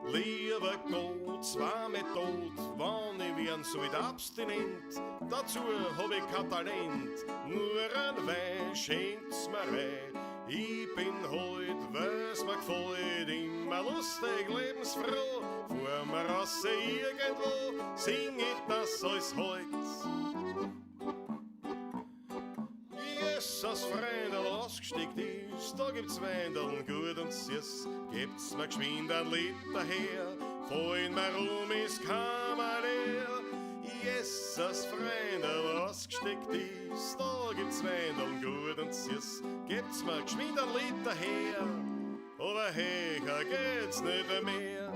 Lieber Gott, zwar mit Tod, wann ich wern soll abstinent, dazu hab ich kein Talent, nur ein Wein schenkt's mir rein. Ich bin heut, weil's mir gefällt, immer lustig, lebensfroh, fahr mir raus irgendwo, sing ich das alles heut. Jesus, Freundl, ausgesteckt ist, da gibt's Weindeln gut und süß. Gebt's mir geschwind ein Liter her, fallen mir rum ist Kammer leer. Jesus, Freundl, ausgesteckt ist, da gibt's Weindeln gut und süß. Gebt's mir geschwind ein Liter her, aber höher geht's nicht mehr.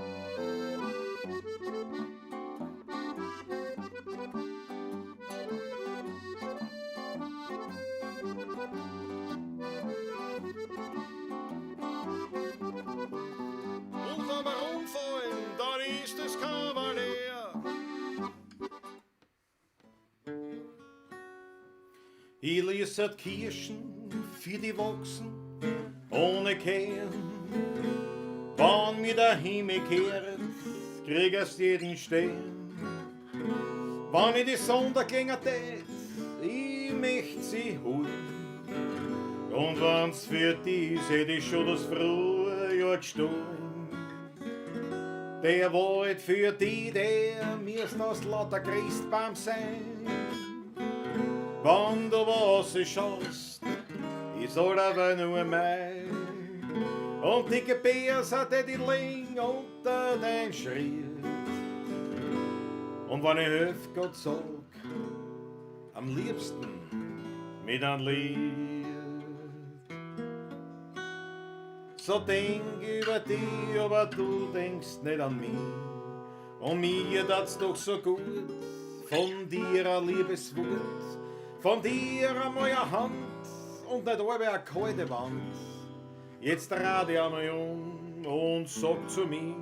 Und wenn wir umfallen, dann ist das Kavalier. Ich lese Kirschen für die Wachsen ohne Kern. Wann mir der Himmel kehrt, krieg erst jeden Stern. Wann ich die Sonne gängen tät, ich möcht sie holen. Und wenn's für die ist, hätt ich schon das Frühjahr gestohlen. Der Wald für die, der müsst aus lauter Christbaum sein. Wann du was schaust, ist allerweil nur mein. Und die Gebärse, die liegen unter dein Schritt. Und wenn ich helf Gott sag, am liebsten mit einem Lied. So denk über dich, aber du denkst nicht an mich. Und mir tat's doch so gut, von dir ein liebes Wort, von dir einmal eine Hand und nicht alle eine kalte Wand. Jetzt dreh dich einmal um und sag zu mir,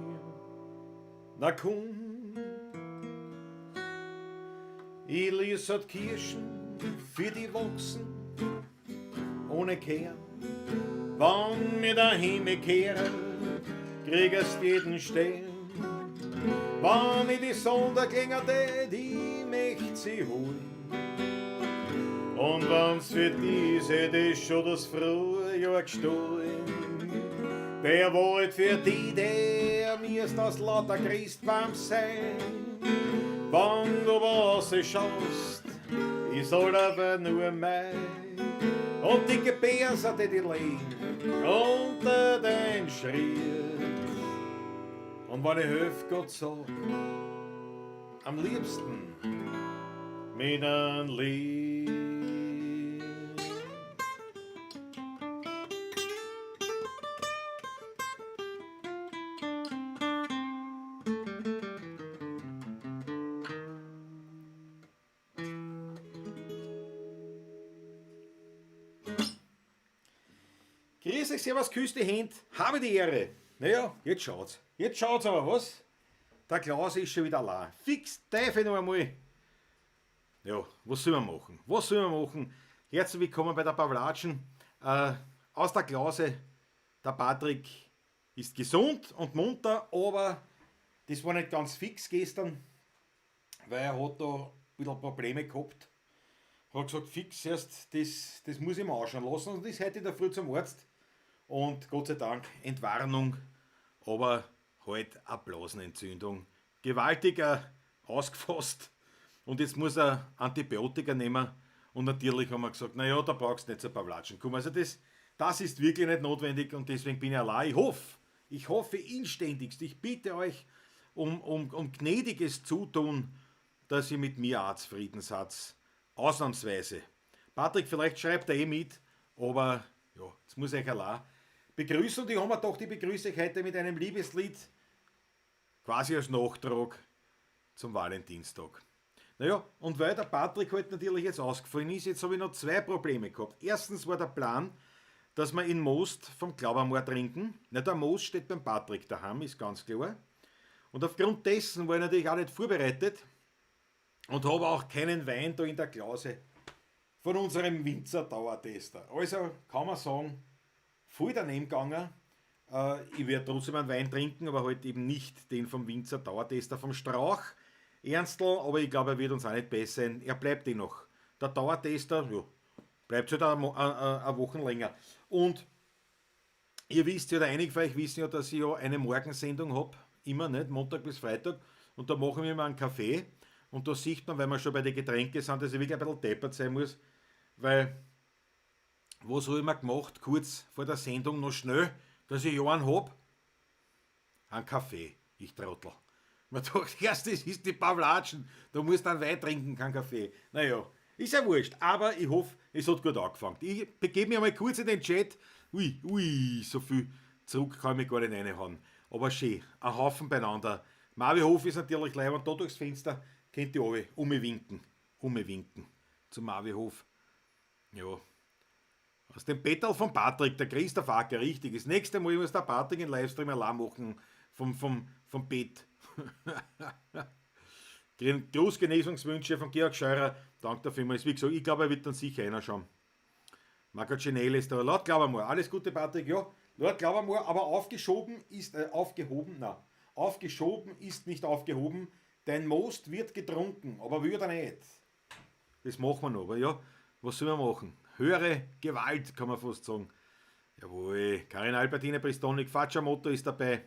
na komm. Ich lies halt Kirschen für die Wachsen ohne Kern. Wann mir der Himmel kehre, kriegst jeden Stern. Wann ich die Sonne gänge, die möcht sie holen. Und wenn's für diese ist schon das Frühjahr gestohlen. Der Wald für die, der mir's aus lauter Christbaum sein. Wann du was schaust, ist allerweil nur mein. Und die Gebärse, die die liegen unter den Schritt. Und wenn ich helf Gott sag, am liebsten mit einem Lied. Grüß euch, servus, küss die Hände, habe die Ehre. Naja, jetzt schaut's. Jetzt schaut's aber was. Der Klaus ist schon wieder allein. Fix Teufel noch einmal. Ja, was soll man machen? Was soll man machen? Herzlich willkommen bei der Pawlatschen. Aus der Klause. Der Patrick ist gesund und munter, aber das war nicht ganz fix gestern, weil er hat da ein bisschen Probleme gehabt. Hat gesagt, fix erst, das muss ich mir anschauen lassen. Und ist heute in der Früh zum Arzt. Und Gott sei Dank Entwarnung, aber halt eine Blasenentzündung. Gewaltiger ausgefasst. Und jetzt muss er Antibiotika nehmen. Und natürlich haben wir gesagt, naja, da brauchst du nicht so ein paar Latschen kommen. Also das ist wirklich nicht notwendig und deswegen bin ich allein. Ich hoffe inständigst, ich bitte euch um gnädiges Zutun, dass ihr mit mir auch zufrieden seid. Ausnahmsweise. Patrick, vielleicht schreibt er eh mit, aber ja, jetzt muss ich euch allein begrüßen. Und ich habe mir gedacht, ich begrüße euch heute mit einem Liebeslied, quasi als Nachtrag zum Valentinstag. Naja, und weil der Patrick halt natürlich jetzt ausgefallen ist, jetzt habe ich noch zwei Probleme gehabt. Erstens war der Plan, dass wir in Most vom Klaubermoor trinken. Na, der Most steht beim Patrick daheim, ist ganz klar. Und aufgrund dessen war ich natürlich auch nicht vorbereitet und habe auch keinen Wein da in der Klause von unserem Winzer Dauertester. Also kann man sagen, voll daneben gegangen. Ich werde trotzdem einen Wein trinken, aber halt eben nicht den vom Winzer Dauertester vom Strauch. Ernstl, aber ich glaube, er wird uns auch nicht besser sein. Er bleibt eh noch. Der Dauertester, ja, bleibt halt eine Woche länger. Und ihr wisst ja, oder einige von euch wissen ja, dass ich ja eine Morgensendung habe, immer, nicht? Montag bis Freitag. Und da machen wir immer einen Kaffee. Und da sieht man, weil wir schon bei den Getränken sind, dass ich wirklich ein bisschen deppert sein muss, weil, was habe ich mir gemacht, kurz vor der Sendung noch schnell, dass ich ja einen hab? Einen Kaffee, ich Trottel. Man dachte, erst das ist die Pavlatschen, da musst du einen Wein trinken, kein Kaffee. Naja, ist ja wurscht, aber ich hoffe, es hat gut angefangen. Ich begebe mich einmal kurz in den Chat. Ui, ui, so viel zurück kann ich mich gar nicht reinhauen. Aber schön, ein Haufen beieinander. Marvi Hof ist natürlich live und da durchs Fenster könnt ihr alle umwinken. Umwinken zum Marvi Hof. Ja. Aus dem Bettel von Patrick, der Christoph Acker, richtig. Das nächste Mal muss der Patrick einen Livestream allein machen vom Bett. Großgenesungswünsche von Georg Scheurer. Danke dafür. Wie gesagt, ich glaube, er wird dann sicher einer schauen. Marco Cinelli ist da. Laut glaube mal. Alles Gute, Patrick. Ja, laut glaube mal. Aber aufgeschoben ist, aufgehoben, na, aufgeschoben ist nicht aufgehoben. Dein Most wird getrunken, aber würde er nicht. Das machen wir noch, aber ja, was sollen wir machen? Höhere Gewalt, kann man fast sagen. Jawohl, Karin Albertine Pristonik, Facciamoto ist dabei.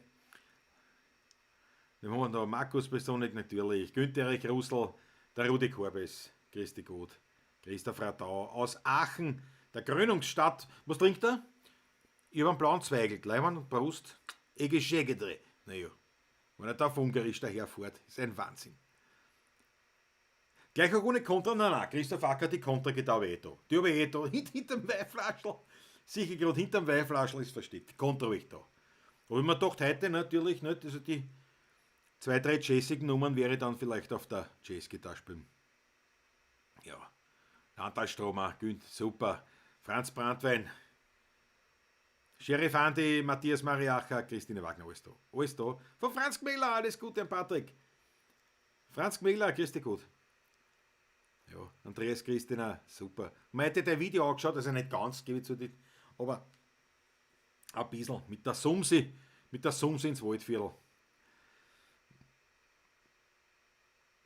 Wir haben da Markus Pristonik natürlich, Günther Erich Russell, der Rudi Korbes, Christi Gut, Christoph Radau aus Aachen, der Krönungsstadt. Was trinkt er? Ich habe einen blauen Zweigel, Leimann und Brust, Egeschegedre. Naja, wenn er da auf Ungarisch daherfährt, ist ein Wahnsinn. Gleich auch ohne Kontra, nein, nein, Christoph Acker, die Kontra geht aber eh da. Die habe ich eh da, hinterm Weinflaschl. Sicher gerade hinterm Weinflaschl ist versteckt. Die Kontra habe ich da. Aber ich mir gedacht, heute natürlich nicht, also die 2, 3 jazzigen Nummern wäre dann vielleicht auf der Jazzgitarre spielen. Ja, Antal Stromer, Günd, super. Franz Brandwein, Sheriff Andi, Matthias Mariacher, Christine Wagner, alles da. Alles da. Von Franz Gmeller, alles Gute an Patrick. Franz Gmeller, grüß dich gut. Ja, Andreas Christina, super. Man hätte dein Video angeschaut, also nicht ganz, gebe ich zu, aber ein bisschen mit der Sumsi ins Waldviertel.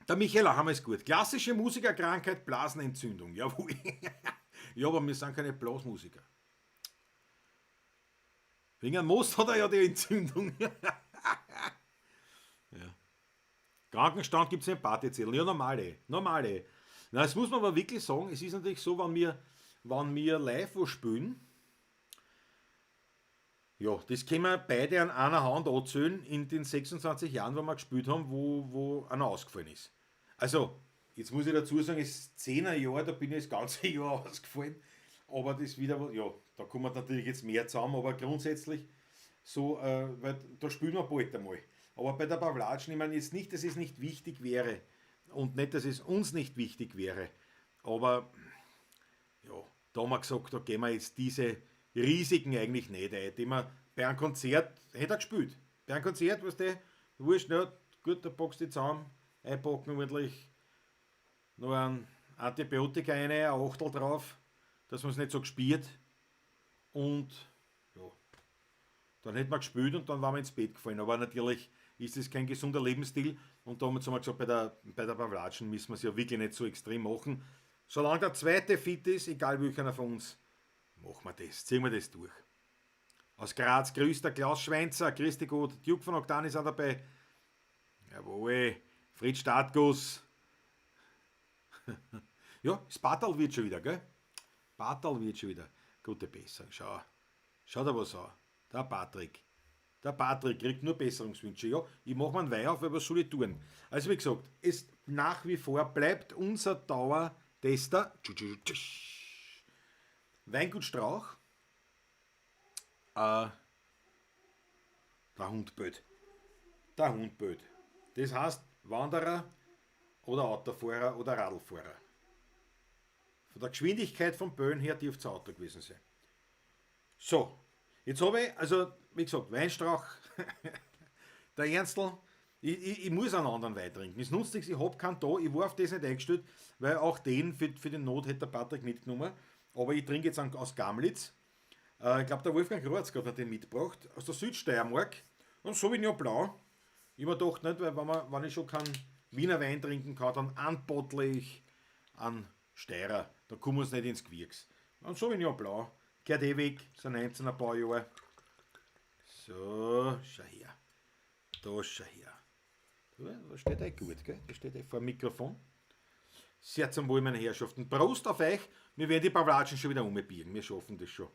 Der Michael haben es gut. Klassische Musikerkrankheit, Blasenentzündung. Jawohl. Ja, aber wir sind keine Blasmusiker. Wegen einem Most hat er ja die Entzündung. Ja. Krankenstand gibt's in Partyzettel. Ja, normale. Normale. Na, das muss man aber wirklich sagen, es ist natürlich so, wenn wir live wo spielen, ja, das können wir beide an einer Hand anzählen in den 26 Jahren, wo wir gespielt haben, wo einer ausgefallen ist. Also, jetzt muss ich dazu sagen, es ist 10er Jahr, da bin ich das ganze Jahr ausgefallen. Aber das wieder, ja, da kommen natürlich jetzt mehr zusammen, aber grundsätzlich so, weil da spielen wir bald einmal. Aber bei der Pavlatschen, ich meine jetzt nicht, dass es nicht wichtig wäre und nicht, dass es uns nicht wichtig wäre, aber ja, da haben wir gesagt, da gehen wir jetzt diese Risiken eigentlich nicht ein, die wir bei einem Konzert, hätte er gespielt. Bei einem Konzert, weißt du, wurscht, ja, gut, da packst du die zusammen, einpacken ordentlich, noch ein Antibiotika rein, ein Achtel drauf, dass man's nicht so gespielt. Und ja, dann hätten wir gespielt und dann waren wir ins Bett gefallen. Aber natürlich ist das kein gesunder Lebensstil. Und da haben wir zum Beispiel gesagt, bei der Pavlatschen müssen wir's ja wirklich nicht so extrem machen. Solange der zweite fit ist, egal welcher von uns, machen wir das, ziehen wir das durch. Aus Graz grüßt der Klaus Schweinzer, grüß dich gut, Duke von Octan ist auch dabei. Jawohl, Fritz Startguss. Ja, das Bartal wird schon wieder, gell? Bartal wird schon wieder. Gute Besserung, schau. Schau da was an. Der Patrick. Der Patrick kriegt nur Besserungswünsche. Ja, ich mach mir einen Wein auf, weil was soll ich tun? Also wie gesagt, es nach wie vor bleibt unser Dauertester. Weingut Strauch. Der Hund bellt. Der Hund bellt. Das heißt Wanderer oder Autofahrer oder Radlfahrer. Von der Geschwindigkeit vom Böllen her dürfte es Auto gewesen sein. So, jetzt habe ich, also wie gesagt, Weinstrauch, der Ernstl, ich muss einen anderen Wein trinken. Es nutzt nichts, ich hab keinen da, ich war auf das nicht eingestellt, weil auch den für die Not hätte der Patrick mitgenommen. Aber ich trinke jetzt einen aus Gamlitz. Ich glaube, der Wolfgang Kroatz hat den mitgebracht, aus der Südsteiermark. Und Sauvignon Blanc. Ich mir gedacht, nicht, weil wenn ich schon keinen Wiener Wein trinken kann, dann anbottle ich an Steirer. Da kommen wir nicht ins Gewirks. Und Sauvignon Blanc gehört eh weg, so 19 ein paar Jahre. So, schau her. Da schau her. Da steht eh gut, gell? Da steht eh vor dem Mikrofon. Sehr zum Wohl, meine Herrschaften. Prost auf euch. Wir werden die Pavlatschen schon wieder umbiegen. Wir schaffen das schon.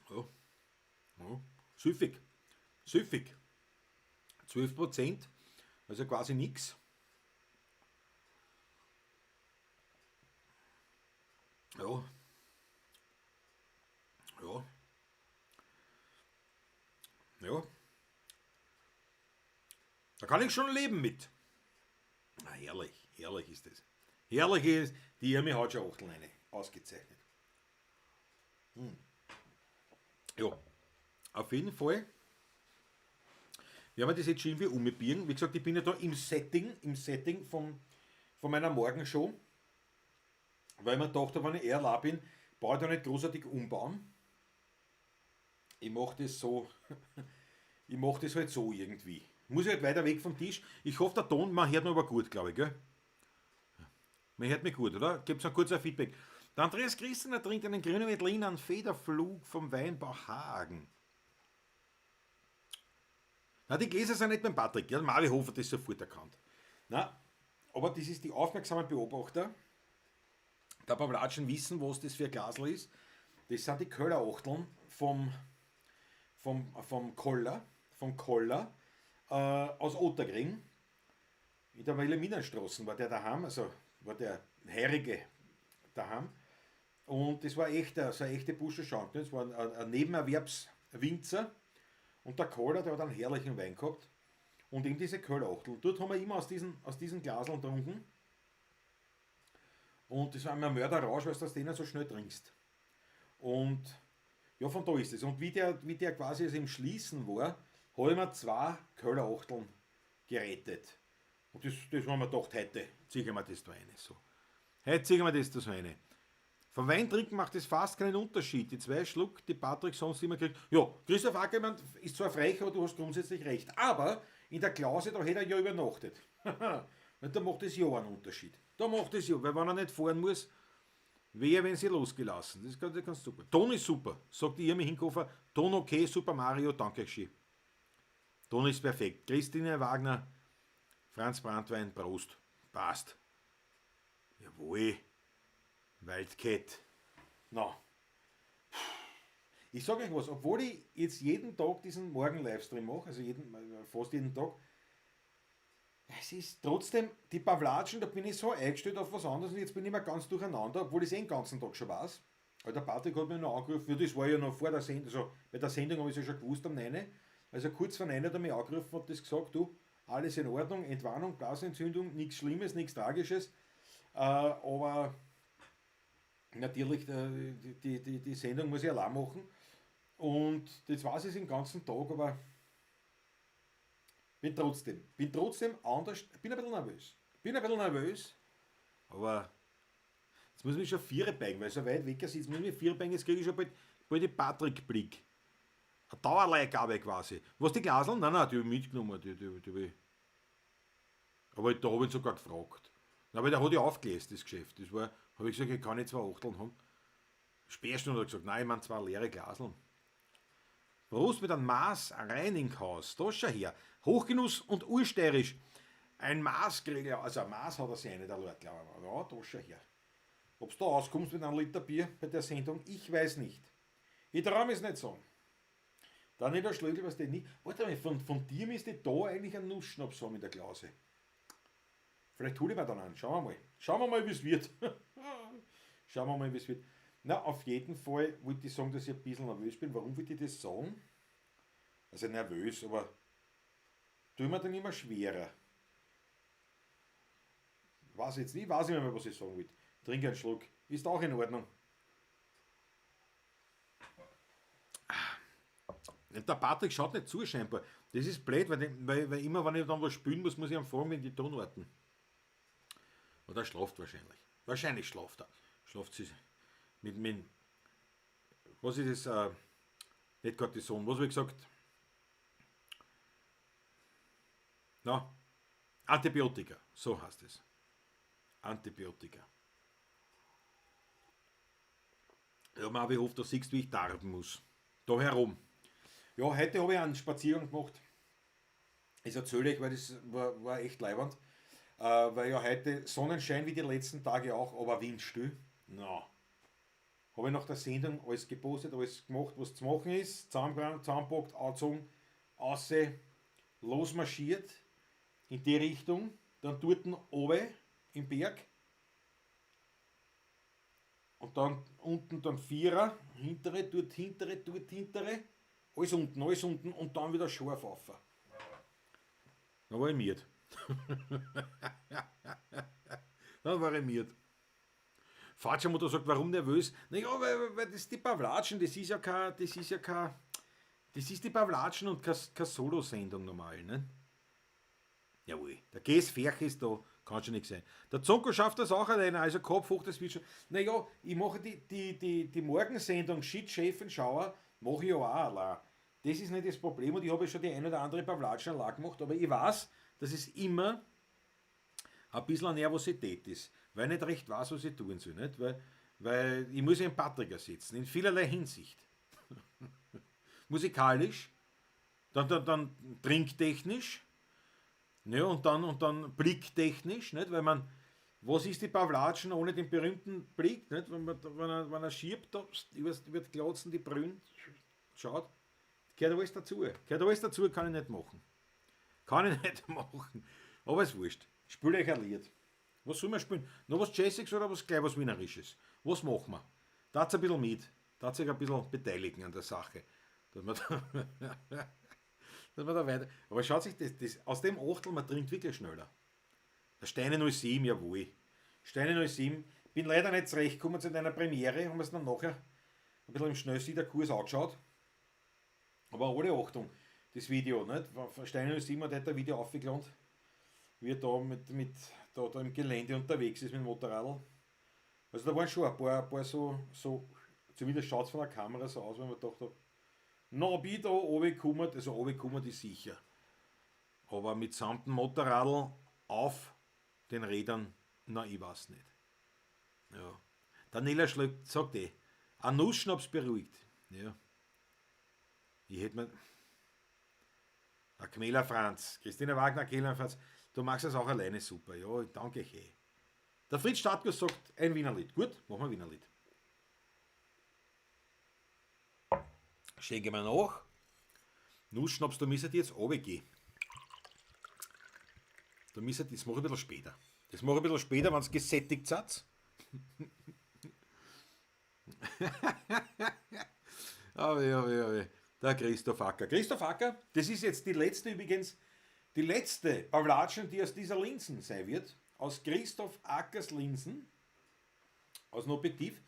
Ja. Ja. Süffig. Süffig. 12%. Also quasi nix. Ja. Ja. Ja. Da kann ich schon leben mit. Na, herrlich, herrlich ist das. Herrlich ist, die Irmi hat schon Achtel eine. Ausgezeichnet. Ja, auf jeden Fall werden wir das jetzt schon irgendwie umbiegen. Wie gesagt, ich bin ja da im Setting von meiner Morgenshow, weil ich mir dachte, wenn ich eher allein bin, brauche ich da nicht großartig umbauen. Ich mach das so, ich mach das halt so irgendwie. Muss ich halt weiter weg vom Tisch. Ich hoffe, der Ton, man hört mich aber gut, glaube ich, gell? Man hört mich gut, oder? Gibt's noch kurz ein Feedback. Der Andreas Christener trinkt einen grünen Veltliner, einen Federflug vom Weinbau Hagen. Na, die Gläser sind nicht beim Patrick, gell? Marvi Hofer hat das sofort erkannt. Na, aber das ist die aufmerksamen Beobachter der Pavlatschen wissen, was das für ein Glasl ist. Das sind die Köllerachteln vom Koller aus Ottergring. In der Wilhelminenstraße war der daheim, also war der Heurige daheim. Und das war echt so eine echte Buschenschank. Das war ein Nebenerwerbswinzer. Und der Koller, der hat einen herrlichen Wein gehabt. Und eben diese Köllerachteln. Dort haben wir immer aus diesen Glaseln getrunken. Und das war immer ein Mörderrausch, weil du aus denen so schnell trinkst. Und ja, von da ist es. Und wie der quasi also im Schließen war, habe ich mir 2 Köllerachteln gerettet. Und das haben wir gedacht, heute ziehe ich mir das da rein. So. Heute ziehe ich mir das da so rein. Vom Weintrinken macht es fast keinen Unterschied. Die 2 Schluck, die Patrick sonst immer kriegt. Ja, Christoph Ackermann ist zwar frech, aber du hast grundsätzlich recht. Aber in der Klause, da hätte er ja übernachtet. Und da macht es ja einen Unterschied. Da macht es ja, weil wenn er nicht fahren muss, wehe, wenn sie losgelassen. Das ist ganz super. Ton ist super, sagt die Irmi Hinkofer. Ton okay, Super Mario, danke schön. Ton ist perfekt. Christine Wagner, Franz Brandwein, Prost. Passt. Jawohl. Wildcat. Na. Ich sage euch was, obwohl ich jetzt jeden Tag diesen Morgen-Livestream mache, also fast jeden Tag, es ist trotzdem, die Pavlatschen, da bin ich so eingestellt auf was anderes und jetzt bin ich immer ganz durcheinander, obwohl ich es den ganzen Tag schon weiß. Aber der Patrick hat mich noch angerufen, ja, das war ja noch vor der Sendung, also bei der Sendung habe ich es ja schon gewusst am 9. Also kurz vor 9 hat er mich angerufen und hat das gesagt, du, alles in Ordnung, Entwarnung, Blasenentzündung, nichts Schlimmes, nichts Tragisches, aber natürlich, die Sendung muss ich allein machen und das weiß ich den ganzen Tag, aber bin trotzdem anders, bin ein bisschen nervös, aber jetzt muss ich mich schon 4 beigen, weil so weit weg ist, jetzt muss ich mich 4 beigen, jetzt kriege ich schon bald den Patrick-Blick. Eine Dauerleihgabe quasi. Was, die Glaseln? Nein, nein, die habe ich mitgenommen, die ich. Aber da habe ich ihn sogar gefragt. Na, aber der hat ja aufgelöst, das Geschäft. Das war, habe ich gesagt, ich kann nicht 2 Achteln haben. Sperrstunde hat er gesagt, nein, ich meine 2 leere Glaseln. Prost mit einem Maß Reininghaus, da schau her. Hochgenuss und ursteirisch. Ein Maß kriege ich, also ein Maß hat er sich eine der Leute, glaube ich. Ja, da schau her. Ob's da auskommst mit einem Liter Bier bei der Sendung, ich weiß nicht. Ich traue mir es nicht sagen. Dann nicht der Schlögl, was der nicht. Warte mal, von dir müsste da eigentlich einen Nussschnaps haben in der Klause. Vielleicht hole ich mir dann einen. Schauen wir mal. Schauen wir mal, wie es wird. Schauen wir mal, wie es wird. Na, auf jeden Fall wollte ich sagen, dass ich ein bisschen nervös bin. Warum wollte ich das sagen? Also nervös, aber tue mir dann immer schwerer. Weiß jetzt nicht, weiß nicht mehr, was ich sagen will. Trink einen Schluck. Ist auch in Ordnung. Der Patrick schaut nicht zu, scheinbar. Das ist blöd, weil immer, wenn ich dann was spielen muss, muss ich ihm fragen, wenn die Tonarten. Oder er schlaft wahrscheinlich. Wahrscheinlich schlaft er. Schlaft sie mit was ist das? Nicht Cortison, was habe ich gesagt? Na, Antibiotika, so heißt es. Antibiotika. Ja, Marvi, ich hoffe, du siehst, wie ich darben muss. Da herum. Ja, heute habe ich einen Spaziergang gemacht. Das erzähle ich, weil das war echt leiwand. Weil ja heute Sonnenschein wie die letzten Tage auch, aber windstill. Na. Habe ich nach der Sendung alles gepostet, alles gemacht, was zu machen ist. Zusammengepackt, angezogen, aussehen, losmarschiert in die Richtung. Dann dort oben im Berg. Und dann unten dann Vierer, hintere, dort hintere, dort hintere. Alles unten und dann wieder scharf rauf. Dann war ich miert. Dann war ich miert. Fatschermutter sagt, warum nervös? Naja, weil das die Pawlatschen, das ist ja kein, das ist ja kein, das ist die Pawlatschen und keine Solo-Sendung normal, ne? Jawohl, der Gäsferch ist da, kann schon nicht sein. Der Zonko schafft das auch alleine, also Kopf hoch, das wird schon. Naja, ich mache die Morgensendung Shit, Chef und Schauer, mache ich ja auch allein. Das ist nicht das Problem und ich habe ja schon die ein oder andere Pawlatschen allein gemacht, aber ich weiß, dass es immer ein bisschen eine Nervosität ist, weil ich nicht recht weiß, was ich tun soll. Nicht? Weil ich muss ja einen Patrick ersetzen, in vielerlei Hinsicht. Musikalisch, dann trinktechnisch, ja, und dann blicktechnisch, nicht? Weil man, was ist die Pawlatschen ohne den berühmten Blick, nicht? Wenn er schiebt, da, über die Glotzen, die Brühen, schaut, gehört alles dazu. Gehört alles dazu, kann ich nicht machen. Kann ich nicht machen. Aber ist wurscht. Spiel euch ein Lied. Was soll man spielen? Noch was Jazziges oder was gleich was Wienerisches? Was machen wir? Dazu ein bisschen mit. Dazu sich ein bisschen beteiligen an der Sache. Dass man da, dass man da weiter. Aber schaut sich das aus dem Achtel, man trinkt wirklich schneller. Der Steine 07, jawohl. Steine 07. Bin leider nicht zurechtgekommen zu deiner Premiere, haben wir es dann nachher ein bisschen im Schnellsiederkurs angeschaut. Aber alle Achtung, das Video, nicht? Steine 07 hat heute ein Video aufgeladen, wie er da, da im Gelände unterwegs ist mit dem Motorradl. Also da waren schon ein paar so, zumindest schaut's von der Kamera so aus, wenn man gedacht hat, na, bin ich da runtergekommen, also runtergekommen ist sicher. Aber mitsamt dem Motorradl auf den Rädern, na, ich weiß nicht. Ja. Daniela Schlöck sagt ein Nussschnaps beruhigt. Ja. Ich hätte mir. Ein Kmäler Franz, Christina Wagner, Kmäler Franz, du machst das auch alleine super. Ja, danke hey. Der Fritz Stadtguss sagt, ein Wienerlied. Gut, machen wir Wienerlied. Schenke mal nach. Nussschnaps, da müsste ich jetzt runtergehen. Da müsste ich, das mache ich ein bisschen später. Das mache ich ein bisschen später, wenn's gesättigt seid. Aber ja, ja, ja. Der Christoph Acker. Christoph Acker, das ist jetzt die letzte übrigens, die letzte Pawlatschen, die aus dieser Linsen sein wird. Aus Christoph Ackers Linsen, aus dem Objektiv.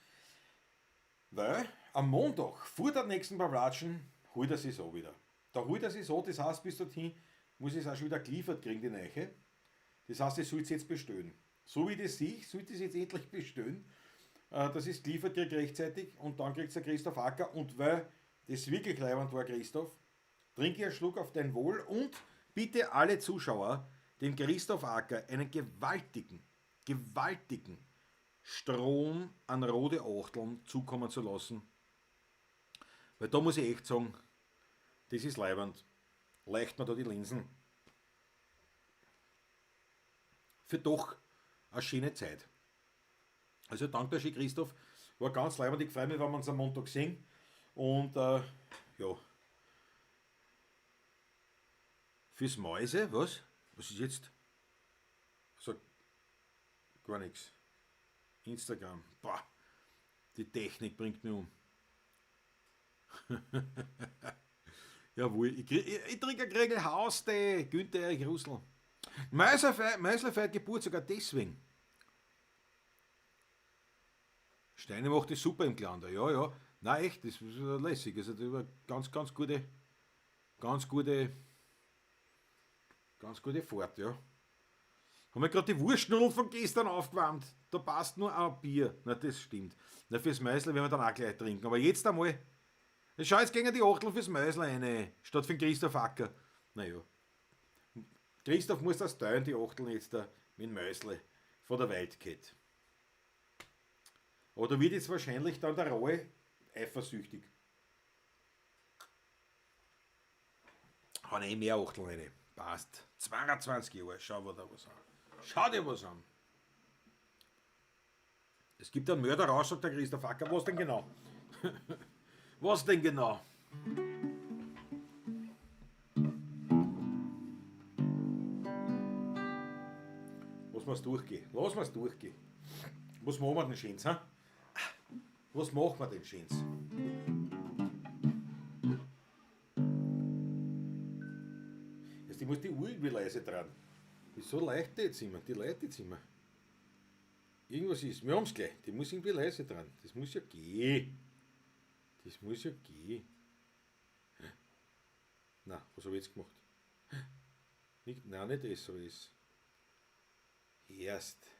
Weil am Montag, vor der nächsten Pawlatschen, holt er sich so wieder. Da holt er sich so, das heißt, bis dorthin muss ich es auch schon wieder geliefert kriegen, die Neiche. Das heißt, ich soll es jetzt bestellen. So wie ich das sehe, sollte ich es jetzt endlich bestellen, dass ich es geliefert kriege rechtzeitig und dann kriegt es der Christoph Acker. Und weil das wirklich leibend war, Christoph, trinke ich einen Schluck auf dein Wohl und bitte alle Zuschauer, dem Christoph Acker einen gewaltigen, gewaltigen Strom an rote Achteln zukommen zu lassen. Weil da muss ich echt sagen, das ist leibend. Leicht mir da die Linsen. Für doch eine schöne Zeit. Also danke schön, Christoph. War ganz leibend. Ich freue mich, wenn wir uns am Montag sehen. Und ja. Fürs Mäuse, was? Was ist jetzt? Also, gar nichts. Instagram. Boah, die Technik bringt mich um. Jawohl, ich trinke ein Kriegel Haustee, Günther Erich Russel. Meisler feiert Geburtstag auch deswegen. Steine macht das super im Glander, ja, ja. Nein, echt, das ist lässig. Also, das war ganz, ganz gute, ganz gute, ganz gute Fahrt, ja. Haben wir gerade die Wurstnudeln von gestern aufgewärmt. Da passt nur ein Bier. Na, das stimmt. Na, fürs Mäusle werden wir dann auch gleich trinken. Aber jetzt einmal. Schau, jetzt gehen die Achteln fürs Mäusle rein, statt für den Christoph Acker. Naja. Christoph muss das teilen, die Achteln jetzt da mit dem Mäusle von der Wildcat. Aber da wird jetzt wahrscheinlich dann der Roy eifersüchtig. Hau eh mehr Achteln rein. Passt. 22 Jahre, schau dir da was an. Schau dir was an. Es gibt einen Mörder raus, sagt der Christoph Acker. Was denn genau? Was denn genau? Lass mal's durchgehen. Lass mal's durchgehen. Was machen wir denn Schönes, hä? Was machen wir denn Schönes? Jetzt, ich muss die Uhr irgendwie leise dran. Wieso leuchtet die jetzt immer? Die leuchtet jetzt immer. Irgendwas ist. Wir haben's gleich. Die muss irgendwie leise dran. Das muss ja gehen. Das muss ja gehen. Na, was hab ich jetzt gemacht? Nicht, nein, nicht SOS. Erst.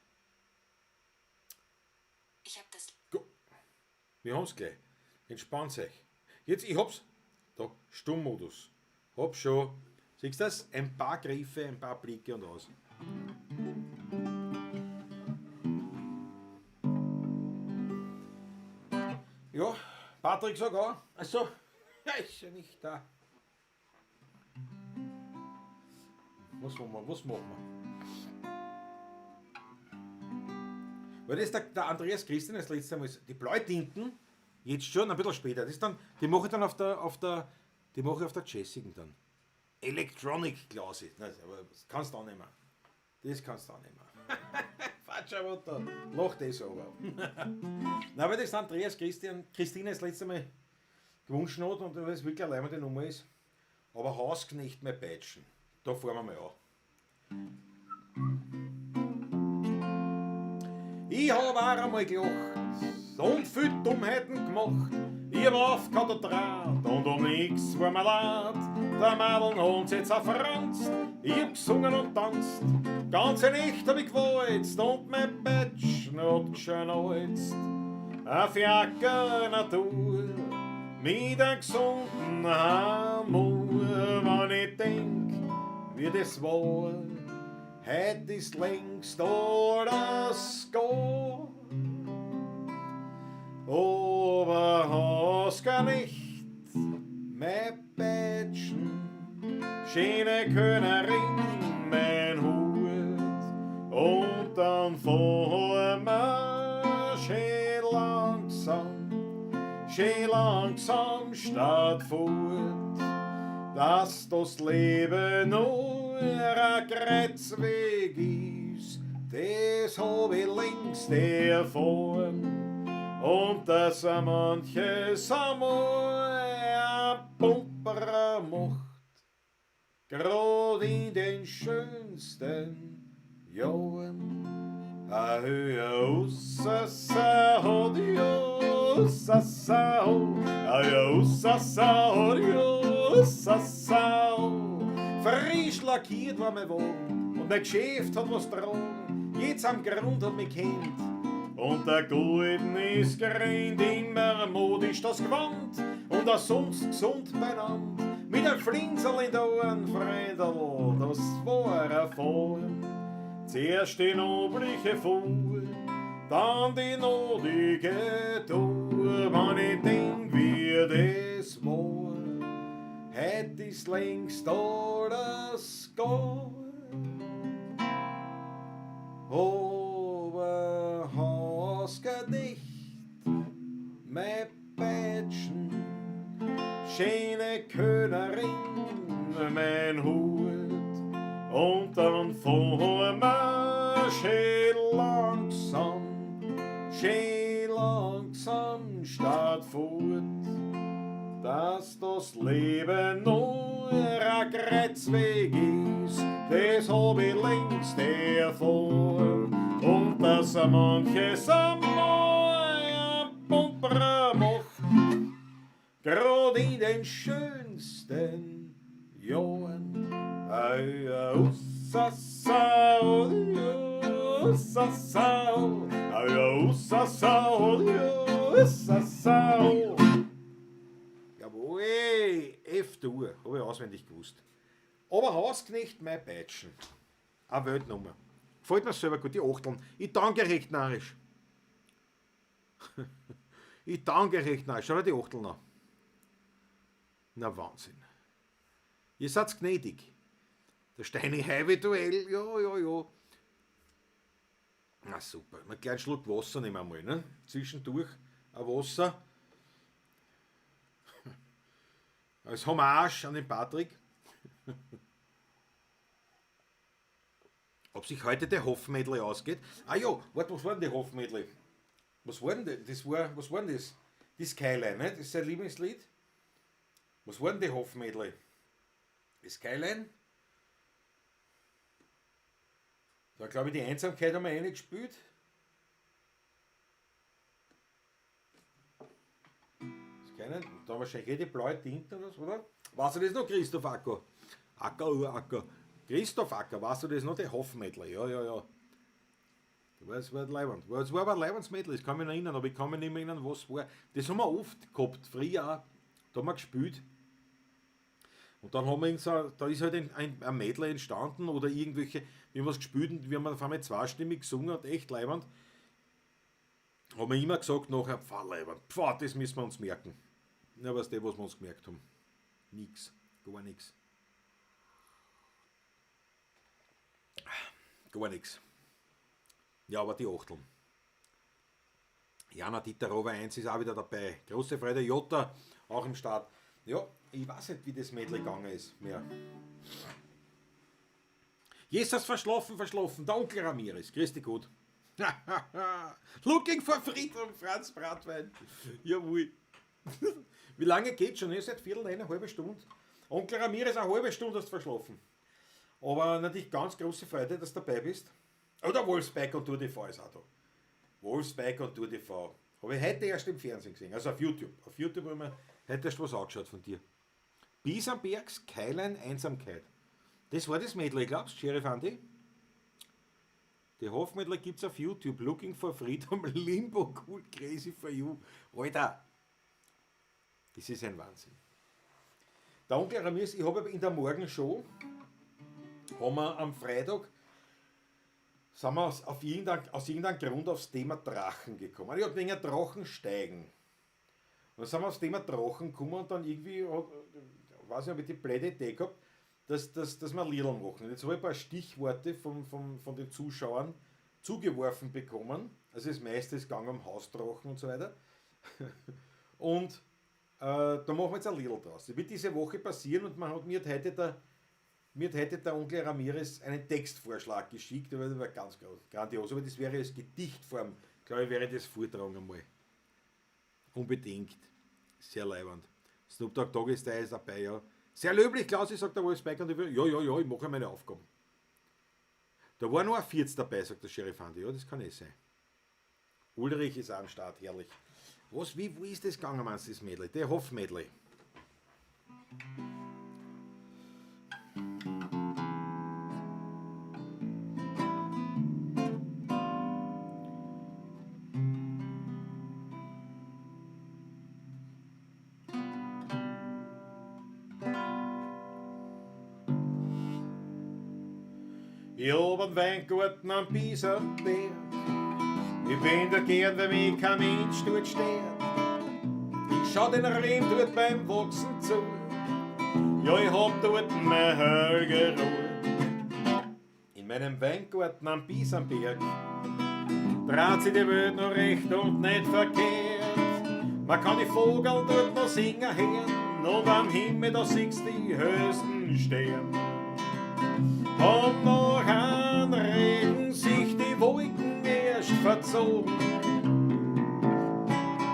Ich hab das. Go. Wir haben's gleich. Entspannt euch. Jetzt, ich hab's. Da, Stummmodus. Hab schon. Siehst du das? Ein paar Griffe, ein paar Blicke und aus. Ja, Patrick sagt auch. Also, er ist ja nicht da. Was machen wir? Was machen wir? Weil das der Andreas Christian das letzte Mal ist, die Blautinten, jetzt schon, ein bisschen später, das ist dann, die mache ich dann auf der, auf der, die mache ich auf der Jessigen dann. Electronic Klause. Nein, aber das kannst du auch nicht mehr. Das kannst du auch nicht mehr. Fatscher, lach das aber. Nein, weil das Andreas Christine das letzte Mal gewünscht hat und weil es wirklich eine leibende Nummer ist. Aber Hausknecht mehr peitschen. Da fahren wir mal an. Ich hab auch einmal gelacht und viel Dummheiten gemacht. Ich hab aufgehört und draht und um nix war mir leid. Der Madeln haben's jetzt auch verranzt. Ich hab gesungen und tanzt. Ganze Nacht hab ich gewalzt und mein Peitschen hat geschnalzt. Ein Fiaker Natur mit einem gesunden Hammer. Wenn ich denk, wie das war, heut ist längst alles gar. Aber hast gar nicht mein Peitschen, schöne Könnerin, mein Hut, und dann fahren wir schön langsam statt fort, dass das Leben nur ein Kreuzweg ist, das hab ich längst erfahren. Und dass er manches einmal ein Pumperer macht, grad in den schönsten Jahren. Frisch lackiert war mein Wagen und mein Geschäft hat was tragen. Jetzt am Grund hat mich kennt. Und der Golden ist gerannt, immer modisch das Gewand und auch sonst gesund beieinander. Mit einem Flinserl in der Ohren, Freundl, das war ein Fahren. Zuerst die nobliche Fuhr, dann die notige Tour. Wenn ich denk, wie das war, heut ist längst alles gar. Aber hast gar nicht mein Peitschen, schöne Könnerin, mein Hut, und dann fahren wir schön langsam statt fort, dass das Leben nur ein Kreuzweg ist, das hab ich längst erfahren. Und dass er manches einmal ein Pumperer macht, grad in den schönsten Jahren. sa, sa, o, sa, sa, o, o, sa, sa, o, sa, sa, o. Jawohl, F-Dur, habe ich auswendig gewusst. Aber Hausknecht, mein Peitschen. Eine Weltnummer. Gefällt mir selber gut, die Achteln. Ich danke recht narrisch. Ich danke recht narrisch. Schau dir die Achteln an. Na Wahnsinn. Ihr seid gnädig. Der Steini Highway Duell, ja, ja, ja. Na super. Einen kleinen Schluck Wasser nehmen wir mal, ne? Zwischendurch ein Wasser. Als Hommage an den Patrick. Ob sich heute der Hoffmädel ausgeht? Ah ja, warte, was war denn die Hoffmädel? Was war denn das? Das war, was war denn das? Die Skyline, ne? Das ist sein Lieblingslied. Was war denn die Hoffmädel? Die Skyline? Da glaube ich, die Einsamkeit haben wir eh nicht gespielt. Skyline? Da wahrscheinlich eh die blaue Tinte oder so, oder? Weißt du das noch, Christoph Acker? Acker, Acker. Christoph Acker, weißt du das noch? Die Hoffmädel, ja, ja, ja. Das war leibend. Das war aber ein Leibendsmädel, das kann mich noch erinnern, aber ich kann mich nicht mehr erinnern, was war. Das haben wir oft gehabt, früher auch. Da haben wir gespielt. Und dann haben wir irgend so, da ist halt ein Mädel entstanden oder irgendwelche, wir haben was gespielt und wir haben auf einmal zweistimmig gesungen und echt leibend. Haben wir immer gesagt nachher, pfah, leibend, pfah, das müssen wir uns merken. Ja, weißt du, was wir uns gemerkt haben? Nix, gar nix. Gar nix. Ja, aber die Achteln. Jana Dieter Rover 1 ist auch wieder dabei. Große Freude, Jota auch im Start. Ja, ich weiß nicht, wie das Mädel gegangen ist mehr. Jesus verschlafen, verschlafen. Der Onkel Ramirez. Grüß dich gut. Looking for Freedom, Franz Bratwein. Jawohl. Wie lange geht schon? Ja, seit Viertel, eine halbe Stunde. Onkel Ramirez, eine halbe Stunde hast du verschlafen. Aber natürlich ganz große Freude, dass du dabei bist. Oder Wolfsbike und Tour TV ist auch da. Wolfsbike und Tour TV. Habe ich heute erst im Fernsehen gesehen, also auf YouTube. Auf YouTube habe ich mir heute erst was angeschaut von dir. Bisamberg, Skyline, Einsamkeit. Das war das Mädel, glaubst du, Sheriff Andy? Die Hoffmädel gibt's auf YouTube. Looking for Freedom, Limbo, cool, crazy for you. Alter, das ist ein Wahnsinn. Der Onkel Ramirez, ich habe in der Morgenshow, haben wir am Freitag, sind wir aus irgendeinem Grund aufs Thema Drachen gekommen. Ich hab wegen Drachen steigen. Und dann sind wir aufs Thema Drachen gekommen und dann irgendwie, weiß nicht, ob ich die blöde Idee gehabt, dass wir Liedl machen. Und jetzt habe ich ein paar Stichworte von den Zuschauern zugeworfen bekommen. Also das meiste ist gegangen um Hausdrachen und so weiter. Und da machen wir jetzt ein Liedl draus. Das wird diese Woche passieren und man hat mir heute der, mir hat heute der Onkel Ramirez einen Textvorschlag geschickt, der war ganz groß, grandios, aber das wäre als Gedichtform, glaube ich, wäre das vortragen einmal. Unbedingt. Sehr leibend. Snoop Dogg Dogg ist da ist dabei, ja. Sehr löblich, Klausi, sagt der Wolfsbike und ich will, ja, ja, ja, ich mache meine Aufgaben. Da war noch ein Vierz dabei, sagt der Sheriff Andi. Ja, das kann eh sein. Ulrich ist auch am Start, herrlich. Wo ist das gegangen, meinst du, das Mädel? Der Hoffmädel. Ich hab einen Weingarten am Bisamberg. Ich bin da gern, weil mich kein Mensch dort stört. Ich schau den Reben dort beim Wachsen zu. Ja, ich hab dort meine heilige Ruhe. In meinem Weingarten am Bisamberg dreht sich die Welt noch recht und nicht verkehrt. Man kann die Vögel dort noch singen hören und am Himmel da siehst du die höchsten Sterne. Und noch ein Regen sich die Wolken erst verzogen,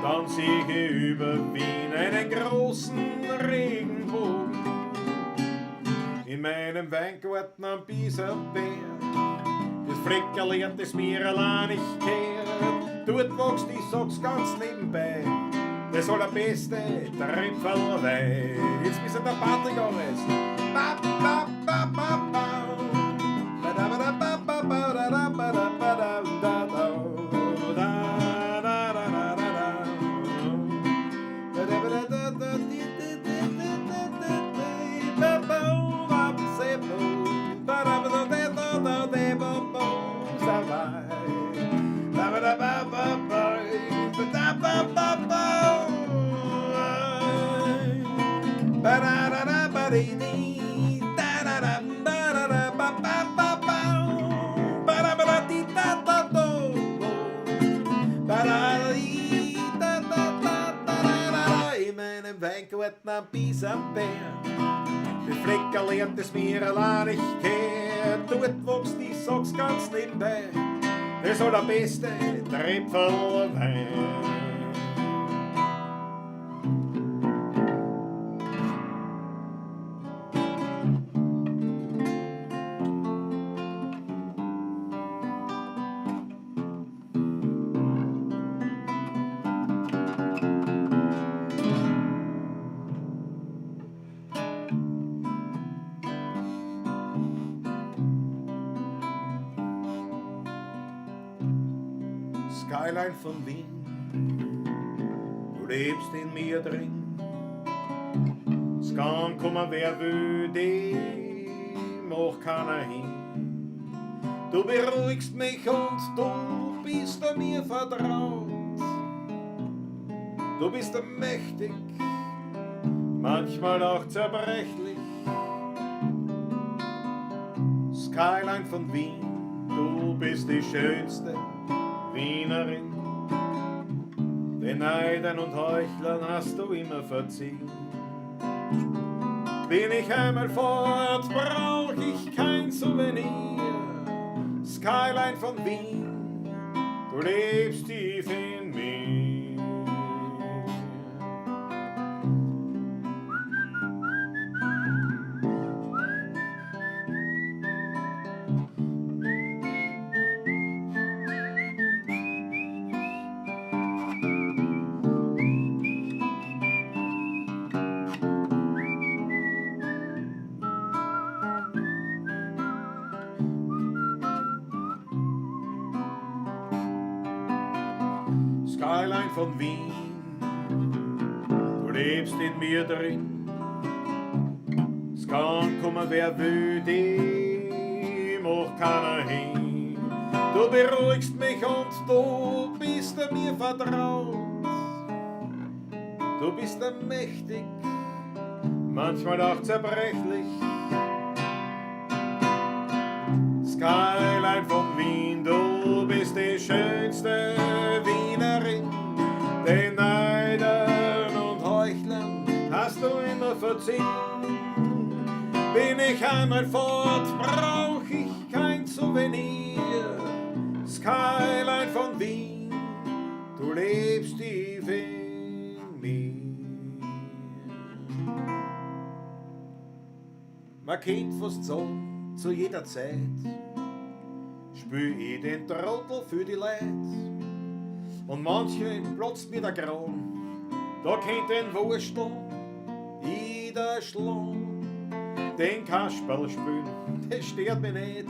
dann sieh ich über Wien einen großen Regenbogen. In meinem Weingarten am Bisamberg, das Fleckerl, das mir allein nicht kehrt, dort wächst, ich sag's ganz nebenbei, das allerbeste Tripferl Wein. Jetzt müssen der Patrick anreißen. Ba, ba, ba, ba, ba. In meinem Weingarten am Bisamberg, die Fleckerl lernt es mir allein nicht gehört. Dort wächst, ich sag's ganz nebenbei, das allerbeste Tröpferl Wein. Skyline von Wien, du lebst in mir drin. Es kann kommen, wer will, dem macht keiner hin. Du beruhigst mich und du bist mir vertraut. Du bist mächtig, manchmal auch zerbrechlich. Skyline von Wien, du bist die schönste Wienerin. Den Neidern und Heuchlern hast du immer verziehen. Bin ich einmal fort, brauch ich kein Souvenir. Skyline von Wien, du lebst tief in mir. Skyline von Wien, du lebst in mir drin. Es kann kommen, wer will, dem macht keiner hin. Du beruhigst mich und du bist mir vertraut. Du bist mächtig, manchmal auch zerbrechlich. Skyline von Wien, du bist die schönste Wienerin. Den Neidern und Heuchlern hast du immer verziehen. Bin ich einmal fort, brauch ich kein Souvenir. Skyline von Wien, du lebst tief in mir. Man kennt fast sagen, zu jeder Zeit spül ich den Trottel für die Leute. Und manche platzt mir der Kragen, da kennt den Wurstel jeder schlagen. Den Kasperl spülen, das stört mich nicht,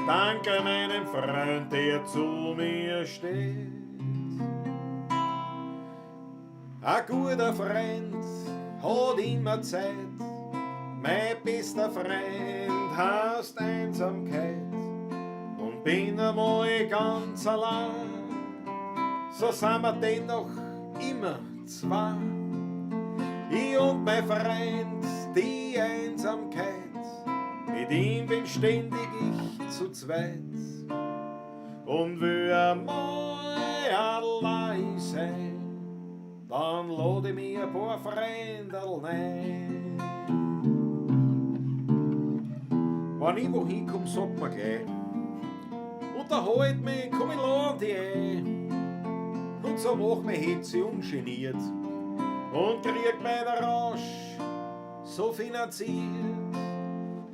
danke meinem Freund, der zu mir steht. Ein guter Freund hat immer Zeit, mein bester Freund heißt Einsamkeit. Und bin einmal ganz allein, so sind wir dennoch immer zwei. Ich und mein Freund, die Einsamkeit, mit ihm bin ständig ich zu zweit. Und will einmal allein sein, dann lad ich mir ein paar Freunderl ein. Wenn ich wohin komm, sagt man gleich, unterhalt mich, komm ich lad dich ein. Und so mach mich Hitze ungeniert und krieg meinen Rausch so finanziert.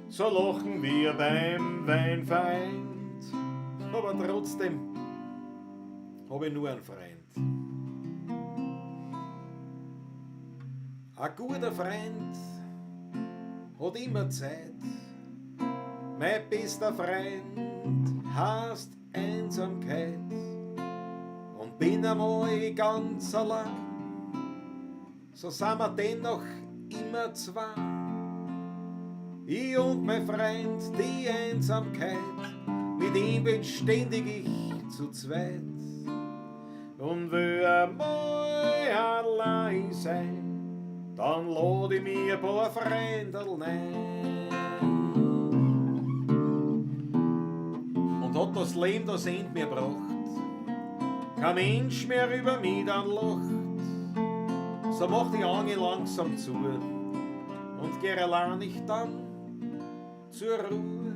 So lachen wir beim Wein vereint, aber trotzdem hab ich nur einen Freund. Ein guter Freund hat immer Zeit. Mein bester Freund heißt Einsamkeit. Und bin einmal ganz allein, so sind wir dennoch immer zwei. Ich und mein Freund, die Einsamkeit, mit ihm bin ständig ich zu zweit. Und will einmal allein sein, Dann lad ich mir ein paar Freunderl ein. Und hat das Leben das End mir gebracht, kein Mensch mehr über mich dann lacht, so mach die Augen langsam zu und geh allein ich dann zur Ruhe.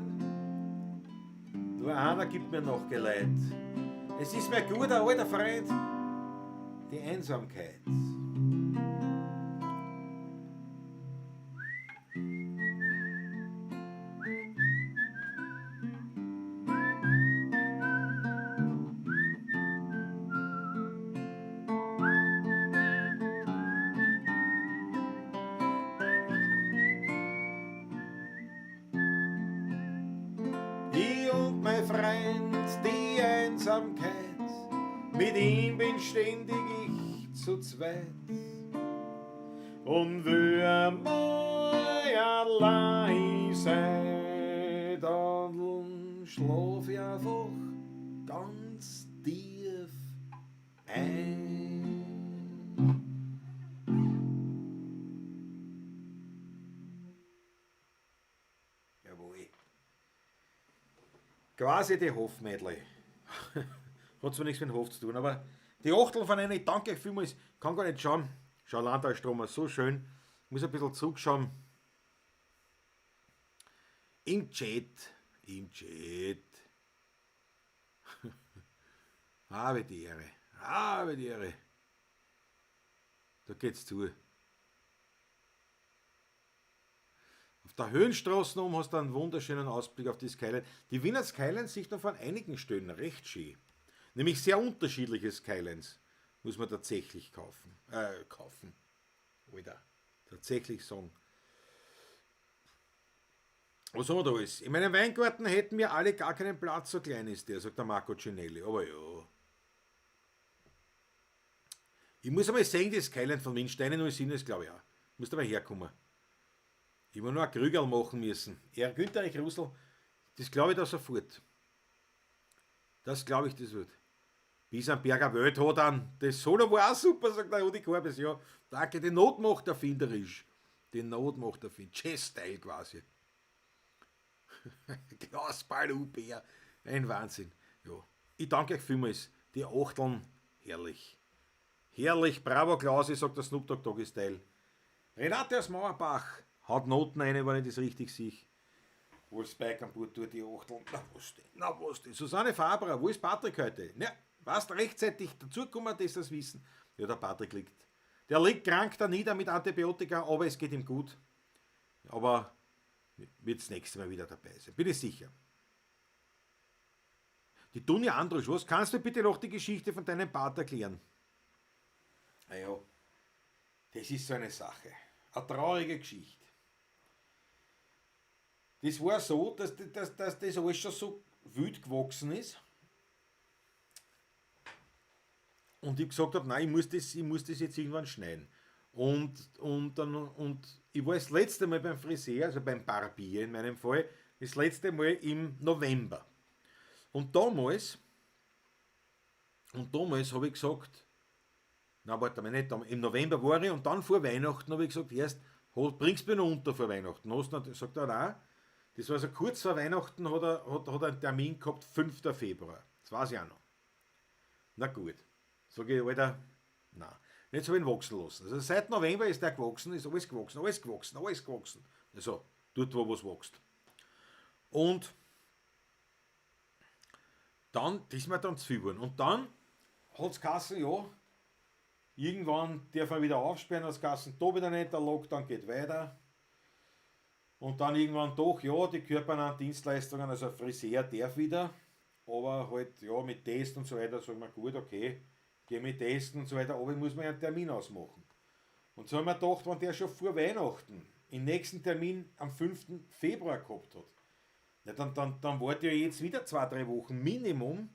Nur einer gibt mir noch Geleit. Es ist mir guter alter Freund, die Einsamkeit. Ich und mein Freund, die Einsamkeit, mit ihm bin ständig ich zu zweit. Und will einmal allein sein, dann schlaf ich einfach ganz tief ein. Jawohl. Quasi die Hofmädle. Hat zwar nichts mit dem Hof zu tun, aber die Achtel von einer, ich danke euch vielmals, kann gar nicht schauen. Schau, Landtalstrom ist so schön. Ich muss ein bisschen zurückschauen. Im Chat, im Chat. Habe die Ehre, habe die Ehre. Da geht's zu. Auf der Höhenstraße oben hast du einen wunderschönen Ausblick auf die Skyline. Die Wiener Skyline sieht noch von einigen Stellen recht schön. Nämlich sehr unterschiedliche Skylines muss man tatsächlich kaufen. Kaufen. Alter. Tatsächlich sagen. Was haben wir da alles? In meinem Weingarten hätten wir alle gar keinen Platz, so klein ist der, sagt der Marco Cinelli. Aber ja. Ich muss einmal sehen, die Skyline von Wien. Steine 07 ist, glaube ich, auch. Muss da mal herkommen. Ich muss nur ein Krügerl machen müssen. Er Günther Erich Russell, das glaube ich da sofort. Das glaube ich, das wird. Bis ein Berger Welt hat an. Das Solo war auch super, sagt der Rudi Korbes. Ja, danke, die Not macht erfinderisch. Die Not macht erfinderisch. Jazz-Style quasi. Klaus Ballubär. Ein Wahnsinn. Ja. Ich danke euch vielmals. Die Achteln, herrlich. Herrlich, bravo Klausi, sagt der Snoop Dogg Doggy Style. Renate aus Mauerbach haut Noten rein, wenn ich das richtig sehe. Wolfsberg am Bord tut die Achteln. Na was denn, na was denn. Susanne Faberer, wo ist Patrick heute? Ja, warst rechtzeitig dazugekommen, dass das wissen. Ja, der Patrick liegt. Der liegt krank da nieder mit Antibiotika, aber es geht ihm gut. Aber wird das nächste Mal wieder dabei sein, bin ich sicher. Die Dunja Andrusch, was kannst du bitte noch die Geschichte von deinem Bart erklären? Naja, das ist so eine Sache. Eine traurige Geschichte. Das war so, dass das alles schon so wild gewachsen ist. Und ich gesagt hab, nein, ich muss das jetzt irgendwann schneiden. Und ich war das letzte Mal beim Friseur, also beim Barbier in meinem Fall, das letzte Mal im November. Und damals hab ich gesagt, na warte mal, nicht, im November war ich und dann vor Weihnachten hab ich gesagt, erst bringst du mich noch unter vor Weihnachten. Hast du noch, sagt er, nein. Das war so kurz vor Weihnachten, hat er einen Termin gehabt, 5. Februar. Das weiß ich auch noch. Na gut. Sag ich, Alter, nein. Jetzt hab ich ihn wachsen lassen. Also seit November ist der gewachsen, ist alles gewachsen, alles gewachsen, alles gewachsen. Also dort, wo was wächst. Und dann, das ist mir dann zu viel geworden. Und dann hat's geheißen, ja, irgendwann darf man wieder aufsperren, hat's geheißen, da wieder nicht, der Lockdown geht weiter. Und dann irgendwann doch, ja, die körpernahen Dienstleistungen, also Friseur darf wieder, aber halt, ja, mit Test und so weiter, sagen wir, gut, okay, geh mit Testen und so weiter, aber ich muss mir einen Termin ausmachen. Und so haben wir gedacht, wenn der schon vor Weihnachten den nächsten Termin am 5. Februar gehabt hat, ja, dann warte ich ja jetzt wieder 2, 3 Wochen Minimum,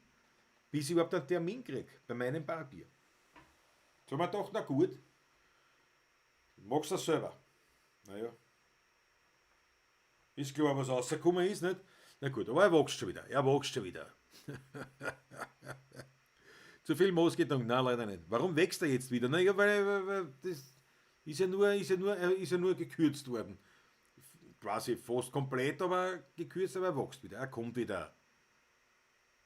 bis ich überhaupt einen Termin krieg bei meinem Barbier. So haben wir gedacht, na gut, machst du das selber. Naja. Ist klar, was rausgekommen ist, nicht? Na gut, aber er wächst schon wieder. Er wächst schon wieder. Zu viel Moos getrunken? Nein, leider nicht. Warum wächst er jetzt wieder? Na ja, weil das Ist ja nur gekürzt worden. Quasi fast komplett, aber gekürzt, aber er wächst wieder. Er kommt wieder.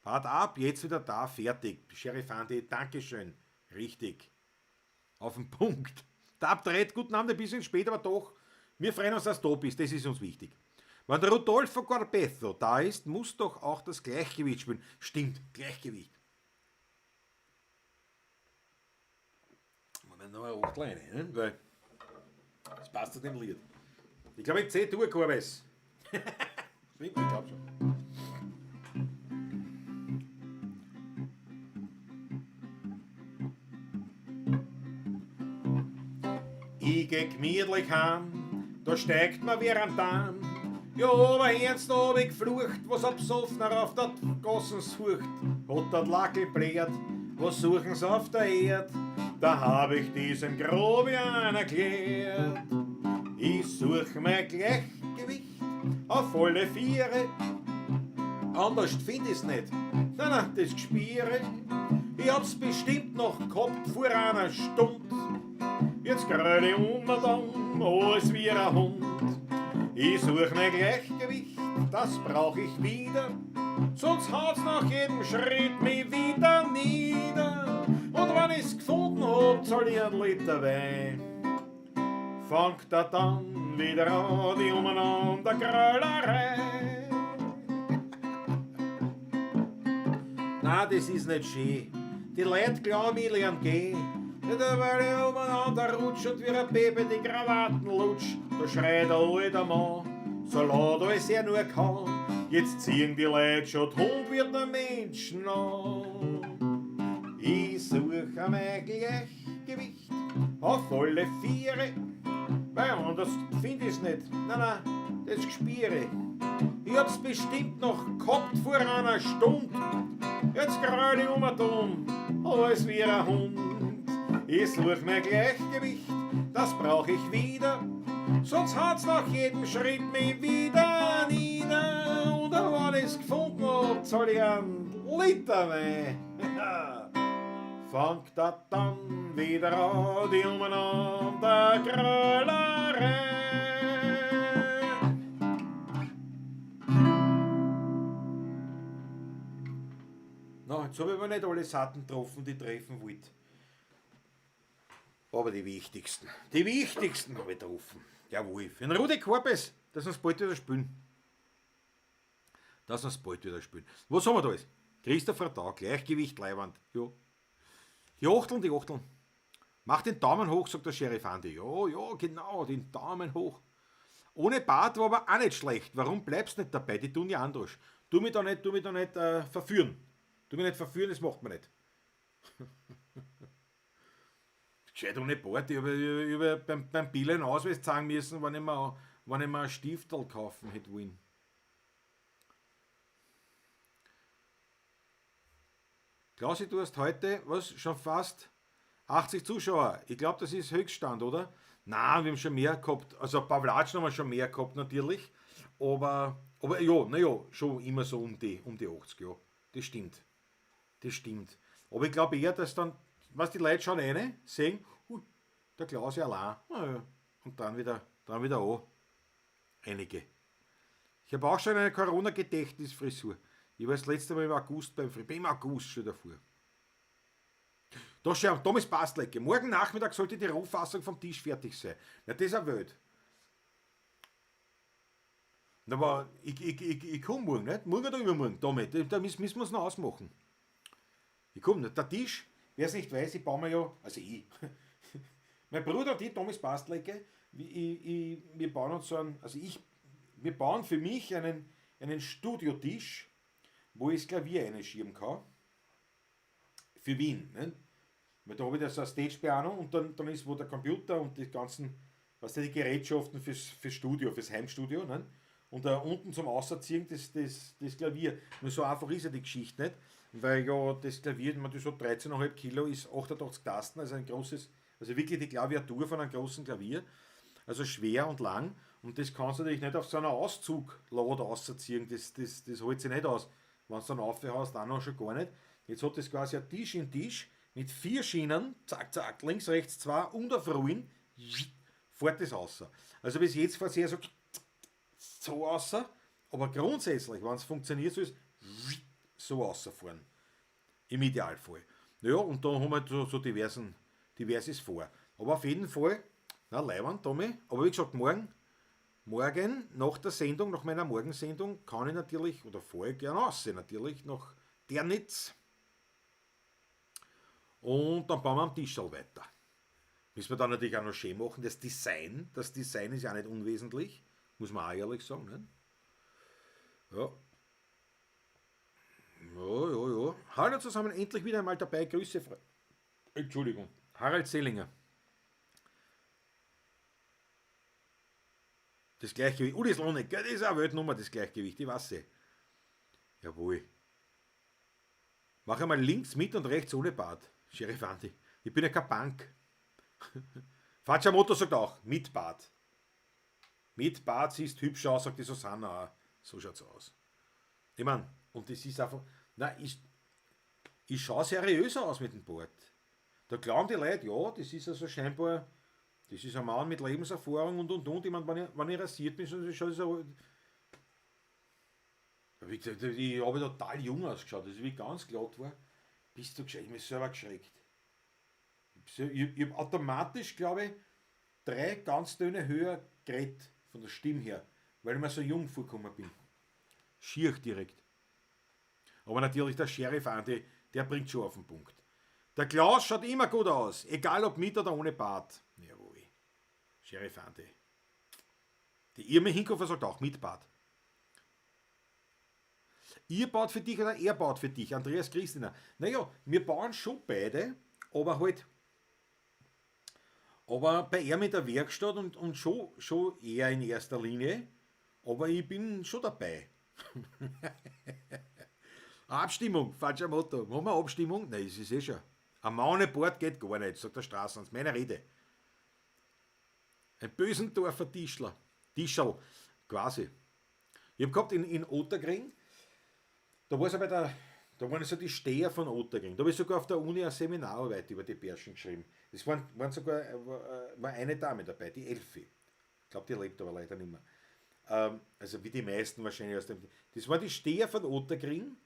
Wart ab, jetzt wieder da, fertig. Sheriff Andi, Dankeschön. Richtig. Auf den Punkt. Der Abdreht, guten Abend, ein bisschen spät, aber doch. Wir freuen uns, dass du da bist, das ist uns wichtig. Wenn der Rodolfo Corbetto da ist, muss doch auch das Gleichgewicht spielen. Stimmt, Gleichgewicht. Moment, noch eine kleine, ne? Weil das passt zu dem Lied. Ich glaube, ich C-Dur, Corbes. Stimmt, ich glaube schon. Ich geh gemütlich heim, da steigt mir wer am Darm. Ja, aber ernst hab ich geflucht, was a Besoffener auf der Gassen sucht. Hat der Lackel bläht, was suchen sie auf der Erd? Da hab ich diesem Grobian erklärt. Ich such mein Gleichgewicht auf alle Viere. Anders find ich's nicht. Nein, nein, das Gespiere. Ich hab's bestimmt noch gehabt vor einer Stund. Jetzt gröl ich um alles wie ein Hund. Ich such mein Gleichgewicht, das brauch ich wieder. Sonst haut's nach jedem Schritt mich wieder nieder. Und wenn ich's gefunden hab, zahl ich einen Liter Wein. Fangt er dann wieder an, die umeinander Grölerei. Na, das ist nicht schön. Die Leute glauben, ich lern gehen. Ja, weil ich umeinander rutsch und wie ein Baby die Krawatten lutsch. Da schreit der alte Mann, so laut als er nur kann. Jetzt ziehen die Leute schon, der Hund wird der Menschen an. Ich suche mein Gleichgewicht auf alle Viere, weil anders find ich's nicht. Nein, nein, das Gespiere. Ich hab's bestimmt noch gehabt vor einer Stund. Jetzt gröl ich um, alles wie ein Hund. Ich such mein Gleichgewicht, das brauch ich wieder. Sonst haut's nach jedem Schritt mich wieder nieder. Und wenn ich's gefunden hab, zahl ich einen Liter Wein. Fangt er dann wieder an, die umeinander Grölerei. Na, jetzt hab ich aber nicht alle Satten getroffen, die ich treffen wollte. Aber die wichtigsten. Die wichtigsten hab ich getroffen. Jawohl. Für den Rudi Korpes, dass uns bald wieder spielen. Dass uns bald wieder spielen. Was haben wir da alles? Christopher da, Gleichgewicht, Leiwand. Ja. Die Achteln, die Achteln. Mach den Daumen hoch, sagt der Sheriff Andi. Ja, ja, genau, den Daumen hoch. Ohne Bart war aber auch nicht schlecht. Warum bleibst du nicht dabei? Die tun ja anders. Tu mich da nicht, tu mich da nicht verführen. Tu mich nicht verführen, das macht man nicht. Gescheit ohne Bart. Ich hab beim Billy einen Ausweis zeigen müssen, wenn ich mir einen Stiftel kaufen hätte wollen. Klausi, du hast heute, was, schon fast 80 Zuschauer. Ich glaub, das ist Höchststand, oder? Nein, wir haben schon mehr gehabt. Also ein paar Latschen haben wir schon mehr gehabt, natürlich. Aber ja, naja, schon immer so um die 80, ja. Das stimmt. Das stimmt. Aber ich glaub eher, dass dann, was die Leute schauen rein, sehen, ui, der Klausi allein. Naja, und dann wieder an. Einige. Ich hab auch schon eine Corona-Gedächtnisfrisur. Ich war das letzte Mal im August beim Friseur. Im August schon davor. Da schau, Thomas Bastlecke. Morgen Nachmittag sollte die Rohfassung vom Tisch fertig sein. Na, das ist eine Welt. Na, aber ich komm morgen, nicht? Morgen oder übermorgen, Tommy. Da müssen wir's noch ausmachen. Ich komm nicht. Der Tisch, wer's nicht weiß, ich baue mir ja, also ich. Mein Bruder und ich, Thomas Bastlecke, wir bauen uns so einen, also ich, wir bauen für mich einen Studiotisch, wo ich das Klavier einschieben kann. Für Wien. Ne? Weil da hab ich da so ein Stage-Piano und dann ist wo der Computer und die ganzen, weißt du, die Gerätschaften fürs Studio, fürs Heimstudio. Ne? Und da unten zum Auserziehen das Klavier. Nur so einfach ist ja die Geschichte nicht, weil ja das Klavier, ich meine, das hat 13,5 Kilo, ist 88 Tasten, also ein großes, also wirklich die Klaviatur von einem großen Klavier, also schwer und lang. Und das kannst du natürlich nicht auf so einer Auszuglade auserziehen, das holt sich nicht aus. Wenn du dann aufhörst, auch noch schon gar nicht. Jetzt hat das quasi ein Tisch in Tisch mit 4 Schienen, zack, zack, links, rechts 2 und auf Ruhen, fährt das raus. Also bis jetzt fährt es eher so, so raus, aber grundsätzlich, wenn es funktioniert, soll es so rausfahren. Im Idealfall. Naja, und da haben wir so diverses vor. Aber auf jeden Fall, na, Leiwand, Tommy, aber wie gesagt, morgen nach der Sendung, nach meiner Morgensendung, kann ich natürlich, oder fahre ich gerne raus, natürlich, nach Ternitz. Und dann bauen wir am Tischerl weiter. Müssen wir dann natürlich auch noch schön machen, das Design ist ja auch nicht unwesentlich, muss man auch ehrlich sagen. Ne? Ja. Ja, ja, ja. Hallo zusammen, endlich wieder einmal dabei. Grüße, Entschuldigung, Harald Selinger. Das Gleichgewicht. Oh, das Lohne, das ist eine Weltnummer, das Gleichgewicht, ich weiß es. Jawohl. Mach einmal links mit und rechts ohne Bart. Sheriff Andi. Ich bin ja kein Punk. Fatscher sagt auch, mit Bart. Mit Bart siehst hübsch aus, sagt die Susanna auch. So schaut's aus. Ich mein, und das ist einfach, nein, ich schau seriöser aus mit dem Bart. Da glauben die Leute, ja, das ist also scheinbar, das ist ein Mann mit Lebenserfahrung und. Ich mein, wenn ich rasiert bin, dann schaut es so, ich habe total jung ausgeschaut, das ist wie ganz glatt war. Bist du geschreckt? Ich bin selber geschreckt. Ich hab automatisch, glaube ich, 3 ganz Töne höher geredet, von der Stimme her, weil ich mir so jung vorgekommen bin. Schier direkt. Aber natürlich der Sheriff Andi, der bringt schon auf den Punkt. Der Klaus schaut immer gut aus, egal ob mit oder ohne Bart. Jawohl. Sheriff Andi. Die Irme Hinkofer sagt auch mit Bart. Ihr baut für dich oder er baut für dich? Andreas Christina. Naja, wir bauen schon beide, aber halt. Aber bei ihm in der Werkstatt und schon eher in erster Linie. Aber ich bin schon dabei. Abstimmung, falscher Motto. Machen wir Abstimmung? Nein, das ist eh schon. Ein Mann ohne Bart geht gar nicht, sagt der Straßenhans. Meine Rede. Ein Bösendorfer Tischler. Tischerl, quasi. Ich hab gehabt in Ottakring, da war's ja bei der, da waren so die Steher von Ottakring. Da hab ich sogar auf der Uni eine Seminararbeit über die Burschen geschrieben. Es waren sogar, war eine Dame dabei, die Elfi. Ich glaub, die lebt aber leider nicht mehr. Also wie die meisten wahrscheinlich aus dem. Das waren die Steher von Ottakring,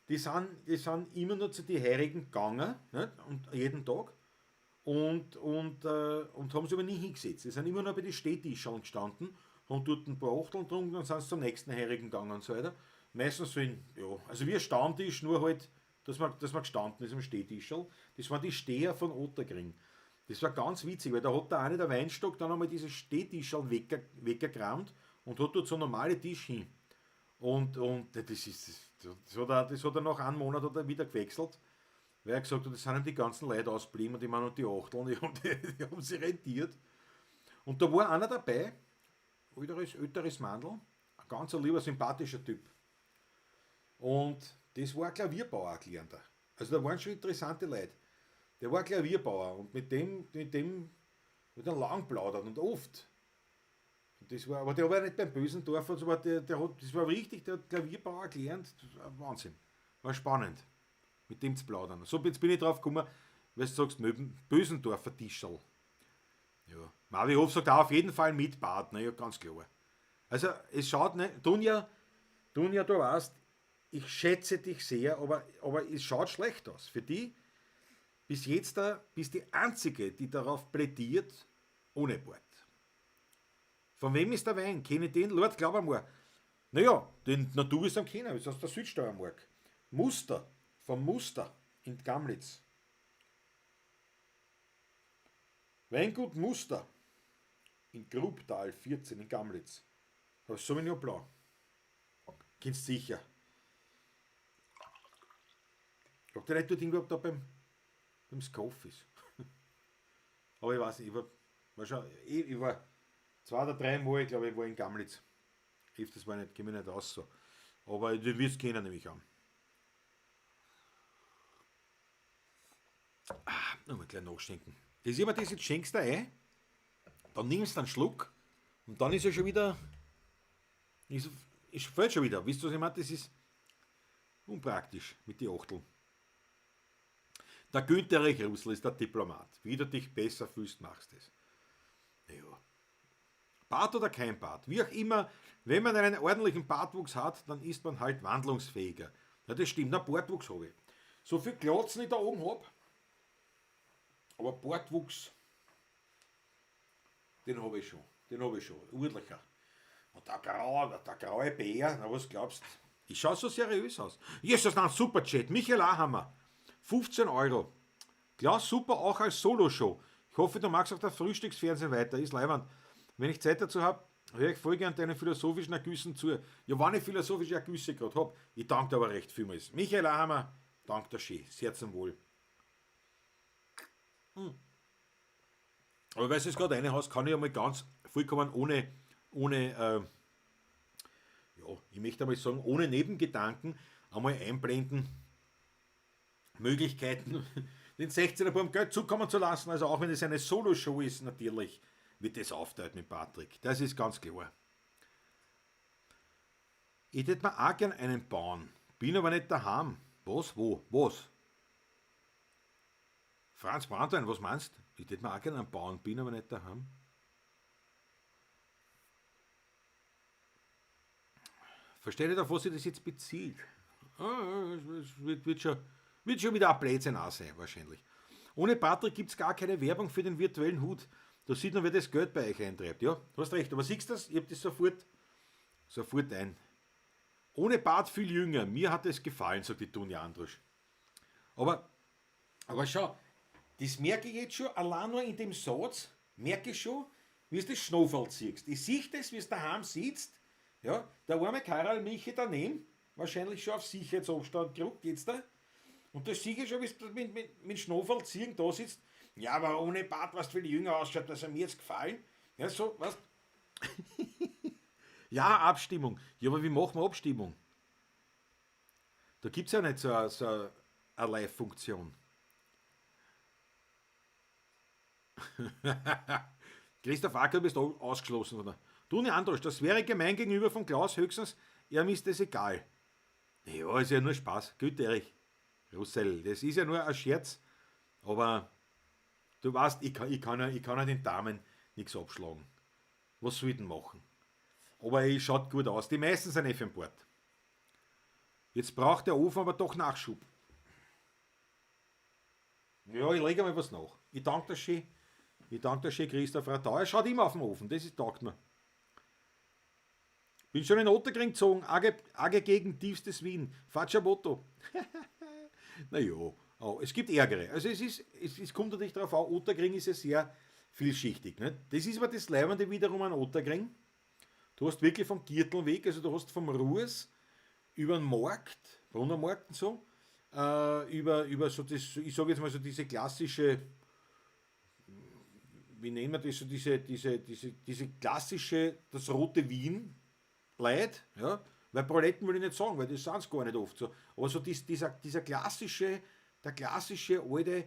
die sind immer nur zu den Heirigen gegangen, nicht? Und jeden Tag. Und haben sich aber nie hingesetzt. Die sind immer nur bei den Stehtischen gestanden, haben dort ein paar Achteln getrunken und sind zum nächsten Heirigen gegangen und so weiter. Meistens so in, ja, also wie ein Stammtisch, nur halt, dass man gestanden ist am Stehtischl. Das waren die Steher von Ottakring. Das war ganz witzig, weil da hat der eine, der Weinstock, dann einmal dieses Stehtischl weggekramt und hat dort so normale Tisch hin. Und das hat er nach einem Monat hat er wieder gewechselt, weil er gesagt hat, das sind ihm die ganzen Leute ausgeblieben und die waren und die Achteln, die haben sich rentiert. Und da war einer dabei, älteres Mandl, ein ganz lieber, sympathischer Typ. Und das war ein Klavierbauer, ein Gelernter. Also da waren schon interessante Leute. Der war Klavierbauer und mit dem hat er lang plaudert und oft. Und das war, aber der war nicht beim Bösendorfer, also war der, der hat, das war richtig, der hat Klavierbauer gelernt. Das war Wahnsinn. War spannend, mit dem zu plaudern. So, jetzt bin ich drauf gekommen, weil du sagst, Bösendorfer Tischerl. Ja. Marvi Hof sagt auch auf jeden Fall mit Bart, na ja, ganz klar. Also es schaut nicht, Dunja, du weißt, ich schätze dich sehr, aber es schaut schlecht aus. Für die, bis jetzt da, bist die Einzige, die darauf plädiert, ohne Bart. Von wem ist der Wein? Kenne ich den? Lord, glaub einmal. Naja, den, na, du wirst ihn kennen, das ist aus der Südsteiermark. Muster, vom Muster in Gamlitz. Weingut Muster in Grubtal 14 in Gamlitz. Das ist Sauvignon Blanc. Kennst du sicher. Ob der nicht dort irgendwo da beim Skoff ist. Aber ich weiß nicht, ich war 2 oder 3 Mal, glaube ich, war in Gamlitz. Öfters war ich nicht, komme ich nicht aus so. Aber du wirst kennen, nehme ich an. Ah, nochmal gleich nachschenken. Das ist immer das, jetzt schenkst du ein, dann nimmst du einen Schluck und dann ist er schon wieder, ist fällt schon wieder. Wisst ihr, was ich meine? Das ist unpraktisch mit den Achteln. Der Günther Russell ist der Diplomat. Wie du dich besser fühlst, machst es. Naja. Bart oder kein Bart, wie auch immer, wenn man einen ordentlichen Bartwuchs hat, dann ist man halt wandlungsfähiger. Ja, das stimmt, na, Bartwuchs habe ich. So viel Glatzen ich da oben hab, aber Bartwuchs, den habe ich schon, ordentlicher. Und der graue Bär, na was glaubst du? Ich schau so seriös aus. Jesus, na, super Chat, Michael Ahammer, 15 Euro. Klaus, super, auch als Solo-Show. Ich hoffe, du magst auch das Frühstücksfernsehen weiter, ist leiwand. Wenn ich Zeit dazu hab, höre ich voll gern deinen philosophischen Ergüssen zu. Ja, wann ich philosophische Ergüsse grad hab, ich danke dir aber recht vielmals. Michael Ahammer, danke dir schön, sehr zum Wohl. Aber weil du es gerade eine hast, kann ich einmal ganz vollkommen ohne, ja, ich möchte einmal sagen, ohne Nebengedanken einmal einblenden, Möglichkeiten, den 16er Buam Geld zukommen zu lassen. Also auch wenn es eine Solo-Show ist, natürlich wird das aufteilt mit Patrick. Das ist ganz klar. Ich tät mir auch gern einen bauen, bin aber nicht daheim. Was? Wo? Was? Franz Brandwein, was meinst du? Ich tät mir auch gern einen bauen, bin aber nicht daheim. Verstehe nicht, auf was sich das jetzt bezieht. Ah, es wird schon wieder ein Blödsinn auch sein, wahrscheinlich. Ohne Patrick gibt's gar keine Werbung für den virtuellen Hut. Da sieht man, wer das Geld bei euch eintreibt. Ja, du hast recht. Aber siehst du das? Ich hab das sofort ein. Ohne Bart viel jünger. Mir hat es gefallen, sagt die Dunja Andrusch. Aber schau, das merke ich jetzt schon, allein nur in dem Satz, merke ich schon, wie du das Schnauferl ziehst. Ich sehe das, wie du daheim sitzt. Ja, der arme Karl Michi daneben, wahrscheinlich schon auf Sicherheitsabstand gerückt, geht's da. Und da sehe ich schon, wie du mit Schnauferl ziehen da sitzt. Ja, aber ohne Bart, was viel jünger ausschaut, das hat mir jetzt gefallen. Ja, so, was? Ja, Abstimmung. Ja, aber wie machen wir Abstimmung? Da gibt's ja nicht so eine Live-Funktion. Christoph Acker, du bist ausgeschlossen, oder? Du, ne Androsch, das wäre gemein gegenüber von Klaus, höchstens, ihm ist das egal. Ja, ist ja nur Spaß. Gut, Erich. Russell, das ist ja nur ein Scherz, aber du weißt, ich kann ja den Damen nichts abschlagen. Was soll ich denn machen? Aber es schaut gut aus. Die meisten sind eh für den Bord. Jetzt braucht der Ofen aber doch Nachschub. Ja, ich lege mal was nach. Ich danke dir schön. Ich danke dir schön, Christoph Radau. Er schaut immer auf den Ofen, das ist, taugt mir. Bin schon in Ottakring gezogen, Age gegen tiefstes Wien. Facciamotto. Naja, oh, es gibt Ärgere. Also es kommt natürlich darauf an, Ottakring ist ja sehr vielschichtig. Ne? Das ist aber das Leibende wiederum an Ottakring. Du hast wirklich vom Gürtelweg, also du hast vom Ruhes über den Markt, Brunnermarkt und so, über so das, ich sag jetzt mal so diese klassische, wie nennen wir das, so diese klassische, das rote Wien, Leid, ja, weil Proletten will ich nicht sagen, weil das sind's gar nicht oft so. Aber so dieser klassische, der klassische alte,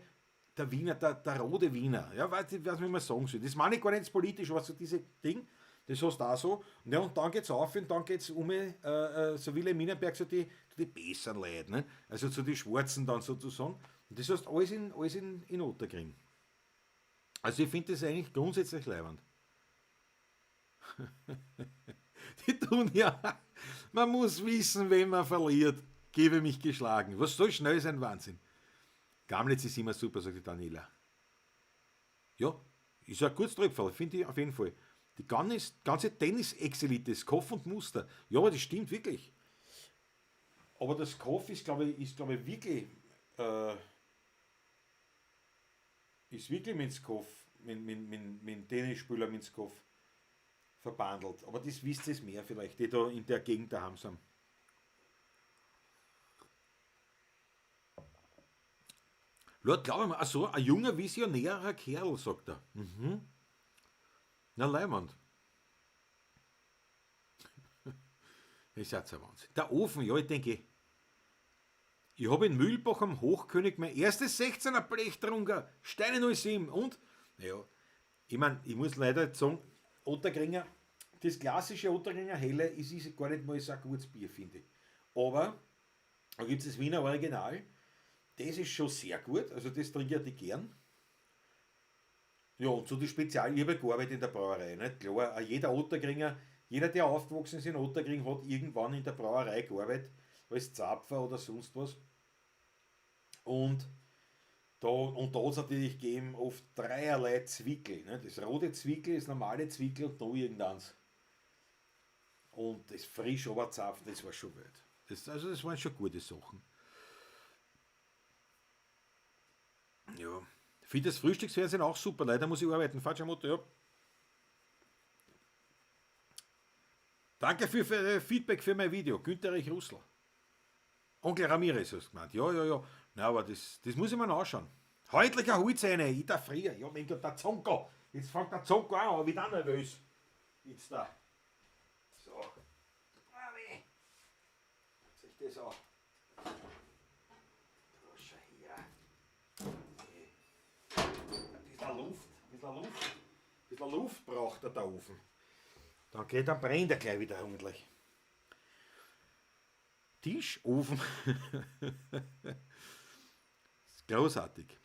der Wiener, der rote Wiener, ja, weiß nicht, wie man sagen soll. Das meine ich gar nicht politisch, aber so diese Ding, das hast du auch so. Und, ja, und dann geht's auf und dann geht's um, so wie Minenberg, so die besseren Leute, ne? Also zu die Schwarzen dann sozusagen. Und das heißt alles in Ottakring. Also ich finde das eigentlich grundsätzlich leibend. Die tun ja, man muss wissen, wenn man verliert. Gebe mich geschlagen. Was soll schnell sein, Wahnsinn. Gamlitz ist immer super, sagt die Daniela. Ja, ist ein gutes Tröpferl, finde ich auf jeden Fall. Die ganze Tennis-Ex-Elite, Skoff und Muster. Ja, aber das stimmt wirklich. Aber das Skoff ist, glaube ich, wirklich, ist wirklich mit Skoff, mit Tennisspieler mit Skoff verbandelt. Aber das wisst ihr mehr vielleicht, die da in der Gegend daheim sind. Lord, glaub ich mir, also ein junger, visionärer Kerl, sagt er. Mhm. Na, Leimand. Das ist ja ein Wahnsinn. Der Ofen, ja, ich denke, ich habe in Mühlbach am Hochkönig mein erstes 16er Blech getrunken, Steine 07 und, naja, ich meine, ich muss leider jetzt sagen, Ottakringer, das klassische Ottakringer Helle ist gar nicht mal so ein gutes Bier, finde ich. Aber da gibt es das Wiener Original, das ist schon sehr gut, also das trinke ich gern. Ja, und so die Spezial, ich habe ja gearbeitet in der Brauerei, nicht? Klar, auch jeder Ottakringer, jeder, der aufgewachsen ist in Ottakring, hat irgendwann in der Brauerei gearbeitet, als Zapfer oder sonst was. Und da hat es natürlich gegeben, oft dreierlei Zwickel. Ne? Das rote Zwickel, das normale Zwickel und noch irgendeins. Und das frisch runterzapfen, das war schon wild. Das waren schon gute Sachen. Ja. Ich finde das Frühstücksfernsehen auch super. Leider muss ich arbeiten. Falscher Mutter, ja. Danke für Feedback für mein Video. Günther Erich Russel. Onkel Ramirez hast du gemeint. Ja, ja, ja. Nein, aber das muss ich mir noch anschauen. Heutlicher Holz eine, ich da früher. Ja, mein Gott, der Zonko. Jetzt fängt der Zonko an, aber wieder nervös. Jetzt da. So. Sich das an. Da schau her. Ein bisschen Luft, ein bisschen Luft. Ein bisschen Luft braucht er da Ofen. Dann geht, dann brennt er gleich wieder ordentlich. Tischofen. Großartig.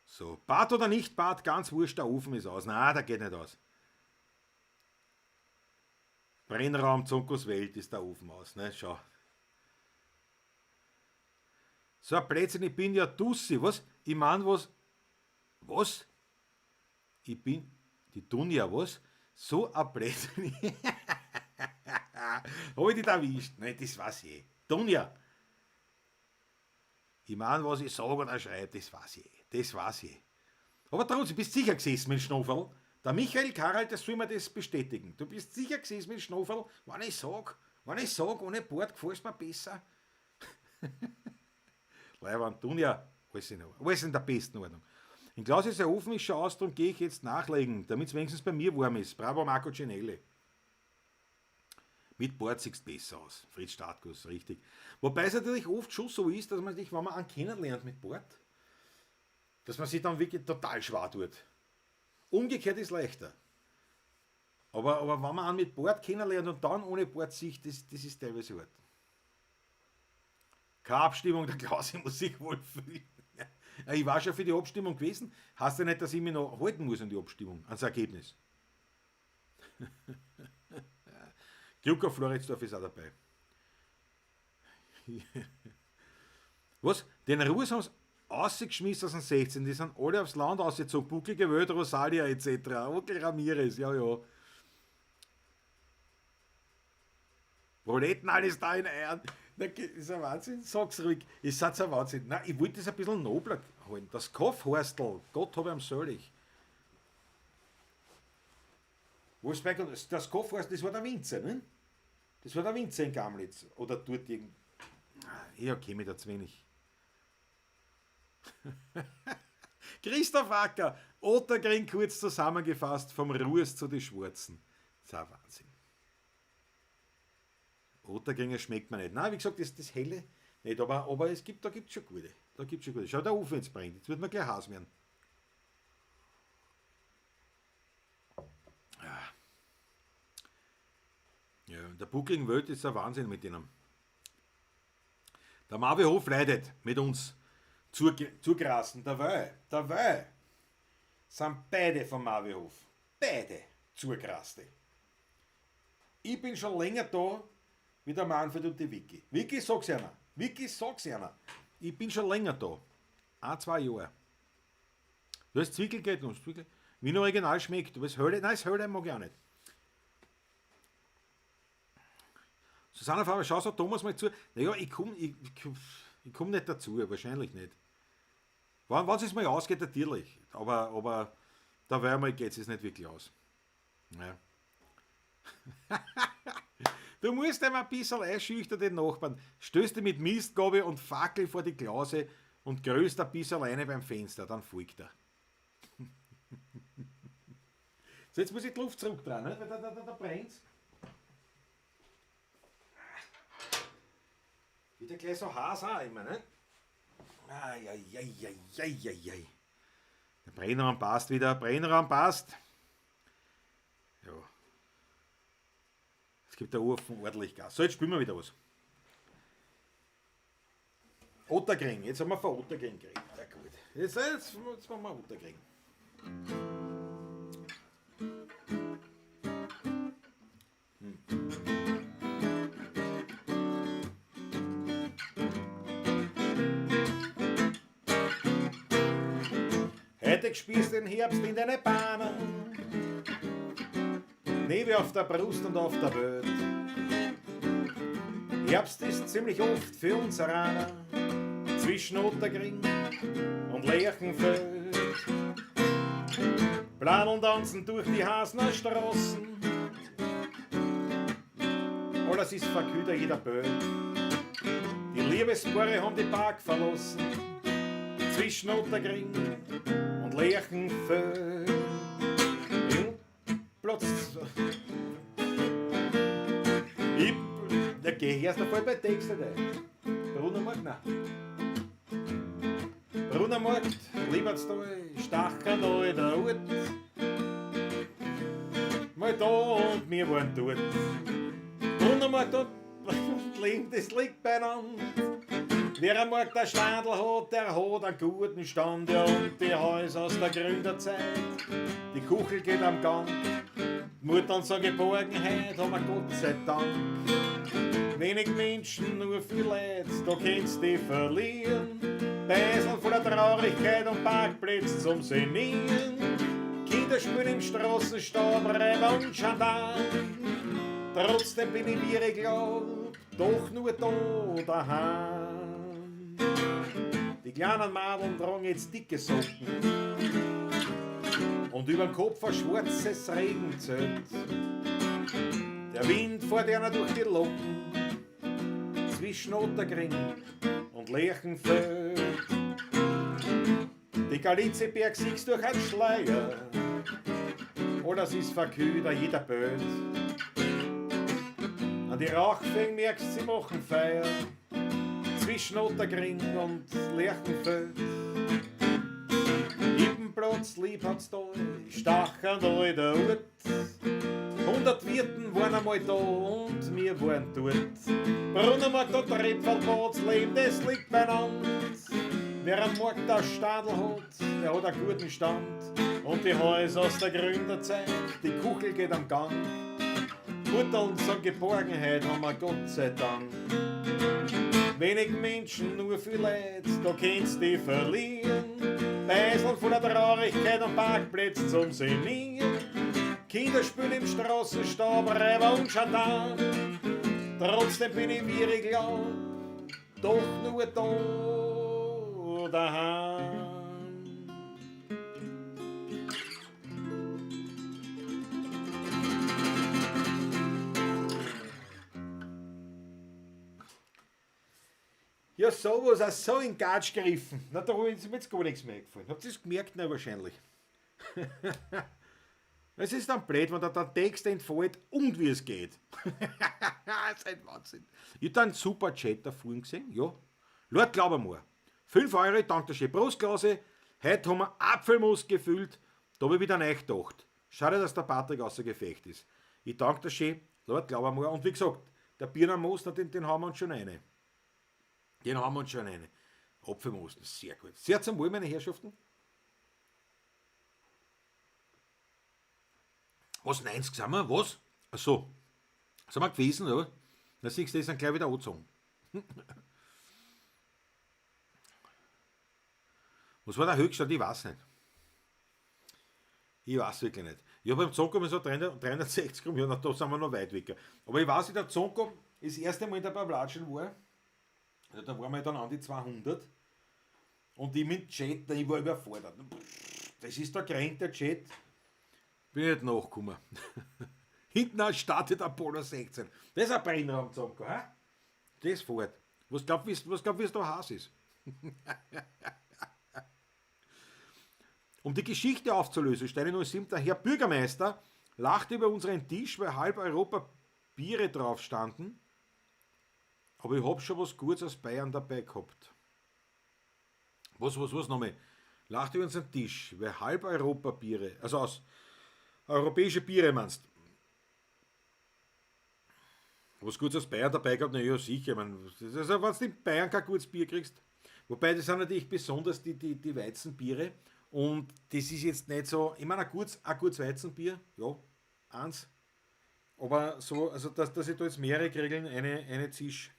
So, Bad oder nicht Bad, ganz wurscht, der Ofen ist aus. Nein, der geht nicht aus. Brennraum Zonkos Welt ist der Ofen aus. Ne? Schau. So ein Blödsinn, ich bin ja Tussi. Was? Ich mein was? Was? Ich bin die Dunja, was? So ein Blödsinn. Hab ich dich da erwischt? Nein, das weiß ich eh. Dunja. Ich mein, was ich sage oder schreibe, das weiß ich eh. Das weiß ich. Aber trotzdem, du bist sicher gesessen mit Schnofel. Der Michael Karl, das soll mir das bestätigen. Du bist sicher gesessen mit Schnofel. Wenn ich sag, ohne Bart gefällt's mir besser. Leiwand, Dunja, alles in der besten Ordnung. In Klaus ist der Ofen ist schon aus, darum gehe ich jetzt nachlegen, damit's wenigstens bei mir warm ist. Bravo Marco Cinelli. Mit Bart sieht's besser aus. Fritz Startguss, richtig. Wobei es natürlich oft schon so ist, dass man sich, wenn man einen kennenlernt mit Bart, dass man sich dann wirklich total schwer tut. Umgekehrt ist leichter. Aber wenn man einen mit Bart kennenlernt und dann ohne Bart sieht, das ist teilweise hart. Keine Abstimmung, der Klausi muss sich wohl fühlen. Ja, ich war schon für die Abstimmung gewesen. Heißt ja nicht, dass ich mich noch halten muss an die Abstimmung, ans Ergebnis. Glück auf Floridsdorf ist auch dabei. Was? Den Ruß haben sie rausgeschmissen aus dem 16. Die sind alle aufs Land rausgezogen. Bucklige Welt, Rosalia etc. Onkel Ramirez, ja, ja. Proletten alles da in Eiern. Na, ist ein Wahnsinn, sag's ruhig. Ist ein Wahnsinn. Nein, ich wollte das ein bisschen nobler halten. Das Kaffhorstl, Gott hab ihm selig. Wolfsberg, das Kaffhorstl, das war der Winzer, ne? Das war der Winzer in Gamlitz. Oder dort irgend. Ja, okay, mir da zu wenig. Christoph Acker, Ottakring kurz zusammengefasst, vom Ruß zu den Schwarzen. Das ist ein Wahnsinn. Ottakringer schmeckt mir nicht. Nein, wie gesagt, das Helle nicht, aber es gibt, da gibt's schon gute. Da gibt's schon gute. Schau, der Ofen jetzt brennt. Jetzt wird man gleich heiß werden. Ja, der Buckligen Welt ist ein Wahnsinn mit denen. Der Marvi Hof leidet mit uns zugrasen. Derweil sind beide vom Marvi Hof. Beide zugraste. Ich bin schon länger da wie der Manfred und die Vicky. Vicky, sag's einer. Vicky, sag's einer. Ich bin schon länger da. 1, 2 Jahre. Du hast Zwickel geht noch. Zwickel. Wie noch original schmeckt. Aber das Hölle, nein, das Hölle mag ich auch nicht. Susanne Faber, schau so Thomas mal zu. Naja, ich komm nicht dazu, wahrscheinlich nicht. Wenn es mal ausgeht, natürlich. Aber da mal geht es nicht wirklich aus. Ja. Du musst einmal ein bisschen einschüchtern, den Nachbarn. Stößt du mit Mistgabel und Fackel vor die Klause und größt ein bisschen alleine beim Fenster, dann folgt er. So, jetzt muss ich die Luft zurückdrehen, ne? Weil da brennt's. Wieder gleich so heiß auch immer, ne? Ai, ai, ai, ai, ai, ai. Der Brennraum passt wieder, Brennraum passt. Ja. Es gibt der Ofen ordentlich Gas. So, jetzt spielen wir wieder was. Ottakring, jetzt haben wir von Ottakring geredet. Ja gut. Jetzt machen wir Ottakring. Freudig spürst den Herbst in deine Bahnen. Nebel auf der Brust und auf der Welt. Herbst ist ziemlich oft für uns Raner zwischen Ottergring und Lerchenfeld. Pladeln tanzen durch die Hasner Straßen. Alles ist verkühlt, jeder Böll. Die Liebespaare haben die Park verlassen. Zwischen Ottergring und Lerchenfeld. Platz. Ich, da geh ich erst einmal bei Texte rein. Brunnermarkt, nein. Brunnermarkt, Liebertstal, Stachern, alter Ort. Mal da und wir waren dort. Brunnermarkt und Leben, das liegt beieinander. Wer am Markt ein Standl hat, der hat einen guten Stand. Ja, und die Häuser aus der Gründerzeit, die Kuchel geht am Gang. Die Muttern sagen Geborgenheit, haben wir Gott sei Dank. Wenig Menschen, nur viel Leid, da kannst du dich verlieren. Beisel voller Traurigkeit und Parkplätze zum Senieren. Kinder spielen im Straßenstaub, Reiber und Schandal. Trotzdem bin ich, wie ich glaub, doch nur da daheim. Die kleinen Madeln tragen jetzt dicke Socken und überm Kopf ein schwarzes Regenzelt. Der Wind fährt einer durch die Locken zwischen Ottergring und Lerchenfeld. Die Galitzieberg siehst durch einen Schleier, alles ist verkühlt, jeder Böd. An die Rauchfänge merkst, sie machen Feier zwischen Ottergring und Lerchenfeld. Ippenplatz, Liebhardstal, Stachern, alter Ort. 100 Wirten waren einmal da und wir waren dort. Brunnermarkt und Trepfelplatz, Leben, das liegt beieinander. Wer am Markt ein Stadl hat, der hat einen guten Stand. Und die Häuser aus der Gründerzeit, die Kuchel geht am Gang. Mutterl sagen Geborgenheit haben wir Gott sei Dank. Wenig Menschen, nur viel Leid, da kannst du dich verlieren. Beisel voller Traurigkeit und Parkplätze zum Senieren. Kinder spielen im Straßenstaub, Reiber und Schandal. Trotzdem bin ich, wie ich glaub, doch nur da daheim. Ja, sowas, auch so in Gatsch gegriffen. Na, da ist mir jetzt gar nichts mehr gefallen. Habt ihr es gemerkt? Nein, wahrscheinlich. Es ist dann blöd, wenn da der Text entfällt und wie es geht. Das ist ein Wahnsinn. Ich hab da einen super Chat da vorhin gesehen. Ja. Leute, glaub mir. 5 Euro, dank der schönen Brustklase. Heute haben wir Apfelmus gefüllt. Da hab ich wieder neu gedacht. Schade, dass der Patrick außer Gefecht ist. Ich danke dir schön. Leute, glaub mir. Und wie gesagt, der Birnenmoos, den haben wir uns schon eine. Den haben wir uns schon eine. Apfelmus, sehr gut. Sehr zum Wohl, meine Herrschaften. Was, 90 sind wir? Was? Ach so. Sind wir gewesen, oder? Na siehst du, die sind gleich wieder angezogen. Was war der Höchststand? Ich weiß nicht. Ich weiß wirklich nicht. Ich habe beim Zonko so 360 Gramm, ja, na, da sind wir noch weit weg. Aber ich weiß, der Zonko das erste Mal in der Pawlatschen war, also da waren wir dann an die 200 und ich mit Jet, ich war überfordert. Das ist der Grenz, der Jet. Bin ich nicht nachgekommen. Hinten startet Apollo 16. Das ist ein Brenner am Zonko, hä? Das fährt. Was glaubt, wie es da heiß ist? Um die Geschichte aufzulösen, Steine 07, der Herr Bürgermeister lachte über unseren Tisch, weil halb Europa Biere drauf standen. Aber ich hab schon was Gutes aus Bayern dabei gehabt. Was nochmal? Lachte über unseren Tisch, weil halb Europa Biere, also aus europäische Biere meinst. Was Gutes aus Bayern dabei gehabt? Na ja, sicher. Ich mein, also, wenn du in Bayern kein gutes Bier kriegst. Wobei, das sind natürlich besonders die Weizenbiere. Und das ist jetzt nicht so, ich meine, ein gutes Weizenbier, ja, eins. Aber so, also dass ich da jetzt mehrere kriege, eine Zisch,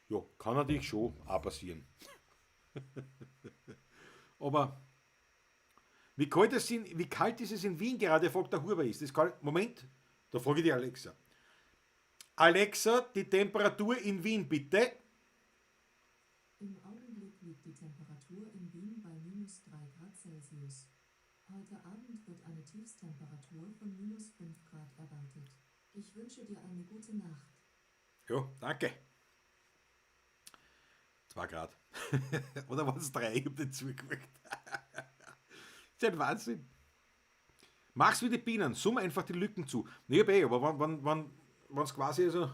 ja, kann natürlich schon auch passieren. Aber Wie kalt, es in, wie kalt ist es in Wien gerade, fragt der Huber ist. Das kann, Moment, da frage ich die Alexa. Alexa, die Temperatur in Wien bitte. Im Augenblick liegt die Temperatur in Wien bei minus 3 Grad Celsius. Heute Abend wird eine Tiefstemperatur von minus 5 Grad erwartet. Ich wünsche dir eine gute Nacht. Ja, danke. 2 Grad. Oder waren es 3? Ich hab nicht zugewirkt. Das ist ein Wahnsinn. Mach's wie die Bienen, summ einfach die Lücken zu. Nee, aber wenn's quasi also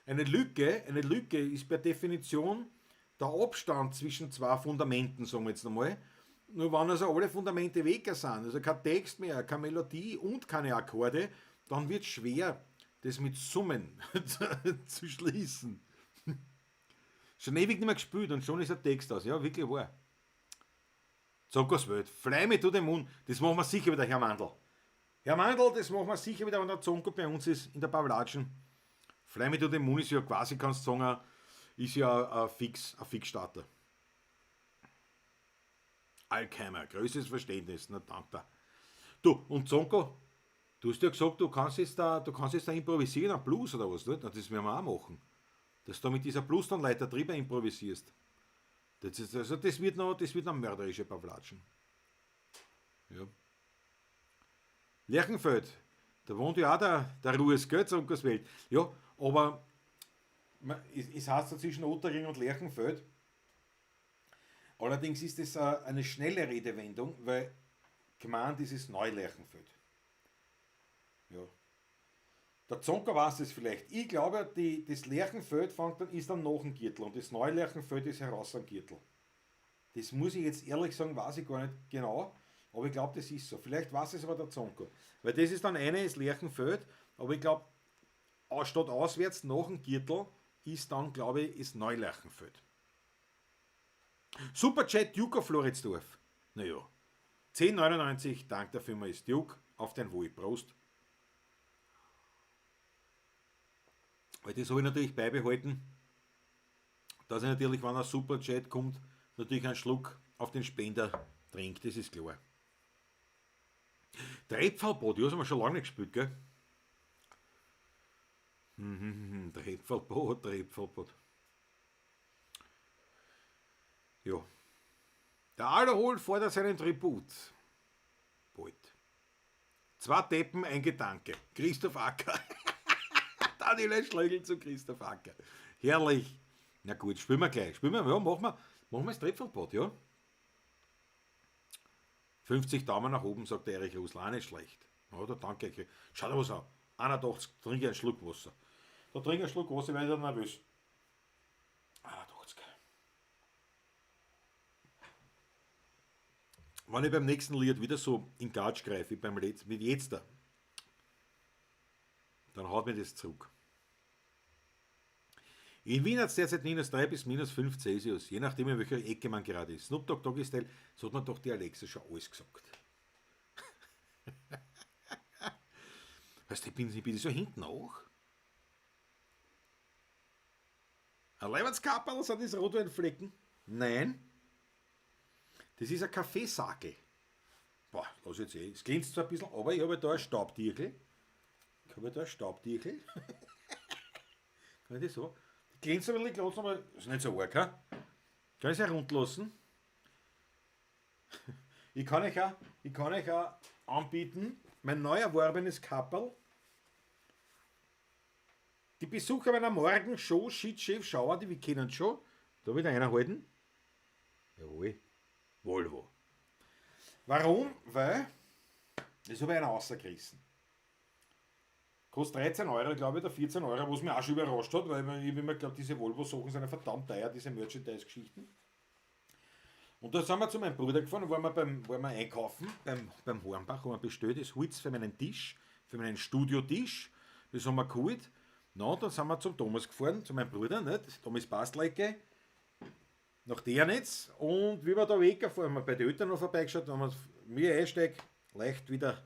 eine Lücke ist per Definition der Abstand zwischen zwei Fundamenten, sagen wir jetzt nochmal. Nur wenn also alle Fundamente weg sind, also kein Text mehr, keine Melodie und keine Akkorde, dann wird's schwer, das mit Summen zu schließen. Schon ewig nicht mehr gespielt und schon ist der Text aus. Ja, wirklich wahr. Zonkos Welt, Fly me to the Moon, das machen wir sicher wieder, Herr Mandl. Herr Mandl, das machen wir sicher wieder, wenn der Zonko bei uns ist, in der Pavlatschen. Fly me to the Moon ist ja quasi, kannst du sagen, ist ja ein Fixstarter. Alkheimer, größtes Verständnis, na danke. Du, und Zonko, du hast ja gesagt, du kannst jetzt da improvisieren, am Blues oder was, nicht? Na, das werden wir auch machen. Dass du mit dieser Blues-Tonleiter drüber improvisierst. Das ist, also das wird noch mörderische Pavlatschen. Ja. Lerchenfeld, da wohnt ja auch der Ruhes, gell, Zonkos Welt. Ja, aber es heißt zwischen Otterring und Lerchenfeld. Allerdings ist es eine schnelle Redewendung, weil gemeint ist es Neulerchenfeld. Ja. Der Zonker weiß es vielleicht. Ich glaube, das Lerchenfeld ist dann nach dem Gürtel und das Neulerchenfeld ist heraus am Gürtel. Das muss ich jetzt ehrlich sagen, weiß ich gar nicht genau, aber ich glaube, das ist so. Vielleicht weiß es aber der Zonker. Weil das ist dann eine, ist Lerchenfeld, aber ich glaube, statt auswärts nach dem Gürtel ist dann, glaube ich, ist Neulerchenfeld. Superchat Duke of Floridsdorf. Naja, 10,99, dank der Firma ist Duke, auf dein Wohl. Prost. Weil das habe ich natürlich beibehalten, dass ich natürlich, wenn ein Superchat kommt, natürlich einen Schluck auf den Spender trinkt, das ist klar. Trepferlbad, ja, das haben wir schon lange nicht gespielt, gell? Trepferlbad, Trepferlbad. Ja. Der Alkohol fordert seinen Tribut. Bald. 2 Deppen, ein Gedanke. Christoph Acker. Daniel Schlögl zu Christoph Acker. Herrlich. Na gut, spielen wir gleich. Spielen wir, ja, machen wir das Trepferlbad, ja. 50 Daumen nach oben, sagt der Erich Rusl. Auch nicht schlecht. Ja, da danke ich. Schau dir was an. 81, trinke einen Schluck Wasser. Da trinke ich einen Schluck Wasser, werde ich dann nervös. 81. Wenn ich beim nächsten Lied wieder so in Gatsch greife, wie beim letzten, wie jetzt da, dann haut mir das zurück. In Wien hat es derzeit minus 3 bis minus 5 Celsius, je nachdem in welcher Ecke man gerade ist. Snoop Dogg Doggy Style, so hat man doch die Alexa schon alles gesagt. Weißt du, ich bin so hinten auch. Ein Leibertskapperl, sind das Rotweinflecken? Nein. Das ist ein Kaffeesackel. Boah, lass jetzt eh. Es glänzt zwar ein bisschen, aber ich habe da ein Staubtierchen. Ich habe da ein Staubtierchen. Kann ich das so? Die glänzt ein bisschen, glänzt, aber ist nicht so arg, he? Kann ich es herunterlassen? Ich kann euch auch anbieten, mein neu erworbenes Kapperl. Die Besucher meiner Morgenshow, Shit Chef Schauer, die wir kennen schon. Da wieder einer halten. Jawohl. Volvo. Warum? Weil, das habe ich einer rausgerissen. Kostet 13 Euro, glaube ich, oder 14 Euro, was mich auch schon überrascht hat, weil ich immer glaube, diese Volvo-Sachen sind ja verdammt teuer, diese Merchandise-Geschichten. Und da sind wir zu meinem Bruder gefahren, waren wir einkaufen, beim Hornbach, haben wir bestellt, das Holz für meinen Tisch, für meinen Studiotisch, das haben wir geholt. Na, und dann sind wir zum Thomas gefahren, zu meinem Bruder, nicht? Thomas Bastlecke, nach Dernitz, und wie wir da weggefahren, haben wir bei den Eltern noch vorbeigeschaut, haben wir mir einsteig, leicht wieder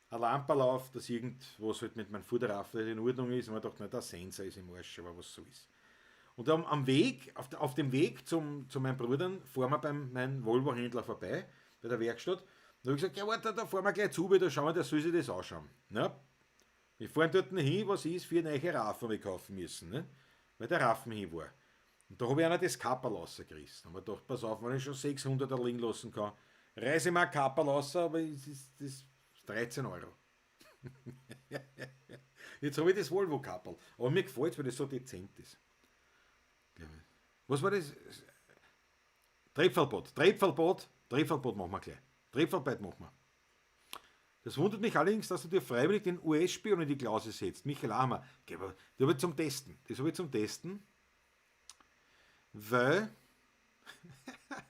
ein Lamperl auf, dass irgendwas halt mit meinem Futterraff nicht in Ordnung ist, und man dachte, na, der Sensor ist im Arsch, aber was so ist. Und am Weg, auf dem Weg zu meinem Bruder, fahren wir beim meinem Volvo-Händler vorbei, bei der Werkstatt, Da habe ich gesagt, ja warte, da fahren wir gleich zu, da schauen wir, der soll sich das anschauen. Ne? Wir fahren dort hin, was ist, 4 neue Raffen wir kaufen müssen, ne? Weil der Raffen hin war. Und da habe ich einer das Kapperl rausgerissen. Da habe ich gedacht, pass auf, wenn ich schon 600 liegen lassen kann, reiße ich mir ein Kapperl raus, aber es ist, das ist 13 Euro. Jetzt habe ich das Volvo-Kapperl. Aber mir gefällt es, weil das so dezent ist. Was war das? Trepferlbad. Trepferlbad. Trepferlbad machen wir gleich. Trepferlbad machen wir. Das wundert mich allerdings, dass du dir freiwillig den U S-Spion in die Klause setzt. Michael Ahmer. Das habe ich zum Testen. Das habe ich zum Testen. Weil.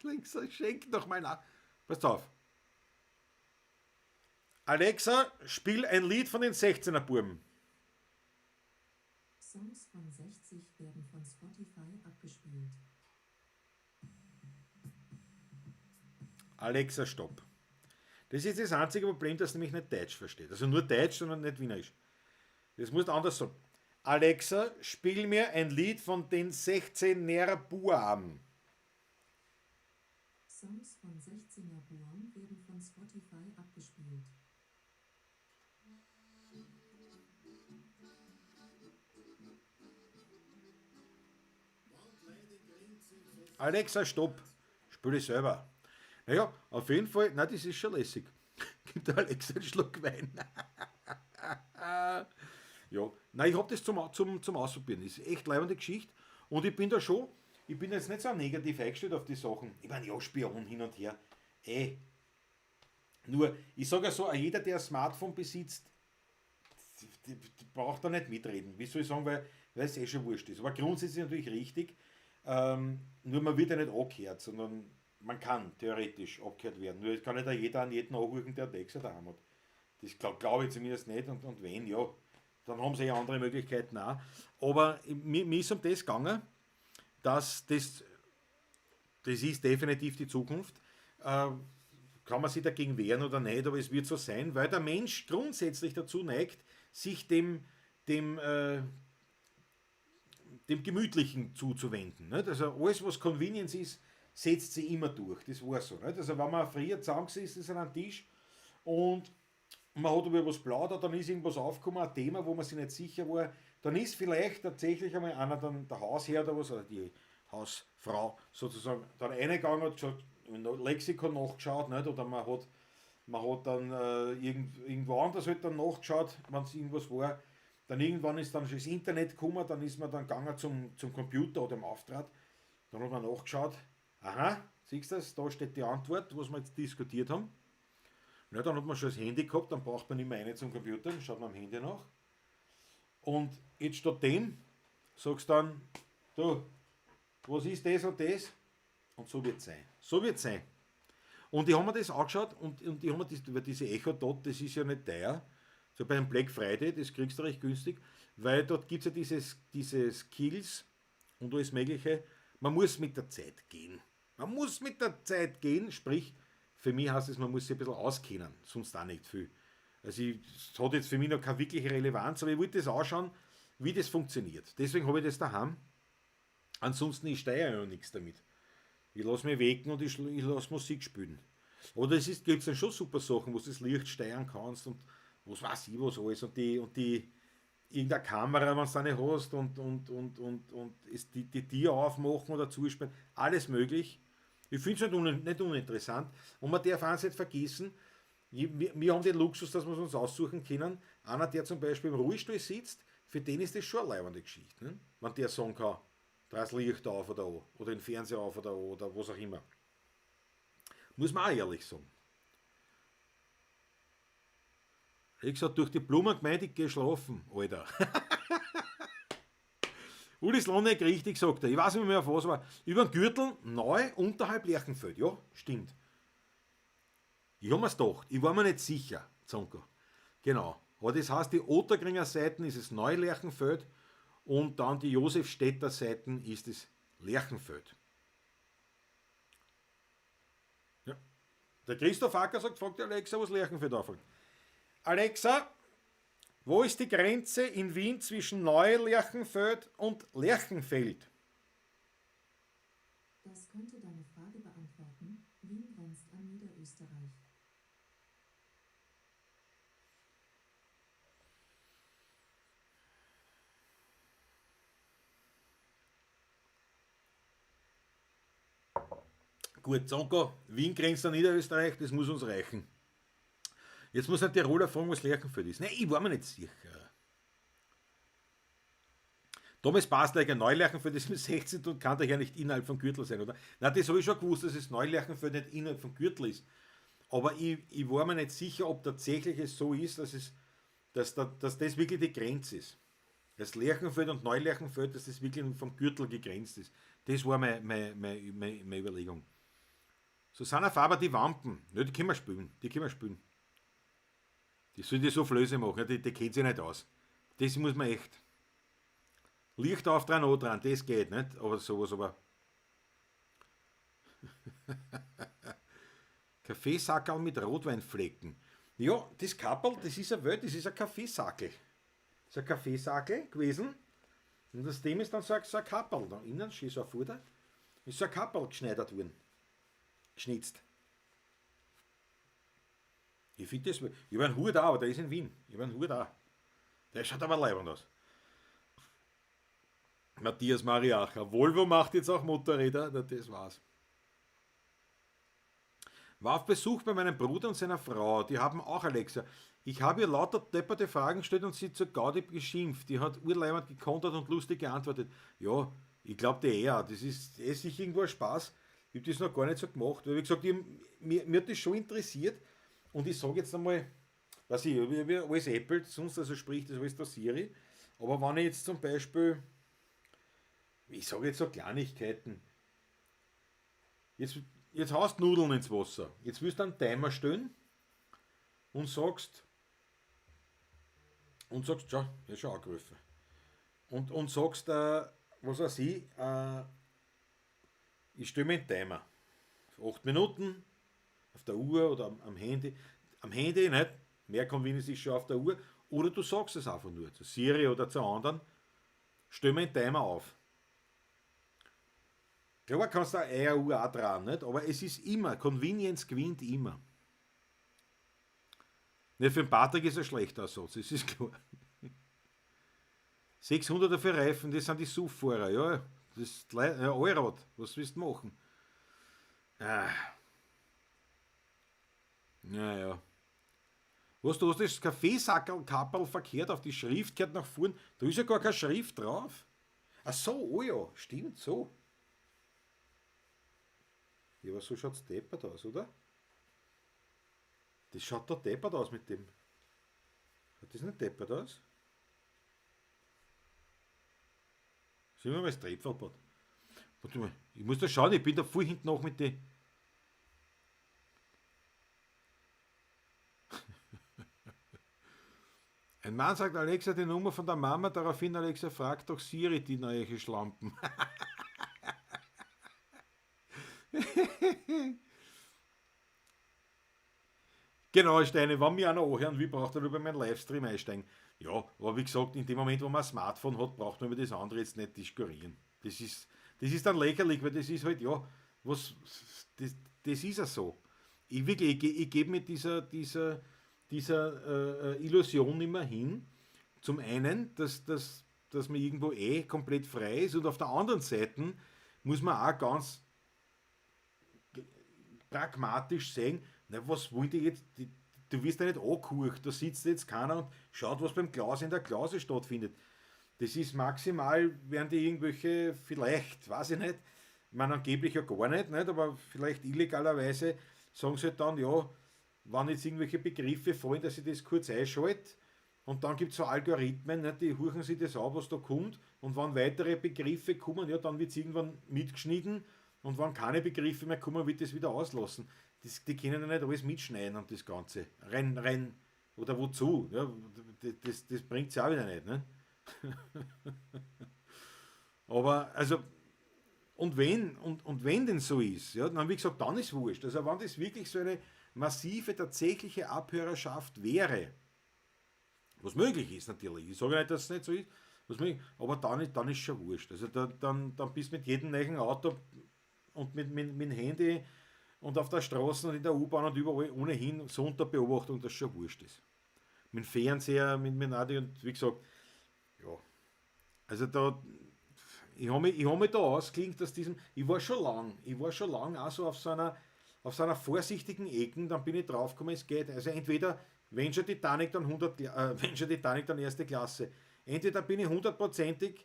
Links, schenk doch mal nach. Passt auf. Alexa, spiel ein Lied von den 16er Buben. Songs von 60 werden von Spotify abgespielt. Alexa, stopp. Das ist das einzige Problem, dass nämlich nicht Deutsch versteht. Also nur Deutsch, sondern nicht Wienerisch. Das musst du anders sagen. Alexa, spiel mir ein Lied von den 16er Buam. Songs von 16er Buam werden von Spotify abgespielt. Alexa, stopp. Spiel ich selber. Naja, auf jeden Fall, nein, das ist schon lässig. Gibt der Alexa einen Schluck Wein. Ja, nein, ich hab das zum Ausprobieren. Das ist echt leibende Geschichte. Und ich bin da schon, ich bin jetzt nicht so negativ eingestellt auf die Sachen. Ich meine, ja, Spion hin und her. Nur, ich sag ja so, jeder, der ein Smartphone besitzt, die braucht da nicht mitreden. Wie soll ich sagen, weil es eh schon wurscht ist. Aber grundsätzlich natürlich richtig. Nur man wird ja nicht angehört, sondern man kann theoretisch abgehört werden. Nur es kann nicht jeder an jeden anrufen, der Alexa daheim hat. Das glaub ich zumindest nicht. Und wenn, ja, dann haben sie ja andere Möglichkeiten auch. Aber mir ist um das gegangen, dass das ist definitiv die Zukunft. Kann man sich dagegen wehren oder nicht, aber es wird so sein, weil der Mensch grundsätzlich dazu neigt, sich dem Gemütlichen zuzuwenden. Nicht? Also alles, was Convenience ist, setzt sich immer durch. Das war so. Nicht? Also wenn man früher zusammengesessen ist an einem Tisch und man hat über was plaudert, dann ist irgendwas aufgekommen, ein Thema, wo man sich nicht sicher war, dann ist vielleicht tatsächlich einmal einer dann der Hausherr oder was, oder die Hausfrau sozusagen, dann reingegangen und gesagt, im Lexikon nachgeschaut, nicht? Oder man hat dann irgendwo anders halt dann nachgeschaut, wenn's irgendwas war. Dann irgendwann ist dann schon das Internet gekommen, dann ist man dann gegangen zum Computer oder im Auftrag. Dann hat man nachgeschaut, aha, siehst du das, da steht die Antwort, was wir jetzt diskutiert haben. Na, dann hat man schon das Handy gehabt, dann braucht man nicht mehr eine zum Computer, dann schaut man am Handy nach. Und jetzt statt dem sagst du dann, du, was ist das und das? Und so wird's sein. So wird's sein. Und ich hab mir das angeschaut und ich hab mir das, weil diese Echo Dot, das ist ja nicht teuer. So beim Black Friday, das kriegst du recht günstig, weil dort gibt's ja diese Skills und alles Mögliche. Man muss mit der Zeit gehen. Man muss mit der Zeit gehen, sprich, für mich heißt es, man muss sich ein bisschen auskennen, sonst auch nicht viel. Also ich, es hat jetzt für mich noch keine wirkliche Relevanz, aber ich wollte das anschauen, wie das funktioniert. Deswegen habe ich das daheim. Ansonsten, ich steige ja nichts damit. Ich lass mich wecken und ich lass Musik spielen. Oder es gibt's dann schon super Sachen, wo du das Licht steuern kannst und was weiß ich was alles und die irgendeine Kamera, wenn du eine hast und es die Tür aufmachen oder zusperren, alles möglich. Ich find's nicht uninteressant. Und man darf eins nicht vergessen, wir haben den Luxus, dass wir es uns aussuchen können. Einer, der zum Beispiel im Ruhestuhl sitzt, für den ist das schon eine leibende Geschichte. Ne? Wenn der sagen kann, dreh das Licht auf oder an, oder den Fernseher auf oder an, oder was auch immer. Muss man auch ehrlich sagen. Ich gesagt, durch die Blumen gemeint, ich geh schlafen, Alter. Uli Slonek richtig sagt er, ich weiß nicht mehr, auf was war. Über den Gürtel, neu, unterhalb Lerchenfeld. Ja, stimmt. Ich hab mir's gedacht, ich war mir nicht sicher, Zonko. Genau. Aber das heißt, die Ottakringer Seiten ist es Neulerchenfeld und dann die Josefstädter Seiten ist es Lerchenfeld. Ja. Der Christoph Acker sagt, fragt die Alexa, was Lerchenfeld anfängt. Alexa, wo ist die Grenze in Wien zwischen Neulerchenfeld und Lerchenfeld? Das könnte deine Frage beantworten. Wien grenzt an Niederösterreich. Gut, Zonko, Wien grenzt an Niederösterreich, das muss uns reichen. Jetzt muss ein Tiroler fragen, was Lerchenfeld ist. Nein, ich war mir nicht sicher. Thomas Basler, Neulerchenfeld ist mit 16 und kann doch ja nicht innerhalb von Gürtel sein, oder? Na, das habe ich schon gewusst, dass es Neulerchenfeld nicht innerhalb von Gürtel ist. Aber ich war mir nicht sicher, ob tatsächlich es so ist, dass das wirklich die Grenze ist. Dass Lerchenfeld und Neulerchenfeld, dass das wirklich vom Gürtel gegrenzt ist. Das war meine Überlegung. Susanna Faber, die Wampen. Ja, die können wir spielen. Die können wir spielen. Die sollen die so Flöße machen, die kennt sich nicht aus. Das muss man echt. Licht auf dran, auch dran, das geht nicht. Aber sowas, aber. Kaffeesackerl mit Rotweinflecken. Ja, das Kapperl, das ist eine Welt, das ist ein Kaffeesackel. Das ist ein Kaffeesackel gewesen. Und das Dem ist dann so ein Kapperl. Da innen, schön so ein Fuder, ist so ein Kapperl geschneidert worden. Geschnitzt. Ich finde das, ich habe einen Hut auch, aber der ist in Wien. Ich habe einen Hut auch. Der schaut aber leibend aus. Matthias Mariacher. Volvo macht jetzt auch Motorräder. Na, das war's. War auf Besuch bei meinem Bruder und seiner Frau. Die haben auch Alexa. Ich habe ihr lauter depperte Fragen gestellt und sie zur Gaudi geschimpft. Die hat urleibend gekontert und lustig geantwortet. Ja, ich glaub dir eher. Das ist eh sicher irgendwo ein Spaß. Ich hab das noch gar nicht so gemacht. Weil, wie gesagt, mir hat das schon interessiert. Und ich sag jetzt einmal, weiß ich, ich hab alles Apple, sonst also sprich, das alles der Siri. Aber wenn ich jetzt zum Beispiel, ich sag jetzt so Kleinigkeiten, jetzt haust du Nudeln ins Wasser, jetzt willst du einen Timer stellen und sagst, schau, ich hab schon angerufen. Und sagst, was weiß ich, ich stell mir einen Timer. 8 Minuten auf der Uhr oder am Handy. Am Handy nicht, mehr Convenience ist schon auf der Uhr. Oder du sagst es einfach nur, zu Siri oder zu anderen, stell mir einen Timer auf. Klar kannst du auch eine Uhr auch dran, nicht? Aber es ist immer, Convenience gewinnt immer. Nicht für den Patrick ist ein schlechter Ersatz, das ist klar. 600er für Reifen, das sind die Suffahrer, ja. Das ist ja, Allrad, was willst du machen? Ah. Naja. Was, du hast das Kaffeesackerl, Kapperl verkehrt auf die Schrift, kehrt nach vorn, da ist ja gar keine Schrift drauf. Ach so, oh ja, stimmt, so. Ja, aber so schaut's deppert aus, oder? Das schaut da deppert aus mit dem. Schaut das nicht deppert aus? Sind wir mal das Trepferlbad? Warte mal, ich muss da schauen, ich bin da voll hinten noch mit den. Ein Mann sagt Alexa die Nummer von der Mama, daraufhin Alexa fragt doch Siri die neue Schlampen. Genau, Steine, wenn mich einer anhören will, braucht er über meinen Livestream einsteigen. Ja, aber wie gesagt, in dem Moment, wo man ein Smartphone hat, braucht man über das andere jetzt nicht diskutieren. Das ist dann lächerlich, weil das ist halt, ja, was, das, das ist ja so. Ich wirklich, ich, ich gebe mit dieser Illusion immer hin. Zum einen, dass man irgendwo eh komplett frei ist und auf der anderen Seite muss man auch ganz pragmatisch sehen, na, was wollen die jetzt, die, du wirst ja nicht angehört, da sitzt jetzt keiner und schaut, was beim Klaus in der Klause stattfindet. Das ist maximal, werden die irgendwelche, vielleicht, weiß ich nicht, ich meine angeblich ja gar nicht, nicht, aber vielleicht illegalerweise sagen sie halt dann, ja, wenn jetzt irgendwelche Begriffe fallen, dass ich das kurz einschalte und dann gibt's so Algorithmen, nicht, die huchen sich das an, was da kommt und wenn weitere Begriffe kommen, ja, dann wird's irgendwann mitgeschnitten und wenn keine Begriffe mehr kommen, wird das wieder auslassen. Die können ja nicht alles mitschneiden und das Ganze. Rein, rein, oder wozu? Ja, das bringt's ja auch wieder nicht. Ne? Aber, also, und wenn, und, und wenn denn so ist, ja, dann wie gesagt, dann ist wurscht. Also wenn das wirklich so eine massive, tatsächliche Abhörerschaft wäre, was möglich ist natürlich, ich sage nicht, dass es nicht so ist, was möglich, aber dann ist schon wurscht. Also da, dann, dann bist du mit jedem neuen Auto und mit dem Handy und auf der Straße und in der U-Bahn und überall ohnehin so unter Beobachtung, dass es schon wurscht ist. Mit dem Fernseher, mit dem Radio und wie gesagt, ja, also da, Ich habe mich da ausklingt aus diesem, ich war schon lang auch so auf so einer vorsichtigen Ecken, dann bin ich draufgekommen, es geht. Also entweder, wenn schon Titanic, dann 100, wenn schon Titanic, dann erste Klasse. Entweder bin ich 100-prozentig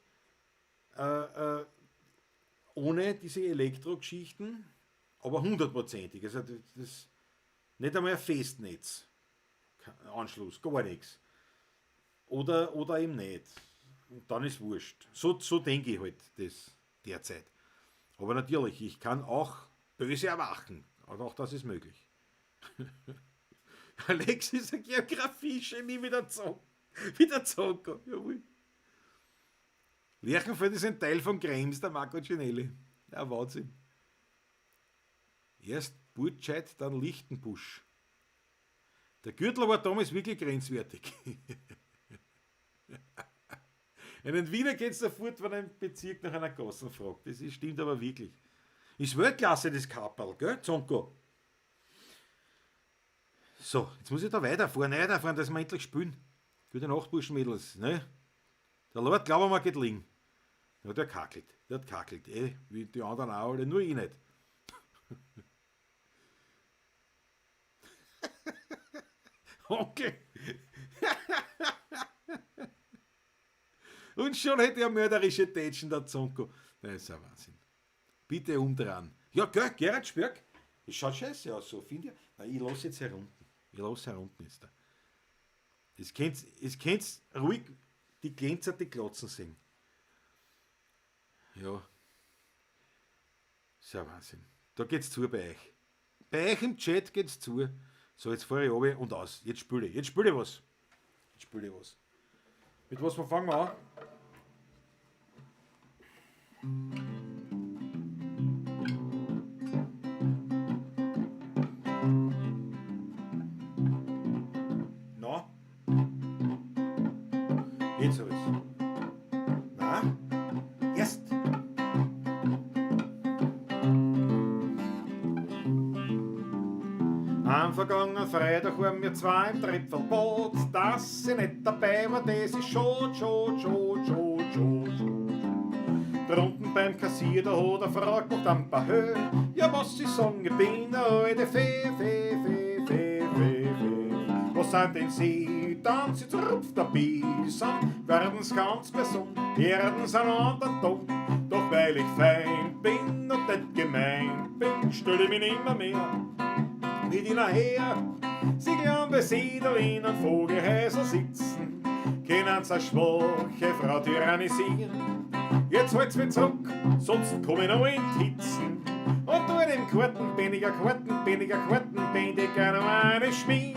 ohne diese Elektrogeschichten, aber 100-prozentig. Also das nicht einmal ein Festnetz. Anschluss, gar nichts. Oder eben nicht. Und dann ist wurscht. So denke ich halt das derzeit. Aber natürlich, ich kann auch böse erwachen. Und auch das ist möglich. Alex ist ein Geografie-Genie wie der Zonko. Jawohl. Lerchenfeld ist ein Teil von Krems, der Marco Cinelli. Ja, Wahnsinn. Erst Burtscheid, dann Lichtenbusch. Der Gürtel war damals wirklich grenzwertig. Einen Wiener kennst du sofort, wenn ein Bezirk nach einer Gasse fragt. Das stimmt aber wirklich. Ist Weltklasse, das Kapperl, gell, Zonko? So, jetzt muss ich da weiterfahren, dass wir endlich spielen. Gute Nacht, Burschenmädels, ne? Der Lord, glauben wir, geht liegen. Ja, der kackelt, wie die anderen auch alle, nur ich nicht. Onkel! Und schon hätte er mörderische Tätschen, der Zonko. Das ist ein Wahnsinn. Bitte umdrehen. Ja, gell, Gerhard Spörk. Das schaut scheiße aus, so finde ich. Nein, ich lasse jetzt herunten. Ich lasse herunten jetzt da. Es könnt's ruhig die Glänzer, die Glotzen sehen. Ja. Das ist ein Wahnsinn. Da geht's zu bei euch. Bei euch im Chat geht's zu. So, jetzt fahre ich runter und aus. Jetzt spüle ich. Jetzt spüle ich was. Jetzt spüle ich was. Mit was fangen wir an? Na? Jetzt hab ich's. Na? Erst! Am vergangenen Freitag waren wir zwei im Trepfelboot. Dass ich nicht dabei war, das ist schon. Drunten beim Kassier, da hat eine Frau gemacht ein paar Höhe. Ja, was ich sagen, ich bin eine alte Fee. Was sind denn Sie? Dann sie zerrupft der Biesen, werden's ganz besungen, werden's einen anderen Ton. Doch weil ich fein bin und nicht gemein bin, stell ich mich nimmer mehr mit ihnen her. Sie glauben, weil sie da in einem Vogelhäusl sitzen, können sie eine schwache Frau tyrannisieren. Jetzt halt's mich zurück, sonst komm ich noch in die Hitzen. Und tu dem Kartenbändiger noch eine schmieren.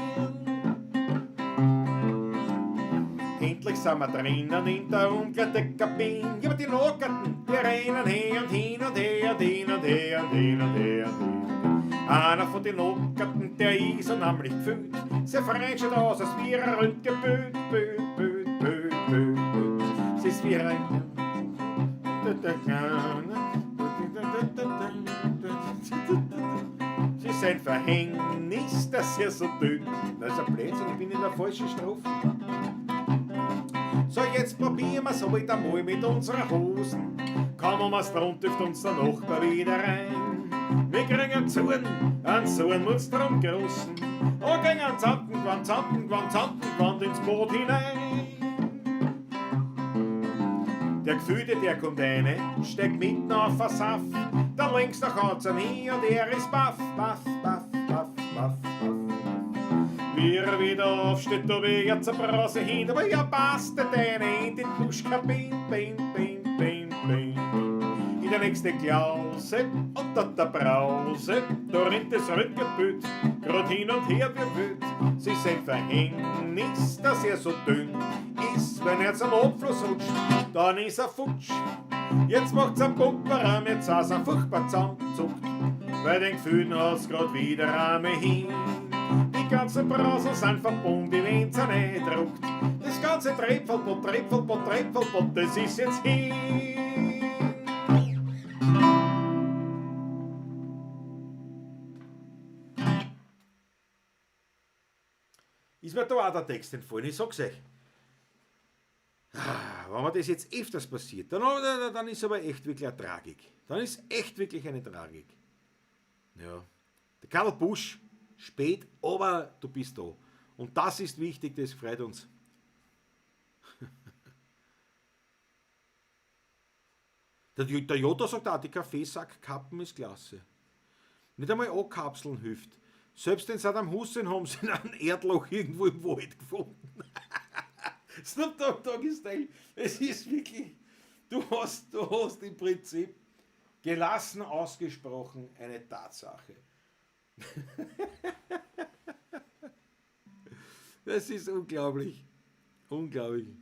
Endlich sind wir drinnen in der Umkleidekabine. Ja, aber die Lockerten, die rennen her und hin und her und hin und her und hin und her und hin. Einer von den Lockerten, der ist so nämlich gefühlt. Sein Freund schaut aus, als wie ein Röntgenbild, Bild, Bild, Bild, Bild, Bild. Sie ist wie ein... Sie ist ein Verhängnis, dass er so dünn. Das ist ein Blödsinn, ich bin in der falschen Strophe. So, jetzt probieren wir's halt einmal mit unserer Hosen. Kaum um dran, dürft uns der Nachbar wieder rein. Wir kriegen einen Zorn, einen drum großen. Und gehen einen Zanten, ins Boot hinein. Der Gefühlte, der kommt rein, steigt mitten auf a Saft. Dann links nach hat's ihn hin und er ist baff, baff, baff, baff, baff, baff. Wie er wieder aufsteht, da wie er zur Brause hin, aber ja passt der eine in die Duschkabine, bin, bin, bin, bin. In der nächste Klause und da der Brause, da rennt das Röntgenbild, grad hin und her wie wild. Sie ist ein Verhängnis, dass er so dünn ist, wenn er zum Abfluss rutscht, dann ist er futsch. Jetzt macht's einen Pumperraum, jetzt saß er furchtbar zusammenzuckt, bei den Gefühlen hat's grad wieder Rame hin. Die ganzen Brausen sind verbunden, wenn's er nicht druckt. Das ganze Trepfelpott, Trepfelpott, Trepfelpott, das ist jetzt hin. Ist mir da auch der Text entfallen, ich sag's euch. Wenn mir das jetzt öfters passiert, dann ist aber echt wirklich eine Tragik. Dann ist echt wirklich eine Tragik. Ja. Der Karl Busch, spät, aber du bist da. Und das ist wichtig, das freut uns. Der Jota sagt auch, die Kaffeesackkappen ist klasse. Nicht einmal A-Kapseln hilft. Selbst den Saddam Hussein haben sie in einem Erdloch irgendwo im Wald gefunden. Snoop Dogg Doggy Style, es ist wirklich, du hast im Prinzip gelassen ausgesprochen eine Tatsache. Das ist unglaublich. Unglaublich.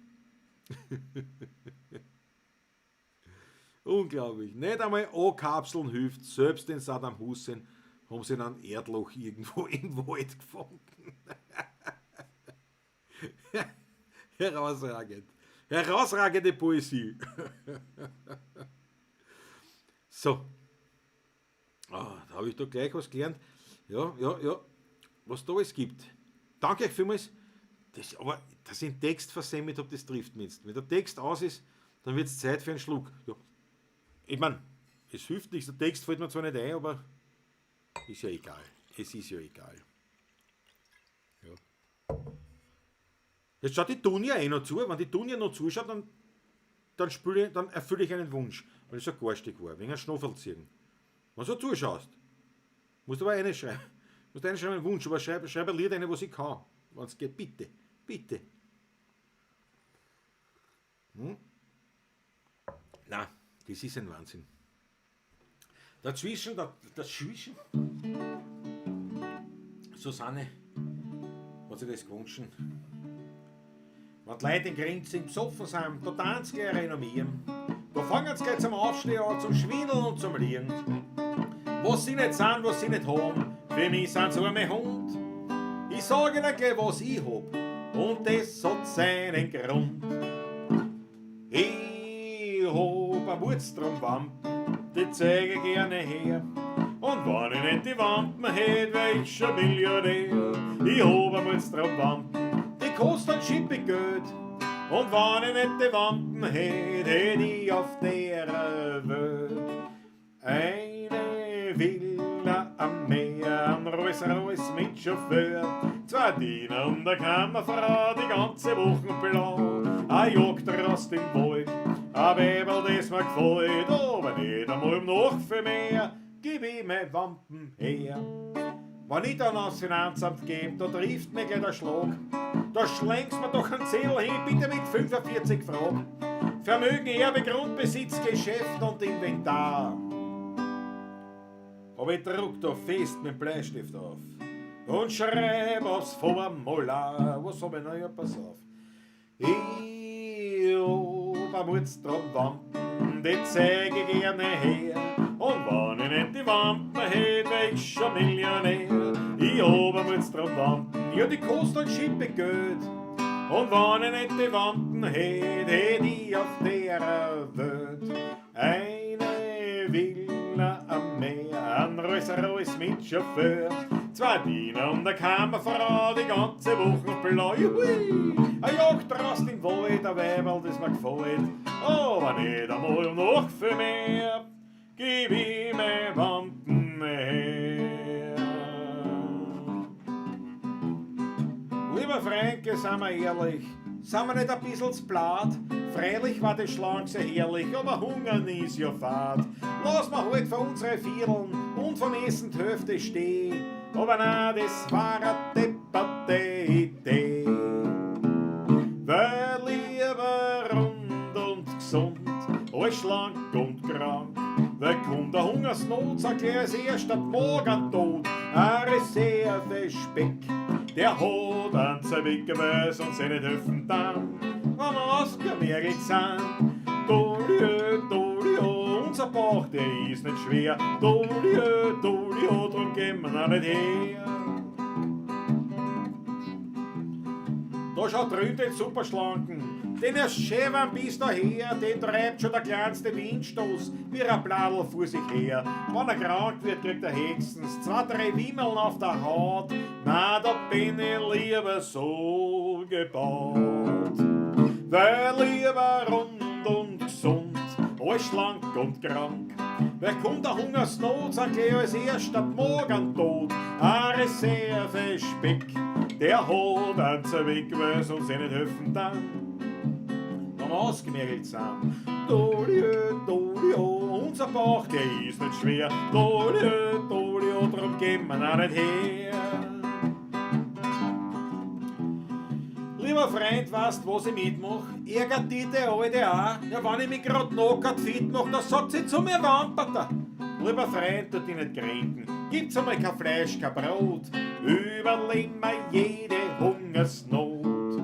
Unglaublich. Nicht einmal A-Kapseln hilft, selbst den Saddam Hussein haben sie in einem Erdloch irgendwo im Wald gefunden. Herausragend. Herausragende Poesie. So. Ah, da habe ich doch gleich was gelernt. Ja, ja, ja. Was da alles gibt. Danke euch vielmals. Das, aber, dass ich den Text versemmelt habe, das trifft mich jetzt. Wenn der Text aus ist, dann wird's Zeit für einen Schluck. Ja. Ich mein, es hilft nichts. Der Text fällt mir zwar nicht ein, aber ist ja egal. Es ist ja egal. Ja. Jetzt schaut die Dunja eh noch zu. Wenn die Dunja noch zuschaut, dann erfülle ich einen Wunsch. Weil ich so garstig war, wegen einem Schnofel ziehen. Wenn du so zuschaust, musst du aber reinschreiben. Musst du reinschreiben einen Wunsch, aber schreib ein Lied rein, was ich kann. Wenn's geht, bitte. Bitte. Na, das ist ein Wahnsinn. Dazwischen, dazwischen, Susanne hat sich das gewünscht. Wenn die Leute in Grinzing besoffen sind, da tanzt gleich renommieren. Da fangen sie gleich zum Aufstehen an, zum Schwindeln und zum Lieren. Was sie nicht sind, was sie nicht haben, für mich sind sie arme Hund. Ich sag ihnen gleich, was ich hab, und das hat seinen Grund. Ich hab eine Wurzelwampen, die zeig ich gerne her. Und wenn ich nicht die Wampen hätt, wär ich schon Millionär. Ich hab eine Wurzelwampen, die kostet ein Schippe Geld. Und wenn ich nicht die Wampen hätt, hätt ich auf der Welt eine Villa am Meer, ein Rolls Royce mit Chauffeur, zwei Diener und eine Kammerfrau, die ganze Woche blau, ein Jagdrost im Wald, ein Weiberl, das mir gefällt, aber nicht einmal noch für mehr, gib ich meine Wampen her. Wenn ich dann aufs Finanzamt geh, da trifft mich gleich der Schlag. Da schlängst mir doch einen Zettel hin, bitte mit 45 Fragen. Vermögen, Erbe, Grundbesitz, Geschäft und Inventar. Aber ich druck da fest mit dem Bleistift auf und schreib aufs Formular. Was hab ich noch? Ja, pass auf. Ich hab eine Wurzelwampen, die zeig ich gerne her. Und wenn ich nicht die Wampen hätt, wär ich schon Millionär. Ich hab eine Wurzelwampen, ja, die kostet ein Schippe Geld. Und wenn ich nicht die Wampen hätt, hätt ich auf der Welt eine Villa am Meer, ein Rolls Royce mit Chauffeur, zwei Diener und eine Kammerfrau, die ganze Woche blau. Juhui! Ein Jagdrost im Wald, ein Weiberl, das mir gefällt, aber nicht einmal noch für mehr, gib ich meine Wampen her. Lieber Franke, sind wir ehrlich, sind wir nicht ein bisschen zu blatt? Freilich war das Schlank sehr herrlich, aber Hungern ist ja fad. Lass mal halt von unsere Vierteln und vom Essen die Hälfte stehen. Aber nein, das war eine depperte Idee. Weil lieber rund und gesund, als schlank und krank. Weil kommt der Hungersnot, sag gleich als erster Morgentod. Ein Reserve Speck, der hat einen Zerwicker, weil sonst eh nicht helfen dann. Wenn wir ausgemerkt sind, Dolio, Dolio, unser Bauch, der ist nicht schwer. Dolio, Dolio, drum gehen wir noch nicht her. Da schaut drüben den Superschlanken, den erst schäbern bis daher, den treibt schon der kleinste Windstoß wie ein Bladel vor sich her. Wenn er krank wird, kriegt er höchstens 2, 3 Wimmeln auf der Haut. Na, da bin ich lieber so gebaut. Weil lieber rund und gesund, als schlank und krank. Wer kommt der Hungersnot, sind gleich als erster Morgen tot. A Reserve Speck, der hat einen Zweck, weil sonst eh nicht helfen dann. Wenn wir ausgemergelt sind. Dolio, Dolio, unser Bauch, der ist nicht schwer. Dolio, Dolio, drum gehen wir auch nicht her. Lieber Freund, weißt, was ich mitmach? Ärgert die die Alte auch. Ja, wenn ich mich grad knockert fit mach, da sagt sie zu mir Wamperter. Lieber Freund, tu dich nicht kränken. Gibt's einmal kein Fleisch, kein Brot. Überleben wir jede Hungersnot.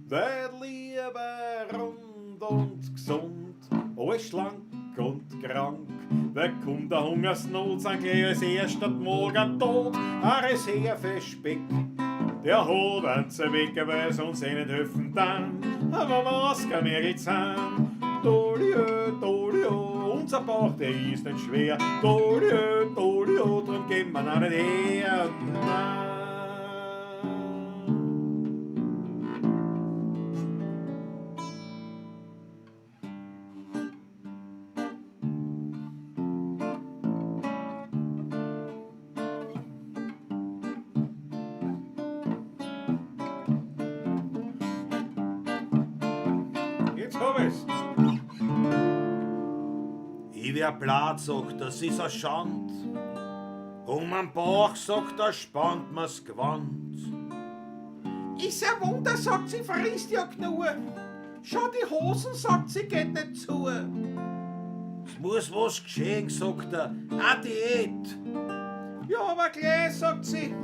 Weil lieber rund und gesund, alles schlank und krank. Wer kommt der Hungersnot, sind gleich als erster Morgen tot. A Reserve Speck, der hat einen Zweck, weil sonst eh nicht helfen dann. Aber was kann mir jetzt sein? Dolio, Dolio, unser Bauch, der ist nicht schwer. Dolio, Dolio, drum gehen wir noch nicht her. Nein. Jetzt hab ich's. Ich wär blatt, sagt das ist a Schand. Um am Bauch, sagt er, spannt mir's Gewand. Ist ein Wunder, sagt sie, frisst ja genug. Schau, die Hosen, sagt sie, geht nicht zu. Es muss was geschehen, sagt er, a Diät. Ja, aber gleich, sagt sie,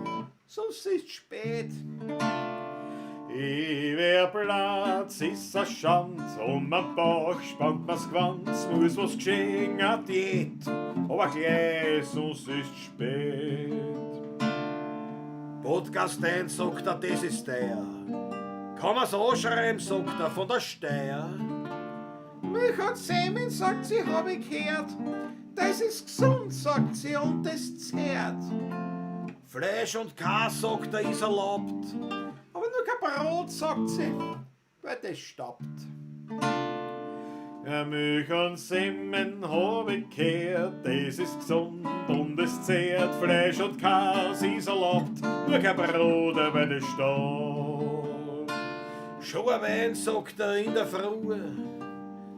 sonst ist's spät. Ich wär Platz, ist a Schand, um am Bauch spannt mir's Gewand, es muss was geschehen, a Diät, aber gleich, sonst ist's spät. Podcast 1, sagt er, das ist der. Kann man's anschreiben, sagt er, von der Steyr. Milch und Semen, sagt sie, hab ich gehört. Das ist gesund, sagt sie, und das zehrt. Fleisch und Käse, sagt er, ist erlaubt. Aber nur kein Brot, sagt sie, weil das staubt. Ja, Milch und Semmen hab ich gehört, das ist gesund und es zehrt. Fleisch und Käse ist erlaubt, nur kein Brot, weil das staubt. Schon ein Wein, sagt er, in der Früh,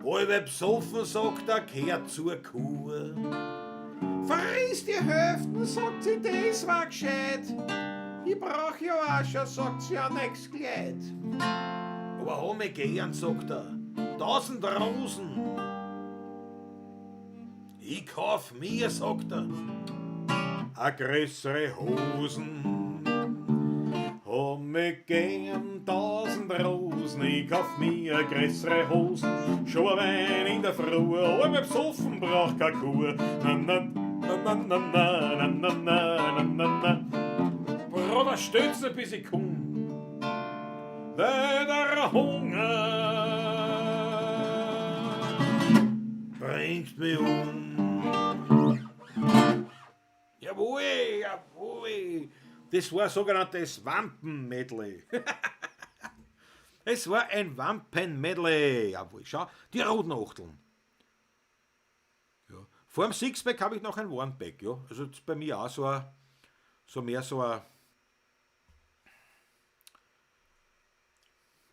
halbe besoffen, sagt er, kehrt zur Kuh. Friss die Hälften, sagt sie, das war gescheit. Ich brauch ja auch schon, sagt sie, ein neues Kleid. Aber hab mich gern, sagt er, 1000 Rosen. Ich kauf mir, sagt er, a größere Hosen. Hab mich gern 1000 Rosen, ich kauf mir a größere Hosen. Schon ein Wein in der Früh, halb besoffen, brauch keine Kuh. Na, na, na, na, na, na, na, na, na, na, na. Bruder, stell's nicht, bis ich komm, weil der Hunger bringt mich um. Jawohl, jawohl. Das war ein sogenanntes Wampen-Medley. Es war ein Wampen-Medley. Jawohl, schau, die roten Achteln. Ja. Vor dem Sixpack habe ich noch ein One-Pack. Ja. Also das ist bei mir auch so ein, so mehr so ein,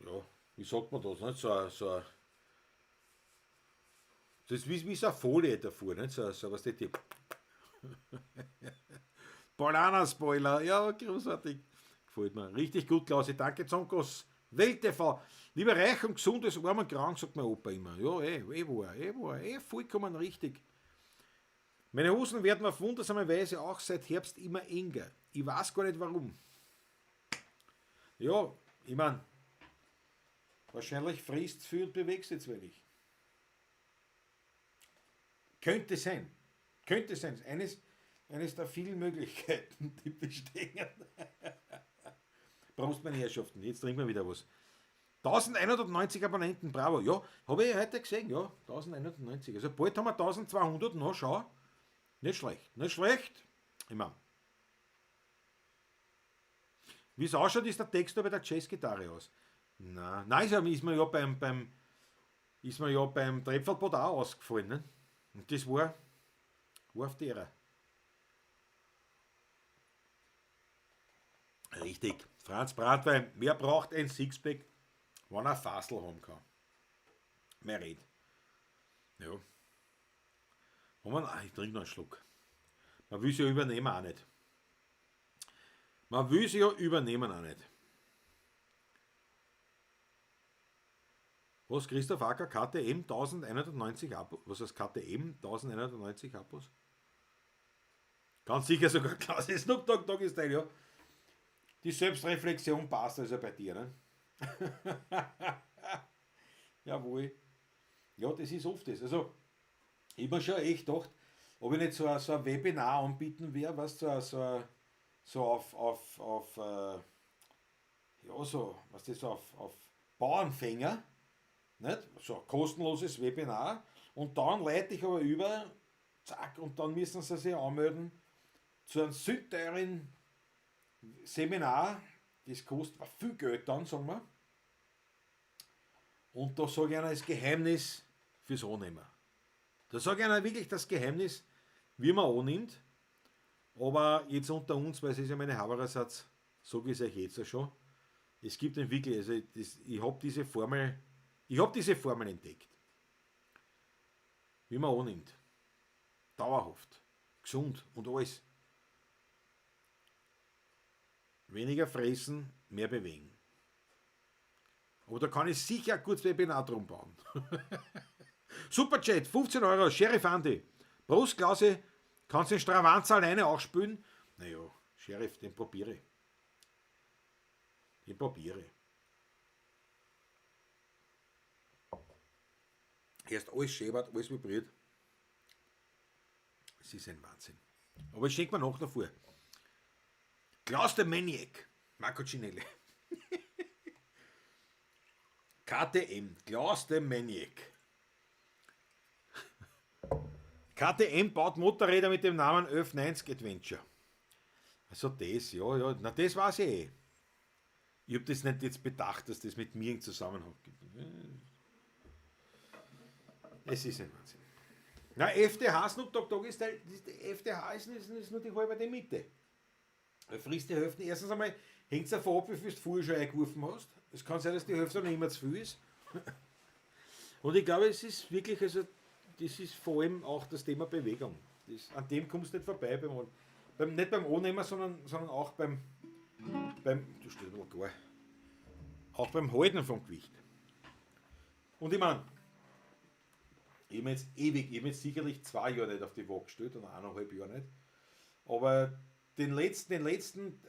ja, wie sagt man das, nicht? So ein, so ein, das ist wie so eine Folie davor, nicht? So, so was die Banana-Spoiler, ja, großartig. Gefällt mir. Richtig gut, Klausi. Danke, Zonkos. Welt TV. Lieber reich und gesund als arm und krank, sagt mein Opa immer. Ja, war, vollkommen richtig. Meine Hosen werden auf wundersame Weise auch seit Herbst immer enger. Ich weiß gar nicht warum. Ja, ich mein, wahrscheinlich frisst viel und bewegst jetzt wenig. Könnte sein. Könnte sein. Eines der vielen Möglichkeiten, die bestehen. Prost, meine Herrschaften. Jetzt trinken wir wieder was. 1190 Abonnenten, bravo. Ja, habe ich heute gesehen, ja. 1190. Also bald haben wir 1200, na schau. Nicht schlecht, nicht schlecht. Ich mein, wie es ausschaut, ist der Text da bei der Jazzgitarre aus. Nein, nein, ist mir ja beim Trepfelbad auch ausgefallen. Ne? Und das war auf derer. Richtig. Franz Bratwein, wer braucht ein Sixpack, wenn er Fassel haben kann? Mehr red. Ja. Ich trinke noch einen Schluck. Man will sie ja übernehmen auch nicht. Man will sie ja übernehmen auch nicht. Was, Christoph Acker, KTM 1190 Abos? Was heißt KTM 1190 Abos? Ganz sicher sogar Klasse Snoop Dogg Doggy Style, ja. Die Selbstreflexion passt also bei dir, ne? Jawohl. Ja, das ist oft das. Also, ich hab mir schon echt gedacht, ob ich nicht so ein Webinar anbieten werde, weißt du, so auf Bauernfänger, nicht? So ein kostenloses Webinar, und dann leite ich aber über, zack, und dann müssen sie sich anmelden zu einem sündteuren Seminar, das kostet viel Geld dann, sagen wir. Und da sage ich einer das Geheimnis fürs Annehmen. Da sage ich einer wirklich das Geheimnis, wie man annimmt. Aber jetzt unter uns, weil es ist ja meine Haberersatz, sage ich es euch jetzt auch schon. Es gibt einen wirklich, also das, ich hab diese Formel, ich hab diese Formel entdeckt. Wie man annimmt. Dauerhaft. Gesund und alles. Weniger fressen, mehr bewegen. Aber da kann ich sicher ein gutes Webinar drum bauen. Superchat, 15 Euro, Sheriff Andi. Prost, Klause, kannst du den Stravanz alleine auch spülen? Naja, Sheriff, den probiere ich. Den probiere ich. Erst alles schäbert, alles vibriert. Es ist ein Wahnsinn. Aber ich schenke mir noch davor. Klaus der Maniac, Marco Cinelli. KTM, Klaus der Maniac. KTM baut Motorräder mit dem Namen 1190 Adventure. Also das, ja, ja, na das weiß ich eh. Ich hab das nicht jetzt bedacht, dass das mit mir in Zusammenhang gibt. Es ist ein Wahnsinn. Na, FDH, Snoop Dogg Dogg ist der, die FDH ist nur die halbe die Mitte. Er frisst die Hälfte. Erstens einmal hängt es davon ab, wie viel du vorher schon eingeworfen hast. Es kann sein, dass die Hälfte noch immer zu viel ist. Und ich glaube, es ist wirklich, also das ist vor allem auch das Thema Bewegung. Das, an dem kommst du nicht vorbei, nicht beim Annehmen, sondern auch beim, du stehst ein bisschen gar, auch beim Halten vom Gewicht. Und ich mein, ich hab mir jetzt ewig, ich hab mir jetzt sicherlich 2 Jahre nicht auf die Waage gestellt oder 1,5 Jahre nicht. Aber den letzten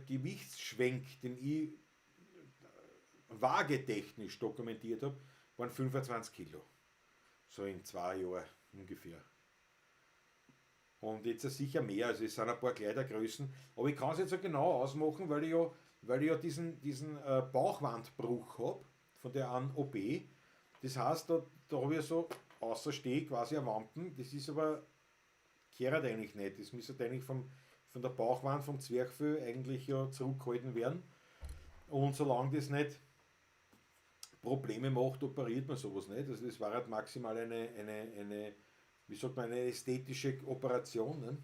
Gewichtsschwenk, den ich waagetechnisch dokumentiert hab, waren 25 Kilo. So in 2 Jahren ungefähr. Und jetzt sicher mehr, also es sind ein paar Kleidergrößen. Aber ich kann's jetzt so genau ausmachen, weil ich ja diesen Bauchwandbruch hab, von der einen OP. Das heißt, da hab ich so außersteh quasi eine Wampen. Das ist aber, kehrt eigentlich nicht. Das müsste eigentlich von der Bauchwand, vom Zwerchfell eigentlich ja zurückgehalten werden. Und solange das nicht Probleme macht, operiert man sowas nicht. Also das war halt maximal eine, wie sagt man, eine ästhetische Operation. Ne?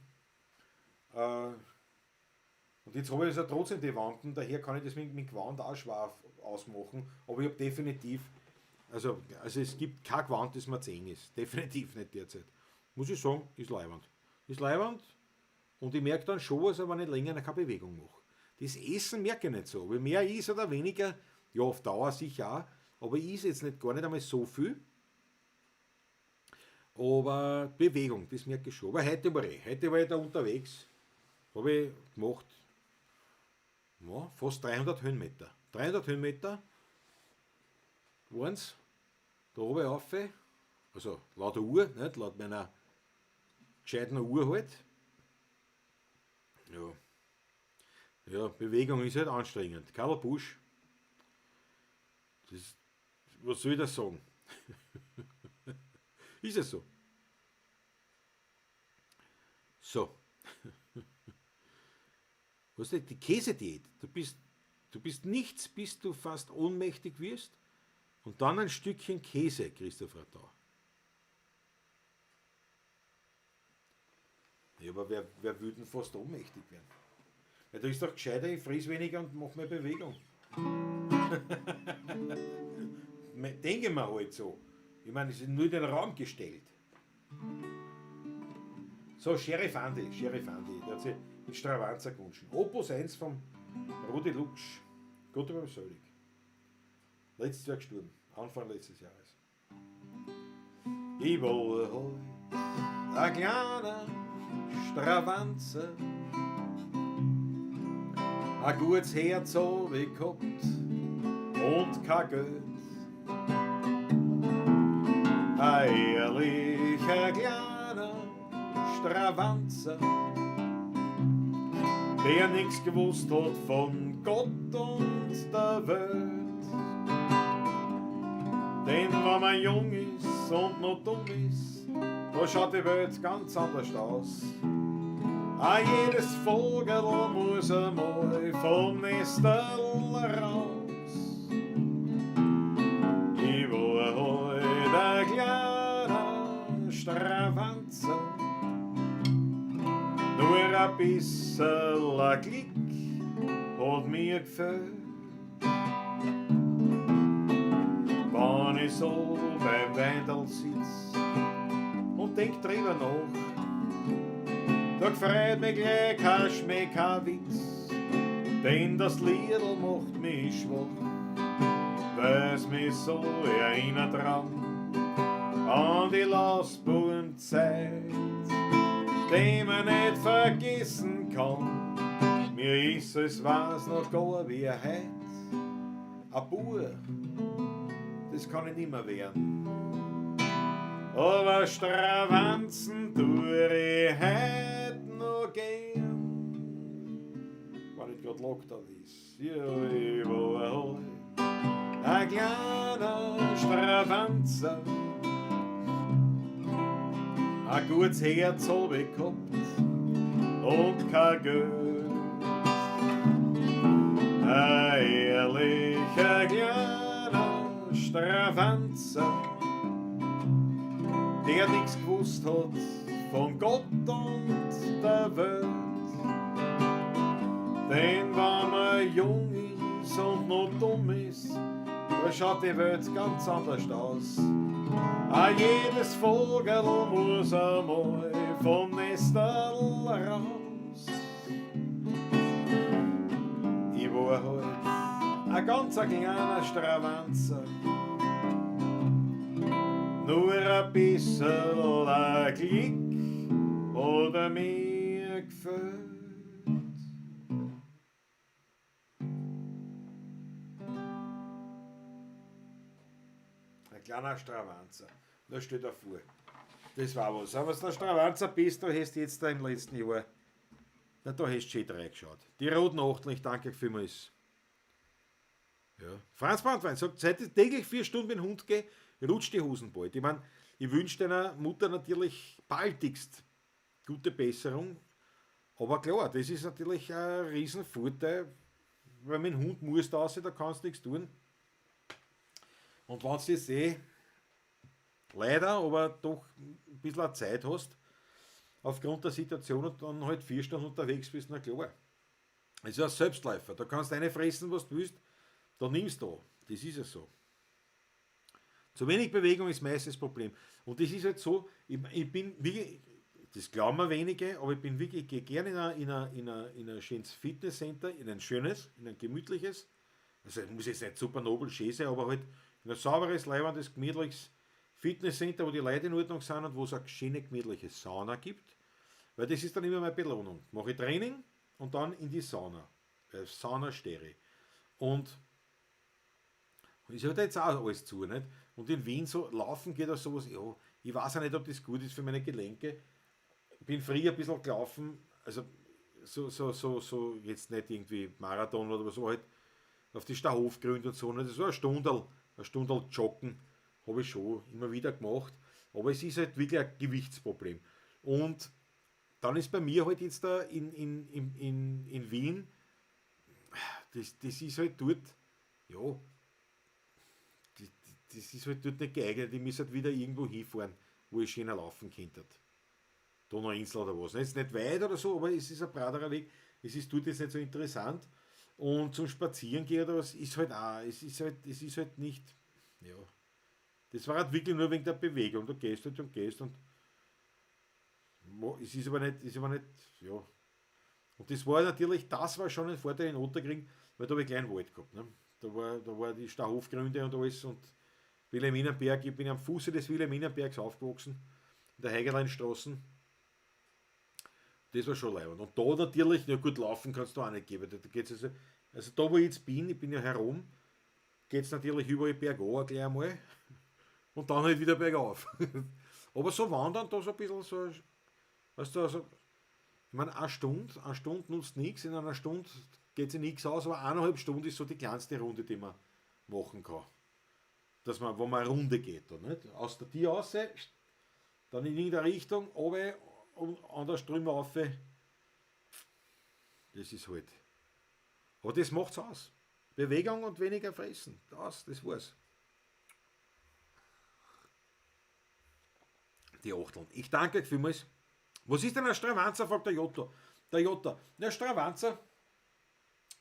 Und jetzt habe ich also trotzdem die Wampen, daher kann ich das mit Gewand auch schwer ausmachen. Aber ich habe definitiv, also es gibt kein Gewand, das mir zu eng ist. Definitiv nicht derzeit. Muss ich sagen, ist leiwand. Ist leiwand und ich merke dann schon, also wenn ich länger keine Bewegung mache. Das Essen merke ich nicht so. Ob ich mehr is oder weniger, ja, auf Dauer sicher auch, aber ich is jetzt nicht, gar nicht einmal so viel. Aber Bewegung, das merke ich schon. Aber heute war ich da unterwegs, habe ich gemacht, ja, fast 300 Höhenmeter. 300 Höhenmeter waren's, da oben rauf, also laut der Uhr, nicht, laut meiner gescheiten Uhr halt. Ja. Ja, Bewegung ist halt anstrengend. Karl Busch, das, was soll ich da sagen? Ist es so? So. Was ist die Käsediät? Du bist Du bist nichts, bis du fast ohnmächtig wirst. Und dann ein Stückchen Käse, Christoph Ratau. Ja, aber wer würde denn fast ohnmächtig werden? Ja, da ist doch gescheiter, ich friss weniger und mach mehr Bewegung. Denke mir halt so. Ich meine, es ist nur in den Raum gestellt. So, Sheriff Andi, Sheriff Andi, der hat sich den Stravanzer gewünscht. Opus 1 vom Rudi Luksch. Gott über selig. Letztes Jahr gestorben, Anfang letztes Jahres. Ich war heut ein kleiner Stravanzer, ein gutes Herz hab ich gehabt und kein Geld. Ein ehrlicher kleiner Stravanzer, der nix gewusst hat von Gott und der Welt. Denn wenn man jung ist und noch dumm ist, da schaut die Welt ganz anders aus. Auch jedes Vogel muss einmal vom Nestel raus. Ich war heut ein kleiner Stravanzer, nur ein bisschen ein Glück hat mir gefehlt. Wenn ich so beim Weindl sitz und denk drüber nach, da gefreut mich gleich kein Schmäh, kein Witz, denn das Liedl macht mich schwach, weil's mich so erinnert dran an die Lastbuben-Zeit, die man nicht vergessen kann. Mir ist es war's noch gar wie heut. Ein Bub, das kann ich nimmer werden. Aber Stravanzen tue ich heut noch gern, wenn nicht grad Lockdown ist. Ja, ich war heut ein kleiner Stravanzer, ein gutes Herz hab ich gehabt und kein Geld. Ein ehrlicher kleiner Stravanzer, der nix gewusst hat von Gott und der Welt. Denn wenn man jung ist und noch dumm ist, da schaut die Welt ganz anders aus. Auch jedes Vogel muss einmal vom Nestel raus. Ich war halt ein ganz kleiner Stravanzer, nur ein bisschen ein Glück hat er mir gefällt. Ein kleiner Stravanzer, da steht er vor. Das war was. Aber wenn du ein Stravanzer bist, da hast du jetzt da im letzten Jahr, na, da hast du schön reingeschaut. Die roten Achteln, ich danke euch vielmals. Ja. Franz Brandwein sagt, seit ich täglich 4 Stunden mit dem Hund gehe, rutscht die Hosen bald. Ich mein, ich wünsch deiner Mutter natürlich baldigst gute Besserung. Aber klar, das ist natürlich ein Riesenvorteil, weil mit dem Hund musst du raus, da kannst du nichts tun. Und wenn du jetzt leider, aber doch ein bisschen Zeit hast, aufgrund der Situation und dann halt 4 Stunden unterwegs bist, na klar. Es ist ja ein Selbstläufer, da kannst du eine fressen, was du willst, da nimmst du. Das ist ja so. Zu wenig Bewegung ist meistens das Problem. Und das ist halt so, ich bin wirklich, das glauben mir wenige, aber ich bin wirklich, ich gehe gerne in ein schönes Fitnesscenter, in ein schönes, in ein gemütliches, also muss jetzt nicht super nobel schön sein, aber halt in ein sauberes, leibendes, gemütliches Fitnesscenter, wo die Leute in Ordnung sind und wo es eine schöne, gemütliche Sauna gibt. Weil das ist dann immer meine Belohnung. Mache ich Training und dann in die Sauna. Weil Sauna stehe ich. Und ist halt jetzt auch alles zu, nicht? Und in Wien so laufen geht oder sowas, ja, ich weiß auch nicht, ob das gut ist für meine Gelenke. Bin früher ein bisschen gelaufen, also so jetzt nicht irgendwie Marathon oder so, halt auf die Stahofgründe und so, nicht? So eine Stundel joggen habe ich schon immer wieder gemacht, aber es ist halt wirklich ein Gewichtsproblem. Und dann ist bei mir halt jetzt da in Wien, Das ist halt dort, ja, das ist halt dort nicht geeignet. Ich muss halt wieder irgendwo hinfahren, wo ich schöner laufen könnte. Donauinsel oder was. Es ist nicht weit oder so, aber es ist ein breiterer Weg. Es ist dort jetzt nicht so interessant. Und zum Spazierengehen oder was ist halt auch, es ist halt nicht, ja. Das war halt wirklich nur wegen der Bewegung. Du gehst halt und gehst und es ist aber nicht, ist aber nicht, ja. Und das war natürlich, das war schon ein Vorteil in Ottakring, weil da habe ich einen kleinen Wald gehabt. Ne? Da war die Stauhofgründe und alles und Wilhelminenberg, ich bin am Fuße des Wilhelminenbergs aufgewachsen, in der Heigerleinstraße. Das war schon leibend. Und da natürlich, na gut, laufen kannst du auch nicht geben. Da geht's also da, wo ich jetzt bin, ich bin ja herum, geht's natürlich überall bergauf gleich einmal und dann halt wieder bergauf. Aber so wandern, da so ein bisschen so, weißt du, also, ich meine, eine Stunde nutzt nichts, in einer Stunde geht sich nichts aus, aber eineinhalb Stunden ist so die kleinste Runde, die man machen kann. Dass man, wo man eine Runde geht, da, nicht? Aus der Tür raus, dann in irgendeine Richtung, runter und an der Ströme rauf. Das ist halt. Aber das macht's aus. Bewegung und weniger fressen. Das war's. Die Achteln. Ich danke euch vielmals. Was ist denn ein Stravanzer, fragt der Jotto. Der Jotto. Der Stravanzer,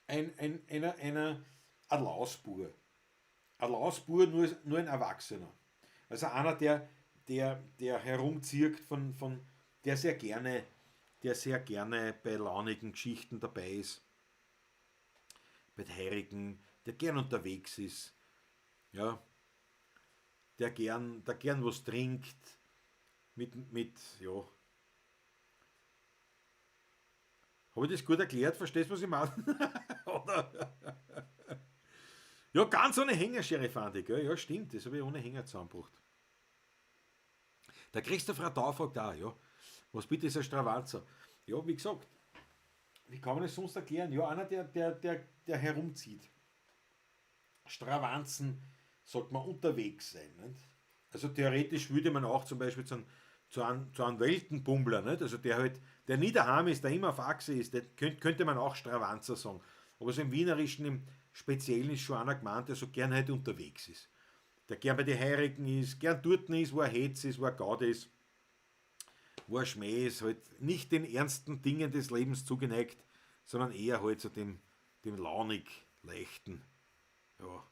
ein Lausbur. Ein Lausbur, nur ein Erwachsener. Also einer, der herumzirkt von der sehr gerne bei launigen Geschichten dabei ist, bei Heirigen, der gern unterwegs ist, ja, der gern was trinkt, mit, ja. Hab ich das gut erklärt? Verstehst du, was ich meine? Oder? Ja, ganz ohne Hängerschere fand ich, gell? Ja, stimmt, das habe ich ohne Hänger zusammengebracht. Der Christopher Tau fragt auch, ja, was bitte ist ein Stravanzer? Ja, wie gesagt, wie kann man das sonst erklären? Ja, einer, der herumzieht. Stravanzen, sagt man, unterwegs sein. Nicht? Also theoretisch würde man auch zum Beispiel zu einem Weltenbummler, nicht? Also der halt, der nie daheim ist, der immer auf Achse ist, der könnte man auch Stravanzer sagen. Aber so im Wienerischen, im Speziellen ist schon einer gemeint, der so gern halt unterwegs ist. Der gern bei den Heirigen ist, gern dort ist, wo er Hetz ist, wo er Gaud ist, wo er Schmäh ist, halt nicht den ernsten Dingen des Lebens zugeneigt, sondern eher halt so dem launig leichten. Ja.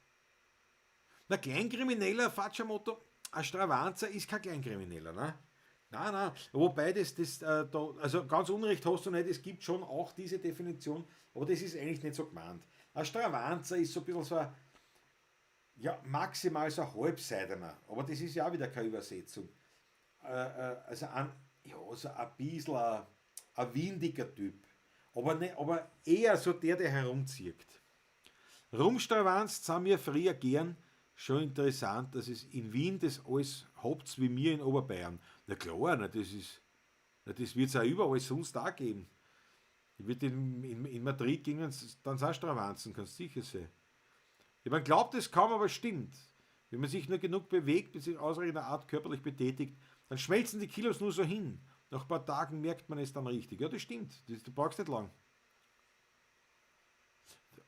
Na, Kleinkrimineller, Fatschermotto, ein Stravanzer ist kein Kleinkrimineller, ne? Nein, nein, wobei das da, also ganz Unrecht hast du nicht, es gibt schon auch diese Definition, aber das ist eigentlich nicht so gemeint. Ein Stravanzer ist so ein bisschen so ein, ja, maximal so ein Halbseidener, aber das ist ja auch wieder keine Übersetzung. Also ein, ja, so ein bisschen ein windiger Typ, aber, ne, aber eher so der, der herumzieht. Rumstravanzt sind wir früher gern. Schon interessant, dass es in Wien das alles habt wie wir in Oberbayern. Na klar, na, das ist, na, das wird's auch überall sonst auch geben. Ich würd in Madrid gingen dann auch stravanzen, kannst sicher sein. Ich mein, glaubt es kaum, aber stimmt. Wenn man sich nur genug bewegt, bis sich ausreichender Art körperlich betätigt, dann schmelzen die Kilos nur so hin. Nach ein paar Tagen merkt man es dann richtig. Ja, das stimmt. Du brauchst nicht lang.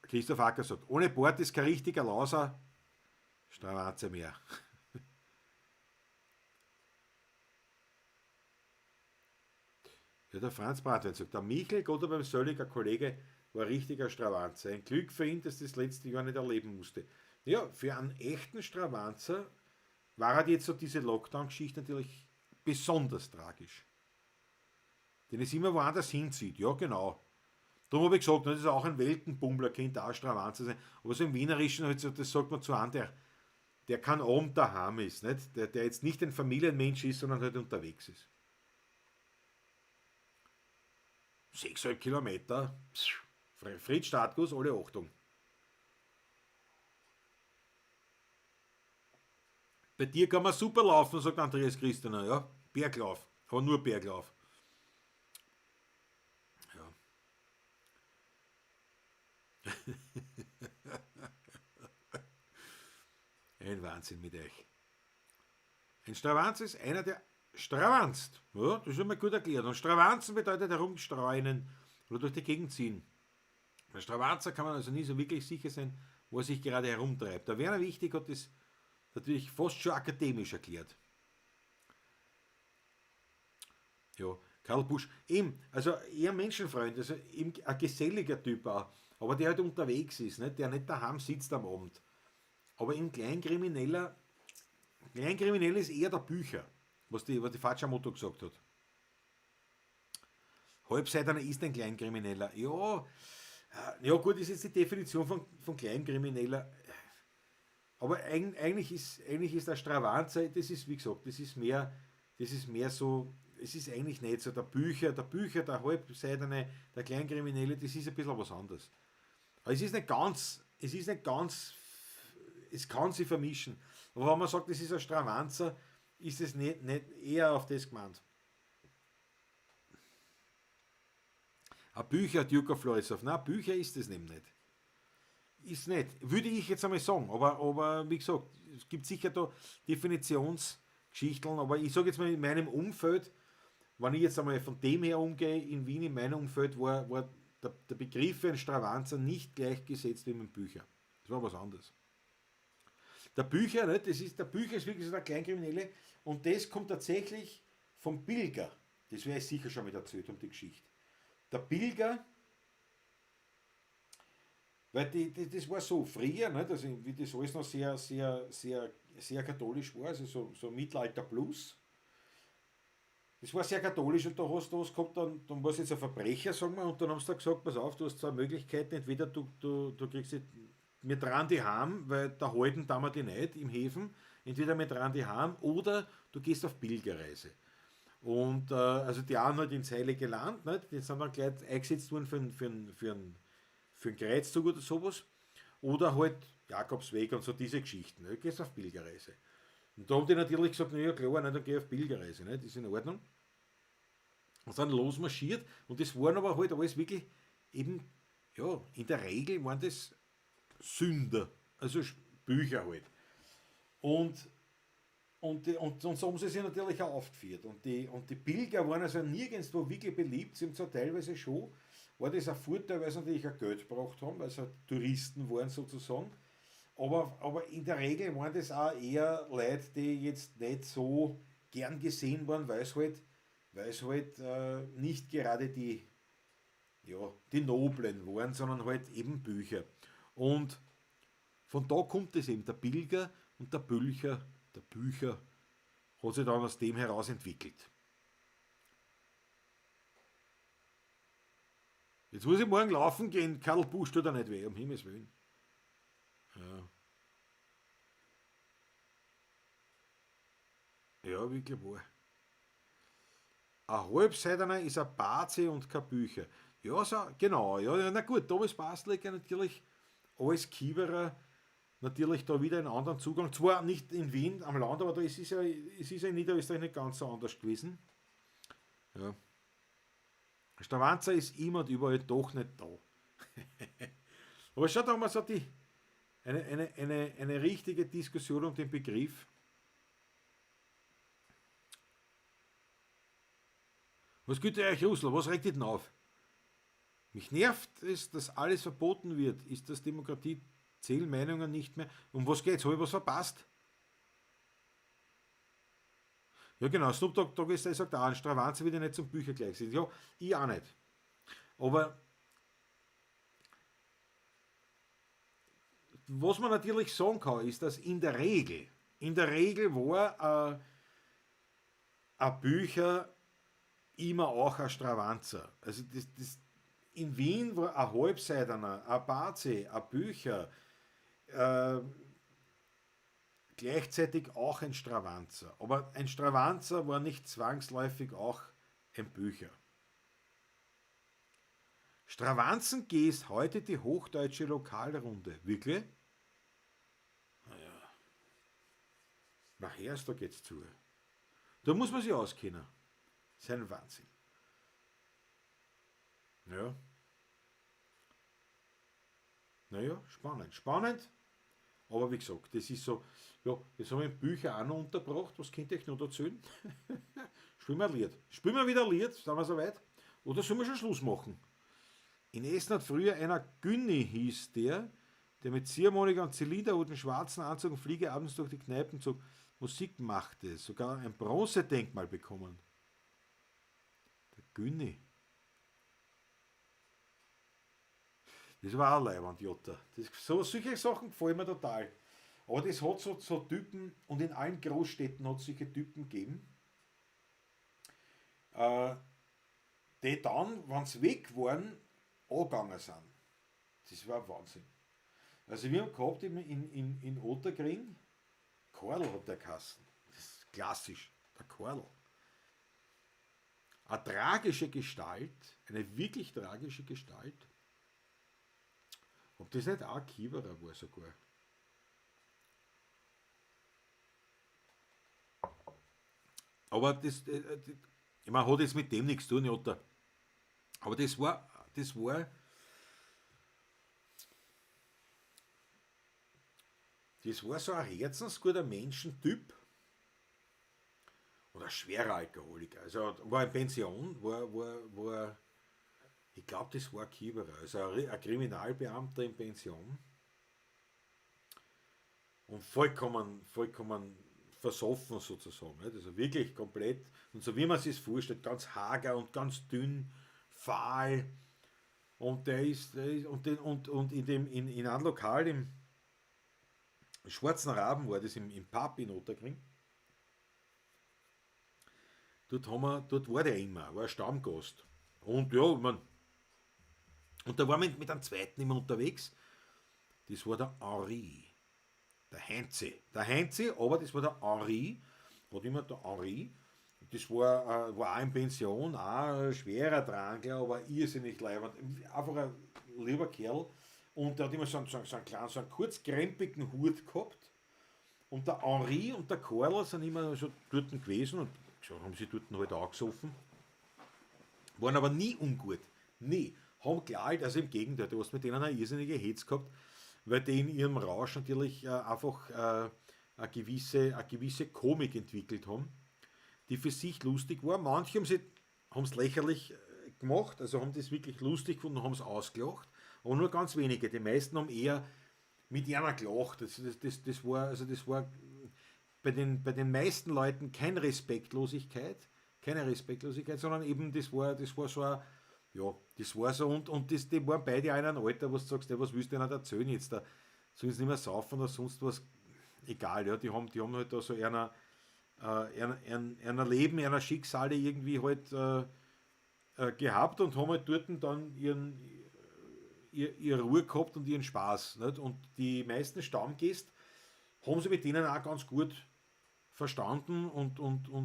Christoph Acker sagt, ohne Bart ist kein richtiger Lauser. Stravanze mehr. Ja, der Franz Bratwein sagt, der Michel, Gott beim Sölliger Kollege, war richtiger Stravanzer. Ein Glück für ihn, dass das letzte Jahr nicht erleben musste. Ja, für einen echten Stravanzer war halt jetzt so diese Lockdown-Geschichte natürlich besonders tragisch. Den es immer woanders hinzieht. Ja, genau. Darum habe ich gesagt, das ist auch ein Weltenbummler, könnte auch Stravanzer sein. Aber so im Wienerischen, halt so, das sagt man zu einem, der kein Abend daheim ist, nicht? Der jetzt nicht ein Familienmensch ist, sondern halt unterwegs ist. 6,5 Kilometer, Fritz Startguss, alle Achtung. Bei dir kann man super laufen, sagt Andreas Christina, ja, Berglauf, aber nur Berglauf. Ja. Ein Wahnsinn mit euch. Ein Stravanz ist einer, der stravanzt. Ja, das ist immer gut erklärt. Und Stravanzen bedeutet herumstreunen oder durch die Gegend ziehen. Bei Stravanzer kann man also nie so wirklich sicher sein, wo er sich gerade herumtreibt. Der Werner Wichtig hat das natürlich fast schon akademisch erklärt. Ja, Karl Busch, eben, also eher Menschenfreund, also eben ein geselliger Typ auch, aber der halt unterwegs ist, nicht? Der nicht daheim sitzt am Abend. Aber im Kleinkrimineller, Kleinkrimineller ist eher der Bücher, was die Facciamotto gesagt hat. Halbseitener ist ein Kleinkrimineller. Ja, ja gut, ist jetzt die Definition von Kleinkrimineller. Aber eigentlich ist der Stravanzer, das ist, wie gesagt, das ist mehr so, es ist eigentlich nicht so der Bücher, der Halbseidene, der Kleinkriminelle, das ist ein bisschen was anderes. Aber es ist nicht ganz, es ist nicht ganz, es kann sich vermischen. Aber wenn man sagt, das ist ein Stravanzer, ist es nicht eher auf das gemeint. Ein Bücher, Duke of Florisow. Nein, Bücher ist es nämlich nicht. Ist nicht. Würde ich jetzt einmal sagen. Aber wie gesagt, es gibt sicher da Definitionsgeschichten. Aber ich sage jetzt mal, in meinem Umfeld, wenn ich jetzt einmal von dem her umgehe, in Wien, in meinem Umfeld, war der Begriff für ein Stravanzer nicht gleichgesetzt wie mit Bücher. Das war was anderes. Der Bücher, nicht, der Bücher ist wirklich so der Kleinkriminelle und das kommt tatsächlich vom Pilger. Das werde ich sicher schon mit erzählt um die Geschichte. Der Pilger, weil das war so früher, nicht, also wie das alles noch sehr, sehr, sehr, sehr katholisch war, also so Mittelalter plus. Das war sehr katholisch und da hast du was gehabt, dann war es jetzt ein Verbrecher, sagen wir, und dann haben sie da gesagt, pass auf, du hast zwei Möglichkeiten, entweder du kriegst die, wir drehen die heim, weil da halten da wir die nicht im Häfen, entweder wir drehen die heim oder du gehst auf Pilgerreise. Und also die einen halt ins Heilige Land, nicht? Die sind dann gleich eingesetzt worden für einen Kreuzzug oder sowas. Oder halt Jakobsweg und so diese Geschichten. Ne? Du gehst auf Pilgerreise. Und da haben die natürlich gesagt, na ja klar, ne, dann geh ich auf Pilgerreise, ne? Das ist in Ordnung. Und sind losmarschiert und das waren aber halt alles wirklich eben, ja, in der Regel waren das Sünder, also Bücher halt. Und so haben sie sich natürlich auch aufgeführt. Und die Pilger waren also nirgendwo wirklich beliebt, sie haben zwar teilweise schon, war das ein Vorteil, weil sie natürlich auch Geld gebracht haben, weil sie halt Touristen waren sozusagen. Aber in der Regel waren das auch eher Leute, die jetzt nicht so gern gesehen waren, weil es halt nicht gerade die, ja, die Noblen waren, sondern halt eben Bücher. Und von da kommt es eben, der Pilger und der Bülcher, der Bücher, hat sich dann aus dem heraus entwickelt. Jetzt muss ich morgen laufen gehen, Karl Busch tut er nicht weh, um Himmels Willen. Ja. Ja, wirklich wahr. Ein Halbseidener ist ein Bazi und kein Bücher. Ja, so, genau. Ja, ja, na gut, Thomas Bastlecker natürlich als Kiewerer natürlich da wieder einen anderen Zugang. Zwar nicht in Wien am Land, aber da ist es ja, es ist ja in Niederösterreich nicht ganz so anders gewesen. Ja. Stravanzer ist immer und überall doch nicht da. Aber schaut, da haben wir so eine richtige Diskussion um den Begriff. Was geht euch, Russler? Was regt dich denn auf? Mich nervt es, dass alles verboten wird. Ist das Demokratie? Zählen Meinungen nicht mehr? Um was geht's? Habe ich was verpasst? Ja, genau. Snoop Dogg, Dogg ist, der sagt auch, ein Stravanzer wird ja nicht zum Bücher gleich sein. Ja, ich auch nicht. Aber was man natürlich sagen kann, ist, dass in der Regel war ein Bücher immer auch ein Stravanzer. Also das, in Wien war ein Halbseidener, ein Bazi, ein Bücher, gleichzeitig auch ein Stravanzer. Aber ein Stravanzer war nicht zwangsläufig auch ein Bücher. Stravanzen ist heute die hochdeutsche Lokalrunde. Wirklich? Naja. Na herst, da geht's zu. Da muss man sich auskennen. Das ist ein Wahnsinn. Ja. Naja, spannend. Spannend. Aber wie gesagt, das ist so, ja, jetzt haben wir Bücher auch noch unterbracht. Was könnt ihr euch noch erzählen? Spielen wir ein Lied. Spielen wir wieder ein Lied, sind wir soweit? Oder sollen wir schon Schluss machen? In Essen hat früher einer Günni hieß der, der mit Ziehharmonika und Zylinderhut und schwarzen Anzug und Fliege abends durch die Kneipen zog, Musik machte, sogar ein Bronzedenkmal bekommen. Der Günni. Das war auch leiwand, Jutta. Solche Sachen gefallen mir total. Aber das hat so Typen, und in allen Großstädten hat es solche Typen gegeben, die dann, wenn sie weg waren, angegangen sind. Das war Wahnsinn. Also wir haben gehabt in Ottakring, Karl hat der geheißen. Das ist klassisch, der Karl. Eine tragische Gestalt, eine wirklich tragische Gestalt. Ob das nicht auch ein Kieberer war sogar. Aber das, ich meine, hat jetzt mit dem nichts zu tun, Jutta. Aber das war so ein herzensguter Menschentyp und ein schwerer Alkoholiker. Also war in Pension, war ich glaube, das war Kieberer, also ein Kriminalbeamter in Pension und vollkommen versoffen sozusagen, nicht? Also wirklich komplett, und so wie man sich vorstellt, ganz hager und ganz dünn, fahl, und der ist und in einem Lokal im Schwarzen Raben war das, im Pub in Ottakring. Dort war der immer, war ein Stammgast. Und ja, man, und da war man mit einem zweiten immer unterwegs. Das war der Henri. Der Heinzi. Der Heinzi, aber das war der Henri. Hat immer der Henri. Das war auch in Pension, auch ein schwerer Drangler, aber irrsinnig leibend. Einfach ein lieber Kerl. Und der hat immer so einen kleinen, so einen kurzkrempigen Hut gehabt. Und der Henri und der Karl sind immer so dort gewesen und so haben sie dort halt angesoffen. Waren aber nie ungut. Nie. Haben klar, also im Gegenteil, du hast mit denen eine irrsinnige Hetz gehabt, weil die in ihrem Rausch natürlich einfach eine gewisse Komik entwickelt haben, die für sich lustig war. Manche haben es lächerlich gemacht, also haben das wirklich lustig gefunden und haben es ausgelacht, aber nur ganz wenige. Die meisten haben eher mit einer gelacht. Das war bei den meisten Leuten keine Respektlosigkeit, sondern eben das war so ein, ja, das war so, und das, die waren beide auch in einem Alter, wo du sagst, ja, was willst du denn erzählen jetzt? Da sollen sie nicht mehr saufen oder sonst was, egal, ja, die haben halt da so einer Leben, einer Schicksale irgendwie halt gehabt und haben halt dort dann ihre Ruhe gehabt und ihren Spaß. Nicht? Und die meisten Stammgäste haben sie mit denen auch ganz gut verstanden und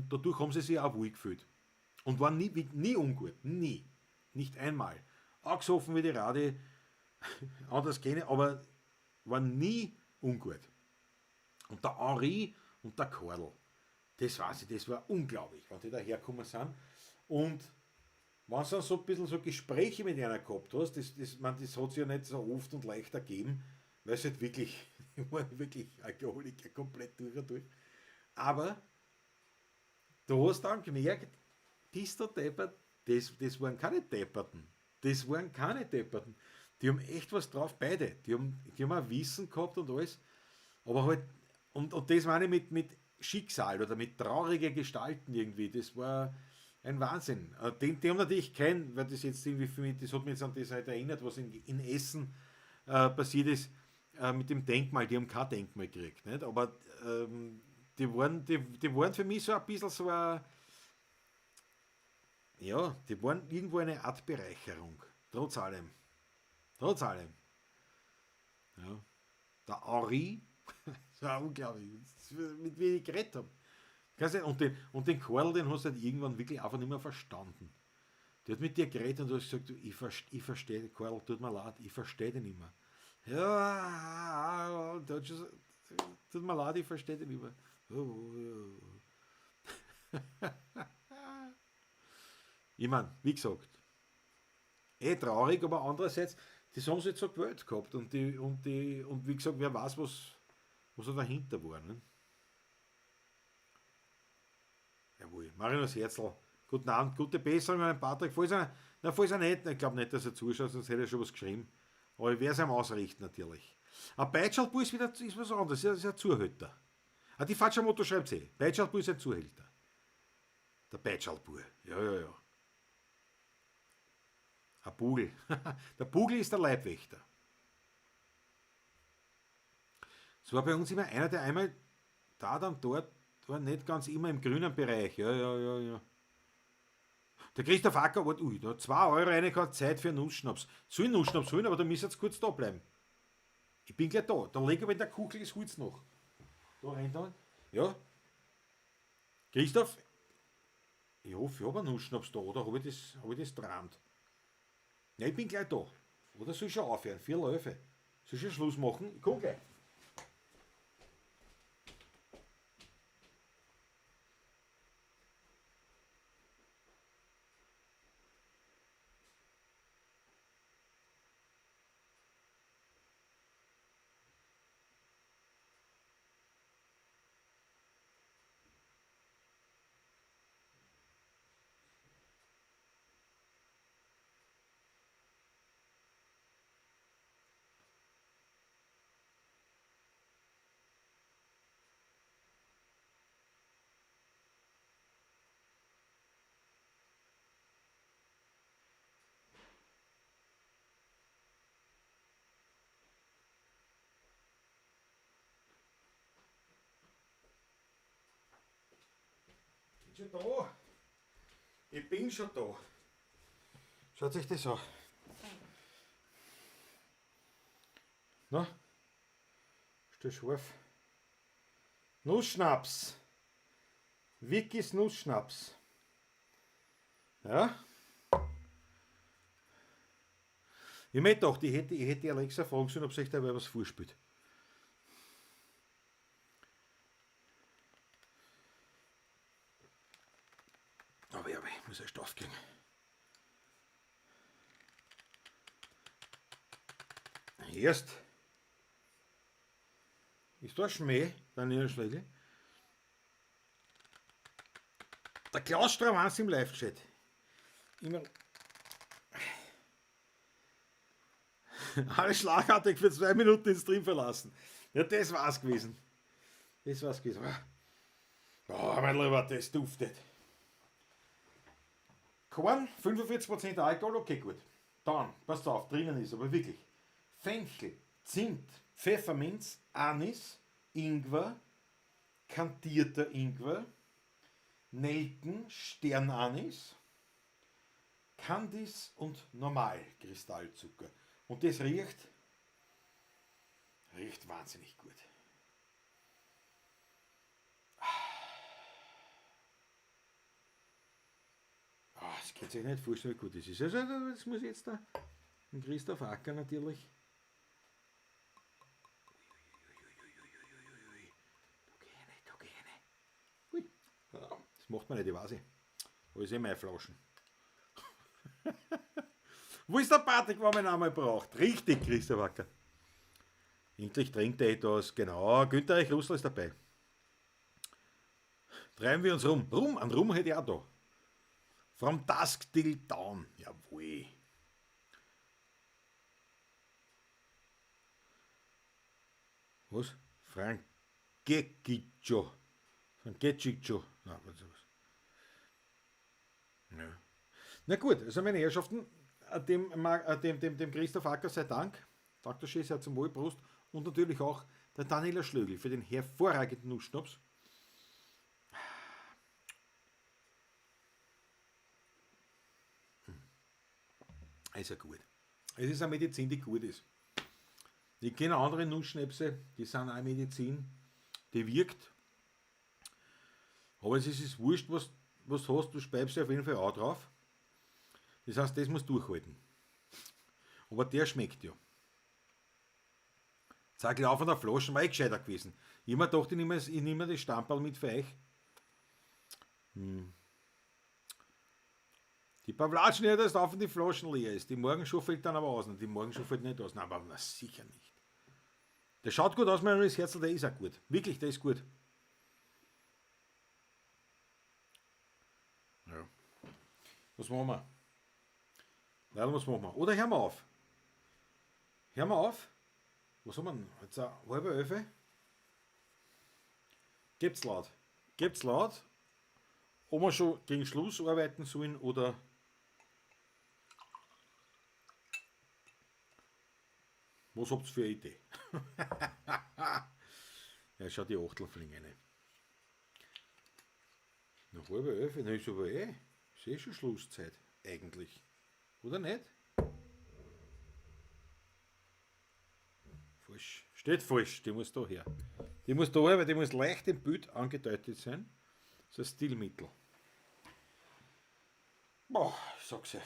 dadurch haben sie sich auch wohl gefühlt. Und waren nie ungut, nie. Nicht einmal. Angesoffen wie die Rade, anders kenne, aber war nie ungut. Und der Henri und der Karl, das weiß ich, das war unglaublich, wenn die da hergekommen sind. Und wenn du dann so ein bisschen so Gespräche mit einer gehabt hast, das hat sich ja nicht so oft und leicht ergeben, weil es halt wirklich, die waren wirklich Alkoholiker, komplett durch und durch. Aber du hast dann gemerkt, bist du deppert, das waren keine Depperten. Das waren keine Depperten. Die haben echt was drauf, beide. Die haben auch Wissen gehabt und alles. Aber halt, und das meine ich mit Schicksal oder mit traurigen Gestalten irgendwie. Das war ein Wahnsinn. Die haben natürlich kein, weil das jetzt irgendwie für mich, das hat mich jetzt an das halt erinnert, was in Essen passiert ist, mit dem Denkmal. Die haben kein Denkmal gekriegt. Nicht? Aber die waren für mich so ein bisschen so ein, ja, die waren irgendwo eine Art Bereicherung. Trotz allem. Trotz allem. Ja. Der Henri, das war unglaublich, mit wem ich geredet habe. Und den Karl, den hast du halt irgendwann wirklich einfach nicht mehr verstanden. Der hat mit dir geredet und du hast gesagt, ich verstehe, Karl, tut mir leid, ich verstehe den nicht mehr. Ja, tut mir leid, ich verstehe den nicht mehr. Ich meine, wie gesagt, traurig, aber andererseits, das haben sie jetzt so gewählt gehabt und wie gesagt, wer weiß, was da dahinter war. Ne? Jawohl, Marinus Herzl, Guten Abend, gute Besserung an den Patrick. Falls er, na, falls er nicht, ich glaube nicht, dass er zuschaut, sonst hätte er schon was geschrieben. Aber ich werde es ihm ausrichten natürlich. Ein Peitschaltbub ist wieder ist was anderes, das ist ein Zuhälter. Ah, die Fatschermoto schreibt eh. Peitschaltbub ist ein Zuhälter. Der Peitschaltbub. Ja, ja, ja. Ein Bugel. Der Bugel ist der Leibwächter. Es war bei uns immer einer, der einmal da, dann dort, war nicht ganz immer im grünen Bereich. Ja, ja, ja, ja. Der Christoph Acker hat, ui, da 2 Euro reingehauen, Zeit für einen Nussschnaps. Soll ich Nussschnaps holen, aber da müsst ihr jetzt kurz da bleiben. Ich bin gleich da. Dann leg ich aber in der Kuchel das Holz noch. Da rein da. Ja. Christoph, ich hoffe, ich hab einen Nussschnaps da, oder hab ich das, hab ich das träumt? Ja, ich bin gleich da. Oder soll ich schon aufhören? 10:45. Soll ich schon Schluss machen? Ich komm gleich. Schon da. Ich bin schon da. Schaut sich das an. Na? Ist das scharf? Nussschnaps. Vickys Nussschnaps. Ja? Ich möchte doch, ich hätte die Alexa fragen sollen, ob sich da wer was vorspielt. Aber ja, ich muss erst aufgehen. Erst ist da Schmäh, Daniel Schlegel. Der Klaus Stravanz im Live-Chat. Immer alle schlagartig für 2 Minuten den Stream verlassen. Ja, das war's gewesen. Das war's gewesen. Oh, mein Lieber, das duftet. Korn, 45% Alkohol, okay, gut. Dann, passt auf, drinnen ist aber wirklich Fenchel, Zimt, Pfefferminz, Anis, Ingwer, kandierter Ingwer, Nelken, Sternanis, Kandis und Normalkristallzucker. Und das riecht wahnsinnig gut. Ah, das könnt ihr euch nicht vorstellen, wie gut das ist. Also, das muss ich jetzt da. Und Christoph Acker natürlich. Uiuiuiuiui. Da geh ich nicht, da geh ich nicht. Ui. Das macht man nicht, ich weiß nicht. Aber ist eh meine Flaschen. Wo ist der Patrick, wenn man ihn einmal braucht? Richtig, Christoph Acker. Endlich trinkt er etwas. Genau, Günther Reich Russell ist dabei. Treiben wir uns rum. Rum, an Rum hätte ich auch da. From Dusk Till Dawn. Jawohl. Was? Frankeciccio. Frankeciccio. Na, was ist das? Ja. Na gut, also meine Herrschaften, dem Christoph Acker sei Dank. Dr. Schee, sehr zum Wohl, Prost. Und natürlich auch der Daniela Schlögl für den hervorragenden Nussschnaps. Ist ja gut. Es ist eine Medizin, die gut ist. Ich kenne andere Nussschnäpse, die sind auch Medizin, die wirkt. Aber es ist wurscht, was du hast, du speibst auf jeden Fall auch drauf. Das heißt, das musst du durchhalten. Aber der schmeckt ja. Zeig ich auf an der Flasche, war eh gescheiter gewesen. Ich hab mir gedacht, ich nehme das Stamperl mit für euch. Die Pawlatschen, ja, dass auf die Flaschen leer ist. Die Morgenshow fällt dann aber aus. Die Morgenshow fällt nicht aus. Nein, aber na, sicher nicht. Der schaut gut aus, mein Herzl, der ist auch gut. Wirklich, der ist gut. Ja. Was machen wir? Nein, was machen wir? Oder hören wir auf? Hören wir auf? Was haben wir denn? Jetzt 10:30. Gebt's laut. Gebt's laut, ob wir schon gegen Schluss arbeiten sollen oder was habt ihr für eine Idee? Ja, schau die Achtel fliegen rein. Noch 10:30, na ist aber eh. Ist eh schon Schlusszeit, eigentlich. Oder nicht? Falsch. Steht falsch, die muss da her. Die muss da her, weil die muss leicht im Bild angedeutet sein. Das ist ein Stilmittel. Boah, ich sag's euch.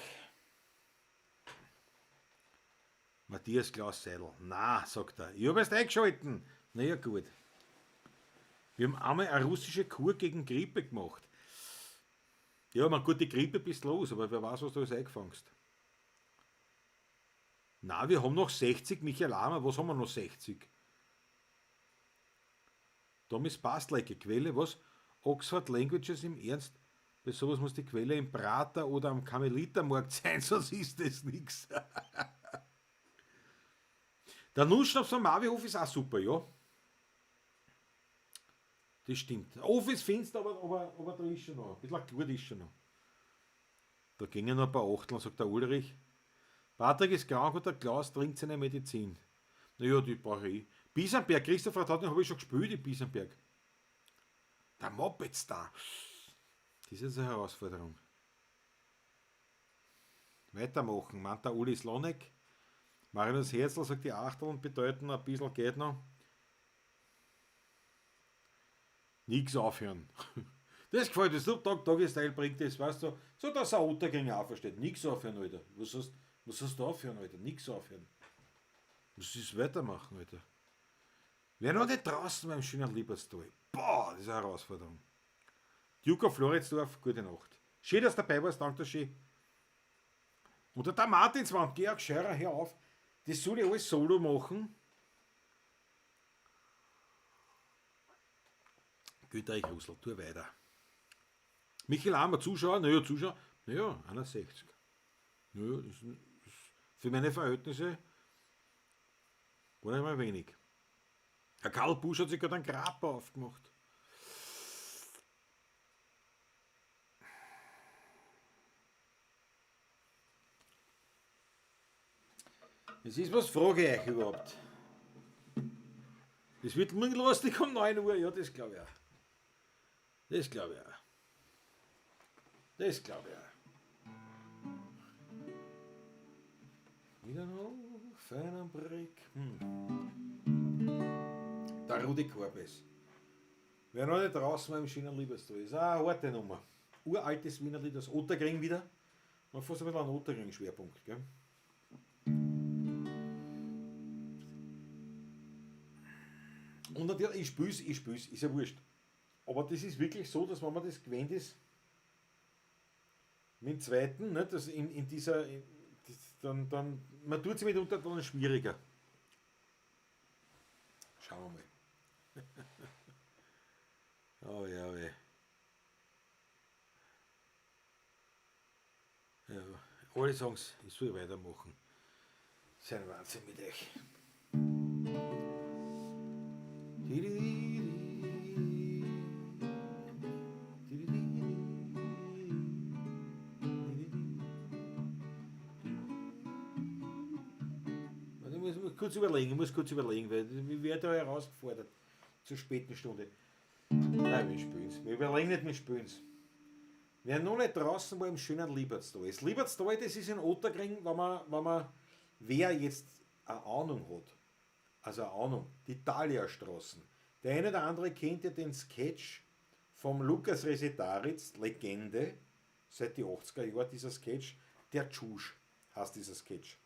Matthias Klaus Seidel. Na, sagt er. Ich hab erst eingeschalten. Na ja, gut. Wir haben einmal eine russische Kur gegen Grippe gemacht. Ja, man, gut, die Grippe bist los, aber wer weiß, was du alles eingefangst. Na, wir haben noch 60, Michael Ahmer, was haben wir noch 60? Thomas Pastlecke, Quelle, was? Oxford Languages im Ernst? Bei sowas muss die Quelle im Prater oder am Karmelitermarkt sein, sonst ist das nix. Der Nussschnaps vom Mavihof ist auch super, ja. Das stimmt. Off ist finster, aber da ist schon noch. Ein bisschen gut ist schon noch. Da gingen noch ein paar Achteln, sagt der Ulrich. Patrick ist krank und der Klaus trinkt seine Medizin. Naja, die brauche ich. Bisamberg, Christopher Tautin habe ich schon gespielt in Bisamberg. Der Moped-Star. Das ist eine Herausforderung. Weitermachen, meint der Uli Slonek. Marinus Herzl sagt, die Achteln bedeuten ein bisschen geht noch. Nix aufhören. Das gefällt mir. So Doggy-Style bringt das, weißt du, so dass ein Ottergänger auch versteht. Nix aufhören, Alter. Was hast du aufhören, Alter? Nix aufhören. Was ist weitermachen, Alter? Wer noch nicht draußen beim schönen Liebertstal. Boah, das ist eine Herausforderung. Duke of Floridsdorf, gute Nacht. Schön, dass du dabei warst, danke schön. Und der Martinswand, Georg Scheurer, hör auf. Das soll ich alles solo machen. Güterich Rusl, tu weiter. Michael Ahmer, Zuschauer, naja, Zuschauer, naja, 61. Naja, das ist für meine Verhältnisse gar nicht mal wenig. Herr Karl Busch hat sich gerade einen Grappa aufgemacht. Das ist, was frage ich euch überhaupt? Das wird morgen lustig um 9 Uhr, ja, das glaub ich auch. Das glaub ich auch. Das glaub ich auch. Wieder noch feiner Brick. Der Rudi Korbes. Wer noch nicht draußen war im schönen Lieberstall, ist auch eine harte Nummer. Uraltes Wiener Lied, das Ottergring wieder. Man fast ein bisschen einen Ottergring-Schwerpunkt, gell? Und natürlich, ich spül's, ist ja wurscht. Aber das ist wirklich so, dass wenn man das gewöhnt ist, mit dem zweiten, ne, dass in, in dieser, in, das, dann, dann, man tut sich mitunter dann schwieriger. Schauen wir mal. Oh ja, weh. Ja, alle sagen's, ich soll weitermachen. Das ist ein Wahnsinn mit euch. Ich muss kurz überlegen, ich muss kurz überlegen, weil ich werde da herausgefordert zur späten Stunde. Nein, wir spielen's. Wir überlegen nicht, wir spielen's. Wer noch nicht draußen war im schönen Liebertstal. Das Liebertstal, das ist in Ottergring, wer jetzt eine Ahnung hat, also eine Ahnung, die Thaliastraßen. Der eine oder andere kennt ja den Sketch vom Lukas Resetarits, Legende, seit die 80er Jahren, dieser Sketch, der Tschusch heißt dieser Sketch.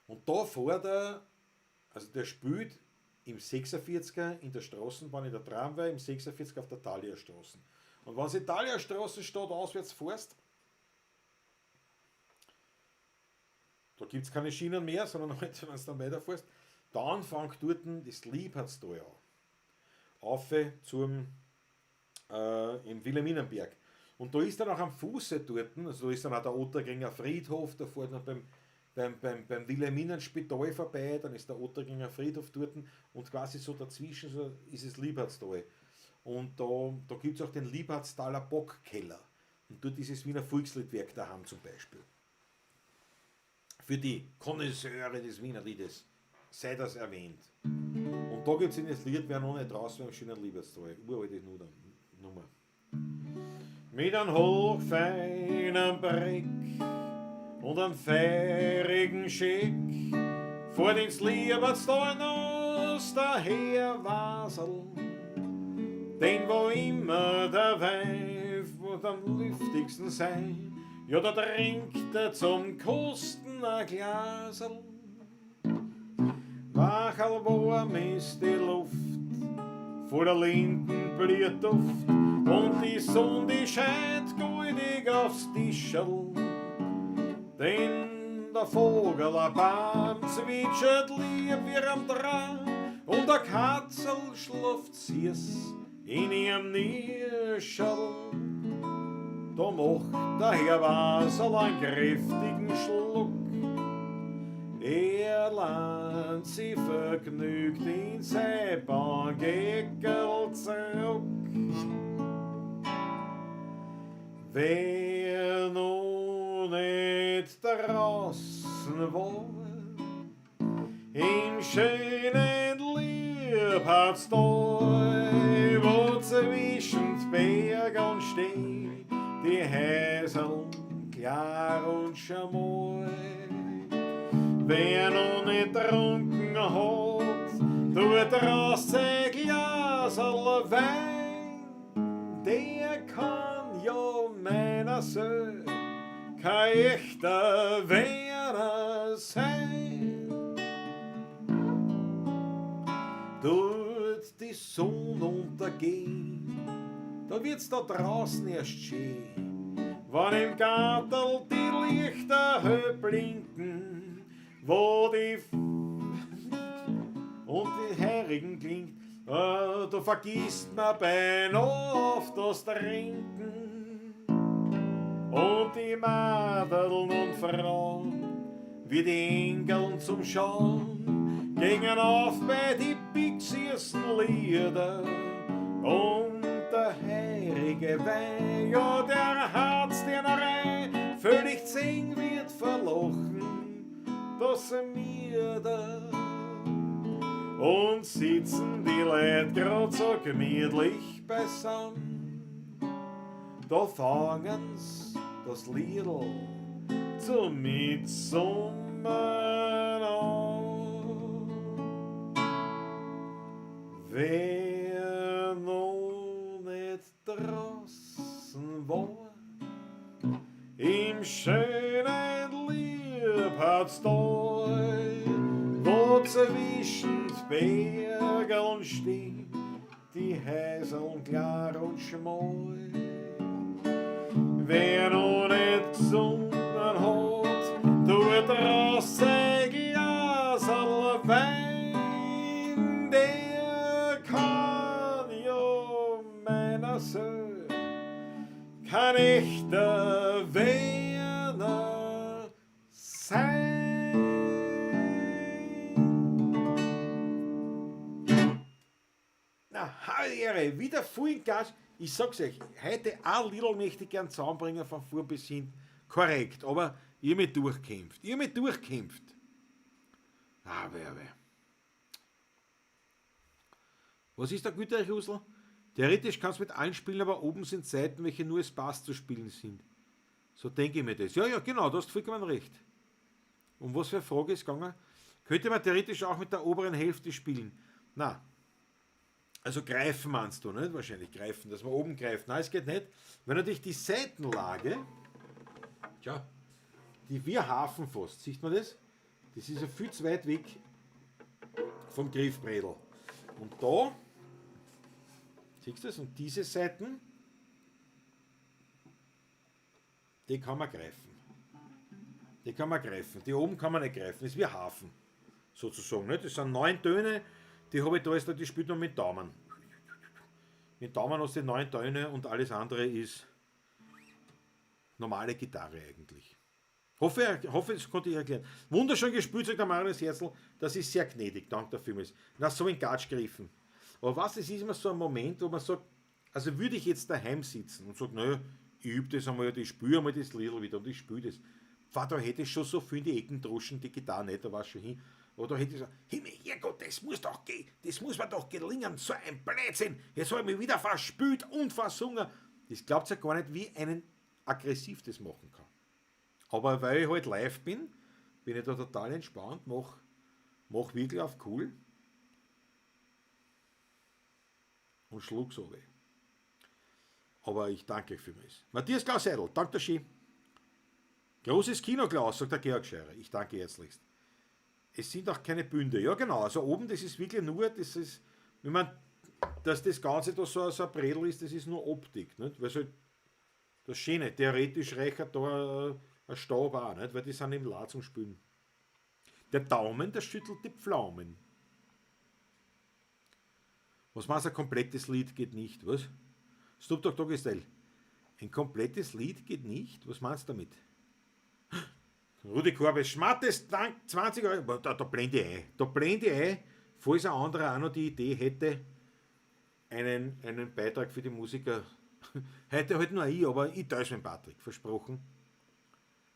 Und da fährt er, also der spielt im 46er in der Straßenbahn, in der Tramway, im 46er auf der Thaliastraße. Und wenn du die Thaliastraße stadt auswärts fährst, da gibt's keine Schienen mehr, sondern halt, wenn du dann weiterfährst, dann fängt dort das Liebhardstal an. Auf zum im Wilhelminenberg. Und da ist dann auch am Fuße dort, also da ist dann auch der Ottakringer Friedhof, da fährt man beim Wilhelminenspital vorbei, dann ist der Ottakringer Friedhof dort und quasi so dazwischen so ist es Liebhardstal. Und da gibt es auch den Liebhardstaler Bockkeller. Und dort ist es Wiener Volksliedwerk daheim zum Beispiel. Für die Connoisseure des Wiener Liedes sei das erwähnt. Und da gibt es in das Lied, wer noch nicht draußen war, im schönen Liebertstal. Uralte Nummer. Mit einem hochfeinen Breck und einem feirigen Schick fährt ins Liebertstal nass der Herr Wasel, den wo immer der Wein wird am lüftigsten sein, ja da trinkt er zum Kosten ein Glaserl. Wacherl warm ist die Luft, voller Lindenblühduft und die Sonne, die scheint goldig aufs Tischerl. Denn der Vogel am Baum zwitschert lieb wie am Draht und der Katzel schlaft süß in ihrem Nischerl. Da macht der Herr Wasserl einen kräftigen Schluck. Er lahnt sich vergnügt in sein Bankeckerl zurück. Wer noch nicht draußen war, im schönen Liebhardstal, wo zwischen Bergen stehen die Häuserl klar und schmal. Wer noch nicht getrunken hat, tut raus sein Glaserl Wein, der kann ja meiner Seele kein echter Werner sein. Tut die Sonne untergehen, da wird's da draußen erst schön, wenn im Gartel die Lichter hell blinken, wo die und die Heurigen klingt, da vergisst man beinahe auf das Trinken. Und die Madeln und Frauen, wie die Engeln zum Schauen, gingen auf bei die pixiesten Lieder. Und der heurige Wein, ja, der hat's dir noch rein, völlig zehn wird verlochen, dass mir da. Und sitzen die Leute grad so gemütlich beisammen, da fangen's das Liedl zum Mitsummen an. Wer noch nicht draußen war, im schönen Liebhardstal, wo zwischen Bergeln stehen die Häuserl klar und schmal. Wer noch nicht gesungen hat, tut raus sein Glaserl Wein, der kann ja meiner Seele kein echter Werner sein. Na, habe die Ehre, wieder voll in Gas. Ich sag's euch, heute ein Lidl möchte ich gern zusammenbringen von vor bis hin. Korrekt, aber ihr mit durchkämpft. Ihr mit durchkämpft. Aber. Was ist der Güterchusel? Theoretisch kannst du mit allen spielen, aber oben sind Seiten, welche nur es passt zu spielen sind. So denke ich mir das. Ja, ja, genau, du hast vollkommen recht. Um was für eine Frage ist gegangen? Könnte man theoretisch auch mit der oberen Hälfte spielen? Na, also greifen meinst du, nicht? Wahrscheinlich greifen, dass man oben greift. Nein, es geht nicht. Wenn natürlich die Seitenlage, tja, die wir hafen fast, sieht man das? Das ist ja viel zu weit weg vom Griffbredel. Und da, siehst du das? Und diese Seiten, die kann man greifen. Die kann man greifen. Die oben kann man nicht greifen. Das ist wie Hafen, sozusagen. Nicht? Das sind 9 Töne. Die habe ich da jetzt, die spielt man mit Daumen. Mit Daumen hast du die 9 Töne und alles andere ist normale Gitarre eigentlich. Hoffe, hoffe, das konnte ich erklären. Wunderschön gespielt, sagt der Marius Herzl. Das ist sehr gnädig. Danke dafür. Na, so in Gatsch gegriffen. Aber was, es ist immer so ein Moment, wo man sagt, also würde ich jetzt daheim sitzen und sage, naja, ich übe das einmal, ich spüre einmal das Liedl wieder und ich spüre das. Pfah, da hätte ich schon so viel in die Ecken droschen, die Gitarre nicht, da war schon hin. Oder hätte ich gesagt, Himmel, Herrgott, das muss doch gehen, das muss mir doch gelingen, so ein Blödsinn, jetzt habe ich mich wieder verspült und versungen. Das glaubt ja gar nicht, wie einen aggressiv das machen kann. Aber weil ich halt live bin, bin ich da total entspannt, mach wirklich auf cool und schluck's runter. Aber ich danke euch vielmals. Matthias Klaus Seidel, danke der Ski. Großes Kino, Klaus, sagt der Georg Scheurer. Ich danke herzlichst. Es sind auch keine Bünde. Ja, genau. Also oben, das ist wirklich nur, das ist, wenn man, dass das Ganze da so ein Bredel ist, das ist nur Optik. Nicht? Weil halt das Schöne, theoretisch reicht da ein Stab auch, nicht? Weil die sind im La zum Spülen. Der Daumen, der schüttelt die Pflaumen. Was meinst du, ein komplettes Lied geht nicht, was? Snoop Dogg Doggy Style. Ein komplettes Lied geht nicht? Was meinst du damit? Rudi Korbes, Schmattes, dank 20 Euro. Da blende ich ein. Da blende ich ein, falls ein anderer auch noch die Idee hätte, einen Beitrag für die Musiker. Heute halt nur ich, aber ich teile es mit Patrick, versprochen.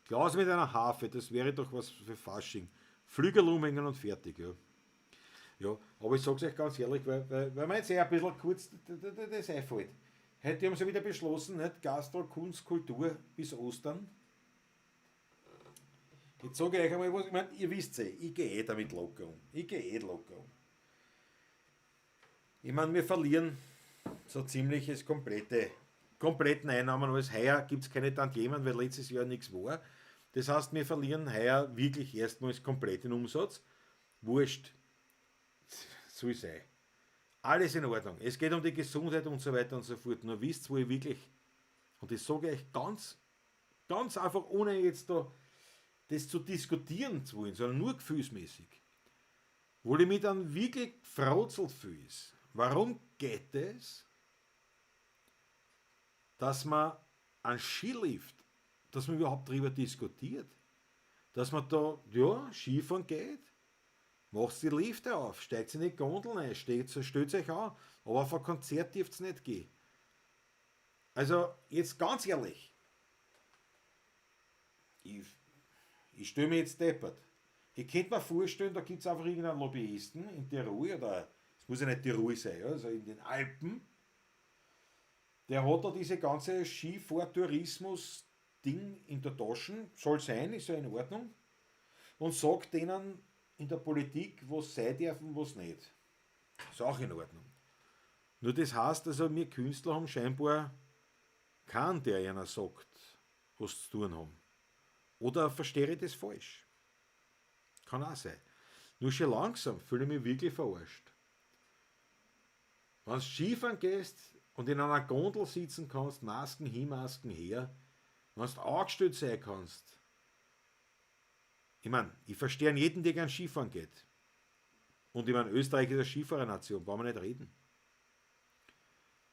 Klaus mit einer Harfe, das wäre doch was für Fasching. Flügel umhängen und fertig, ja. Ja, aber ich sag's euch ganz ehrlich, weil mir jetzt ein bisschen kurz das einfällt. Heute haben sie wieder beschlossen, nicht? Gastro, Kunst, Kultur bis Ostern. Jetzt sage ich euch einmal was, ich mein, ihr wisst eh, ich gehe eh damit locker um. Ich gehe eh locker um. Ich mein, wir verlieren so ziemlich das kompletten Einnahmen, als heuer gibt's keine Tantiemen, weil letztes Jahr nichts war. Das heißt, wir verlieren heuer wirklich erstmals komplett den Umsatz. Wurscht. Soll sein. Alles in Ordnung. Es geht um die Gesundheit und so weiter und so fort. Nur wisst, wo ich wirklich, und das sage ich euch ganz, ganz einfach, ohne jetzt da das zu diskutieren zu wollen, sondern nur gefühlsmäßig, wo ich mich dann wirklich gefrotzelt fühle, ist, warum geht es, dass man einen Skilift, dass man überhaupt darüber diskutiert, dass man da, ja, Skifahren geht, macht die Lifte auf, steigt in die Gondeln ein, stellt euch an, aber auf ein Konzert dürft's nicht gehen. Also, jetzt ganz ehrlich, ich stelle mir jetzt deppert. Ich könnte mir vorstellen, da gibt's einfach irgendeinen Lobbyisten in Tirol, oder es muss ja nicht Tirol sein, ja, also in den Alpen, der hat da diese ganze Skifahrtourismus-Ding in der Tasche, soll sein, ist ja in Ordnung, und sagt denen in der Politik, was sein darf und was nicht. Ist auch in Ordnung. Nur das heißt, also wir Künstler haben scheinbar keinen, der einer sagt, was zu tun haben. Oder verstehe ich das falsch? Kann auch sein. Nur schon langsam fühle ich mich wirklich verarscht. Wenn du Skifahren gehst und in einer Gondel sitzen kannst, Masken hin, Masken her, wenn du angestellt sein kannst. Ich mein, ich verstehe an jeden, der gern Skifahren geht. Und ich mein, Österreich ist eine Skifahrernation, brauchen wir nicht reden.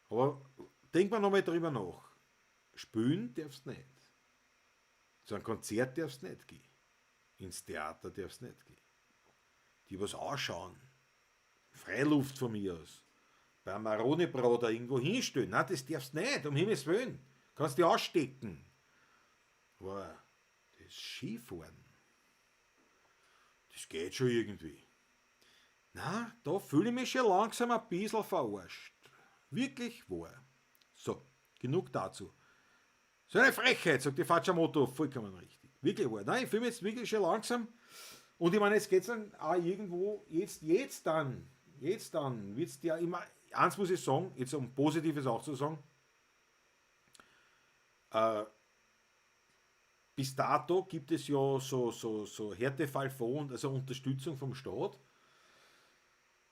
Aber denk mal nochmal drüber nach. Spülen darfst du nicht. Zu einem Konzert darfst du nicht gehen. Ins Theater darfst du nicht gehen. Die was anschauen. Freiluft von mir aus. Beim Maroni-Brater irgendwo hinstellen. Nein, das darfst du nicht, um Himmels Willen. Kannst dich anstecken. Aber das Skifahren, das geht schon irgendwie. Na, da fühle ich mich schon langsam ein bisschen verarscht. Wirklich wahr. So, genug dazu. So eine Frechheit, sagt die Facciamoto, vollkommen richtig. Wirklich wahr. Nein, ich fühle mich jetzt wirklich schon langsam. Und ich meine, jetzt geht's dann auch irgendwo, jetzt dann wird's ja immer, eins muss ich sagen, jetzt um Positives auch zu sagen, bis dato gibt es ja so Härtefallfonds, also Unterstützung vom Staat.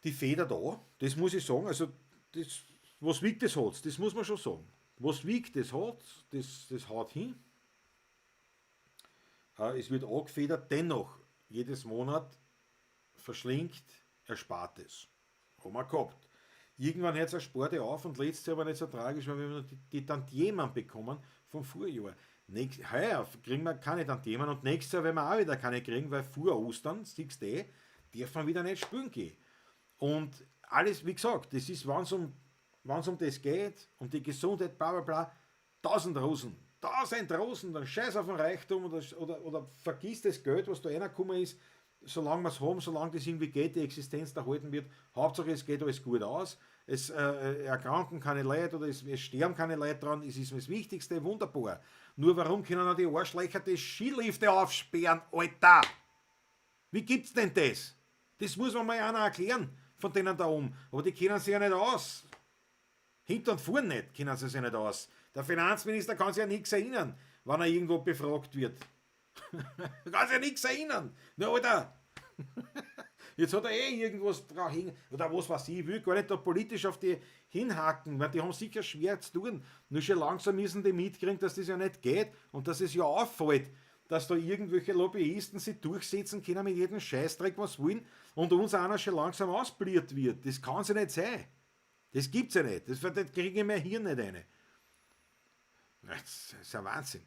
Die Feder da, das muss ich sagen, also das, was wiegt, das hat's, das muss man schon sagen. Was wiegt, das hat, das haut hin. Es wird angefedert, dennoch, jedes Monat verschlingt Erspartes. Haben wir gehabt. Irgendwann hört es Sport auf und letztes Jahr war nicht so tragisch, weil wir die Tantiemen bekommen vom Vorjahr. Heuer kriegen wir keine Tantiemen und nächstes Jahr werden wir auch wieder keine kriegen, weil vor Ostern, siehst du, dürfen wir wieder nicht spielen gehen. Und alles, wie gesagt, das ist, wenn es um das geht, um die Gesundheit, bla bla bla, 1000 Rosen. 1000 Rosen, dann scheiß auf den Reichtum oder vergiss das Geld, was da reingekommen ist, solange wir es haben, solange das irgendwie geht, die Existenz erhalten wird, Hauptsache es geht alles gut aus, es erkranken keine Leute oder es sterben keine Leute dran, es ist das Wichtigste, wunderbar. Nur warum können auch die Arschlöcher die Skilifte aufsperren, Alter? Wie gibt's denn das? Das muss man mal einer erklären von denen da oben. Aber die kennen sich ja nicht aus. Hinten und vorn nicht kennen sie sich nicht aus. Der Finanzminister kann sich ja nichts erinnern, wenn er irgendwo befragt wird. Kann sich ja nichts erinnern. Na, Alter. Jetzt hat er eh irgendwas drauf hängen. Oder was weiß ich, ich will gar nicht da politisch auf die hinhaken, weil die haben sicher schwer zu tun. Nur schon langsam müssen die mitkriegen, dass das ja nicht geht und dass es ja auffällt, dass da irgendwelche Lobbyisten sich durchsetzen können mit jedem Scheißdreck, was wollen, und uns einer schon langsam ausbliert wird. Das kann ja nicht sein. Das gibt's ja nicht. Das kriege ich mir hier nicht rein. Das ist ein Wahnsinn.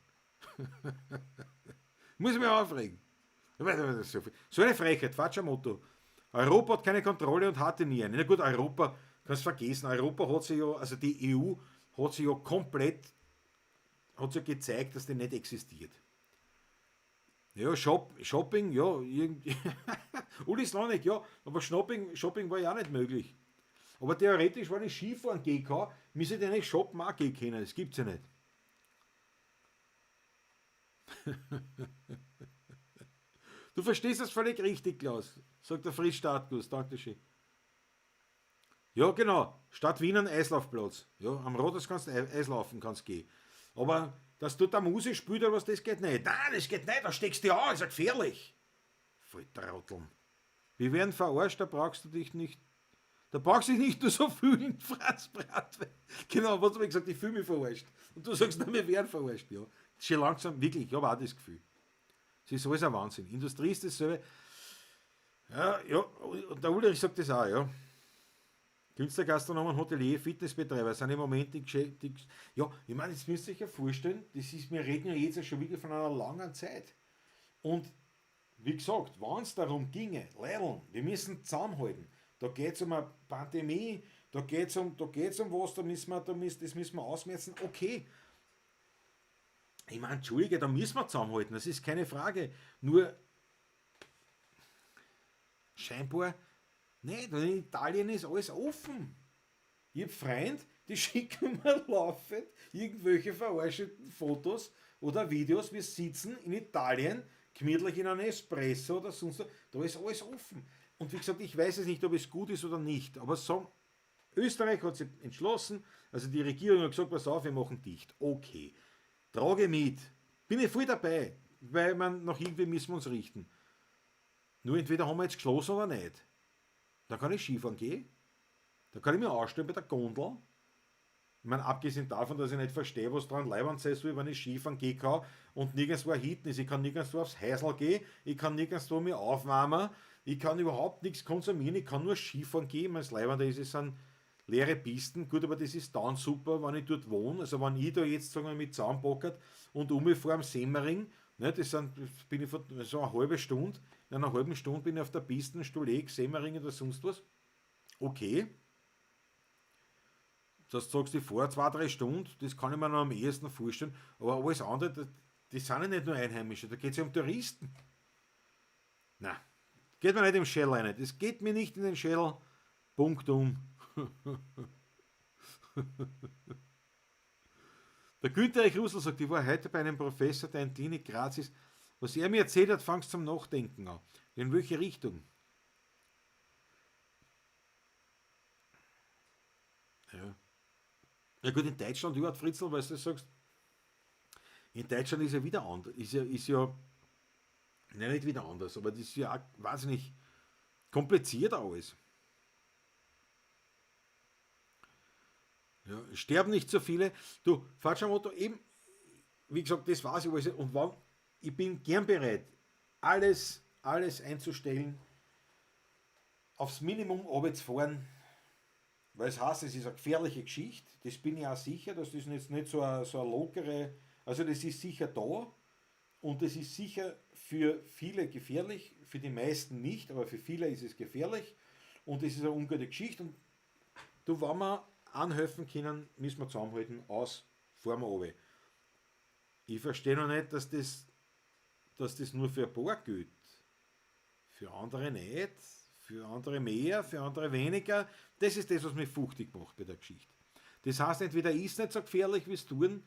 Muss ich mich aufregen. So eine Frechheit, Facciamotto. Europa hat keine Kontrolle und hatte nie eine. Na gut, Europa, kannst du vergessen, Europa hat sich ja, also die EU hat sich ja komplett, hat sich ja gezeigt, dass die nicht existiert. Ja, Shopping, ja, irgendwie. Uli Slonik, ja, aber Shopping war ja auch nicht möglich. Aber theoretisch, wenn ich Skifahren gehen kann, müsste ich nicht shoppen auch gehen können, das gibt's ja nicht. Du verstehst das völlig richtig, Klaus, sagt der Fritz Startguss, danke schön. Ja, genau, Stadt Wien ein Eislaufplatz. Ja, am Rathaus kannst du Eislaufen kannst gehen. Aber dass du da Musik spielst oder was, das geht nicht. Nein, das geht nicht, da steckst du dich an, ist ja gefährlich. Voll Trotteln. Wir werden verarscht, da brauchst du dich nicht. Da brauchst du dich nicht nur so fühlen, Franz Bratwein. Genau, was hab ich gesagt, ich fühle mich verarscht. Und du sagst, nein, wir werden verarscht. Ja, schon langsam, wirklich, ich habe auch das Gefühl. Es ist alles ein Wahnsinn. Industrie ist dasselbe. Ja, ja, und der Ulrich sagt das auch, ja. Künstler, Gastronomen, Hotelier, Fitnessbetreiber sind im Moment die Geschäfte. Ja, ich meine, jetzt müsst ihr euch ja vorstellen, das ist, wir reden ja jetzt schon wirklich von einer langen Zeit. Und wie gesagt, wenn es darum ginge, Leideln, wir müssen zusammenhalten. Da geht es um eine Pandemie, da geht's um was, das müssen wir ausmerzen. Okay. Ich meine, Entschuldige, da müssen wir zusammenhalten, das ist keine Frage. Nur scheinbar nicht, weil in Italien ist alles offen. Ich hab Freunde, die schicken mir laufend irgendwelche verarschenden Fotos oder Videos. Wir sitzen in Italien, gemütlich in einem Espresso oder sonst was. Da ist alles offen. Und wie gesagt, ich weiß es nicht, ob es gut ist oder nicht. Aber so, Österreich hat sich entschlossen, also die Regierung hat gesagt, pass auf, wir machen dicht. Okay, trage mit. Bin ich voll dabei, weil man noch irgendwie müssen wir uns richten. Nur entweder haben wir jetzt geschlossen oder nicht. Da kann ich Skifahren gehen, da kann ich mich ausstellen bei der Gondel. Ich meine, abgesehen davon, dass ich nicht verstehe, was dran leibend sein soll, wenn ich Skifahren gehen kann und nirgendwo hinten ist. Ich kann nirgendwo aufs Häusl gehen, ich kann nirgendwo mich aufwärmen, ich kann überhaupt nichts konsumieren, ich kann nur Skifahren gehen. Mein Leibende ist, es sind leere Pisten. Gut, aber das ist dann super, wenn ich dort wohne. Also wenn ich da jetzt, sagen wir, mit zusammenpackert und umfahre am Semmering, ne, das sind, bin ich vor, so eine halbe Stunde, in einer halben Stunde bin ich auf der Piste, Stuhleck, Semmering oder sonst was. Okay. Das sagst du vor 2-3 Stunden, das kann ich mir noch am ehesten vorstellen, aber alles andere, das sind ja nicht nur Einheimische, da geht's ja um Touristen. Nein, geht mir nicht im Schädel rein, das geht mir nicht in den Schädel, Punkt um. Der Günther Russell sagt, ich war heute bei einem Professor, der in Klinik Graz ist. Was er mir erzählt hat, fangst zum Nachdenken an. In welche Richtung? Ja. Ja gut, in Deutschland überhaupt, Fritzl, weil du sagst, in Deutschland ist ja wieder anders, ist ja, nein, nicht wieder anders, aber das ist ja auch wahnsinnig kompliziert alles. Ja, sterben nicht so viele. Du, Facciamotto, eben, wie gesagt, das weiß ich alles. Und wann, ich bin gern bereit, alles einzustellen, aufs Minimum runterzufahren. Weil es heißt, es ist eine gefährliche Geschichte, das bin ich auch sicher, dass das jetzt nicht so eine lockere, also das ist sicher da und das ist sicher für viele gefährlich, für die meisten nicht, aber für viele ist es gefährlich und es ist eine ungute Geschichte und du, wenn wir anhelfen können, müssen wir zusammenhalten, aus, fahren wir runter. Ich verstehe noch nicht, dass das nur für ein paar gilt. Für andere nicht, für andere mehr, für andere weniger. Das ist das, was mich fuchtig macht bei der Geschichte. Das heißt, entweder ist es nicht so gefährlich, wie es tun,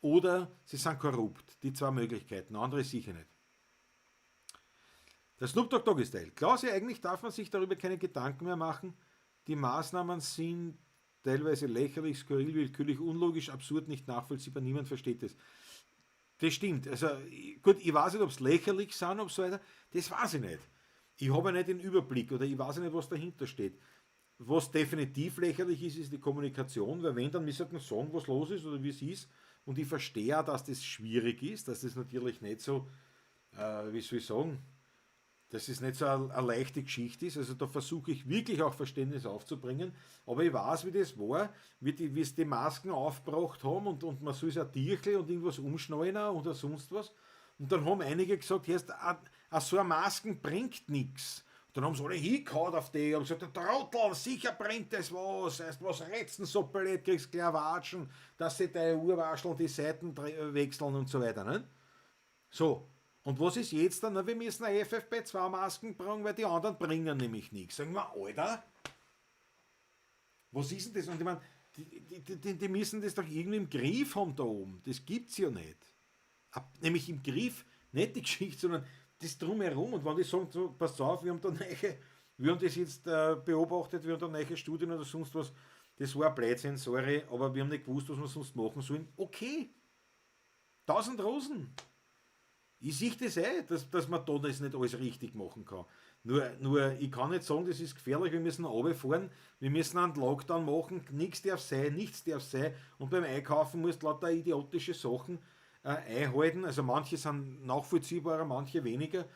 oder sie sind korrupt. Die zwei Möglichkeiten, andere sicher nicht. Der Snoop Dogg Doggy Style. Klausi, eigentlich darf man sich darüber keine Gedanken mehr machen. Die Maßnahmen sind teilweise lächerlich, skurril, willkürlich, unlogisch, absurd, nicht nachvollziehbar, niemand versteht es. Das stimmt. Also gut, ich weiß nicht, ob's lächerlich sind, ob's so weiter, das weiß ich nicht. Ich habe ja nicht den Überblick oder ich weiß ja nicht, was dahinter steht. Was definitiv lächerlich ist, ist die Kommunikation, weil wenn, dann müsste man sagen, was los ist oder wie es ist. Und ich verstehe auch, dass das schwierig ist, dass das natürlich nicht so, wie soll ich sagen, dass es nicht so eine leichte Geschichte ist. Also da versuche ich wirklich auch Verständnis aufzubringen. Aber ich weiß, wie das war, wie sie die Masken aufgebracht haben und man soll sich ein Tierchen und irgendwas umschnallen oder sonst was. Und dann haben einige gesagt, erst, so eine Masken bringt nix. Und dann haben sie alle hingehauen auf die und gesagt, der Trottel, sicher bringt das was. Erst was retzen, so blöd, kriegst gleich Watschen, dass sie deine Uhrwascheln die Seiten wechseln und so weiter. Ne? So. Und was ist jetzt dann? Na, wir müssen eine FFP2-Masken bringen, weil die anderen bringen nämlich nichts. Sagen wir, Alter, was ist denn das? Und ich mein, die müssen das doch irgendwie im Griff haben da oben. Das gibt's ja nicht. Nämlich im Griff, nicht die Geschichte, sondern das Drumherum. Und wenn die sagen, so, passt auf, wir haben da neue, wir haben das jetzt beobachtet, wir haben da neue Studien oder sonst was, das war ein Blödsinn, sorry, aber wir haben nicht gewusst, was wir sonst machen sollen. Okay, 1000 Rosen. Ich sehe das eh, dass man da das nicht alles richtig machen kann. Nur ich kann nicht sagen, das ist gefährlich, wir müssen runterfahren, wir müssen einen Lockdown machen, nichts darf sein, nichts darf sein. Und beim Einkaufen musst du lauter idiotische Sachen einhalten. Also manche sind nachvollziehbarer, manche weniger.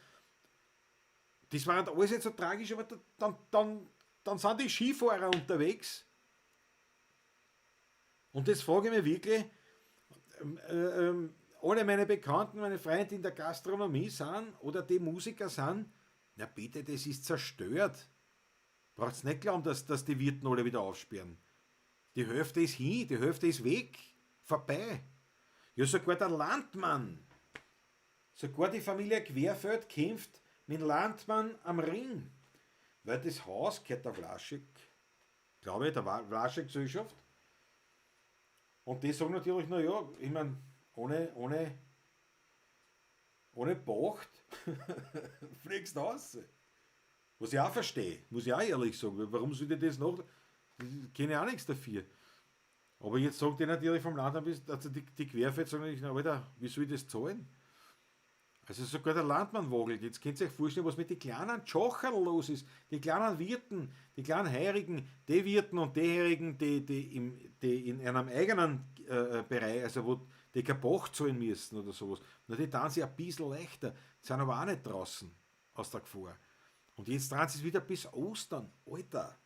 Das war nicht alles nicht so tragisch, aber dann sind die Skifahrer unterwegs. Und das frage ich mich wirklich, alle meine Bekannten, meine Freunde, die in der Gastronomie sind oder die Musiker sind, na bitte, das ist zerstört. Braucht's nicht glauben, dass die Wirten alle wieder aufsperren. Die Hälfte ist hin, die Hälfte ist weg, vorbei. Ja, sogar der Landmann, sogar die Familie Querfeld kämpft mit dem Landmann am Ring. Weil das Haus gehört der Wlaschek, glaube ich, der Wlaschek-Gesellschaft. Und die sagen natürlich, na ja, ich mein, ohne Pacht fliegst du raus. Was ich auch verstehe, muss ich auch ehrlich sagen, weil warum soll ich das noch? Ich kenne auch nichts dafür. Aber jetzt sagt die natürlich vom Land, also die Querfeld sagen natürlich, na, Alter, wie soll ich das zahlen? Also sogar der Landmann wogelt. Jetzt könnt ihr euch vorstellen, was mit den kleinen Tschocherl los ist. Die kleinen Wirten, die kleinen Heirigen, die Wirten und die Heirigen, die in einem eigenen Bereich, also wo die kein Pacht zahlen müssen oder sowas. Na, die tun sich ein bisschen leichter, die sind aber auch nicht draußen aus der Gefahr. Und jetzt drehen sie es wieder bis Ostern. Alter!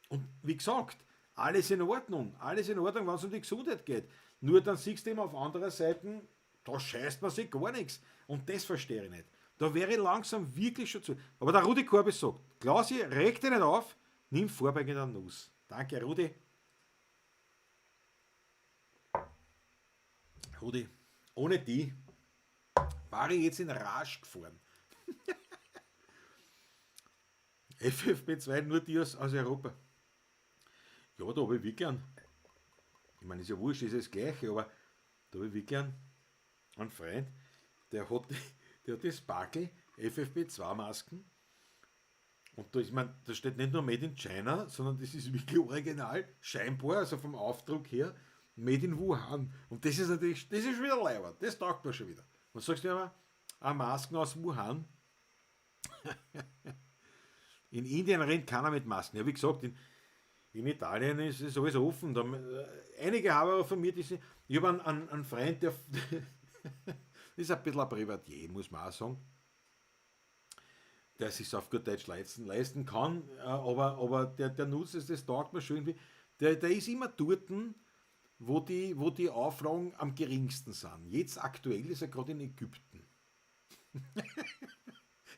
Und wie gesagt, alles in Ordnung. Alles in Ordnung, wenn es um die Gesundheit geht. Nur dann siehst du eben auf anderer Seite, da scheißt man sich gar nichts. Und das verstehe ich nicht. Da wäre ich langsam wirklich schon zu. Aber der Rudi Korbis sagt, Klausi, reg dich nicht auf, nimm vorbeigend eine Nuss. Danke, Rudi. Rudi, ohne die war ich jetzt in Rage gefahren. FFP2, nur die aus Europa. Ja, da hab ich wirklich einen, ich meine, ist ja wurscht, ist ja das Gleiche, aber da hab ich wirklich einen Freund, der hat das Sparkle FFP2-Masken und da ist, ich mein, da steht nicht nur Made in China, sondern das ist wirklich original, scheinbar, also vom Aufdruck her, Made in Wuhan. Und das ist natürlich, das ist wieder leibend, das taugt mir schon wieder. Was sagst du immer? Eine Masken aus Wuhan. In Indien rennt keiner mit Masken. Ja, wie gesagt, in Italien ist alles offen. Da einige haben aber von mir, die sind, ich habe einen Freund, der ist ein bisschen ein Privatier, muss man auch sagen. Der sich auf gut Deutsch leisten kann, aber der nutzt es, das taugt mir schön. Der ist immer dort, wo die Auflagen am geringsten sind. Jetzt aktuell ist er gerade in Ägypten.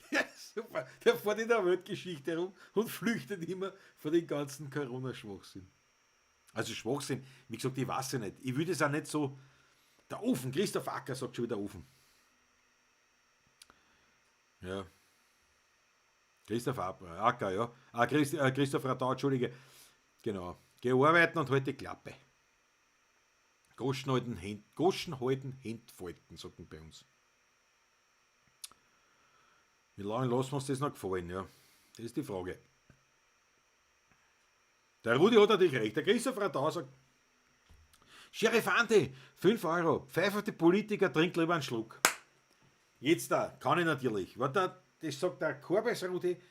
Ja, super. Der fährt in der Weltgeschichte herum und flüchtet immer vor den ganzen Corona-Schwachsinn. Also Schwachsinn, wie gesagt, ich weiß ja nicht. Ich würde es auch nicht so... Der Ofen, Christoph Acker sagt schon wieder Ofen. Ja. Christoph Acker, ja. Ah, Christoph Radau, Entschuldige. Genau. Geh arbeiten und halt die Klappe. Goschen halten, Händ, Goschen halten, Händ falten, sagt man bei uns. Wie lange lassen wir uns das noch gefallen, ja? Das ist die Frage. Der Rudi hat natürlich recht. Der Christoph Radau sagt, Sheriff Andi, 5 Euro, pfeif auf die Politiker, trink lieber einen Schluck. Jetzt da, kann ich natürlich. Warte, das sagt der Korbes Rudi,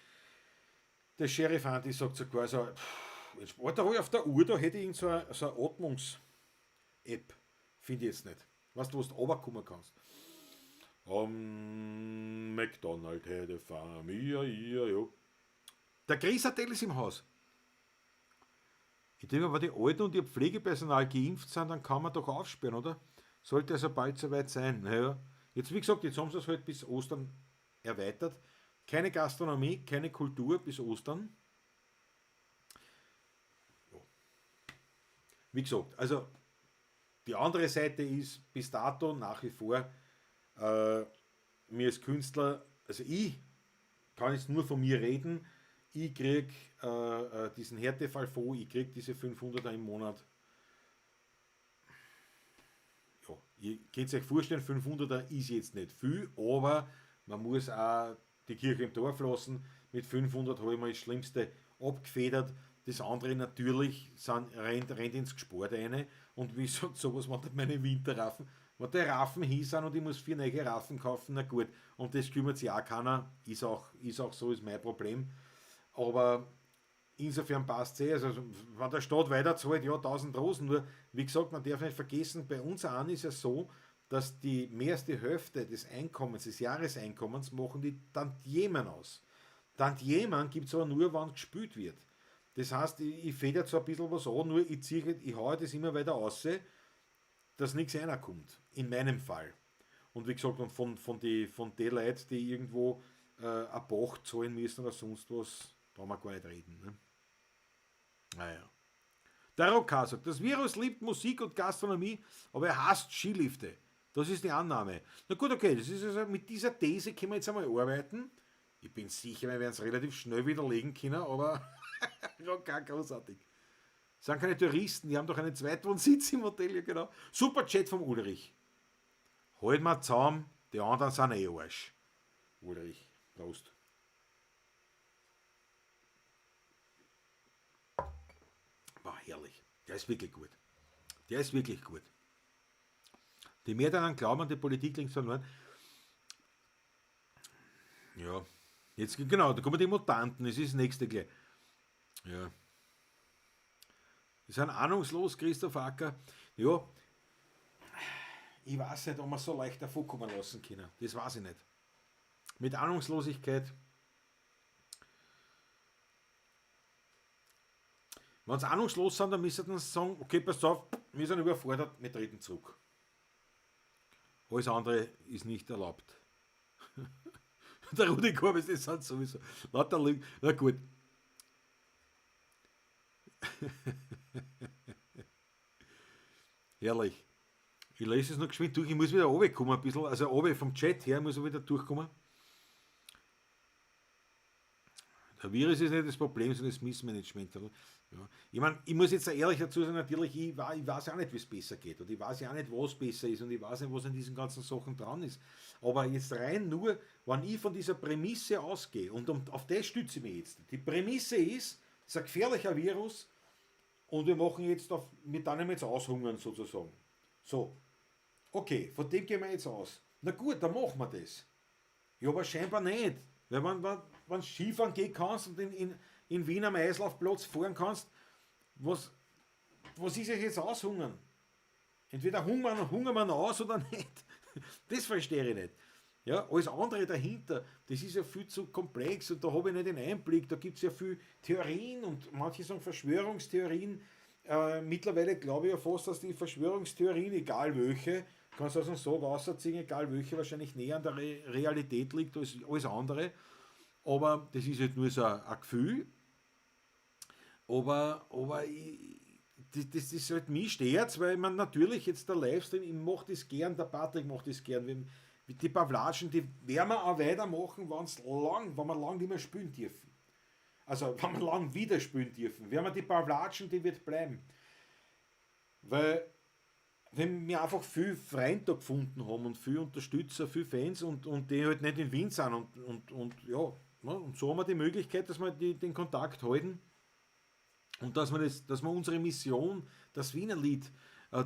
der Sheriff Andi sagt sogar so, pff, jetzt, warte, hab ich auf der Uhr, da hätte ich irgend so eine Atmungs-App. Finde ich jetzt nicht. Weißt du, wo du runterkommen kannst? McDonald had a farm, ja, ja, ja. Der Chris Adel ist im Haus. Ich denke, wenn die Alten und ihr Pflegepersonal geimpft sind, dann kann man doch aufsperren, oder? Sollte also bald soweit sein. Naja, jetzt wie gesagt, jetzt haben sie es halt bis Ostern erweitert. Keine Gastronomie, keine Kultur bis Ostern. Ja. Wie gesagt, also die andere Seite ist bis dato nach wie vor, mir als Künstler, also ich kann jetzt nur von mir reden, ich krieg diesen Härtefallfonds, ich krieg diese 500er im Monat. Ja, ihr könnt euch vorstellen, 500er ist jetzt nicht viel, aber man muss auch die Kirche im Dorf lassen. Mit 500 habe ich mal das Schlimmste abgefedert. Das andere natürlich rennt ins Gesport rein. Und wie gesagt, sowas macht meine Winterraffen. Wenn die Raffen hin sind und ich muss 4 neue Raffen kaufen, na gut. Und das kümmert sich auch keiner. Ist auch so, ist mein Problem. Aber insofern passt's eh. Also, wenn der Staat weiterzahlt, ja, 1000 Rosen. Nur, wie gesagt, man darf nicht vergessen, bei uns auch ist es so, dass die mehr als die Hälfte des Einkommens, des Jahreseinkommens, machen die Tantiemen aus. Tantiemen gibt's aber nur, wenn gespült wird. Das heißt, ich feder zwar ein bisschen was an, nur ich haue das immer weiter raus, dass nichts reinkommt. In meinem Fall. Und wie gesagt, und von den Leuten, die irgendwo ein Pacht zahlen müssen oder sonst was, brauchen wir gar nicht reden. Ne? Naja. Der Rocker sagt, das Virus liebt Musik und Gastronomie, aber er hasst Skilifte. Das ist die Annahme. Na gut, okay, das ist also, mit dieser These können wir jetzt einmal arbeiten. Ich bin sicher, wir werden es relativ schnell widerlegen können, aber Rocker, großartig. Das sind keine Touristen, die haben doch einen Zweitwohnsitz im Hotel, ja genau. Super Chat vom Ulrich. Halt mal zusammen, die anderen sind eh Arsch. Ulrich, Prost. War herrlich. Der ist wirklich gut. Der ist wirklich gut. Die mehr daran glauben, an die Politik links verloren. Ja, jetzt genau, da kommen die Mutanten, das ist das nächste gleich. Ja. Die sind ahnungslos, Christoph Acker. Ja, ich weiß nicht, ob man so leicht davon kommen lassen können. Das weiß ich nicht. Mit Ahnungslosigkeit. Wenn sie ahnungslos sind, dann müssen sie sagen, okay, pass auf, wir sind überfordert, wir treten zurück. Alles andere ist nicht erlaubt. Der Rudi Korbes, das sind sowieso lauter Lügen. Na gut. Herrlich. Ich lese es noch geschwind durch. Ich muss wieder runterkommen ein bisschen. Also runter vom Chat her muss ich wieder durchkommen. Der Virus ist nicht das Problem, sondern das Missmanagement. Oder? Ja. Ich mein, ich muss jetzt ehrlich dazu sagen, natürlich, ich weiß ja auch nicht, wie es besser geht. Und ich weiß ja auch nicht, was besser ist. Und ich weiß nicht, was an diesen ganzen Sachen dran ist. Aber jetzt rein nur, wenn ich von dieser Prämisse ausgehe, und auf das stütze ich mich jetzt. Die Prämisse ist, es ist ein gefährlicher Virus und wir machen jetzt auf, wir dann jetzt aushungern sozusagen. So, okay, von dem gehen wir jetzt aus. Na gut, dann machen wir das. Ja, aber scheinbar nicht. Weil wenn du Skifahren gehen kannst und in Wien am Eislaufplatz fahren kannst, was ist euch jetzt aushungern? Entweder hungern wir aus oder nicht. Das verstehe ich nicht. Ja, alles andere dahinter, das ist ja viel zu komplex und da habe ich nicht den Einblick, da gibt es ja viel Theorien und manche sagen Verschwörungstheorien. Mittlerweile glaube ich ja fast, dass die Verschwörungstheorien, egal welche, kannst du aus dem Sog rausziehen, egal welche, wahrscheinlich näher an der Realität liegt als alles andere. Aber das ist halt nur so ein Gefühl. Aber ich, das ist halt mich stört's, weil man natürlich jetzt der Livestream, ich mach das gern, der Patrick macht das gern, wenn, die Pavlatschen, die werden wir auch weitermachen, wenn wir lang nicht mehr spielen dürfen. Also, wenn wir lang wieder spielen dürfen, werden wir die Pavlatschen, die wird bleiben. Weil, wenn wir einfach viel Freunde da gefunden haben und viel Unterstützer, viel Fans und die halt nicht in Wien sind und ja, ne, und so haben wir die Möglichkeit, dass wir den Kontakt halten und dass wir unsere Mission, das Wienerlied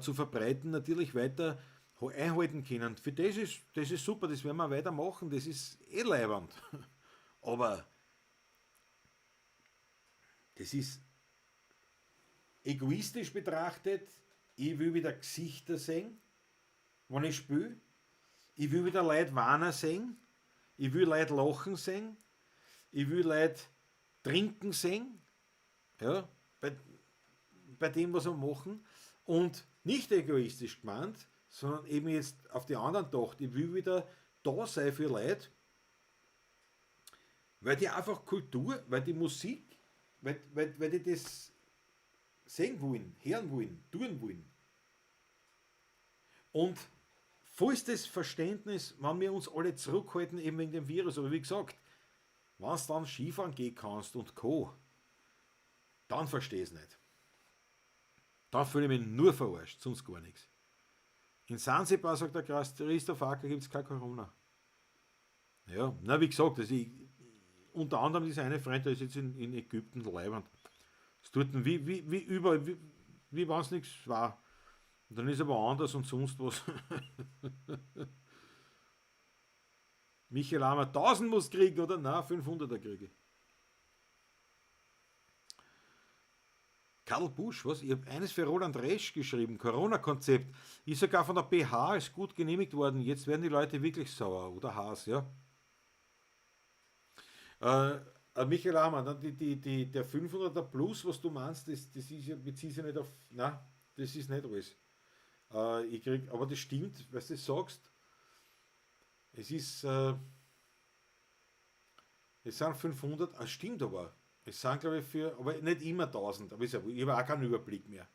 zu verbreiten, natürlich weiter einhalten können. Für das ist super, das werden wir weitermachen, das ist eh leiwand. Aber das ist egoistisch betrachtet, ich will wieder Gesichter sehen, wenn ich spiele. Ich will wieder Leute weinen sehen. Ich will Leute lachen sehen. Ich will Leute trinken sehen. Ja, bei dem, was wir machen. Und nicht egoistisch gemeint, sondern eben jetzt auf die anderen gedacht. Ich will wieder da sein für Leute, weil die einfach Kultur, weil die Musik, weil die das sehen wollen, hören wollen, tun wollen. Und vollstes Verständnis, wenn wir uns alle zurückhalten, eben wegen dem Virus. Aber wie gesagt, wenn du dann Skifahren gehen kannst und Co., dann versteh ich's nicht. Dann fühle ich mich nur verarscht, sonst gar nichts. In Sansibar, sagt der Christoph Acker, gibt's kein Corona. Ja, na wie gesagt, also ich, unter anderem dieser eine Freund, der ist jetzt in Ägypten leibend. Es tut ihm wie überall, wie wenn's nichts war. Und dann ist aber anders und sonst was. Michael Hammer, 1000 muss kriegen, oder? Nein, 500er kriege ich. Karl Busch, was? Ich hab eines für Roland Resch geschrieben, Corona-Konzept. Ist sogar von der BH ist gut genehmigt worden. Jetzt werden die Leute wirklich sauer. Oder Haas, ja. Michael Amann, dann der 500er Plus, was du meinst, das ist ja, bezieht sich nicht auf, nein, das ist nicht alles. Ich krieg, aber das stimmt, was du sagst. Es sind 500, ah, stimmt aber. Es sind, glaub ich, für, aber nicht immer 1000, aber ist ja, ich habe auch keinen Überblick mehr.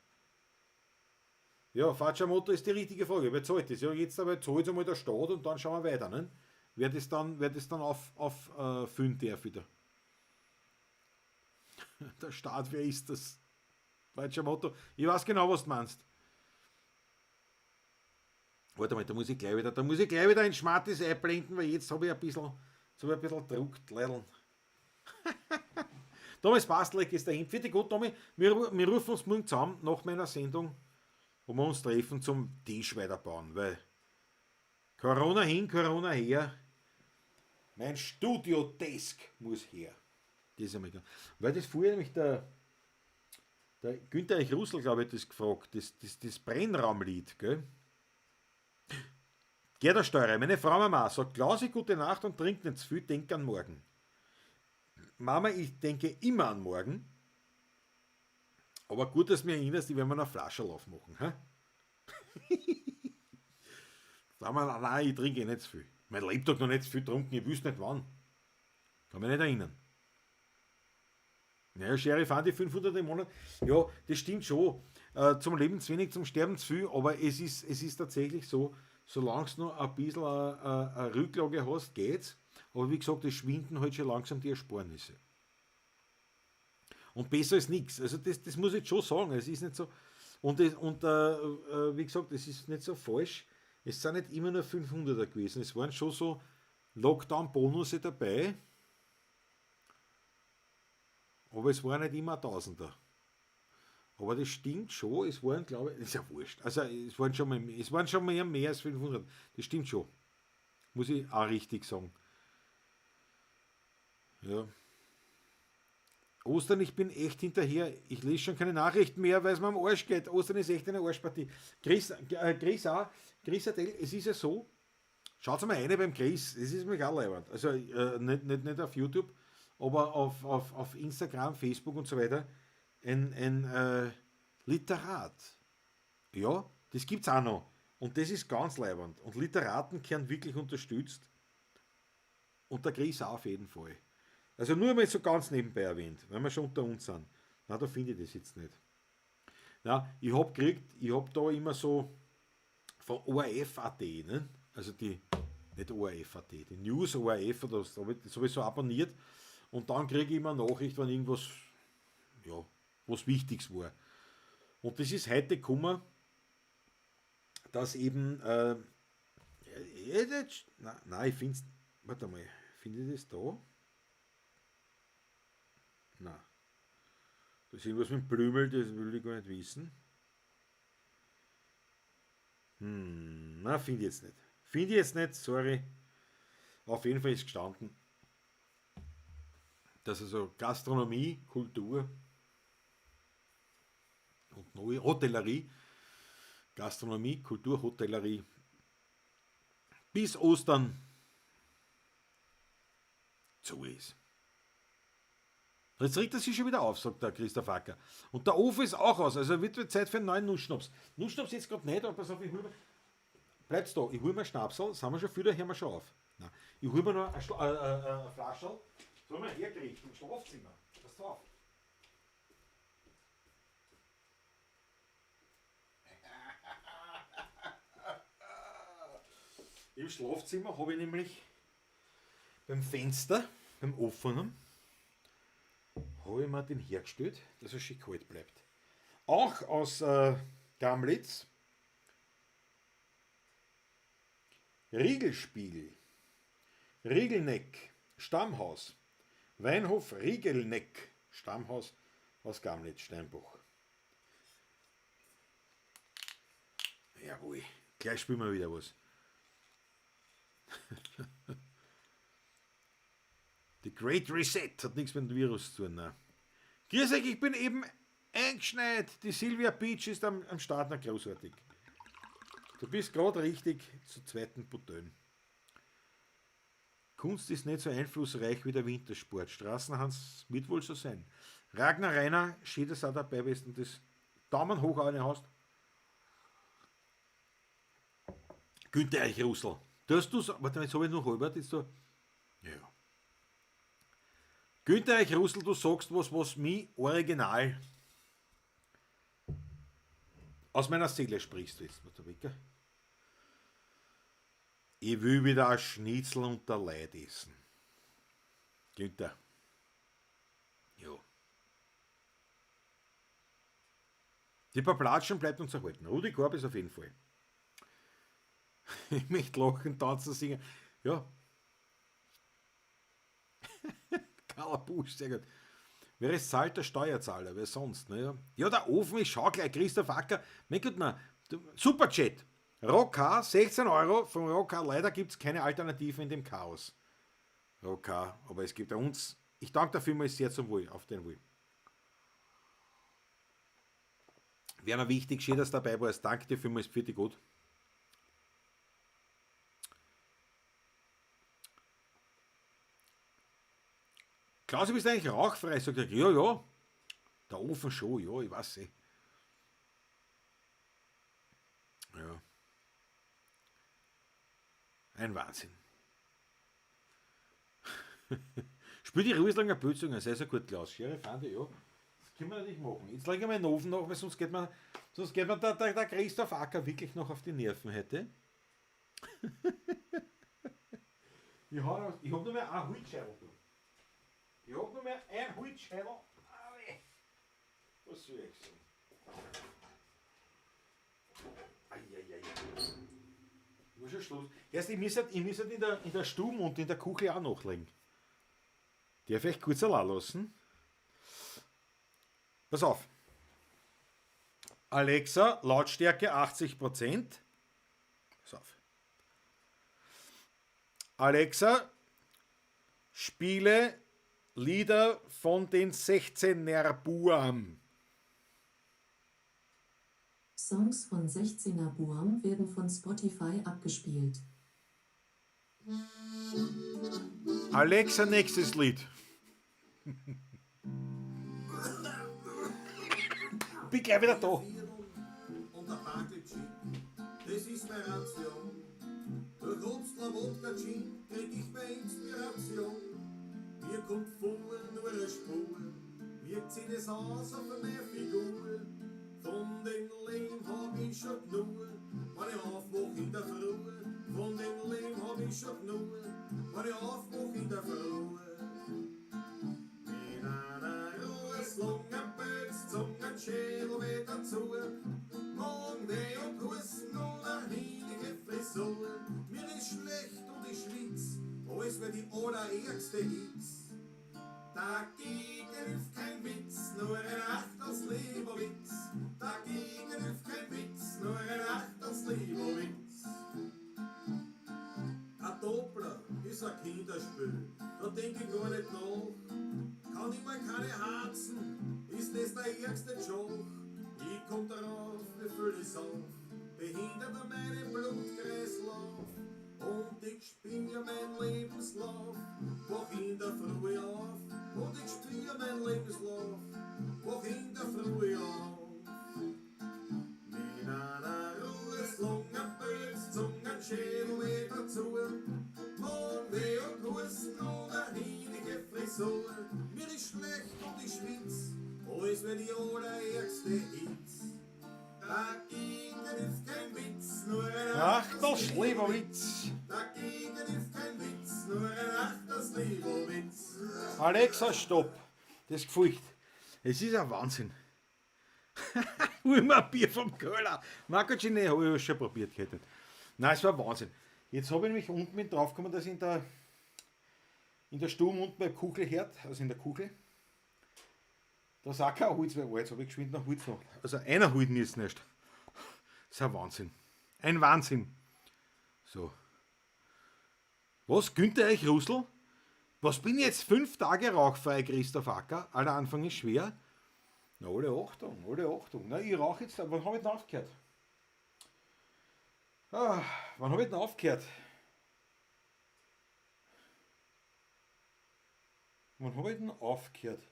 Ja, Facciamoto ist die richtige Frage. Wer zahlt das? Ja, jetzt aber zahlt es einmal der Staat und dann schauen wir weiter. Ne? Wer das dann, wer das dann auf füllen darf wieder. Der Staat, wer ist das? Facciamoto, ich weiß genau, was du meinst. Warte mal, da muss ich gleich wieder ein Schmattis einblenden, weil jetzt habe ich ein bisschen, jetzt habe ich ein bisschen Druck, Leidl. Thomas Bastleck ist dahin. Vierte gut, Tommy. Wir rufen uns morgen zusammen nach meiner Sendung, wo wir uns treffen zum Tisch weiterbauen, weil Corona hin, Corona her. Mein Studio-Desk muss her. Das ist einmal ganz. Weil das vorher nämlich der Günther Eich-Russel, glaub ich, hat das gefragt, das Brennraumlied, gell? Gerda Steurer, meine Frau Mama sagt, Klausi, gute Nacht und trink nicht zu viel, denk an morgen. Mama, ich denke immer an morgen. Aber gut, dass du mich erinnerst, ich werde mir eine Flasche aufmachen. Hä? Sag mal, nein, ich trinke eh nicht zu viel. Mein Lebtag noch nicht zu viel getrunken, ich wüsste nicht wann. Kann mich nicht erinnern. Naja, Sheriff Andi, 500 im Monat. Ja, das stimmt schon. Zum Leben zu wenig, zum Sterben zu viel. Aber es ist tatsächlich so, solange du noch ein bisschen eine Rücklage hast, geht's. Aber wie gesagt, es schwinden halt schon langsam die Ersparnisse. Und besser als nix. Also das muss ich jetzt schon sagen. Es ist nicht so. Und wie gesagt, es ist nicht so falsch. Es sind nicht immer nur 500er gewesen. Es waren schon so Lockdown-Bonusse dabei. Aber es waren nicht immer Tausender. Aber das stimmt schon. Es waren, glaube ich, das ist ja wurscht. Also es waren schon mal, es waren schon mehr als 500. Das stimmt schon. Muss ich auch richtig sagen. Ja. Ostern, ich bin echt hinterher. Ich lese schon keine Nachrichten mehr, weil es mir am Arsch geht. Ostern ist echt eine Arschpartie. Chris auch, Chris Adel, es ist ja so, Schaut mal rein beim Chris, das ist mir auch leibend. Also nicht auf YouTube, aber auf Instagram, Facebook und so weiter. Ein Literat. Ja, das gibt's auch noch. Und das ist ganz leibend. Und Literaten werden wirklich unterstützt. Und der Chris auch auf jeden Fall. Also nur mal so ganz nebenbei erwähnt, wenn wir schon unter uns sind. Na, da finde ich das jetzt nicht. Na, ich hab gekriegt, ich hab da immer so von ORF.at, ne? Also die, nicht ORF.at, die News ORF oder so, das hab ich so abonniert. Und dann kriege ich immer eine Nachricht, wenn irgendwas, ja, was Wichtiges war. Und das ist heute gekommen, dass eben, nein, nein, ich find's, warte mal, finde ich das da? Nein. Das ist irgendwas mit Blümel, das will ich gar nicht wissen. Na, finde ich jetzt nicht. Finde ich jetzt nicht, sorry. Auf jeden Fall ist gestanden, dass also Gastronomie, Kultur und neue Hotellerie, Gastronomie, Kultur, Hotellerie bis Ostern zu ist. Jetzt regt er sich schon wieder auf, sagt der Christoph Acker. Und der Ofen ist auch aus, also wird Zeit für einen neuen Nussschnaps. Nussschnaps jetzt grad nicht, aber pass auf, ich hol mir. Bleibt's da, ich hol mir einen Schnapsel, sind wir schon viel, da hören wir schon auf. Nein, ich hol mir noch ein Flascherl. So haben wir hergekriegt, im Schlafzimmer. Pass auf. Im Schlafzimmer habe ich nämlich beim Fenster, beim offenen, habe ich mir den hergestellt, dass er schön kalt bleibt. Auch aus Gamlitz. Riegelspiegel, Riegelneck, Stammhaus, Weinhof Riegelneck, Stammhaus aus Gamlitz, Steinbuch. Jawohl, gleich spielen wir wieder was. The Great Reset hat nichts mit dem Virus zu tun. Nein. Grüß euch, ich bin eben eingeschneit. Die Silvia Beach ist am Start, na großartig. Du bist grad richtig zur zweiten Bouteille. Kunst ist nicht so einflussreich wie der Wintersport. Straßenhans wird wohl so sein. Ragnar Reiner, schön, dass du auch dabei bist und das Daumen hoch auch nicht hast. Günther Eichrussel. Du hast du's, warte, jetzt hab ich noch halber, jetzt da. Ja. Günther Eichrussel, du sagst was, was mich original aus meiner Seele sprichst du jetzt, warte, Wecker. Ich will wieder ein Schnitzel unter Leid essen. Günther. Ja. Die paar Platschen bleibt uns erhalten. Rudi Korb ist auf jeden Fall. Ich möchte lachen, tanzen, singen. Ja. Karl Busch, sehr gut. Wer ist zahlt, der Steuerzahler? Wer sonst? Ne? Ja. Ja, der Ofen, ich schau gleich, Christoph Acker. Mein Gott, na, Superchat. Rock H, 16 Euro von Rock H. Leider gibt's keine Alternativen in dem Chaos. Rock H, aber es gibt bei uns. Ich danke dafür mal sehr zum Wohl, auf den Wohl. Werner, wichtig, schön, dass du dabei warst. Danke dir vielmals, für die gut. Klaus, du bist eigentlich rauchfrei, sagt er. Ja, ja. Der Ofen schon, ja, ich weiß eh. Ja. Ein Wahnsinn. Spiel die Ruslanger Bötzungen, sehr, sehr gut, Klaus. Sheriff Andi, ja. Das können wir natürlich machen. Jetzt legen wir den Ofen noch, weil sonst geht mir der Christoph Acker wirklich noch auf die Nerven heute. Ich hab nur mehr ein Holzscheitel. Ich hab nur mehr ein Holzscheitel. Was soll ich sagen? Eieiei. Ich muss schon Schluss. Erst, ich muss halt in der Stube und in der Küche auch nachlegen. Darf ich kurz allein lassen? Pass auf. Alexa, Lautstärke 80%. Pass auf. Alexa, spiele Lieder von den 16er Buam. Songs von 16er Buam werden von Spotify abgespielt. Alexa, nächstes Lied. Bin gleich wieder da. Und ein Backel Gin, das ist meine Ration. Durch Obstler, Wodka, Gin krieg ich meine Inspiration. Mir kommt vor nur eine Spur, mir zieht es aus auf meine Figur. Von dem Leben hab ich schon genug, wenn ich aufwach in der Früh. Von dem Leben hab ich schon genug, wenn ich aufwach in der Früh. Mit einer Ruheslunge, Zunge, Schädel weh dazu. Morgen weh und Husten und eine hinige Frisur. Mir ist schlecht und ich schwitz, alles wär die allerärgste Hitz. Dagegen hilft kein Witz, nur ein Achtel Slivovitz. Dagegen hilft kein Witz, nur ein Achtel Slivovitz. Ein Doppler ist ein Kinderspiel, da denk ich gar nicht nach. Kann ich mal keine Harzen, ist das der ärgste Joke. Ich komm drauf, wie viel ich sauf, behindert er meinen Blutkreislauf. Und ich spür mein Lebenslauf, wach in der Früh auf. Und ich spür mein Lebenslauf, wach in der Früh auf. Mit einer Ruheslunge, Zunge, Schädel weh dazu. Magenweh und Husten und eine hinige Frisur. Mir ist schlecht und ich schwitz, alles wär die allerärgste Hitz. Dagegen hilft kein Witz, nur ein Achtel Slivovitz. Dagegen hilft kein Witz, nur ein Achtel Slivovitz. Alexa, stopp. Das gefällt. Es ist ein Wahnsinn. Hol mir ein Bier vom Köhler. Marco Gine habe ich schon probiert. Hätte. Nein, es war Wahnsinn. Jetzt habe ich nämlich unten mit draufgekommen, dass in der Stube unten beim Kuchelherd, also in der Kuchel, da ist auch kein Holz mehr war. Jetzt habe ich geschwind noch Holz noch. Also einer holt mir es nicht. Das ist ein Wahnsinn. Ein Wahnsinn. So. Was, Günther euch Russel? Was bin ich jetzt 5 Tage rauchfrei, Christoph Acker? Aller Anfang ist schwer. Na, alle Achtung, alle Achtung. Na, ich rauche jetzt, wann habe ich denn aufgehört? Ah, wann habe ich denn aufgehört? Wann habe ich denn aufgehört?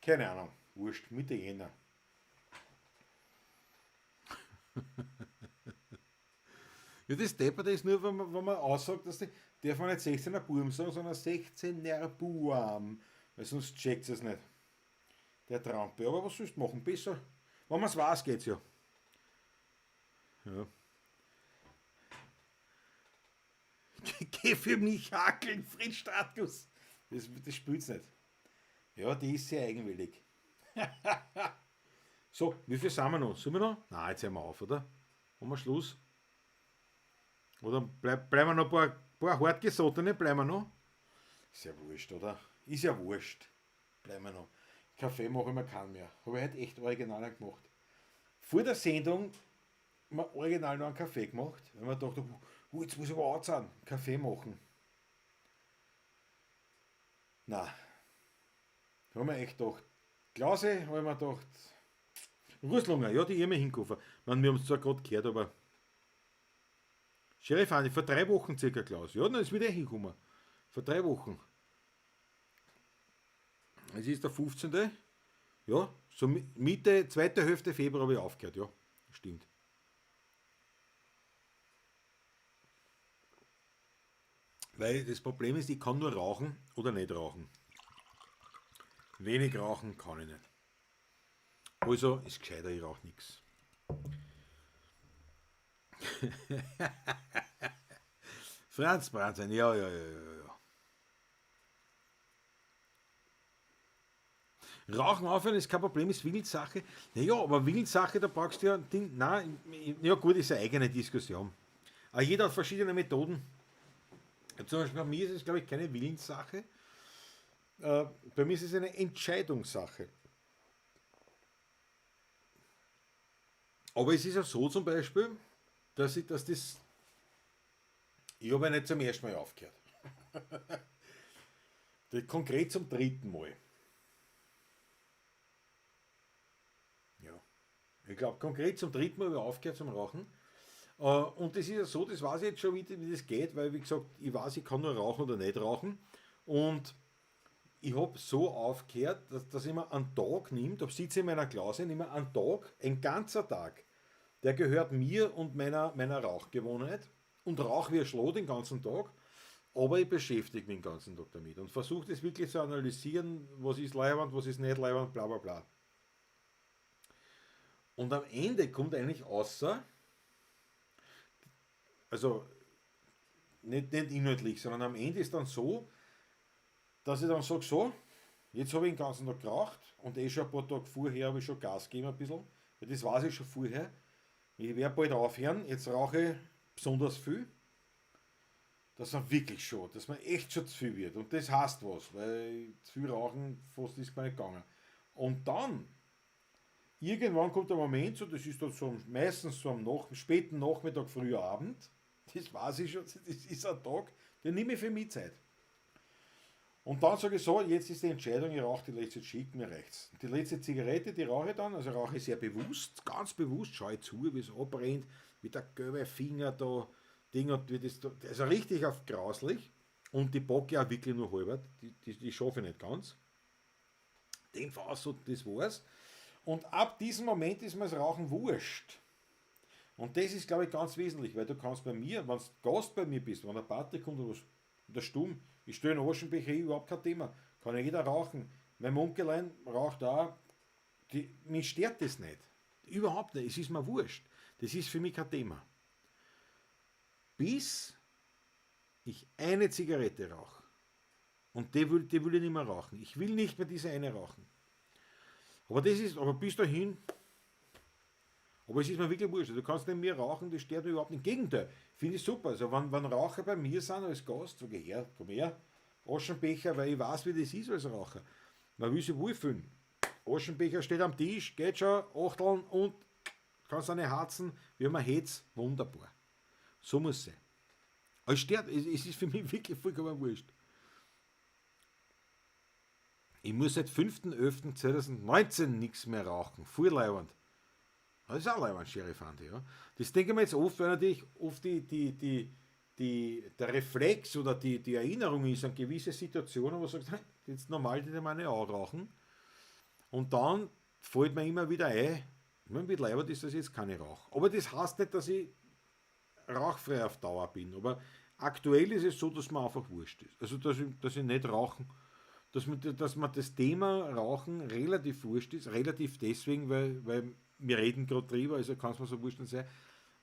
Keine Ahnung, wurscht, Mitte Jänner. Ja, das Depperte ist nur, wenn man aussagt, dass die, darf man nicht 16er Buam sagen, sondern 16er Buam. Weil sonst checkt es nicht. Der Trampe. Aber was sollst du machen? Besser. Wenn man's weiß, geht's ja. Ja. Geh für mich hakeln, Fritz Stratkus. Das spielt's nicht. Ja, die ist sehr eigenwillig. So, wie viel sind wir noch? Sollen wir noch? Nein, jetzt hören wir auf, oder? Haben wir Schluss? Oder bleiben wir noch ein paar hartgesottene, bleiben wir noch? Ist ja wurscht, oder? Ist ja wurscht. Bleiben wir noch. Kaffee mache ich mir keinen mehr. Habe ich heute echt original gemacht. Vor der Sendung haben wir original noch einen Kaffee gemacht, weil man dachte, jetzt muss ich aber anzahlen. Kaffee machen. Nein. Da haben wir echt gedacht. Klause, habe ich mir gedacht. Russlunger, ja, die haben wir hingerufen. Ich meine, wir haben es zwar gerade gehört, aber. Sheriff Andi, vor 3 Wochen circa, Klaus. Ja, dann ist wieder hingekommen. Vor 3 Wochen. Es ist der 15. Ja, so Mitte, zweite Hälfte Februar habe ich aufgehört, ja. Stimmt. Weil das Problem ist, ich kann nur rauchen oder nicht rauchen. Wenig rauchen kann ich nicht. Also ist gescheiter, ich rauche nix. Franz Brandsein, ja, ja, ja, ja, ja. Rauchen aufhören ist kein Problem, ist Willenssache. Naja, aber Willenssache, da brauchst du ja ein Ding. Nein, ja gut, ist eine eigene Diskussion. Aber jeder hat verschiedene Methoden. Zum Beispiel bei mir ist es, glaube ich, keine Willenssache. Bei mir ist es eine Entscheidungssache. Aber es ist ja so zum Beispiel, dass ich, dass das. Ich habe ja nicht zum ersten Mal aufgehört. Konkret zum 3. Mal. Ja. Ich glaube, konkret zum 3. Mal habe ich aufgehört zum Rauchen. Und das ist ja so, das weiß ich jetzt schon, wie das geht, weil, wie gesagt, ich weiß, ich kann nur rauchen oder nicht rauchen. Und ich habe so aufgehört, dass ich mir einen Tag nehme, da sitze ich in meiner Klause, nehme einen Tag, ein ganzer Tag, der gehört mir und meiner Rauchgewohnheit und rauche wie ein Schloh den ganzen Tag, aber ich beschäftige mich den ganzen Tag damit und versuche das wirklich zu analysieren, was ist leiwand, was ist nicht leiwand, bla bla bla. Und am Ende kommt eigentlich außer, also nicht inhaltlich, sondern am Ende ist dann so, dass ich dann sage, so, jetzt habe ich den ganzen Tag geraucht und eh schon ein paar Tage vorher habe ich schon Gas gegeben ein bisschen, weil das weiß ich schon vorher. Ich werde bald aufhören, jetzt rauche ich besonders viel, dass man wirklich schon, dass man echt schon zu viel wird. Und das heißt was, weil zu viel rauchen fast ist gar nicht gegangen. Und dann, irgendwann kommt der Moment, so, das ist dann so meistens so am späten Nachmittag, früher Abend, das weiß ich schon, das ist ein Tag, den nehme ich für mich Zeit. Und dann sage ich so, jetzt ist die Entscheidung, ich rauche die letzte Schick, mir reicht's. Die letzte Zigarette, die rauche ich dann, also rauche ich sehr bewusst, ganz bewusst, schaue ich zu, wie es abbrennt, wie der gelbe Finger da, Ding und wie das da, also richtig auf grauslich. Und die packe ich auch wirklich nur halber, die schaffe ich nicht ganz. Den Fass und das war's. Und ab diesem Moment ist mir das Rauchen wurscht. Und das ist, glaube ich, ganz wesentlich, weil du kannst bei mir, wenn du Gast bei mir bist, wenn der Patrick kommt oder was, der Stumm, ich stelle einen Aschenbecher hin, überhaupt kein Thema. Kann ja jeder rauchen. Mein Munkelein raucht auch. Mich stört das nicht. Überhaupt nicht. Es ist mir wurscht. Das ist für mich kein Thema. Bis ich eine Zigarette rauche. Und die will ich nicht mehr rauchen. Ich will nicht mehr diese eine rauchen. Aber das ist, aber bis dahin, aber es ist mir wirklich wurscht. Du kannst nicht mehr rauchen, das stört mich überhaupt nicht. Im Gegenteil, finde ich super. Also wenn Raucher bei mir sind als Gast, sage ich, her, komm her, Aschenbecher, weil ich weiß, wie das ist als Raucher. Man will sich wohlfühlen. Aschenbecher steht am Tisch, geht schon, Achteln und kannst eine harzen, wie man hetzt, wunderbar. So muss es sein. Aber es stört, es ist für mich wirklich vollkommen wurscht. Ich muss seit 5.11.2019 nichts mehr rauchen. Voll leiwand. Das ist auch leiwand, Sheriff Andi, ja. Das denke ich mir jetzt oft, weil natürlich oft der Reflex oder die Erinnerung ist an gewisse Situationen, wo du sagst, jetzt normal die meine auch rauchen. Und dann fällt mir immer wieder ein, ich meine, wie leibend ist das jetzt, keine Rauch. Aber das heißt nicht, dass ich rauchfrei auf Dauer bin. Aber aktuell ist es so, dass mir einfach wurscht ist. Also, dass ich nicht rauchen, dass mir das Thema Rauchen relativ wurscht ist. Relativ deswegen, weil wir reden gerade drüber, also kann es mir so wurscht sein.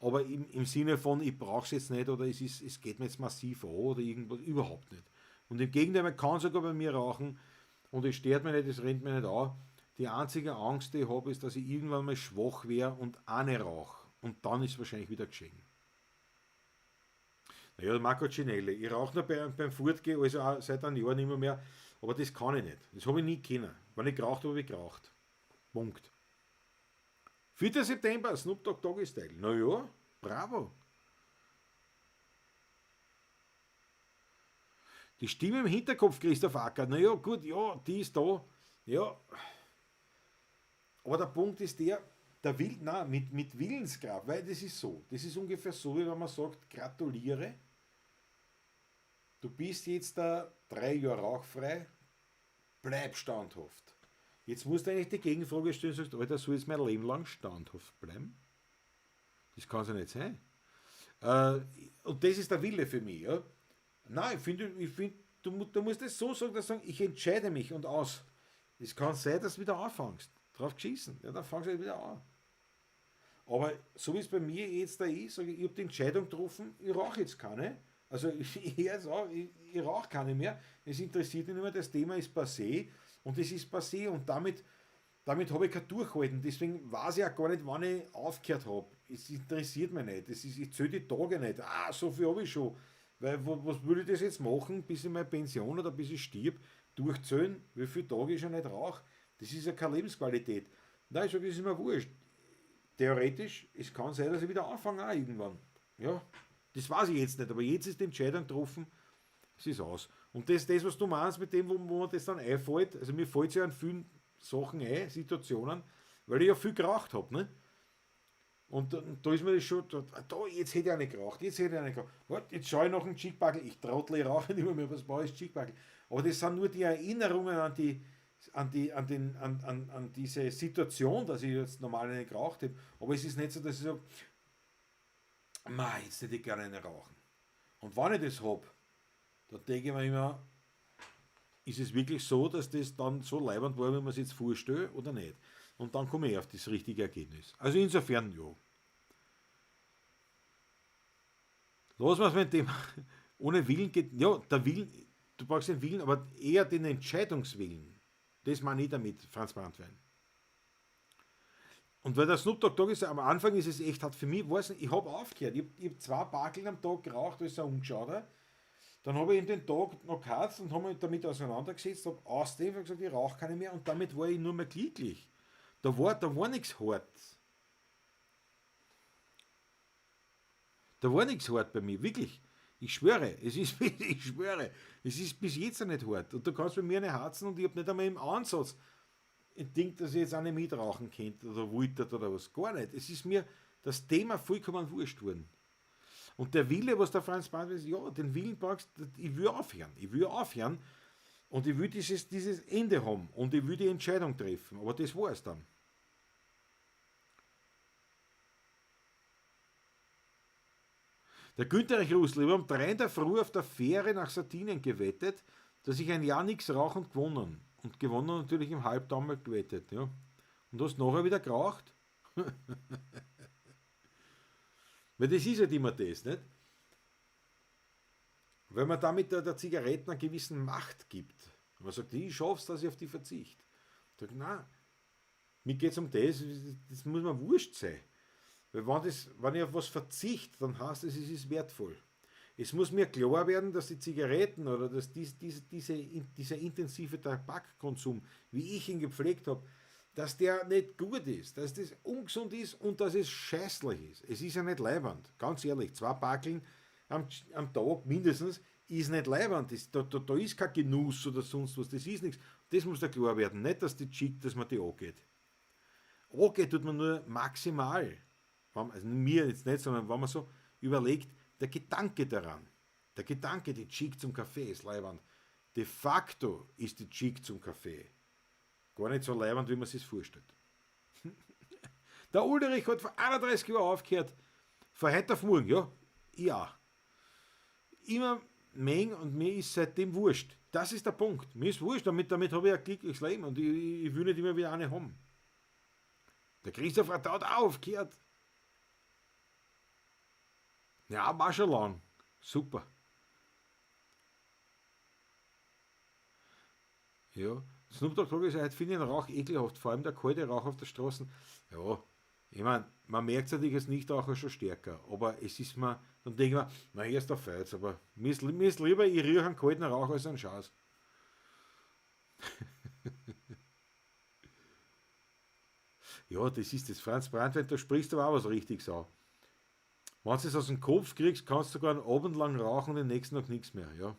Aber im Sinne von, ich brauche es jetzt nicht oder es geht mir jetzt massiv an oder irgendwas, überhaupt nicht. Und im Gegenteil, man kann sogar bei mir rauchen und es stört mich nicht, es rennt mir nicht an. Die einzige Angst, die ich habe, ist, dass ich irgendwann mal schwach wäre und eine rauche. Und dann ist es wahrscheinlich wieder geschehen. Naja, Marco Cinelli, ich rauche noch beim Fortgehen, also auch seit einem Jahr nicht mehr, aber das kann ich nicht. Das habe ich nie können. Wenn ich geraucht habe, habe ich geraucht. Punkt. 4. September, Snoop Dogg Doggy Style. Naja, bravo. Die Stimme im Hinterkopf, Christoph Acker. Naja, gut, ja, die ist da. Ja. Aber der Punkt ist der will, nein, mit Willenskraft, weil das ist so. Das ist ungefähr so, wie wenn man sagt, gratuliere. Du bist jetzt da 3 Jahre rauchfrei, bleib standhaft. Jetzt musst du eigentlich die Gegenfrage stellen und sagst, Alter, soll ich mein Leben lang standhaft bleiben? Das kann's ja nicht sein. Und das ist der Wille für mich. Ja? Nein, ich find, du musst es so sagen, dass du sagst, ich entscheide mich und aus. Es kann sein, dass du wieder anfängst. Drauf geschissen. Ja, dann fangst du halt wieder an. Aber so wie es bei mir jetzt da ist, sage ich, ich hab die Entscheidung getroffen, ich rauche jetzt keine. Also ich höre jetzt auf, ich rauche keine mehr. Es interessiert mich nicht mehr, das Thema ist passé. Und es ist passé und damit habe ich kein Durchhalten. Deswegen weiß ich auch gar nicht, wann ich aufgehört habe. Es interessiert mich nicht. Ich zähle die Tage nicht. Ah, so viel habe ich schon. Weil was will ich das jetzt machen, bis ich meine Pension oder bis ich stirb, durchzählen, wie viele Tage ich schon nicht rauche? Das ist ja keine Lebensqualität. Nein, ich sage, das ist mir wurscht. Theoretisch, es kann sein, dass ich wieder anfange auch irgendwann. Ja, das weiß ich jetzt nicht, aber jetzt ist die Entscheidung getroffen, es ist aus. Und das, was du meinst, mit dem, wo man das dann einfällt, also mir fällt es ja an vielen Sachen ein, Situationen, weil ich ja viel geraucht hab, ne? Und da ist mir das schon, da, jetzt hätte ich eine geraucht, jetzt hätte ich eine geraucht. Warte, jetzt schaue ich noch einen Tschickbackel, ich trottel, ich rauche nicht mehr, was brauche ich Tschickbackel. Aber das sind nur die Erinnerungen an die, an die, an den, an, an, an diese Situation, dass ich jetzt normal eine geraucht habe. Aber es ist nicht so, dass ich sage, ma, jetzt hätte ich gerne eine rauchen. Und wenn ich das hab, dann denke ich mir immer, ist es wirklich so, dass das dann so leibend war, wie man es jetzt vorstellt, oder nicht? Und dann komme ich auf das richtige Ergebnis. Also insofern, ja. Lassen wir es mit dem, ohne Willen geht, ja, der Willen, du brauchst den Willen, aber eher den Entscheidungswillen. Das meine ich damit, Franz Brandwein. Und weil der Snoop Dogg Dogg ist, am Anfang ist es echt, hat für mich, weiß nicht, ich hab aufgehört. Ich hab 2 Bakeln am Tag geraucht, das ist ein Ungeschauter. Dann hab ich eben den Tag noch gehabt und hab mich damit auseinandergesetzt, hab aus dem gesagt, ich rauche keine mehr und damit war ich nur mehr glücklich. Da war nichts hart. Da war nichts hart bei mir, wirklich. Ich schwöre, es ist, ich schwöre, es ist bis jetzt noch nicht hart. Und du kannst bei mir eine harzen und ich hab nicht einmal im Ansatz ein Ding, dass ich jetzt auch nicht mitrauchen könnte oder wollte oder was. Gar nicht. Es ist mir das Thema vollkommen wurscht worden. Und der Wille, was der Franz Brandl ist, ja, den Willen brauchst du, ich will aufhören. Ich will aufhören und ich will dieses Ende haben und ich will die Entscheidung treffen. Aber das war's dann. Der Günther Russell, ich habe um 3 in der Früh auf der Fähre nach Sardinien gewettet, dass ich ein Jahr nichts rauche und gewonnen. Und gewonnen natürlich im Halbtaumel gewettet. Ja. Und hast nachher wieder geraucht? Weil das ist halt immer das, nicht? Weil man damit der Zigaretten eine gewisse Macht gibt. Und man sagt, ich schaff's, dass ich auf die verzichte. Ich sag, nein, mir geht's um das, das muss mir wurscht sein. Weil wenn ich auf was verzichte, dann heißt es, es ist wertvoll. Es muss mir klar werden, dass die Zigaretten oder dass dieser intensive Tabakkonsum, wie ich ihn gepflegt hab, dass der nicht gut ist, dass das ungesund ist und dass es scheißlich ist. Es ist ja nicht leibend, ganz ehrlich. 2 Packeln am Tag mindestens ist nicht leibend. Da ist kein Genuss oder sonst was, das ist nichts. Das muss da klar werden, nicht, dass die Chick, dass man die angeht. Angeht tut man nur maximal. Also mir jetzt nicht, sondern wenn man so überlegt, der Gedanke daran, der Gedanke, die Chick zum Kaffee ist leibend. De facto ist die Chick zum Kaffee gar nicht so leibend, wie man sich's vorstellt. Der Ulrich hat vor 31 Jahren aufgehört, von heute auf morgen, ja, ja. Immer Meng und mir ist seitdem wurscht. Das ist der Punkt. Mir ist wurscht, damit habe ich ein glückliches Leben und ich will nicht immer wieder eine haben. Der Christoph hat auch aufgehört. Ja, war schon lang. Super. Ja, Snoop Dogg Dogg ist heute, finde ich den Rauch ekelhaft, vor allem der kalte Rauch auf der Straße. Ja, ich mein, man merkt es natürlich als Nichtraucher schon stärker, aber es ist mir, dann denke ich mir, na, erst auf Feiz, aber mir ist lieber, ich rieche einen kalten Rauch als einen Scheiß. Ja, das ist das. Franz Brandwein, da sprichst du aber auch was Richtiges an. Wenn du es aus dem Kopf kriegst, kannst du sogar einen Abend lang rauchen und den nächsten Tag nichts mehr. Ja.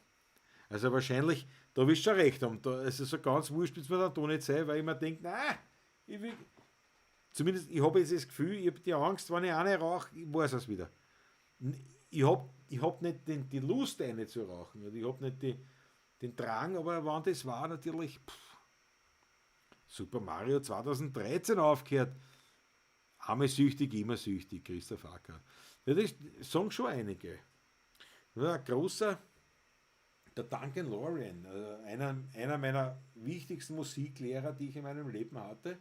Also wahrscheinlich, da wirst du schon recht haben. Da, also so ganz wurscht wird's mir dann da nicht sein, weil ich mir denk, nein, ich will, zumindest, ich hab jetzt das Gefühl, ich hab die Angst, wenn ich eine rauche, ich weiß es wieder. Ich hab nicht die Lust, eine zu rauchen. Oder ich hab nicht den Drang, aber wenn das war, natürlich, pff, Super Mario 2013 aufgehört. Einmal süchtig, immer süchtig, Christoph Acker. Ja, das sagen schon einige. Ja, ein großer, der Duncan Laurence, also einer meiner wichtigsten Musiklehrer, die ich in meinem Leben hatte,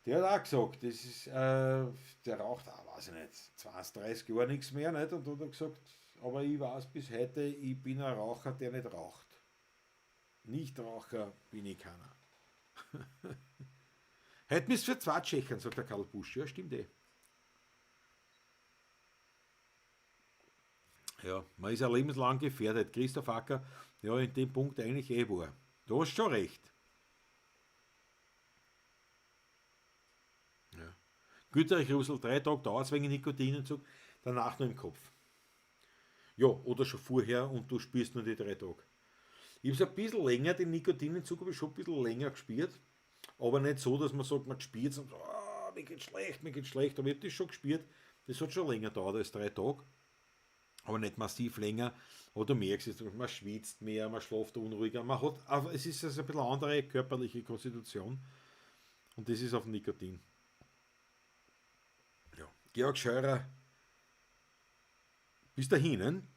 der hat auch gesagt, der raucht auch, weiß ich nicht, 20, 30 Jahre nichts mehr, nicht? Und hat er gesagt, aber ich weiß bis heute, ich bin ein Raucher, der nicht raucht. Nichtraucher bin ich keiner. Heute müsst ihr für 2 Tschechen, sagt der Karl Busch. Ja, stimmt eh. Ja, man ist ja lebenslang gefährdet. Christoph Acker, ja, in dem Punkt eigentlich eh wahr. Du hast schon recht. Ja. Güterich Russell, 3 Tage dauert's wegen Nikotinentzug, danach nur im Kopf. Ja, oder schon vorher und du spürst nur die 3 Tage. Ich hab's ein bisschen länger, den Nikotinentzug hab ich schon ein bisschen länger gespürt, aber nicht so, dass man sagt, man spürt's und so, mir geht schlecht, mir geht schlecht. Aber ich habe das schon gespürt, das hat schon länger gedauert als 3 Tage. Aber nicht massiv länger. Aber du merkst es, man schwitzt mehr, man schläft unruhiger. Man hat, aber es ist also ein bisschen andere körperliche Konstitution. Und das ist auf Nikotin. Ja. Georg Scheurer, bis dahin.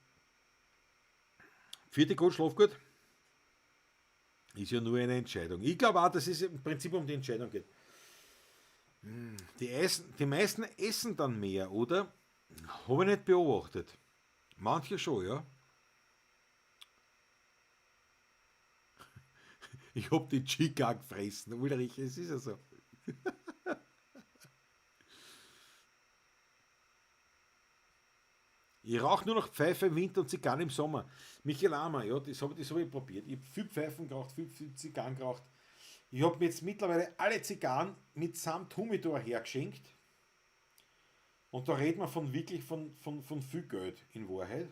Vierte Gott, schlaf gut. Ist ja nur eine Entscheidung. Ich glaube auch, dass es im Prinzip um die Entscheidung geht. Die meisten essen dann mehr, oder? Habe ich nicht beobachtet. Manche schon, ja. Ich hab die Chica gefressen, Ulrich, es ist ja so. Ich rauche nur noch Pfeife im Winter und Zigarren im Sommer. Michael Amer, ja, das hab ich probiert. Ich hab viel Pfeifen geraucht, viel Zigarren geraucht. Ich hab mir jetzt mittlerweile alle Zigarren mitsamt Humidor hergeschenkt. Und da redet man von wirklich von viel Geld in Wahrheit.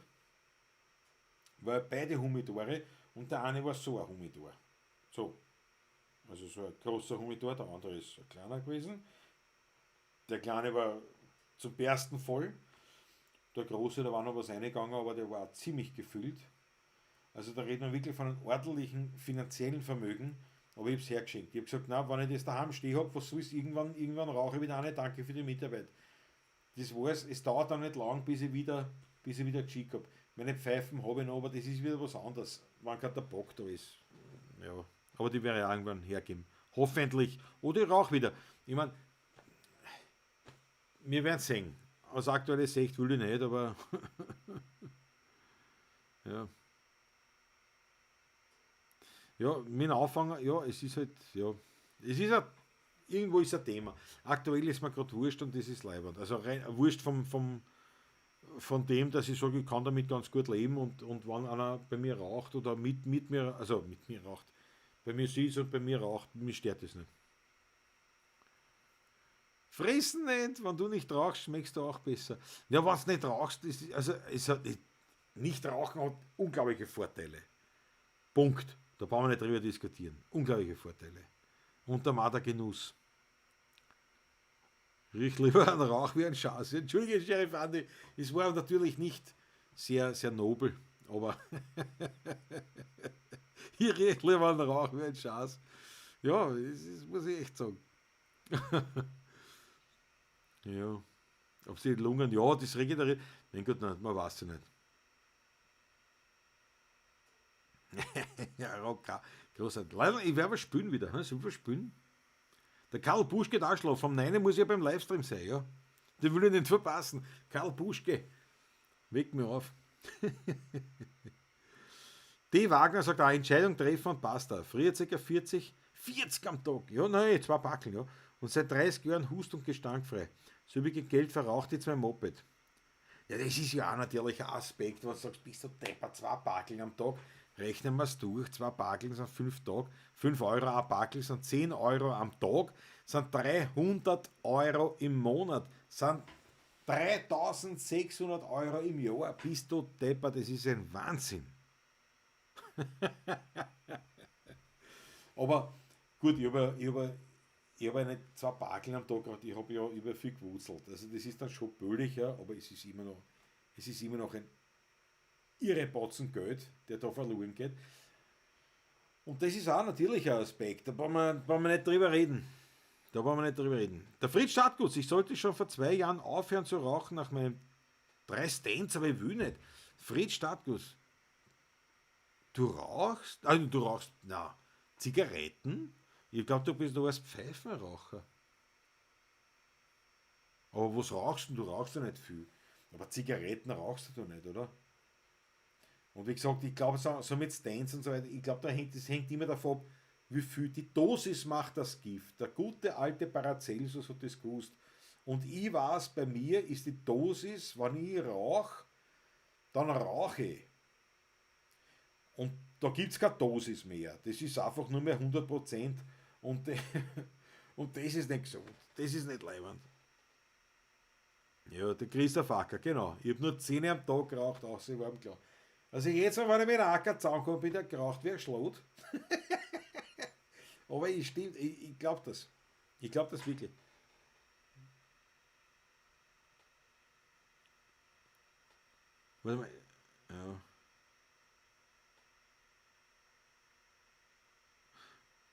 Weil beide Humidore und der eine war so ein Humidor. So. Also so ein großer Humidor, der andere ist ein kleiner gewesen. Der kleine war zum Bersten voll. Der große, da war noch was reingegangen, aber der war ziemlich gefüllt. Also da redet man wirklich von einem ordentlichen finanziellen Vermögen. Aber ich hab's hergeschenkt. Ich hab gesagt, na, wenn ich das daheim stehen hab, was soll's, irgendwann rauche ich wieder eine, danke für die Mitarbeit. Das war's, es dauert dann nicht lang, bis ich wieder geschickt hab. Meine Pfeifen hab ich noch, aber das ist wieder was anderes, wenn kein Tabak da ist. Ja, aber die werde ich auch irgendwann hergeben. Hoffentlich. Oder ich rauche wieder. Ich mein, wir werden sehen. Aus aktueller Sicht will ich nicht, aber ja. Ja, mit dem Anfang, ja, es ist halt, ja, es ist ein, irgendwo ist ein Thema. Aktuell ist mir grad wurscht und das ist leibend. Also rein, wurscht von dem, dass ich sage, ich kann damit ganz gut leben und wenn einer bei mir raucht oder mit mir, also mit mir raucht, bei mir sitzt und bei mir raucht, mich stört das nicht. Fressen nicht, wenn du nicht rauchst, schmeckst du auch besser. Ja, wenn du nicht rauchst, ist, also, es hat, nicht rauchen hat unglaubliche Vorteile. Punkt. Da brauchen wir nicht drüber diskutieren. Unglaubliche Vorteile. Und der Mader Genuss. Riech lieber einen Rauch wie ein Schaß. Entschuldige, Sheriff Andi, es war natürlich nicht sehr, sehr nobel, aber ich riech lieber einen Rauch wie ein Schaß. Ja, das muss ich echt sagen. Ja, ob sie die Lungen, ja, das regeneriert. Mein Gott, nein, man weiß ja nicht. Ja, okay. Großartig. Leider, ich werde aber spülen wieder. Hm? Soll ich spülen? Der Karl Busch geht auch schlafen. Um 9 Uhr muss ich ja beim Livestream sein, ja. Den will ich nicht verpassen. Karl Buschke, weck mich auf. D. Wagner sagt auch, Entscheidung treffen und basta. Früher ca. 40 am Tag. Ja, nein, 2 Packeln, ja. Und seit 30 Jahren hust- und gestankfrei. So wie Geld verraucht jetzt mein Moped. Ja, das ist ja auch natürlich ein Aspekt, wo du sagst, bist du deppert, 2 Packeln am Tag. Rechnen wir's durch, 2 Packeln sind 5 Tage, 5 Euro ein Packel sind 10 Euro am Tag, sind 300 Euro im Monat, sind 3600 Euro im Jahr. Bist du deppert, das ist ein Wahnsinn. Aber gut, ich hab ja nicht 2 Packeln am Tag gehabt, ich hab ja über viel gewurzelt. Also das ist dann schon bölig, ja, aber es ist immer noch ein irre Batzen Geld, der da verloren geht. Und das ist auch natürlich ein Aspekt, da brauchen wir nicht drüber reden. Da brauchen wir nicht drüber reden. Der Fritz Stadtgutz, ich sollte schon vor 2 Jahren aufhören zu rauchen nach meinen 3 Stents, aber ich will nicht. Fritz Stadtgutz, du rauchst? Also du rauchst, na, Zigaretten? Ich glaub, du bist noch als Pfeifenraucher. Aber was rauchst du? Du rauchst ja nicht viel. Aber Zigaretten rauchst du nicht, oder? Und wie gesagt, ich glaube, so mit Stents und so weiter, ich glaube, das hängt immer davon ab, wie viel die Dosis macht das Gift. Der gute alte Paracelsus hat das gewusst. Und ich weiß, bei mir ist die Dosis, wenn ich rauche, dann rauche ich. Und da gibt's keine Dosis mehr. Das ist einfach nur mehr 100%. Und, und das ist nicht gesund. Das ist nicht leibend. Ja, der Christoph Acker, genau. Ich hab nur 10 am Tag geraucht, auch sie waren klar. Also jetzt, wenn ich mit dem Acker zusammenkomme, bin ich geraucht wie ein Schlot. Aber ich stimmt, ich glaube das. Ich glaube das wirklich. Warte mal. Ja.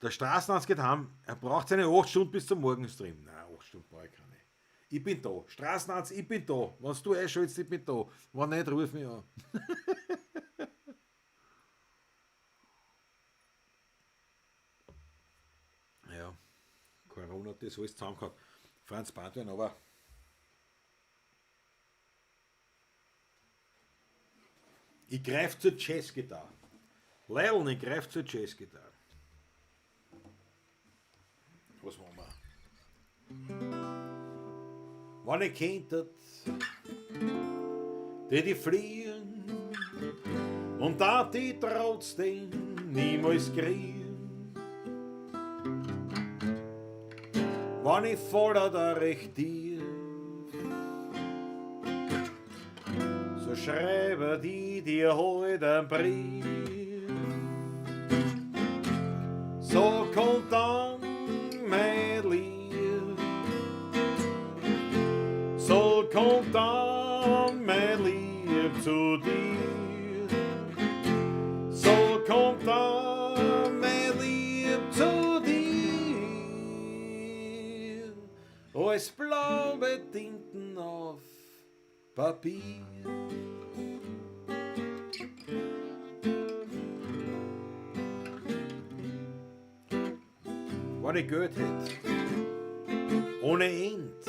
Der Straßenarzt geht heim, er braucht seine 8 Stunden bis zum Morgenstream. Nein, 8 Stunden brauche ich keine. Ich bin da. Straßenarzt, ich bin da. Wenn du einschaltest, ich bin da. Wenn nicht, ruf mich an. Ja, Corona hat das alles zusammengehauen. Franz Bantwein, aber ich greife zur Jazzgitarre. Leiln, ich greife zur Jazzgitarre. Was machen wir? Wenn ich könnte, die fliehen und da die trotzdem niemals kriegen. Wenn ich voller da recht tief, so schreibe die dir heute einen Brief. So kommt dann mein Lieb, so kommt dann mein Lieb zu dir, so kommt dann mein Lieb zu dir, als blaue Tinten auf Papier. Wenn ich Geld hätt, ohne End,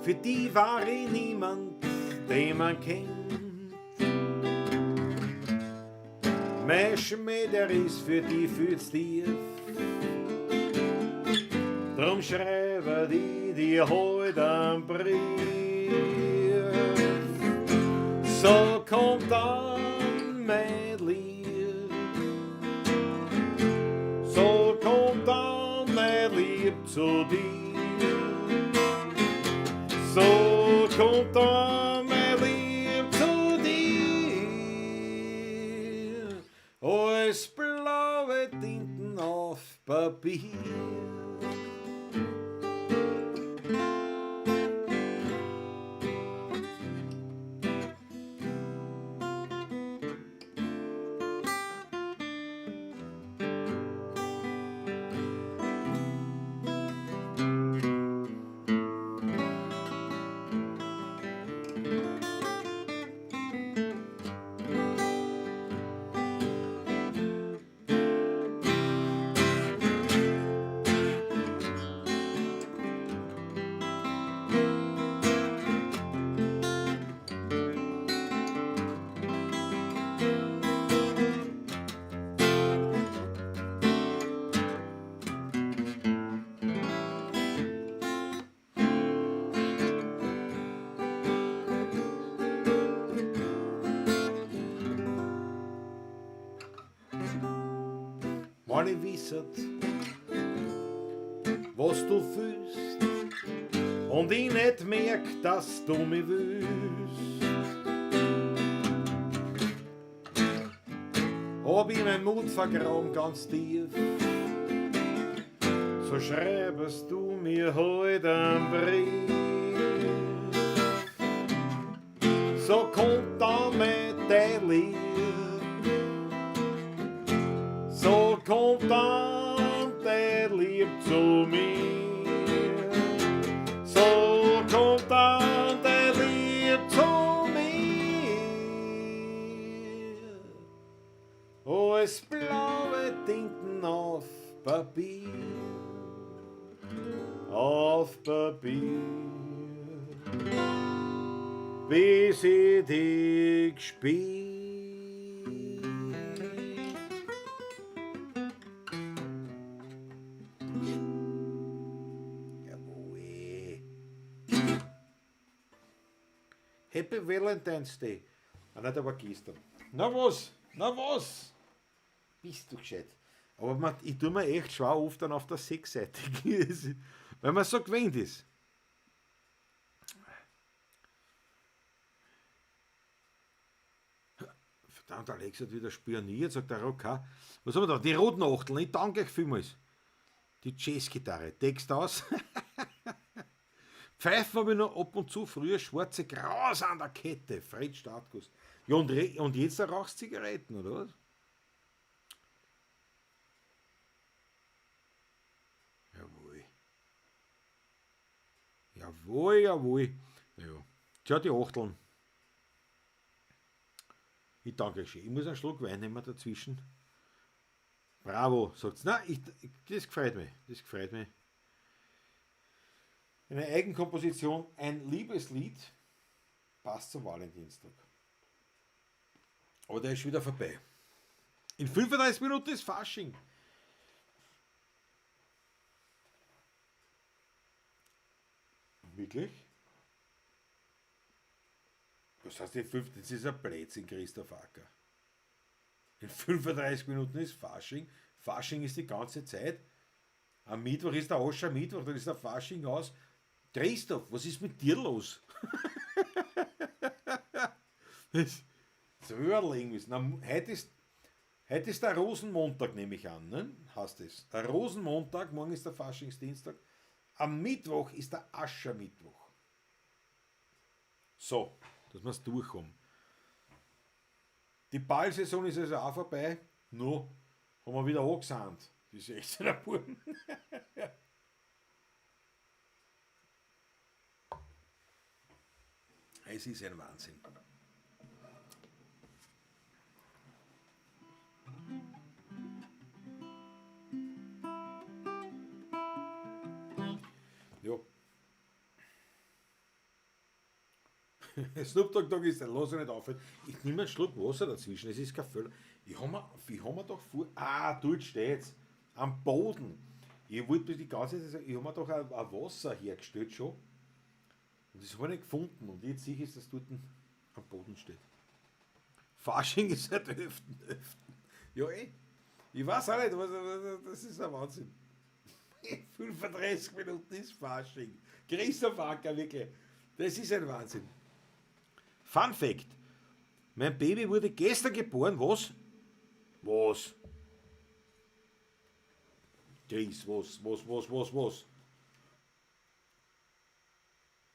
für die war ich niemand, den man kennt. Mein Schmäh, der ist für die viel zu tief, drum schreibe die dir heut einen Brief. So kommt dann mein Lieb, so kommt dann mein Lieb zu dir, so kommt dann mein Lieb zu dir, als blaue Tinten auf Papier. Wenn ich wisset, was du fühlst und ich nicht merk, dass du mich willst, hab ich mein Mut vergraben ganz tief, so schreibest du mir heut einen Brief. So kommt dann mit dein Lieb, so kommt dann dein Lieb zu mir, so kommt dann dein Lieb zu mir, als blaue Tinten auf Papier, auf Papier, bis ich dich spür. Happy Valentine's Day. Ah, nein, der war gestern. Na was? Na was? Bist du gescheit? Aber ich tue mir echt schwer oft dann auf der Sechsseite, weil man so gewöhnt ist. Verdammt, Alex hat wieder spioniert, sagt der okay. Was haben wir da? Die roten Achteln, ich danke euch vielmals. Die Jazzgitarre, Text aus. Pfeifen habe ich noch ab und zu früher schwarze Gras an der Kette. Fred Startguss. Ja, und jetzt rauchst du Zigaretten, oder was? Jawohl. Jawohl, jawohl. Ja. Tja, die Achteln. Ich danke euch schön. Ich muss einen Schluck Wein nehmen dazwischen. Bravo, sagt's. Na, das gefreut mich. Das gefreut mich. Eine Eigenkomposition, ein Liebeslied, passt zum Valentinstag. Aber der ist schon wieder vorbei. In 35 Minuten ist Fasching. Wirklich? Was heißt in 5? Das ist ein Blödsinn, Christoph Acker. In 35 Minuten ist Fasching. Fasching ist die ganze Zeit. Am Mittwoch ist der Aschermittwoch, dann ist der Fasching aus. Christoph, was ist mit dir los? Das überlegen müssen. Na, heute ist der Rosenmontag, nehme ich an, ne? Heißt es. Der Rosenmontag, morgen ist der Faschingsdienstag. Am Mittwoch ist der Aschermittwoch. So, dass wir's durchkommen. Die Ballsaison ist also auch vorbei. No, haben wir wieder angesandt. Die 16er Buben. Es ist ein Wahnsinn. Ja. Snoop Dogg Dogg ist der, lass ihn nicht aufhören. Ich nehme einen Schluck Wasser dazwischen, es ist kein Völler. Ich hab mir doch vor. Ah, dort steht's. Am Boden. Ich wollte die ganze Zeit sagen, ich hab mir doch ein Wasser hergestellt schon. Und das hab ich nicht gefunden. Und jetzt sehe ich, dass das dort am Boden steht. Fasching ist seit 11.11. Ja, eh. Ich weiß auch nicht, das ist ein Wahnsinn. 35 Minuten ist Fasching. Christoph Acker, wirklich. Das ist ein Wahnsinn. Fun Fact. Mein Baby wurde gestern geboren. Was? Was? Chris, was?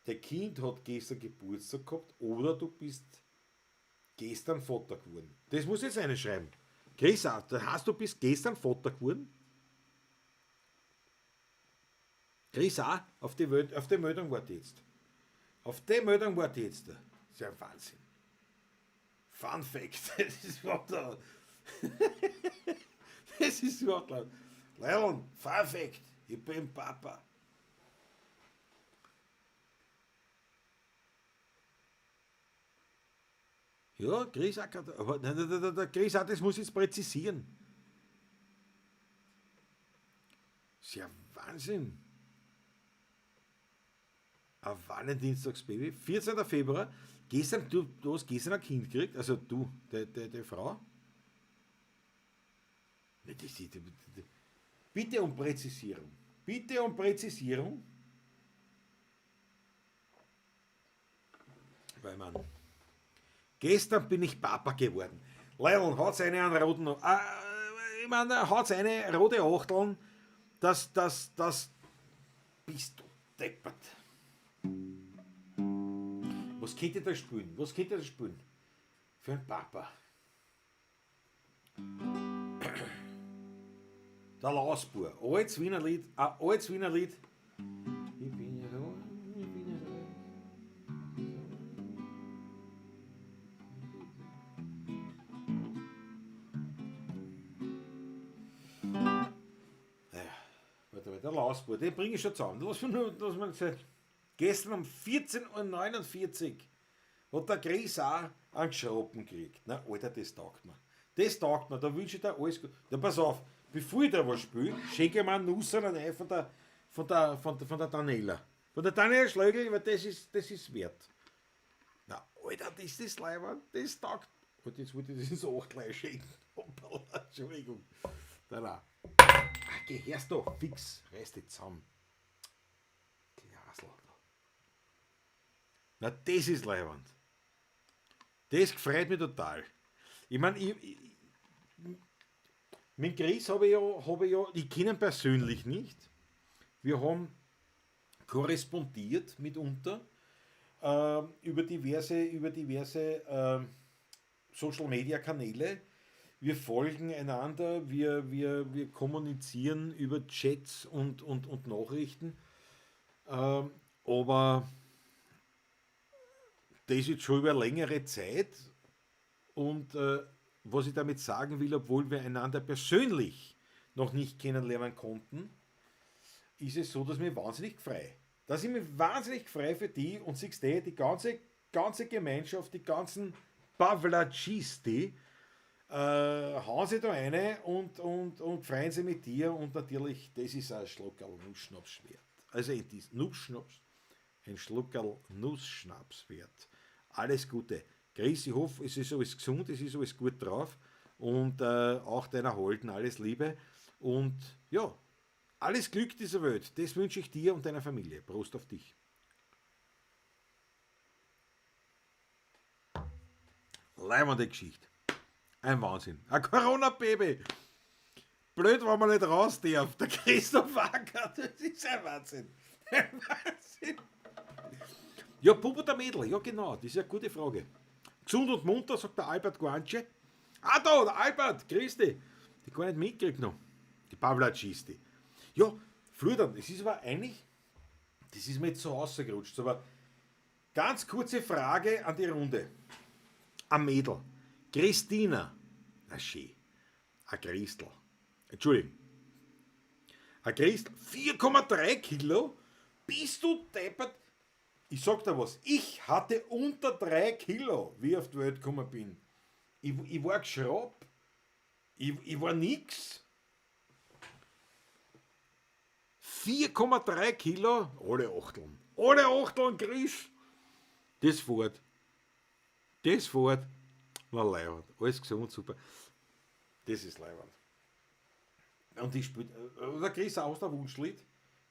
Der Kind hat gestern Geburtstag gehabt oder du bist gestern Vater geworden. Das muss jetzt einer schreiben. Chris, das heißt, du bist gestern Vater geworden? Chris auch, auf die Meldung warte ich jetzt. Auf die Meldung warte ich jetzt. Das ist ja ein Wahnsinn. Fun Fact. Das ist überhaupt da. Das ist überhaupt laut. Leon, Fun Fact. Ich bin Papa. Ja, Chris Acker, aber nein, nein, nein, der Chris Acker, das muss ich jetzt präzisieren. Das ist ja Wahnsinn. Ein Valentinstagsbaby, 14. Februar, gestern, du hast gestern ein Kind gekriegt, also du, die Frau. Bitte um Präzisierung. Bitte um Präzisierung. Weil man. Gestern bin ich Papa geworden. Leil, hat's eine an roten, ich meine, hat's eine rote Achteln, das bist du deppert. Was könnt ihr da spielen? Was könnt ihr da spielen? Für einen Papa. Der Lausbur. Altes Wiener Lied, ein altes Wiener Lied. Ich bin ja da, ich bin ja da. Naja, warte mal, der Lausbur, den bringe ich schon zusammen. Lass mich nur, lass mich sagen. Gestern um 14:49 Uhr hat der Chris auch einen Geschrappen gekriegt. Na, Alter, das taugt mir. Das taugt mir, da wünsche ich dir alles gut. Na, pass auf, bevor ich da was spiele, schenke ich mir einen Nusser rein von der Daniela. Von der Daniela Schlögl, weil das ist wert. Na, Alter, das ist das Leibwand, das taugt. Und jetzt wollte ich das ins Achtlei schenken. Hoppala, Entschuldigung. Da, da. Ach, geh, hörst du, fix, reiß dich zusammen. Glasl. Na, das ist Leibwand. Das gefreut mich total. Ich mein, mit Chris habe ich ja, ich kenne ihn persönlich nicht. Wir haben korrespondiert mitunter über diverse Social Media Kanäle. Wir folgen einander, wir kommunizieren über Chats und Nachrichten. Aber das ist jetzt schon über längere Zeit. Und was ich damit sagen will, obwohl wir einander persönlich noch nicht kennenlernen konnten, ist es so, dass ich mich wahnsinnig freue. Dass ich mich wahnsinnig freue für die und siehst du, die ganze Gemeinschaft, die ganzen Pavlacisti, hauen sie da rein und freuen sie mit dir und natürlich, das ist ein Schluckerl Nussschnaps wert. Also in diesem Nussschnaps, ein Schluckerl Nussschnaps wert. Alles Gute. Chris, ich hoffe, es ist alles gesund, es ist alles gut drauf und auch deiner Holden alles Liebe und ja, alles Glück dieser Welt, das wünsche ich dir und deiner Familie. Prost auf dich. Leibende Geschichte. Ein Wahnsinn. Ein Corona-Baby. Blöd, wenn man nicht raus darf. Der Christoph Acker, das ist ein Wahnsinn. Ein Wahnsinn. Ja, Bub oder Mädel? Ja, genau. Das ist eine gute Frage. Gesund und munter, sagt der Albert Guanche. Ah, da, der Albert, grüß dich. Die gar nicht mitgekriegt noch. Die Pavlacisti. Ja, Florian, das ist aber eigentlich, das ist mir jetzt so rausgerutscht, aber ganz kurze Frage an die Runde. Ein Mädel. Christina. Na schön. Ein Christel. Entschuldigung. Ein Christel. 4,3 Kilo? Bist du deppert? Ich sag dir was. Ich hatte unter 3 Kilo, wie ich auf die Welt gekommen bin. Ich war geschraubt. Ich war nix. 4,3 Kilo, alle Achteln. Alle Achteln, Chris. Das fährt. Das fährt. Na, leiwand. Alles gesund, super. Das ist leiwand. Und ich spiel, oder Chris, auch hast du ein Wunschlied?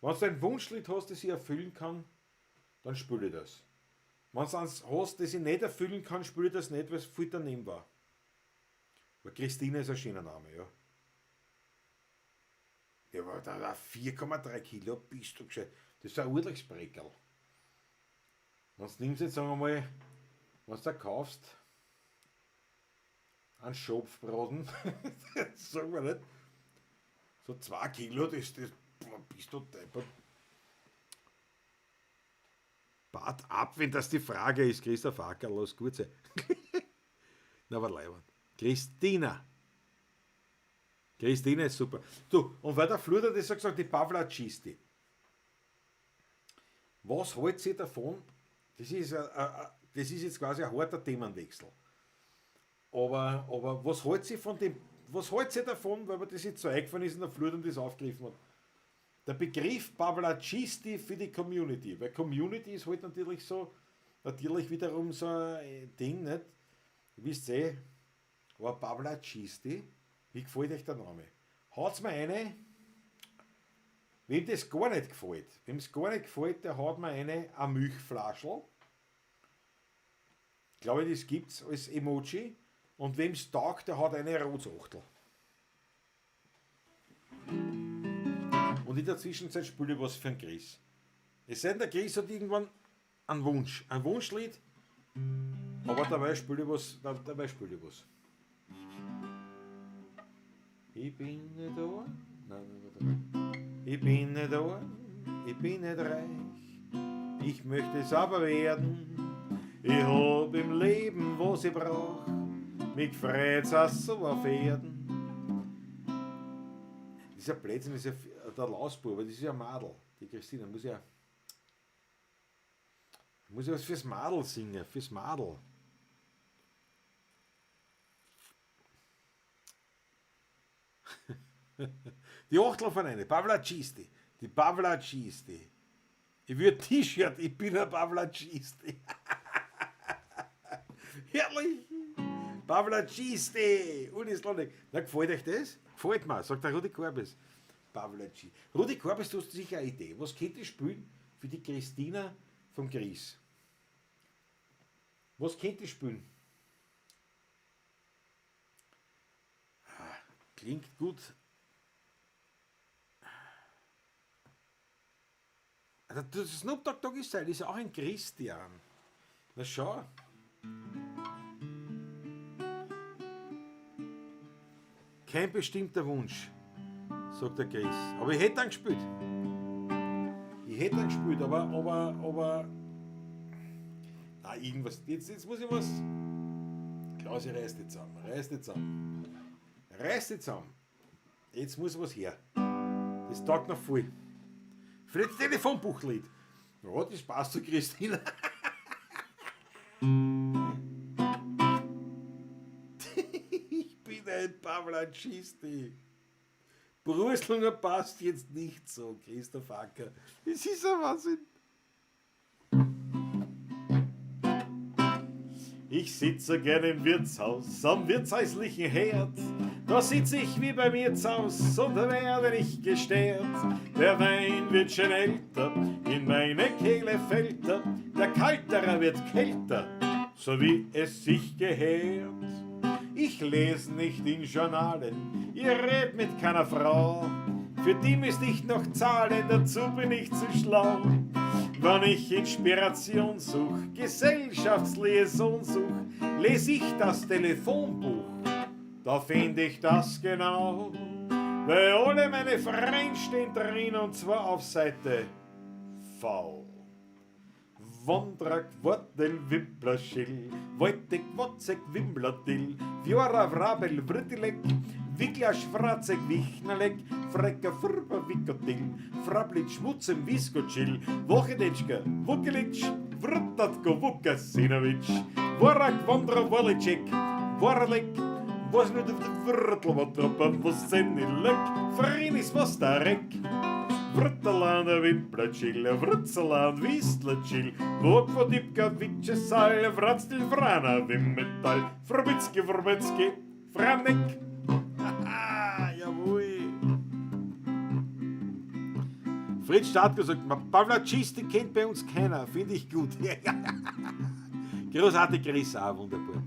Wenn du ein Wunschlied hast, das ich erfüllen kann, dann spiele ich das. Wenn du eins hast, das ich nicht erfüllen kann, spiele ich das nicht, weil es viel daneben war. Weil Christina ist ein schöner Name, ja. Ja, aber da war 4,3 Kilo, bist du gescheit. Das ist ein ordentliches Breckerl. Wenn du nimmst jetzt, sagen wir mal, wenn du da kaufst, einen Schopfbraten, das sagen wir nicht, so 2 Kilo, das boah, bist du deppert. Bad ab, wenn das die Frage ist, Christoph Acker, lass gut sein. Na, aber leiwand. Christina. Christina ist super. Du, und weil der Fluder das hat gesagt, die Pavlacisti. Was hält sie davon? Das ist, das ist jetzt quasi ein harter Themenwechsel. Aber was hält sie von dem, was hält sie davon, weil mir das jetzt so eingefallen ist und der Fluder das aufgegriffen hat? Der Begriff Pavlacisti für die Community, weil Community ist halt natürlich so, natürlich wiederum so ein Ding, nicht? Ihr wisst eh, aber Pavlacisti, wie gefällt euch der Name? Haut's mir eine, wem das gar nicht gefällt, wem es gar nicht gefällt, der haut mir eine Milchflaschel. Ich glaube, das gibt's als Emoji. Und wem's taugt, der hat eine Rotsachtel. Und in der Zwischenzeit spiele ich was für den Chris. Es sei denn, der Chris hat irgendwann einen Wunsch, ein Wunschlied, aber dabei spiele ich was, dabei spiele ich was. Ich bin nicht da, nein, nein, ich bin nicht da, ich bin nicht reich, ich möchte es aber werden. Ich hab im Leben, was ich brauch, mich freut's auch so auf Erden. Das ist ja Blödsinn, das ist ja der Lausbub, aber das ist ja ein Madel, die Christina, muss ja was fürs Madel singen, fürs Madel. Die Achtel von einer, Pavlacisti, die Pavlacisti. Ich würde T-Shirt, ich bin ein Pavlacisti. Herrlich! Pavlacisti! Uli Slonek. Na, gefällt euch das? Gefällt mir, sagt der Rudi Korbes. Pavlacisti. Rudi Korbes, du hast sicher eine Idee. Was könnt ihr spielen für die Christina vom Chris? Was könnt ihr spielen? Ah, klingt gut. Das Snoop Dogg Doggy Style ist auch ein Christian. Na schau. Kein bestimmter Wunsch, sagt der Chris. Aber ich hätte ihn gespielt. Ich hätte ihn gespielt, aber. Na, irgendwas. Jetzt muss ich was. Klausi, reiß dich zusammen. Reiß dich zusammen. Reiß dich zusammen. Jetzt muss was her. Das taugt noch voll. Vielleicht Telefonbuchlied. Ja, das passt zu Christina. Ich bin ein Pavlacisti. Brüsselner passt jetzt nicht so, Christoph Acker. Es ist ein Wahnsinn. Ich sitze gerne im Wirtshaus, am wirtshäuslichen Herd. Da sitz ich wie bei mir zu Haus und werde nicht gestört. Der Wein wird schon älter, in meine Kehle fällt er. Der Kalterer wird kälter, so wie es sich gehört. Ich lese nicht in Journalen, ihr red mit keiner Frau. Für die müsst ich noch zahlen, dazu bin ich zu schlau. Wann ich Inspiration such, Gesellschaftsliaison such, les ich das Telefonbuch. Da find ich das genau, weil alle meine Freunde stehen drin und zwar auf Seite V. Wondrak, Wortel, Wipplerschill, Wojtek, Wozek, Wimmlerdill, Viora, Vrabel, Vrtilek, Wiglasch, Frazek, Wichnalek, Frecker, Furber, Wickerdill, Frablitsch, Schmutzem, Wiskotschill, Wochedetschka, Wukelic, Vrtatko, Vukasinovic, Vorak, Wondra, Wolicek, Voralek, Vrtlovotropa, Vosenilek, Frinis, Vostarek, Vrtalan, Wipplatschil, Vrtsalan, Wiestlatschil, Vokvodipka, Vitsesal, Vratstil, Vrana, Wimmetal, Frobitski, Wrobetski, Franek. Jawohl. Fritz Stadtko sagt, Pavlacisti kennt bei uns keiner, finde ich gut. Großartig, Chris, auch wunderbar.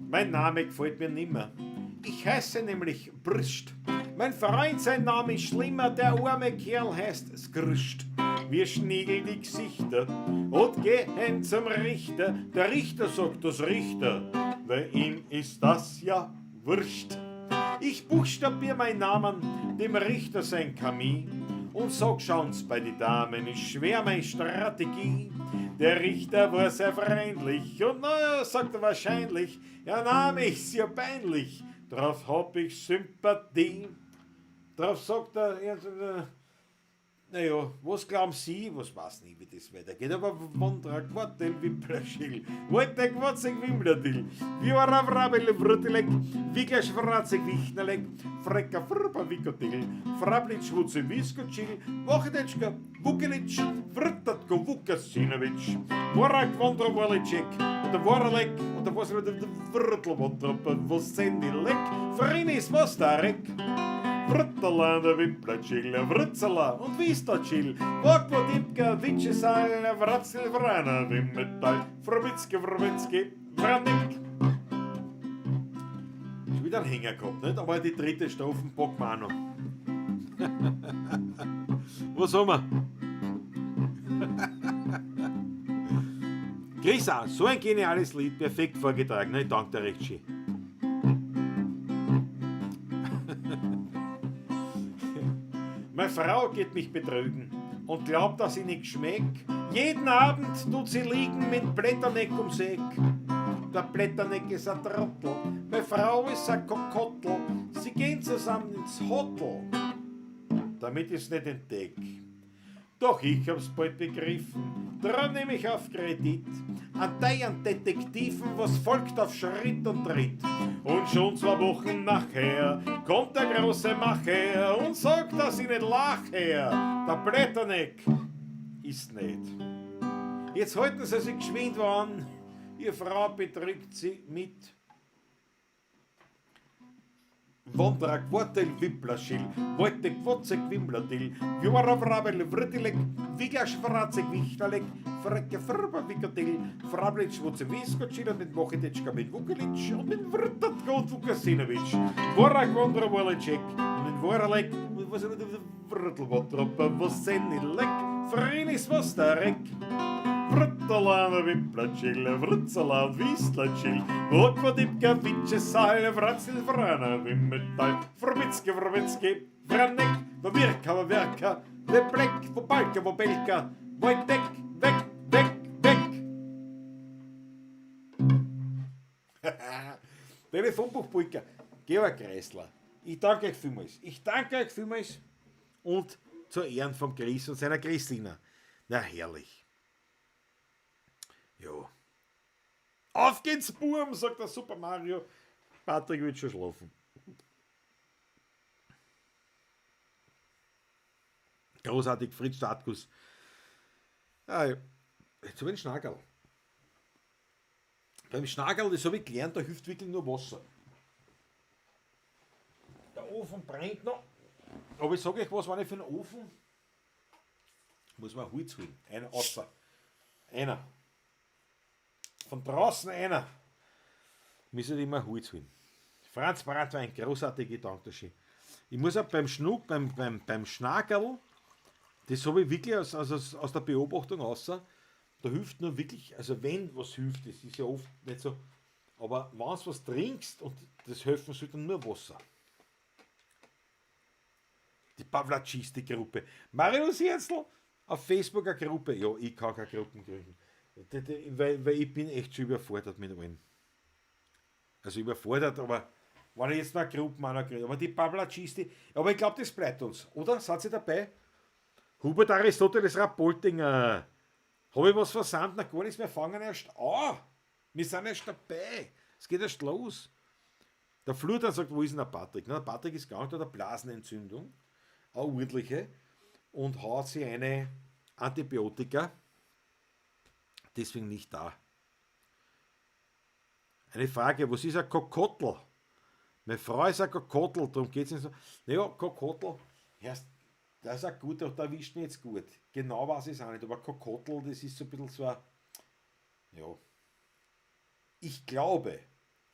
Mein Name gefällt mir nimmer. Ich heiße nämlich Brst. Mein Freund, sein Name ist schlimmer, der arme Kerl heißt Skrst. Wir schniegeln die Gesichter und gehen zum Richter. Der Richter sagt das Richter, weil ihm ist das ja wurscht. Ich buchstabier meinen Namen, dem Richter sein Kamin und sag, schauen's bei die Damen, ist schwer meine Strategie. Der Richter war sehr freundlich und naja, sagt er wahrscheinlich, ja Name ist ja peinlich, drauf hab ich Sympathie. Drauf sagt er, naja, was glauben Sie, was weiß nicht, wie das weitergeht, aber Wondrak, Wartel, Wipplerschil, Wojtek, Wozek, Wimmlerdil, Viora, Vrabel, Vrtilek, Wiglasch, Vrazek, Wichnalek, Frecker, Frba, Wikotil, Frablitsch, Wutze, Wiskotschil, Wochedetschka, Vukelic, Vrtatko, Vukasinovic, Vorak, Wondra, Wolicek, oder Voralek, oder was, Vrtl, Vosenilek, Frinis, Vostarek, Vrtalan, Wipplatschil, Vrtsala und Wistatschil, Vokvodipka, Vitschesal, Vratzel, Vrana, Wimmetal, Frobitski, Wrobetski, Vranek. Schon wieder ein Hänger gehabt, nicht? Aber die dritte Strophe packen wir auch noch. Was haben wir? Chris auch, so ein geniales Lied, perfekt vorgetragen. Ich danke dir recht schön. Meine Frau geht mich betrügen und glaubt, dass ich nicht schmeck. Jeden Abend tut sie liegen mit Blätterneck ums Eck. Der Blätterneck ist ein Trottel, meine Frau ist ein Kokottel. Sie gehen zusammen ins Hotel, damit ich's nicht entdeck. Doch ich hab's bald begriffen, dran nehm ich auf Kredit. An deinen Detektiven, was folgt auf Schritt und Tritt. Und schon 2 Wochen nachher kommt der große Macher und sagt, dass ich nicht lach her. Der Blätterneck ist nicht. Jetzt halten sie sich geschwind an, ihr Frau betrügt sie mit Wondrak, Wortel, Wipplerschil, Wojtek, Wozek, Wimmlerdill, Jora, Vrabel, Vrtilek, Wiglasch, Vrazek, Wichterlek, Frecke, Frber, Wickerdill, Frablitsch, Wutze, Wiskotschil und mit Mochitetschka, mit Vukelic und mit Vrtatko und Vukasinovic, Vorak, Wondra, Wolicek und mit Warlek, was was der Reck. Vrtalana viplačil, vrcala vislačil, Vokvodipka vičesal, vracil vrana vimetal, vrbicki vrbicki, vranek, virka verka, veplek, vobalka vobelka, Vojtek, vek, vek, vek. Telefonbuchpulka, Georg Kreisler. Ich danke euch vielmals. Ich danke euch vielmals und zur Ehren vom Chris und seiner Christina. Na herrlich. Ja. Auf geht's, Burm, sagt der Super Mario. Patrick wird schon schlafen. Großartig, Fritz Statkus. Ah, ja. Jetzt habe ich einen Schnagerl. Beim Schnagerl, das habe ich gelernt, da hilft wirklich nur Wasser. Der Ofen brennt noch. Aber ich sage euch was, wenn ich für den Ofen muss man Holz holen. Einer außer. Einer. Von draußen einer. Müssen immer Holz holen. Franz Bratwein, großartige Dankeschön. Ich muss auch beim Schnuck, beim Schnakerl, das habe ich wirklich aus der Beobachtung außer, da hilft nur wirklich, also wenn was hilft, das ist ja oft nicht so, aber wenn du was trinkst und das helfen soll, dann nur Wasser. Die Pavlacisti-Gruppe. Marius Herzl auf Facebook eine Gruppe. Ja, ich kann keine Gruppen kriegen. Weil ich bin echt schon überfordert mit allem. Also überfordert, aber wenn ich jetzt noch eine Gruppe auch noch kriege. Aber die Pavlacisti, aber ich glaube, das bleibt uns. Oder? Seid ihr dabei? Hubert Aristoteles Rapoltinger. Habe ich was versandt? Na gar nichts mehr. Fangen erst an. Wir sind erst dabei. Es geht erst los. Der Flur dann sagt, wo ist denn der Patrick? Na, der Patrick ist gegangen, der hat eine Blasenentzündung. Eine ordentliche. Und haut sich eine Antibiotika. Deswegen nicht da. Eine Frage, was ist ein Kokotl? Meine Frau ist ein Kokotl, darum geht es nicht so. Naja, Kokotl, erst, das ist ein guter, da erwischt mich jetzt gut. Genau weiß ich es auch nicht, aber Kokotl, das ist so ein bisschen so ein, ja. Ich glaube,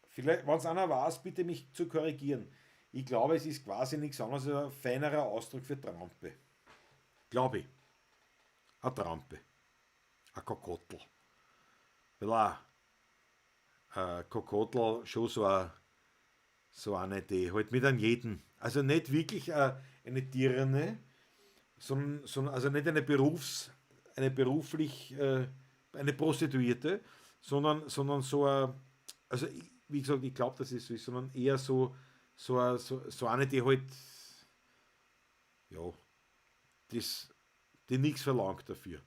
vielleicht, wenn es einer weiß, bitte mich zu korrigieren. Ich glaube, es ist quasi nichts anderes als ein feinerer Ausdruck für Trampe. Glaube ich. Eine Trampe. Ein Kokotl. Weil auch Kokotl schon so eine, die halt mit einem jeden, also nicht wirklich eine Dirne, sondern also nicht eine eine beruflich, eine Prostituierte, sondern so eine, also ich, wie gesagt, ich glaube, dass es so ist, sondern eher so eine, die halt, ja, das, die nichts verlangt dafür.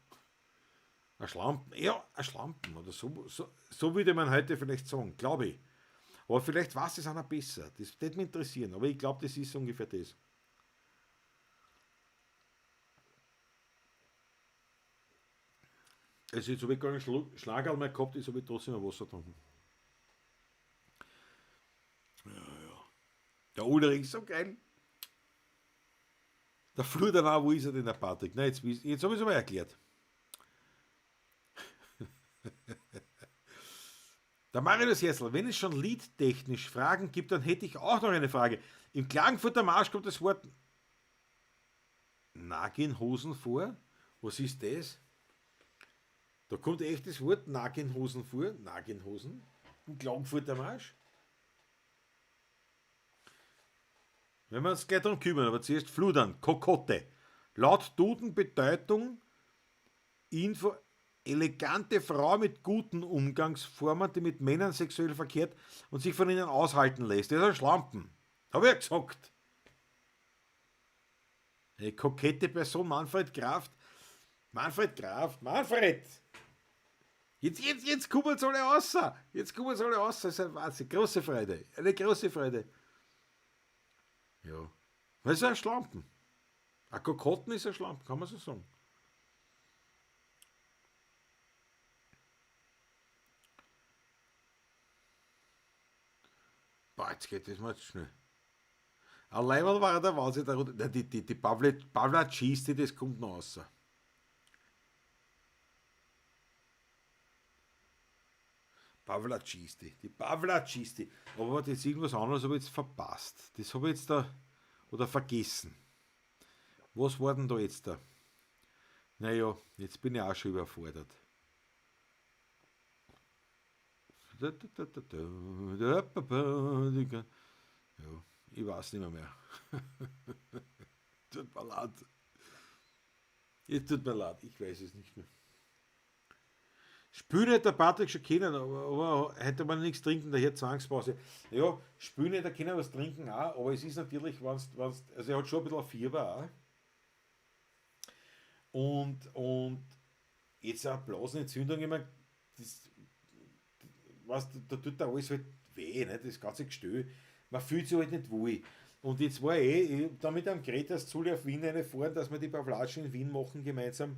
Ein Schlampen, ja, ein Schlampen oder so, so würde man heute vielleicht sagen, glaube ich. Aber vielleicht weiß es einer besser, das würde mich interessieren, aber ich glaube, das ist ungefähr das. Also jetzt habe ich gar keinen Schlagerl mehr gehabt, jetzt habe ich trotzdem noch Wasser getrunken. Ja, ja. Der Ulrich ist so geil. Der Flur danach, wo ist er denn, der Patrick? Na, jetzt habe ich es aber erklärt. Der Marius Herzl, wenn es schon liedtechnisch Fragen gibt, dann hätte ich auch noch eine Frage. Im Klagenfurter Marsch kommt das Wort Naginhosen vor. Was ist das? Da kommt echt das Wort Naginhosen vor. Naginhosen. Im Klagenfurter Marsch. Wenn wir uns gleich darum kümmern, aber zuerst Fludern, Kokotte. Laut Duden Bedeutung Info, elegante Frau mit guten Umgangsformen, die mit Männern sexuell verkehrt und sich von ihnen aushalten lässt. Das ist ein Schlampen. Hab ich ja gesagt. Eine kokette Person, Manfred Kraft. Manfred Kraft, Manfred! Jetzt kommen sie alle raus. Jetzt kommen sie alle raus. Das ist ein Wahnsinn. Große Freude. Eine große Freude. Ja. Das ist ein Schlampen. Ein Kokotten ist ein Schlampen, kann man so sagen. Boah, jetzt geht das mal zu schnell. Ein Leiberl war der Wahnsinn. Die Pavlacisti, das kommt noch raus. Pavlacisti, die Pavlacisti. Aber das ist irgendwas anderes habe ich jetzt verpasst. Das habe ich jetzt da. Oder vergessen. Was war denn da jetzt da? Naja, jetzt bin ich auch schon überfordert. Ja, ich weiß nicht mehr. Tut mir leid. Es tut mir leid, ich weiß es nicht mehr. Spülen hätte der Patrick schon können, aber hätte man nichts trinken, daher Zwangspause. Ja, spülen hätte er können was trinken auch, aber es ist natürlich, wenn's, also er hat schon ein bisschen Fieber auch. Und jetzt auch Blasenentzündung, ich meine, das, weißt, da tut da alles halt weh, ne? Das ganze Gestell. Man fühlt sich halt nicht wohl. Und jetzt war ich da mit einem Gerät aus Zuli auf Wien reinfahren, dass wir die Pavlatschen in Wien machen gemeinsam.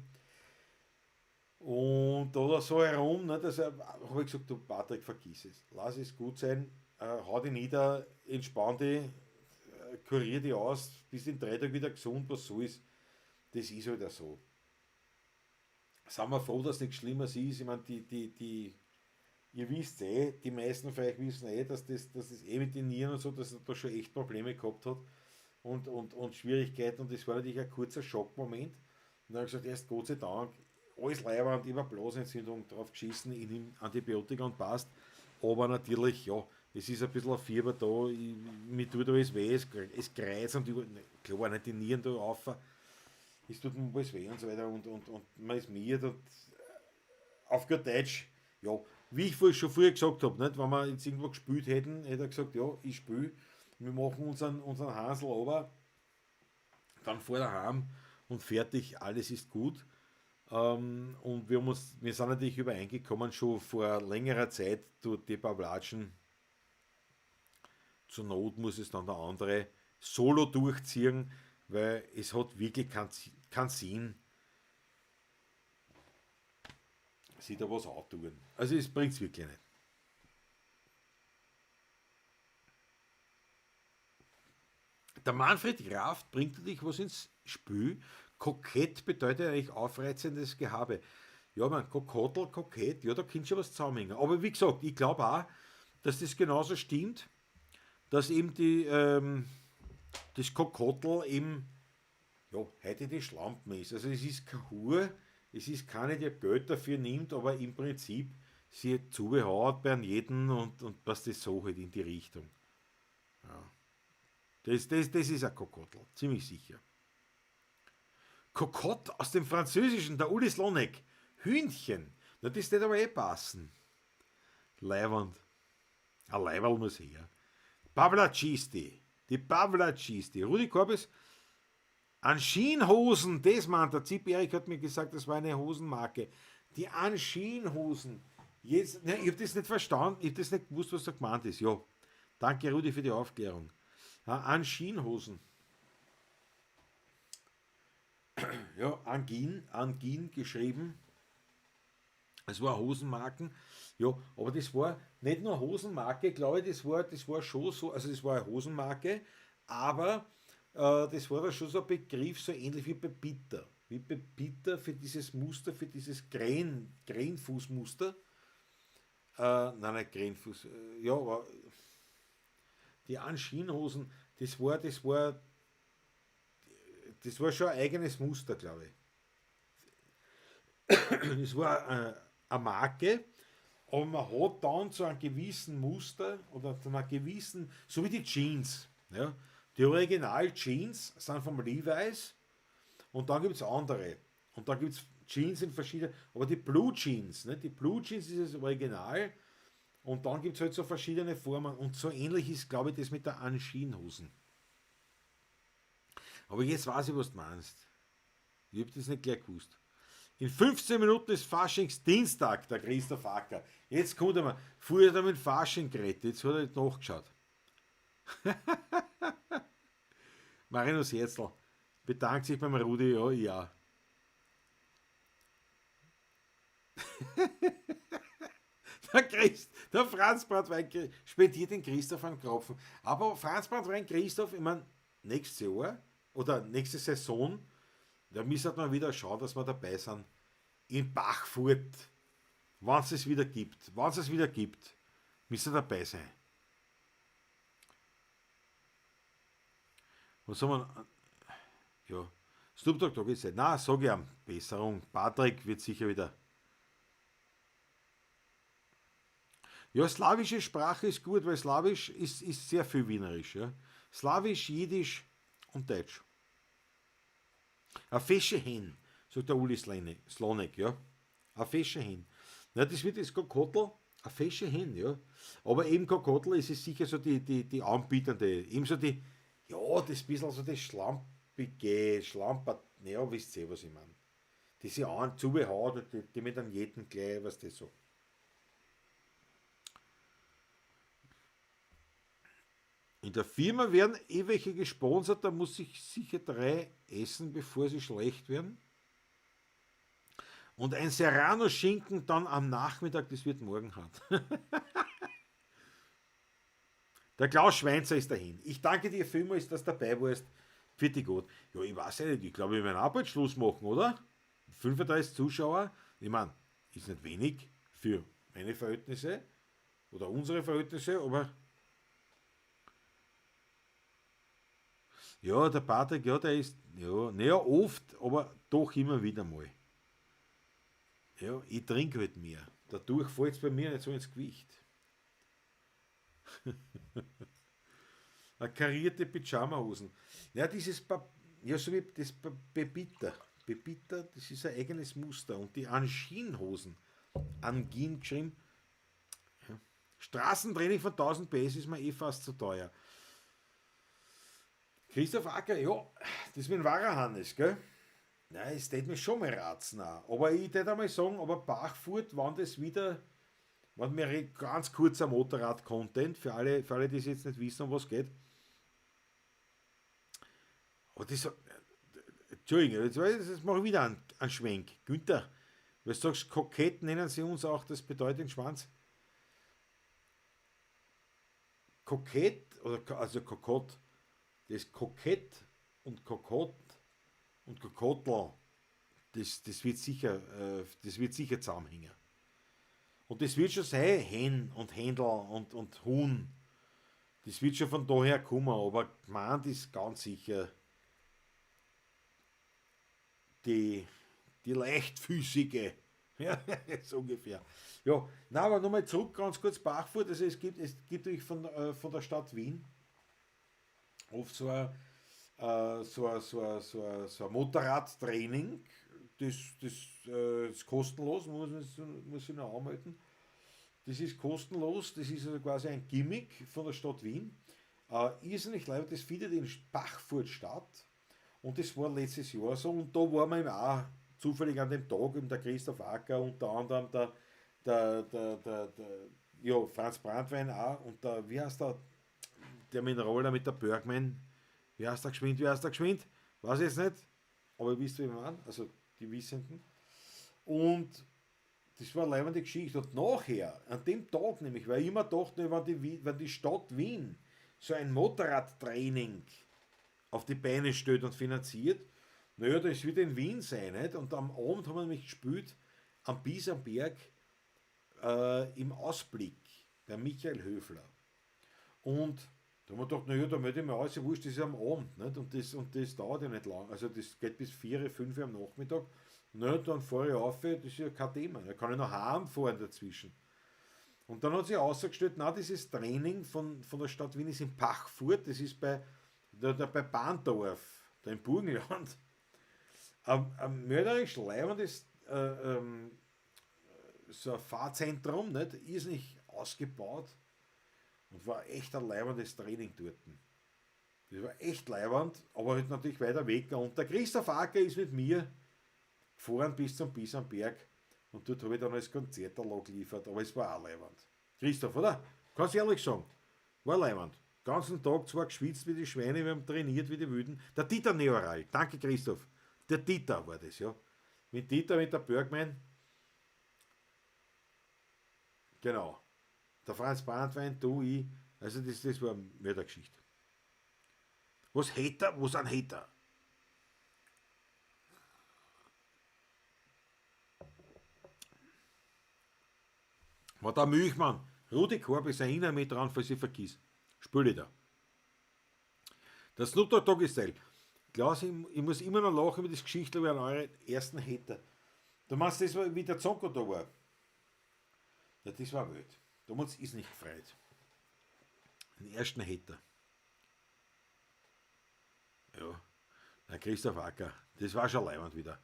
Und da so herum, ne, habe ich gesagt, du Patrick, vergiss es. Lass es gut sein, hau dich nieder, entspann dich, kurier dich aus, bist in 3 Tagen wieder gesund, was so ist. Das ist halt auch so. Sind wir froh, dass nichts Schlimmes ist. Ich meine, ihr wisst eh, die meisten von euch wissen eh, dass das eh mit den Nieren und so, dass er da schon echt Probleme gehabt hat und Schwierigkeiten, und das war natürlich ein kurzer Schockmoment. Und dann habe ich gesagt, erst Gott sei Dank, alles leiwand, immer Blasenentzündung drauf geschissen, ich nehme Antibiotika und passt. Aber natürlich, ja, es ist ein bisschen ein Fieber da, mir tut alles weh, es kreizt und über, klar, nicht die Nieren da rauf, es tut mir alles weh und so weiter und man ist miert und auf gut Deutsch, ja, wie ich schon früher gesagt habe, nicht, wenn wir jetzt irgendwo gespielt hätten, hätte er gesagt, ja, ich spiele, wir machen unseren Hansel runter, dann fahr er heim und fertig, alles ist gut. Und wir sind natürlich übereingekommen, schon vor längerer Zeit, durch die Pavlatschen, zur Not muss es dann der andere solo durchziehen, weil es hat wirklich keinen Sinn, sich da was antun. Also es bringt's wirklich nicht. Der Manfred Kraft bringt natürlich was ins Spiel. Kokett bedeutet eigentlich aufreizendes Gehabe. Ja, man, Kokottel, kokett, ja, da könnte schon was zusammenhängen. Aber wie gesagt, ich glaube auch, dass das genauso stimmt, dass eben das Kokottel eben, ja, heute die Schlampen ist. Also es ist keine Hure, es ist keine, die Geld dafür nimmt, aber im Prinzip sie zubehaut bei jedem und passt das so halt in die Richtung. Ja. Das ist ein Kokottel, ziemlich sicher. Kokott aus dem Französischen, der Uli Slonek. Hühnchen. Na, das würde aber eh passen. Leiwand. Ein Leiberl muss her. Pavlacisti. Die Pavlacisti. Rudi Korbes. Anschienhosen, das meint der Zip Erik hat mir gesagt, das war eine Hosenmarke. Die Anschienhosen. Jetzt, ne, ich hab das nicht verstanden, ich hab das nicht gewusst, was da gemeint ist. Ja, danke Rudi für die Aufklärung. Ja, Anschienhosen. Ja, Angin geschrieben. Es war Hosenmarken. Ja, aber das war nicht nur Hosenmarke, glaube ich, das war schon so, also das war eine Hosenmarke, aber das war da schon so ein Begriff, so ähnlich wie bei Bitter. Wie bei Bitter für dieses Muster, für dieses Krähenfußmuster. Nein, nicht Krähenfuß. Ja, aber die Anschienhosen, das war schon ein eigenes Muster, glaube ich. Das war eine Marke, aber man hat dann zu einem gewissen Muster oder zu einer gewissen, so wie die Jeans. Ja? Die Original-Jeans sind vom Levi's und dann gibt's andere. Und dann gibt's Jeans in verschiedenen, aber die Blue Jeans, ne? Die Blue Jeans ist das Original und dann gibt's halt so verschiedene Formen und so ähnlich ist, glaube ich, das mit der Anschienhosen. Aber jetzt weiß ich, was du meinst. Ich hab das nicht gleich gewusst. In 15 Minuten ist Faschingsdienstag, der Christoph Acker. Jetzt kommt er mal. Früher hat er mit Fasching geredet, jetzt hat er nicht nachgeschaut. Marinus Herzl bedankt sich beim Rudi, ja, ja. Der Franz Bratwein spendiert den Christoph einen Kropfen. Aber Franz Bratwein Christoph, ich mein, nächstes Jahr oder nächste Saison, da müssen wir wieder schauen, dass wir dabei sind. In Bachfurt, wenn es wieder gibt, wenn es wieder gibt, müssen wir dabei sein. Was haben wir? Ja, Snoop Dogg Dogg ist na, sag ich ihm, Besserung. Patrick wird sicher wieder. Ja, slawische Sprache ist gut, weil Slawisch ist sehr viel Wienerisch. Ja. Slawisch, Jiddisch und Deutsch. A fesche Hen, sagt der Uli Slonek, ja. A fesche Hen. Na, das wird das Kokotl, a fesche Hen, ja. Aber eben Kokotl, es ist sicher so die anbietende, eben so die, ja, das bisschen so das Schlampige, Schlampert, ja, wisst ihr, was ich mein. Die sich an, zubehaut, die mit einem jeden gleich, was das so. In der Firma werden eh welche gesponsert, da muss ich sicher 3 essen, bevor sie schlecht werden. Und ein Serrano-Schinken dann am Nachmittag, das wird morgen hart. Der Klaus Schweinzer ist dahin. Ich danke dir vielmals, dass du dabei warst. Pfiat dich Gott. Ja, ich weiß ja nicht, ich glaube, ich werde auch bald Schluss machen, oder? 35 Zuschauer, ich mein, ist nicht wenig für meine Verhältnisse oder unsere Verhältnisse, aber ja, der Patrick, ja, der ist, ja, naja, oft, aber doch immer wieder mal. Ja, ich trinke halt mehr. Dadurch fällt's bei mir nicht so ins Gewicht. Eine karierte Pyjama-Hosen. Ja, dieses ja, so wie das Pepita. Pepita, das ist ein eigenes Muster. Und die Angin-Hosen, Angin geschrieben. Ja. Straßentraining von 1000 PS ist mir eh fast zu teuer. Christoph Acker, ja, das mit dem Wahrer Hannes, gell? Nein, es tät mich schon mal ratzen auch. Aber ich tät einmal sagen, aber Bachfurt, wann das wieder, wenn mir ganz kurz ein Motorrad-Content, für alle, die es jetzt nicht wissen, um was geht. Aber das, Entschuldigung, jetzt mache ich wieder einen Schwenk. Günther, weil du sagst, kokett nennen sie uns auch, das bedeutet den Schwanz. Kokett, oder also kokott, das Kokett und Kokott und Kokotl, das wird sicher zusammenhängen. Und das wird schon sein, Hen und Händel und Huhn. Das wird schon von daher kommen, aber gemeint ist ganz sicher die leichtfüßige. Ja, so ungefähr. Ja, na, aber nochmal zurück, ganz kurz Bachfurt. Also es gibt natürlich von der Stadt Wien oft so ein Motorradtraining, das ist kostenlos, muss ich noch anmelden. Das ist kostenlos, das ist also quasi ein Gimmick von der Stadt Wien. Irrsinnig leid, das findet in Bachfurt statt und das war letztes Jahr so und da waren wir eben auch zufällig an dem Tag, eben der Christoph Acker, unter anderem der Franz Brandwein auch und der, wie heißt der, der mit dem Roller, mit der Bergmann, wie heißt der geschwind, wie heißt der geschwind? Weiß ich jetzt nicht, aber ihr wisst, wie ich meine, also die Wissenden. Und das war eine leibende Geschichte. Und nachher, an dem Tag nämlich, weil ich immer dachte, wenn die Stadt Wien so ein Motorradtraining auf die Beine stellt und finanziert, naja, das wird in Wien sein, nicht? Und am Abend haben wir nämlich gespielt, am Bisamberg im Ausblick, bei Michael Höfler. Und da haben wir gedacht, naja, da melde ich mich aus, ja wurscht, das ist am Abend, nicht? Und das dauert ja nicht lang, also das geht bis 4, 5 Uhr am Nachmittag. Na, dann fahre ich auf, das ist ja kein Thema, da kann ich noch heimfahren dazwischen. Und dann hat sich ausgestellt, na, dieses Training von der Stadt Wien ist in Pachfurt, das ist bei Bahndorf, da im Burgenland. Ein mörderisch leibendes so ein Fahrzentrum, nicht? Irrsinnig ausgebaut und war echt ein leibendes Training dort. Das war echt leibend, aber halt natürlich weiter weg. Und der Christoph Acker ist mit mir gefahren bis zum Bisamberg und dort habe ich dann als Konzert geliefert, aber es war auch leibend. Christoph, oder? Kannst du ehrlich sagen, war leibend. Den ganzen Tag zwar geschwitzt wie die Schweine, wir haben trainiert wie die Wüden. Der Dieter Neoral, danke Christoph. Der Dieter war das, ja. Mit Dieter, mit der Bergmann. Genau. Der Franz Brandwein, du, ich. Also das war eine Mördergeschichte. Was Hater? Was ein Hater? War der Milchmann. Rudi Korb ist, erinnere mich dran, falls ich vergiss. Spül ich da. Der Snoop Dogg Doggy Style. Klaus, ich muss immer noch lachen über das Geschichte über euren ersten Hater. Du meinst das, wie der Zonko da war? Ja, das war wild. Damals ist nicht gefreut. Den ersten Hater. Ja, der Christoph Acker, das war schon leiwand wieder.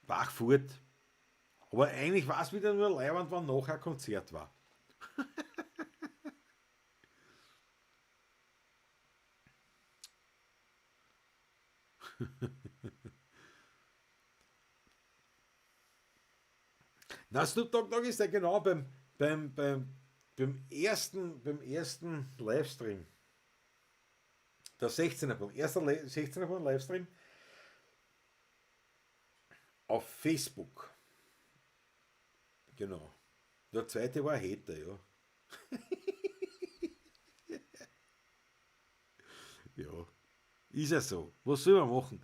Bachfurt. Aber eigentlich war es wieder nur leiwand, wenn nachher Konzert war. Na, Snoop Dogg Dogg ist ja genau beim ersten Livestream. Der 16er Punkt, erster 16er Punkt Livestream auf Facebook. Genau. Der zweite war Hater, ja. Ja, ist ja so. Was soll man machen?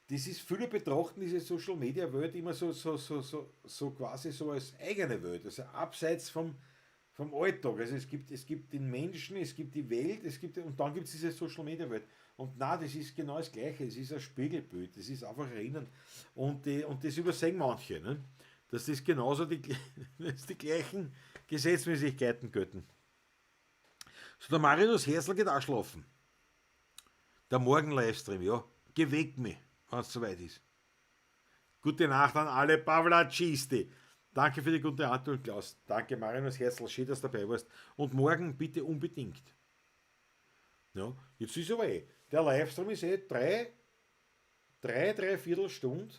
Das ist, viele betrachten diese Social Media Welt immer so quasi so als eigene Welt, also abseits vom Alltag. Also es gibt den Menschen, es gibt die Welt, und dann gibt's diese Social Media Welt. Und nein, das ist genau das Gleiche, es ist ein Spiegelbild, das ist einfach erinnern. Und das übersehen manche, ne? Dass das genauso dass die gleichen Gesetzmäßigkeiten gelten. So, der Marinus Herzl geht auch schlafen. Der Morgen-Livestream, ja, geweckt mich, wenn's soweit ist. Gute Nacht an alle Pavlacisti. Danke für die gute Antwort, Klaus. Danke, Marinus Herzl, schön, dass du dabei warst. Und morgen bitte unbedingt. Ja, jetzt ist aber der Livestream ist drei Viertel Stunde.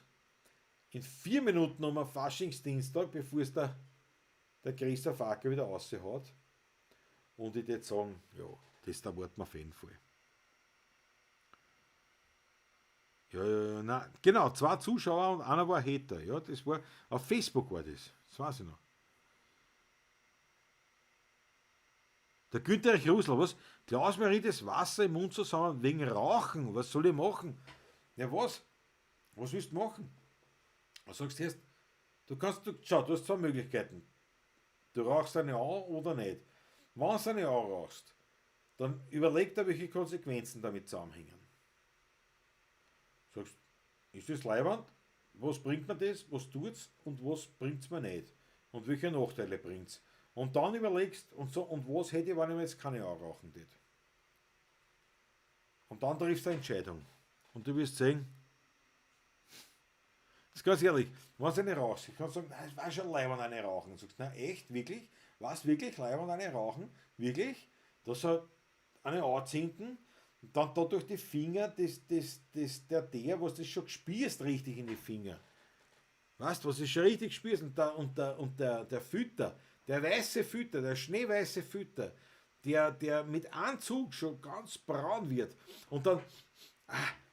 In 4 Minuten um am Faschingsdienstag, bevor es der Christoph Acker wieder raushaut. Und ich würd sagen, ja, das da warten wir auf jeden Fall. Ja, ja, ja, na, genau, 2 Zuschauer und einer war Hater. Ja, das war, auf Facebook war das, das weiß ich noch. Der Günther Krusl, was? Klaus, mir rinnt das Wasser im Mund zusammen wegen Rauchen. Was soll ich machen? Ja, was? Was willst du machen? Was sagst du erst? Du kannst, du, schau, du hast 2 Möglichkeiten. Du rauchst eine an oder nicht. Wenn du eine anrauchst, dann überleg dir, welche Konsequenzen damit zusammenhängen. Sagst, ist das leiwand? Was bringt mir das? Was tut's? Und was bringt's mir nicht? Und welche Nachteile bringt's? Und dann überlegst, und so, und was hätte ich, wenn ich mir jetzt keine anrauchen tät? Und dann triffst du eine Entscheidung. Und du wirst sehen, das ist ganz ehrlich, wenn du eine rauchst, ich kann sagen, nein, es war schon leibend eine rauchen. Und sagst, na echt, wirklich? Was, wirklich leibend eine rauchen? Wirklich? Das soll eine anzünden und dann da durch die Finger, was das schon gespürst, richtig in die Finger. Weißt du, was du schon richtig gespürst? Und der Fütter, der weiße Fütter, der schneeweiße Fütter, der mit Anzug schon ganz braun wird. Und dann,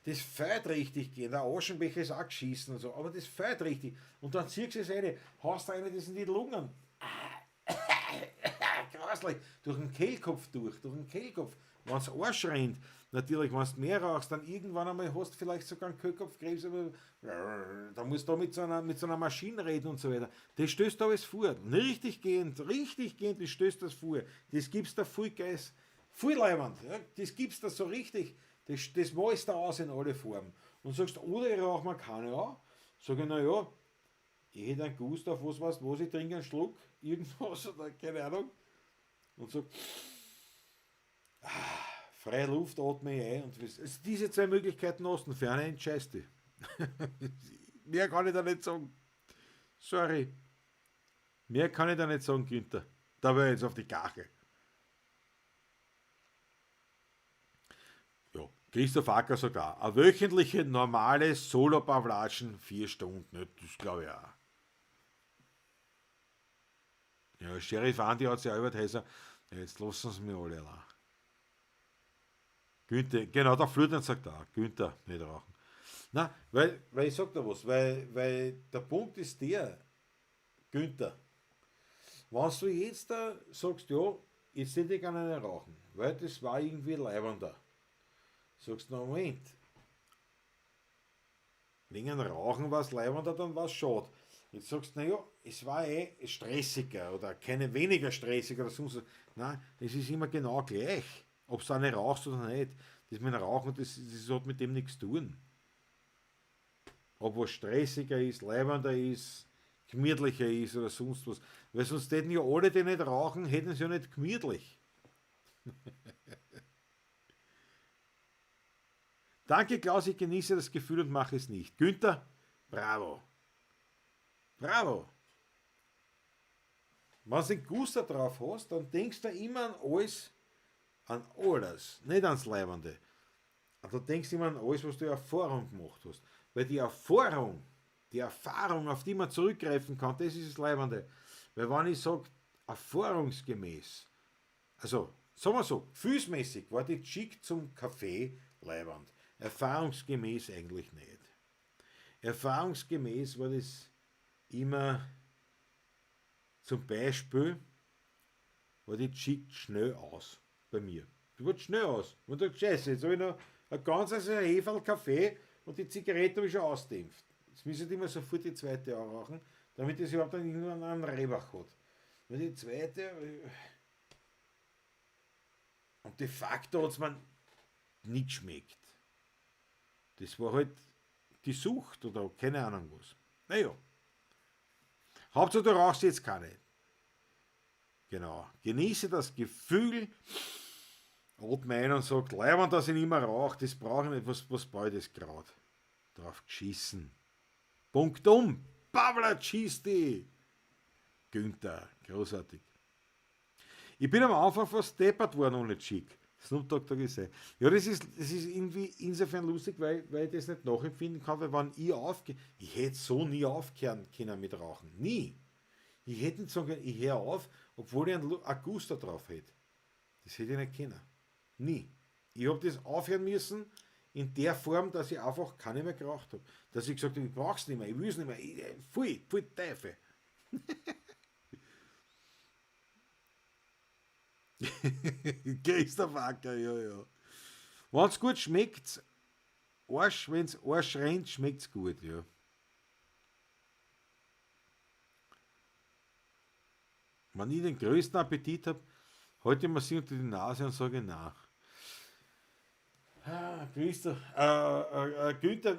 das fällt richtig gehen, der Aschenbecher ist auch geschissen und so, aber das fällt richtig. Und dann ziehst du es rein, haust du eine, das in die Lungen. Grauslich, durch den Kehlkopf durch den Kehlkopf. Wenn's Arsch rennt, natürlich, wenn's mehr rauchst, dann irgendwann einmal hast du vielleicht sogar einen Kehlkopfkrebs, aber da musst du mit so einer Maschine reden und so weiter. Das stößt da alles vor. Richtig gehend, das stößt das vor. Das gibst da voll Geist, voll leibend, ja? Das gibst da so richtig, das malst du aus in alle Formen. Und sagst, oder ich rauche mir keine an, sag ich, na ja, ich hätte einen Gust auf was, weißt, was, ich trinke einen Schluck, irgendwas oder keine Ahnung. Und sag, freie Luft atme ich ein. Und also diese 2 Möglichkeiten hast du, für eine entscheidest du. Mehr kann ich da nicht sagen. Sorry. Mehr kann ich da nicht sagen, Günther. Da war ich jetzt auf die Kache. Ja, Christoph Acker sogar. Eine wöchentliche normale Solo-Pavlatschen, 4 Stunden. Ne, das glaube ich auch. Ja, Sheriff Andi hat sich auch über die Häuser. Ja, jetzt lassen sie mich alle allein. Günther, genau, der Florian sagt auch, Günther, nicht rauchen. Na, weil ich sag da was, weil der Punkt ist der, Günther, wenn du jetzt da sagst, ja, jetzt hätte ich gerne eine rauchen, weil das war irgendwie leibender. Sagst du, na Moment, wegen Rauchen war es leibender, dann war es schade. Jetzt sagst du, naja, es war eh stressiger oder keine weniger stressig oder sonst was. Nein, es ist immer genau gleich, ob du eine rauchst oder nicht. Das mit dem Rauchen, das hat mit dem nichts zu tun. Ob was stressiger ist, leibender ist, gemütlicher ist oder sonst was. Weil sonst hätten ja alle, die nicht rauchen, hätten sie ja nicht gemütlich. Danke Klaus, ich genieße das Gefühl und mache es nicht. Günther, bravo. Bravo. Wenn du den Guster drauf hast, dann denkst du immer an alles, nicht ans Leibende. Und du denkst immer an alles, was du Erfahrung gemacht hast. Weil die Erfahrung, auf die man zurückgreifen kann, das ist das Leibende. Weil wenn ich sage, erfahrungsgemäß, also sagen wir so, gefühlsmäßig war die Chick zum Kaffee leibend. Erfahrungsgemäß eigentlich nicht. Erfahrungsgemäß war das immer, zum Beispiel, war die Chick schnell aus bei mir. Die war schnell aus. Und da Scheiße, jetzt habe ich noch ein ganzes Heferl Kaffee und die Zigarette habe ich schon ausdämpft. Jetzt müssen die immer sofort die zweite anrauchen, damit es überhaupt dann irgendwann einen Rehbach hat. Weil die zweite. Und de facto hat es mir nicht geschmeckt. Das war halt die Sucht oder keine Ahnung was. Naja. Hauptsache du rauchst jetzt keine. Genau. Genieße das Gefühl, atme ein und sag, leibend, dass ich nicht mehr rauche, das brauche ich nicht, was brauche ich das gerade? Drauf geschissen. Punkt um. Pavla schießt die. Günther, großartig. Ich bin am Anfang fast deppert worden ohne Chick. Snoop Dogg da gesehen. Ja, das ist irgendwie insofern lustig, weil ich das nicht nachempfinden kann, weil wenn ich aufgehe, ich hätte so nie aufhören können mit Rauchen. Nie. Ich hätte nicht sagen können, ich höre auf, obwohl ich einen Guster drauf hätte. Das hätte ich nicht können. Nie. Ich habe das aufhören müssen in der Form, dass ich einfach keine mehr geraucht habe. Dass ich gesagt habe, ich brauch's nicht mehr, ich will's nicht mehr. Pfui, pfui Teufel. Christoph Acker, ja, ja. Wenn's gut schmeckt, Arsch, wenn's Arsch rennt, schmeckt's gut, ja. Wenn ich den größten Appetit hab, halte ich mir sie unter die Nase und sage nein. Ah, Christoph, Günther,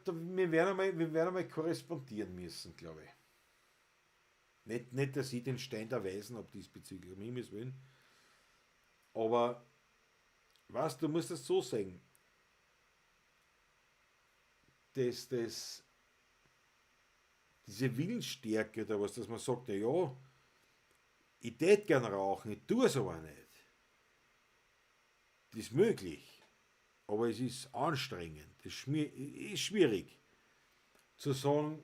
wir werden einmal korrespondieren müssen, glaube ich. Nicht, dass ich den Stein der Weisen habe diesbezüglich, um Himmels Willen. Aber, weißt du, musst das so sehen. Diese Willensstärke oder was, dass man sagt, na ja, ich tät gern rauchen, ich tue es aber nicht. Das ist möglich, aber es ist anstrengend, das ist schwierig zu sagen,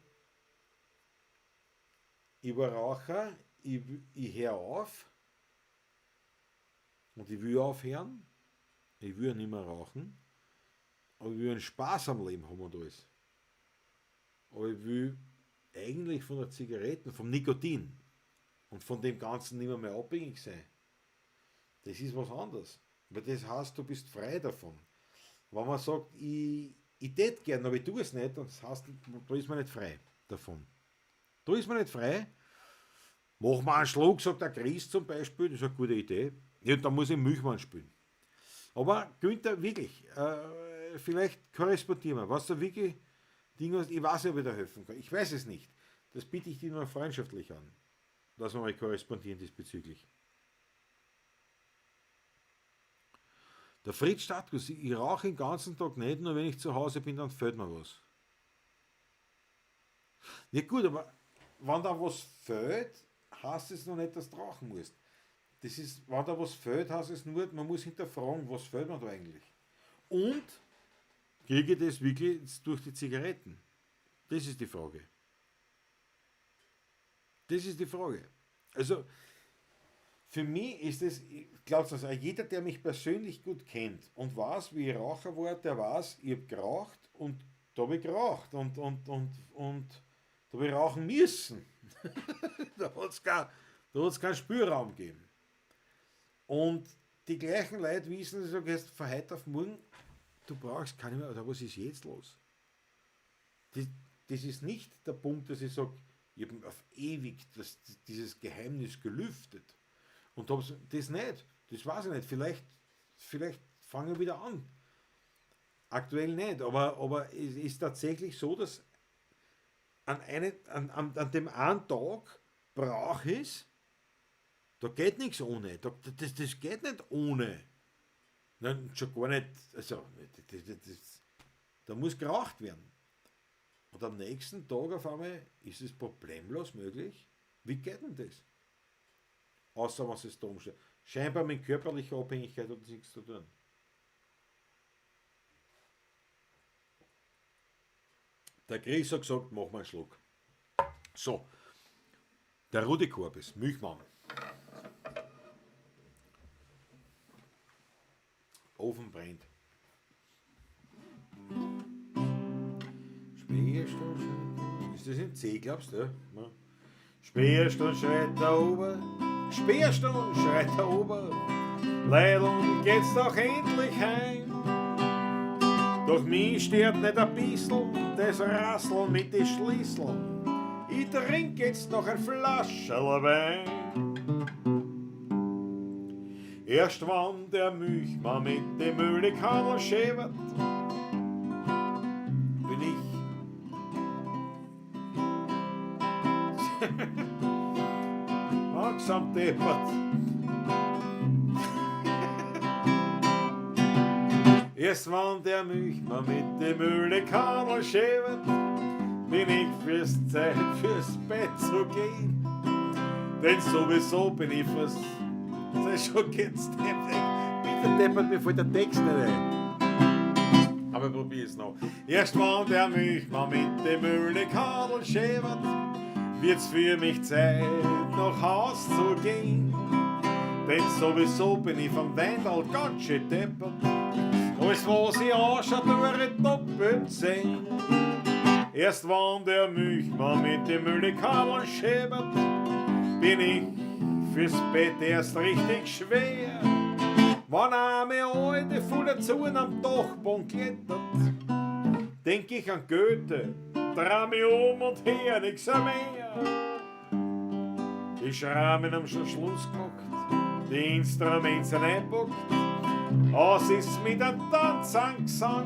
ich war Raucher, ich höre auf und ich will aufhören, ich will nicht mehr rauchen, aber ich will einen Spaß am Leben haben und alles. Aber ich will eigentlich von der Zigaretten, vom Nikotin und von dem Ganzen nicht mehr abhängig sein. Das ist was anderes. Weil das heißt, du bist frei davon. Wenn man sagt, ich tät gern, aber ich tue es nicht, dann das heißt, da ist man nicht frei davon. Da ist man nicht frei. Mach mal einen Schluck, sagt der Chris zum Beispiel, das ist eine gute Idee. Ja, und dann muss ich Milchmann spielen. Aber Günther, wirklich, vielleicht korrespondieren wir. Was da wirklich Ding ist, ich weiß nicht, ob ich da helfen kann. Ich weiß es nicht. Das biete ich dir nur freundschaftlich an, dass wir mal korrespondieren diesbezüglich. Der Fritz Stadtguss, ich rauche den ganzen Tag nicht, nur wenn ich zu Hause bin, dann fehlt mir was. Ja gut, aber wenn da was fehlt, heißt es noch nicht, dass du rauchen musst. Das ist, wenn da was fehlt, heißt es nur, man muss hinterfragen, was fehlt mir da eigentlich. Und kriege ich das wirklich durch die Zigaretten? Das ist die Frage. Das ist die Frage. Also, für mich ist es, glaubt es, jeder, der mich persönlich gut kennt und weiß, wie ich Raucher war, der weiß, ich hab geraucht und da hab ich geraucht und da hab ich rauchen müssen. Da hat's keinen Spielraum gegeben. Und die gleichen Leute wissen, die sagen, jetzt von heute auf morgen, du brauchst keine mehr, oder was ist jetzt los? das ist nicht der Punkt, dass ich sage, ich habe auf ewig dieses Geheimnis gelüftet. Und hab's, das nicht, das weiß ich nicht. Vielleicht fange ich wieder an. Aktuell nicht, aber es ist tatsächlich so, dass an dem einen Tag brauche ich es, da geht nichts ohne, das geht nicht ohne. Nein, schon gar nicht, also, da muss geraucht werden. Und am nächsten Tag auf einmal ist es problemlos möglich. Wie geht denn das? Außer was es da umstellt. Scheinbar mit körperlicher Abhängigkeit hat das nichts zu tun. Der Chris hat gesagt, mach mal einen Schluck. So, der Rudi Korbis, Milchmann. Ofen brennt. Sperrstunde schreit. Ist das in C, glaubst du? Ja. Sperrstunde schreit der Ober. Sperrstunde schreit der Ober. Leideln geht's doch endlich heim. Doch mich stört nicht ein bissl das Rasseln mit den Schlüsseln. Ich trink jetzt noch ein Flascherl Wein. Erst wann der Milchmann mit dem Müllekannel schäbert, bin ich langsam deppert. Erst wann der Milchmann mit dem Müllekannel schäbert, bin ich fürs Zeit fürs Bett zu gehen. Denn sowieso bin ich fürs schon geht's deppert. Bitte deppert, mir fällt der Text nicht ein. Aber probier's noch. Erst wann der Milchmann mit dem Müllekannel schäbert, wird's für mich Zeit, nach Haus zu gehen. Denn sowieso bin ich vom Weindal ganz schön deppert. Alles, was ich anschaue, tue ich doppelt sehen. Erst wann der Milchmann mit dem Müllekannel schäbert, bin ich fürs Bett erst richtig schwer. Wann eine alte voller Zuen am Dachboden klettert, denk ich an Goethe, dreh mich um und her nix mehr. Die Schrammen haben schon Schluss gemacht, die Instrumente sind eingepackt, aus ist mit einem Tanz angesang.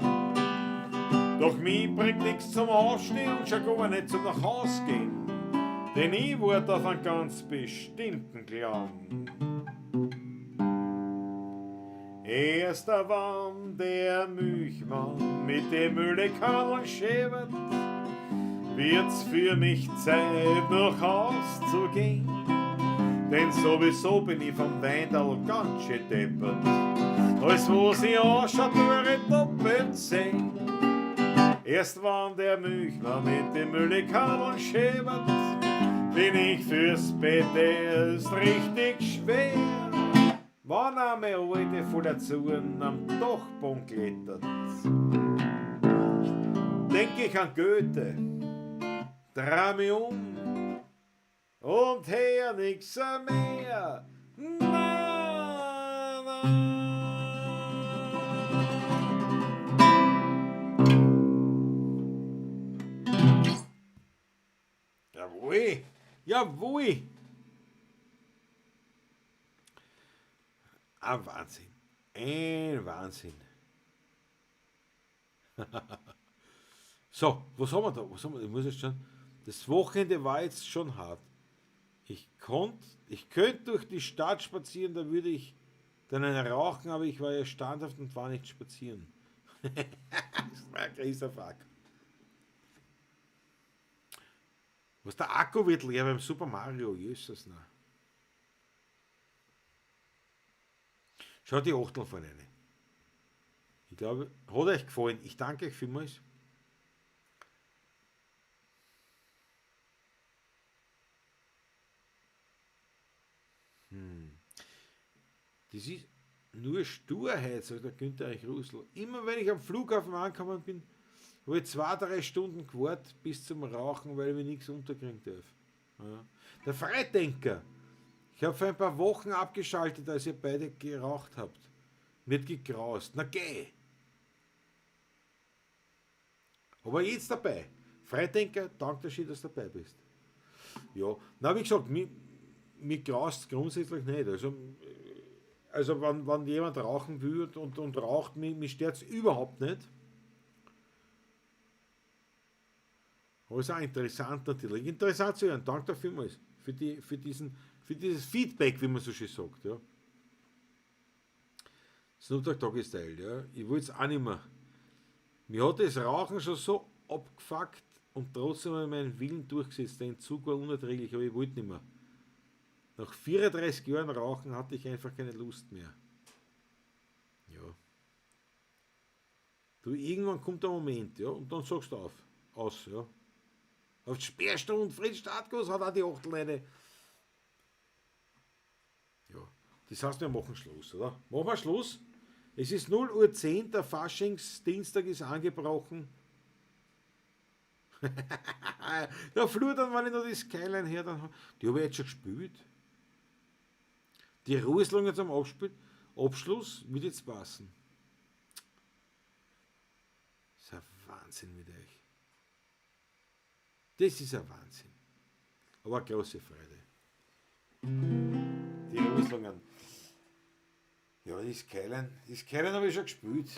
Doch mich bringt nix zum Aufstehen und schon gar nicht zum nach Haus gehen, denn ich wart auf einen ganz bestimmten Klang. Erst wann der Milchmann mit dem Müllekannel schäbert, wird's für mich Zeit, nach Haus zu gehen. Denn sowieso bin ich vom Weindal ganz schön deppert. Alles, was ich anschaue, tue ich doppelt sehen. Erst wann der Milchmann mit dem Müllekannel schäbert, bin ich fürs Bett erst richtig schwer. Wann einmal alte voller Zuren am Dachboden klettert, denk ich an Goethe, dreh mich um und her nix mehr. Na, na. Jawohl, jawohl. Ein Wahnsinn, ein Wahnsinn. So, was haben wir da? Was haben wir? Ich muss jetzt schon. Das Wochenende war jetzt schon hart. Ich könnte durch die Stadt spazieren, da würde ich dann einen rauchen, aber ich war ja standhaft und war nicht spazieren. Das war ein großer Fuck. Was, der Akku wird leer beim Super Mario, Jesus, na. Schau die Achtel von rein. Ich glaube, hat euch gefallen. Ich danke euch vielmals. Das ist nur Sturheit, sagt der Günther Eichrussel. Immer wenn ich am Flughafen angekommen bin, habe ich 2-3 Stunden gewartet bis zum Rauchen, weil ich mir nichts unterkriegen darf. Ja. Der Freidenker. Ich habe vor ein paar Wochen abgeschaltet, als ihr beide geraucht habt. Mir hat gegraust. Na geh! Aber jetzt dabei. Freidenker, danke schön, dass du dabei bist. Ja, na, wie gesagt, mir graust grundsätzlich nicht. Also wenn jemand rauchen will und raucht, mich stört's überhaupt nicht. Aber ist auch interessant natürlich. Interessant zu hören. Danke vielmals für dieses Feedback, wie man so schön sagt. Ja. Snoop Dogg Doggy Style, ja. Ich will's auch nicht mehr. Mir hat das Rauchen schon so abgefuckt und trotzdem habe ich meinen Willen durchgesetzt. Der Entzug war unerträglich, aber ich wollte nicht mehr. Nach 34 Jahren Rauchen hatte ich einfach keine Lust mehr. Ja. Du, irgendwann kommt der Moment, ja, und dann sagst du auf. Aus, ja. Auf die Sperrstunde, Fritz Startguss hat auch die Achtelleine. Ja, das heißt, wir machen Schluss, oder? Machen wir Schluss? Es ist 0:10 Uhr, der Faschingsdienstag ist angebrochen. Da flur dann, wenn ich noch die Skyline her, dann, die habe ich jetzt schon gespielt. Die Ruheslunge zum Abschluss wird jetzt passen. Das ist ein Wahnsinn mit euch. Das ist ein Wahnsinn. Aber eine große Freude. Die Rußlungen. Ja, die Skyline habe ich schon gespielt.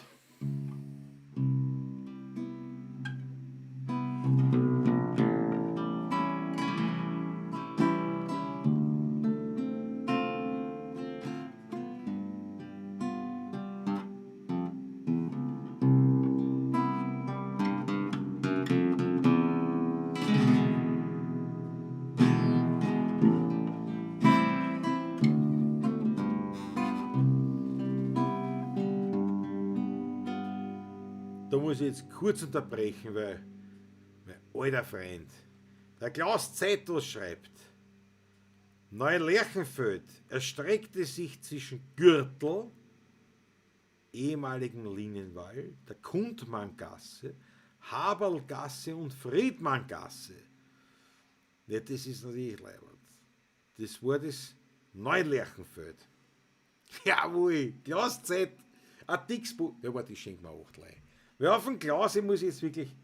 Da muss ich jetzt kurz unterbrechen, weil mein alter Freund, der Klaus Zeitl, schreibt, Neulerchenfeld erstreckte sich zwischen Gürtel, ehemaligem Linienwall, der Kundmanngasse, Haberlgasse und Friedmanngasse. Ja, das ist natürlich leibend. Das war das Neulerchenfeld. Jawohl, Klaus Z, ein dickes Buch. Ja, warte, ich schenke mir 8 Leih. Weil auf den Klaus, ich muss jetzt wirklich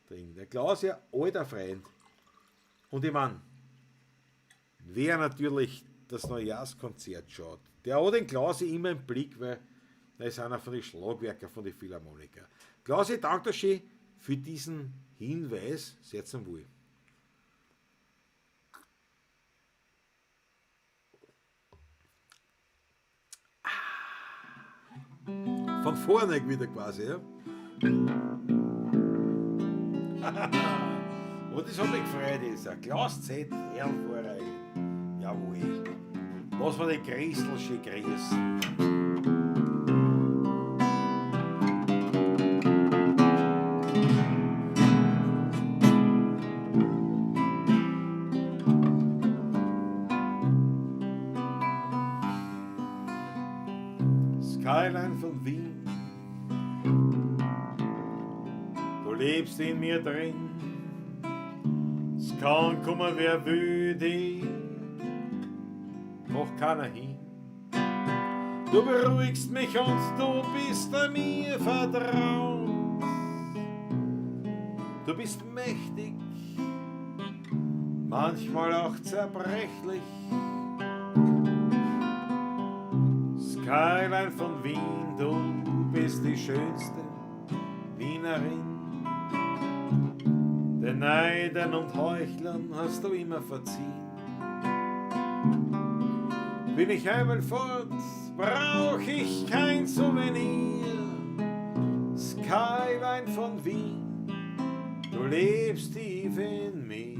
trinken. Der Klaus ist ja alter Freund. Und ich mein, wer natürlich das Neujahrskonzert schaut, der hat den Klausi immer im Blick, weil er ist einer von den Schlagwerker von den Philharmoniker. Klausi, danke schön für diesen Hinweis. Sehr zum Wohl. Von vorne wieder quasi, ja. Und das hat mich gefreut, das ist ein Klaus Z, hervorragend. Jawohl. Lass mal die Christel schön grüßen. Skyline von Wien, du lebst in mir drin. Es kann kommen, wer will, macht keiner hin. Du beruhigst mich und du bist mir vertraut. Du bist mächtig, manchmal auch zerbrechlich. Skyline von Wien, du bist die schönste Wienerin. Den Neidern und Heuchlern hast du immer verziehen. Bin ich einmal fort, brauch ich kein Souvenir. Skyline von Wien, du lebst tief in mir.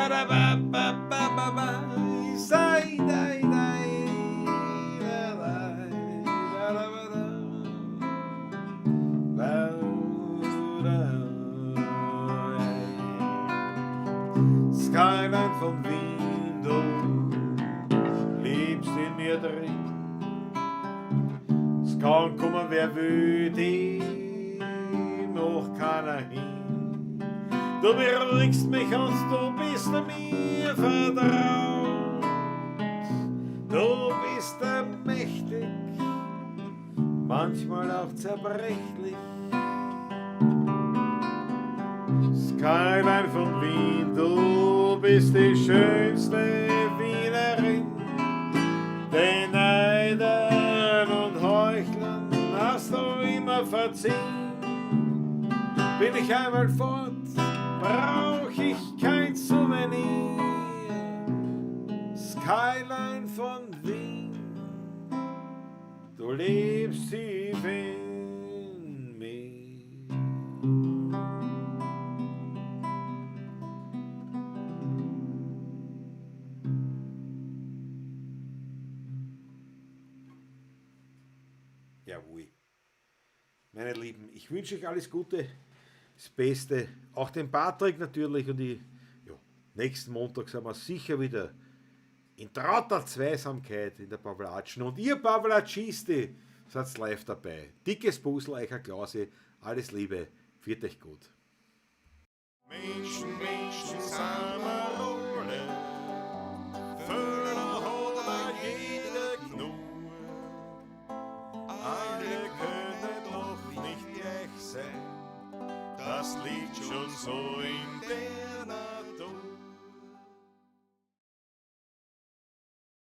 ba ba ba ba ba ba, sai dai dai da dai da da ba da ba da. Skyline von Wien, du lebst in mir drin. Es kann kommen, wer will, die macht keiner hin. Du beruhigst mich und du bist mir vertraut. Du bist mächtig, manchmal auch zerbrechlich. Skyline von Wien, du bist die schönste Wienerin. Den Neidern und Heuchlern hast du immer verziehen. Bin ich einmal fort, brauch ich kein Souvenir. Skyline von Wien, du lebst tief in mir. Jawohl. Meine Lieben, ich wünsche euch alles Gute, das Beste, auch dem Patrick natürlich und ich, ja, nächsten Montag sind wir sicher wieder in trauter Zweisamkeit in der Pavlatschen und ihr Pavlatschisti seid live dabei. Dickes Puzzle, euch ein Klause, alles Liebe, führt euch gut. Menschen, Menschen sind wir alle, Fehler hat auch jeder genug. Alle können doch nicht gleich sein, das liegt schon so in der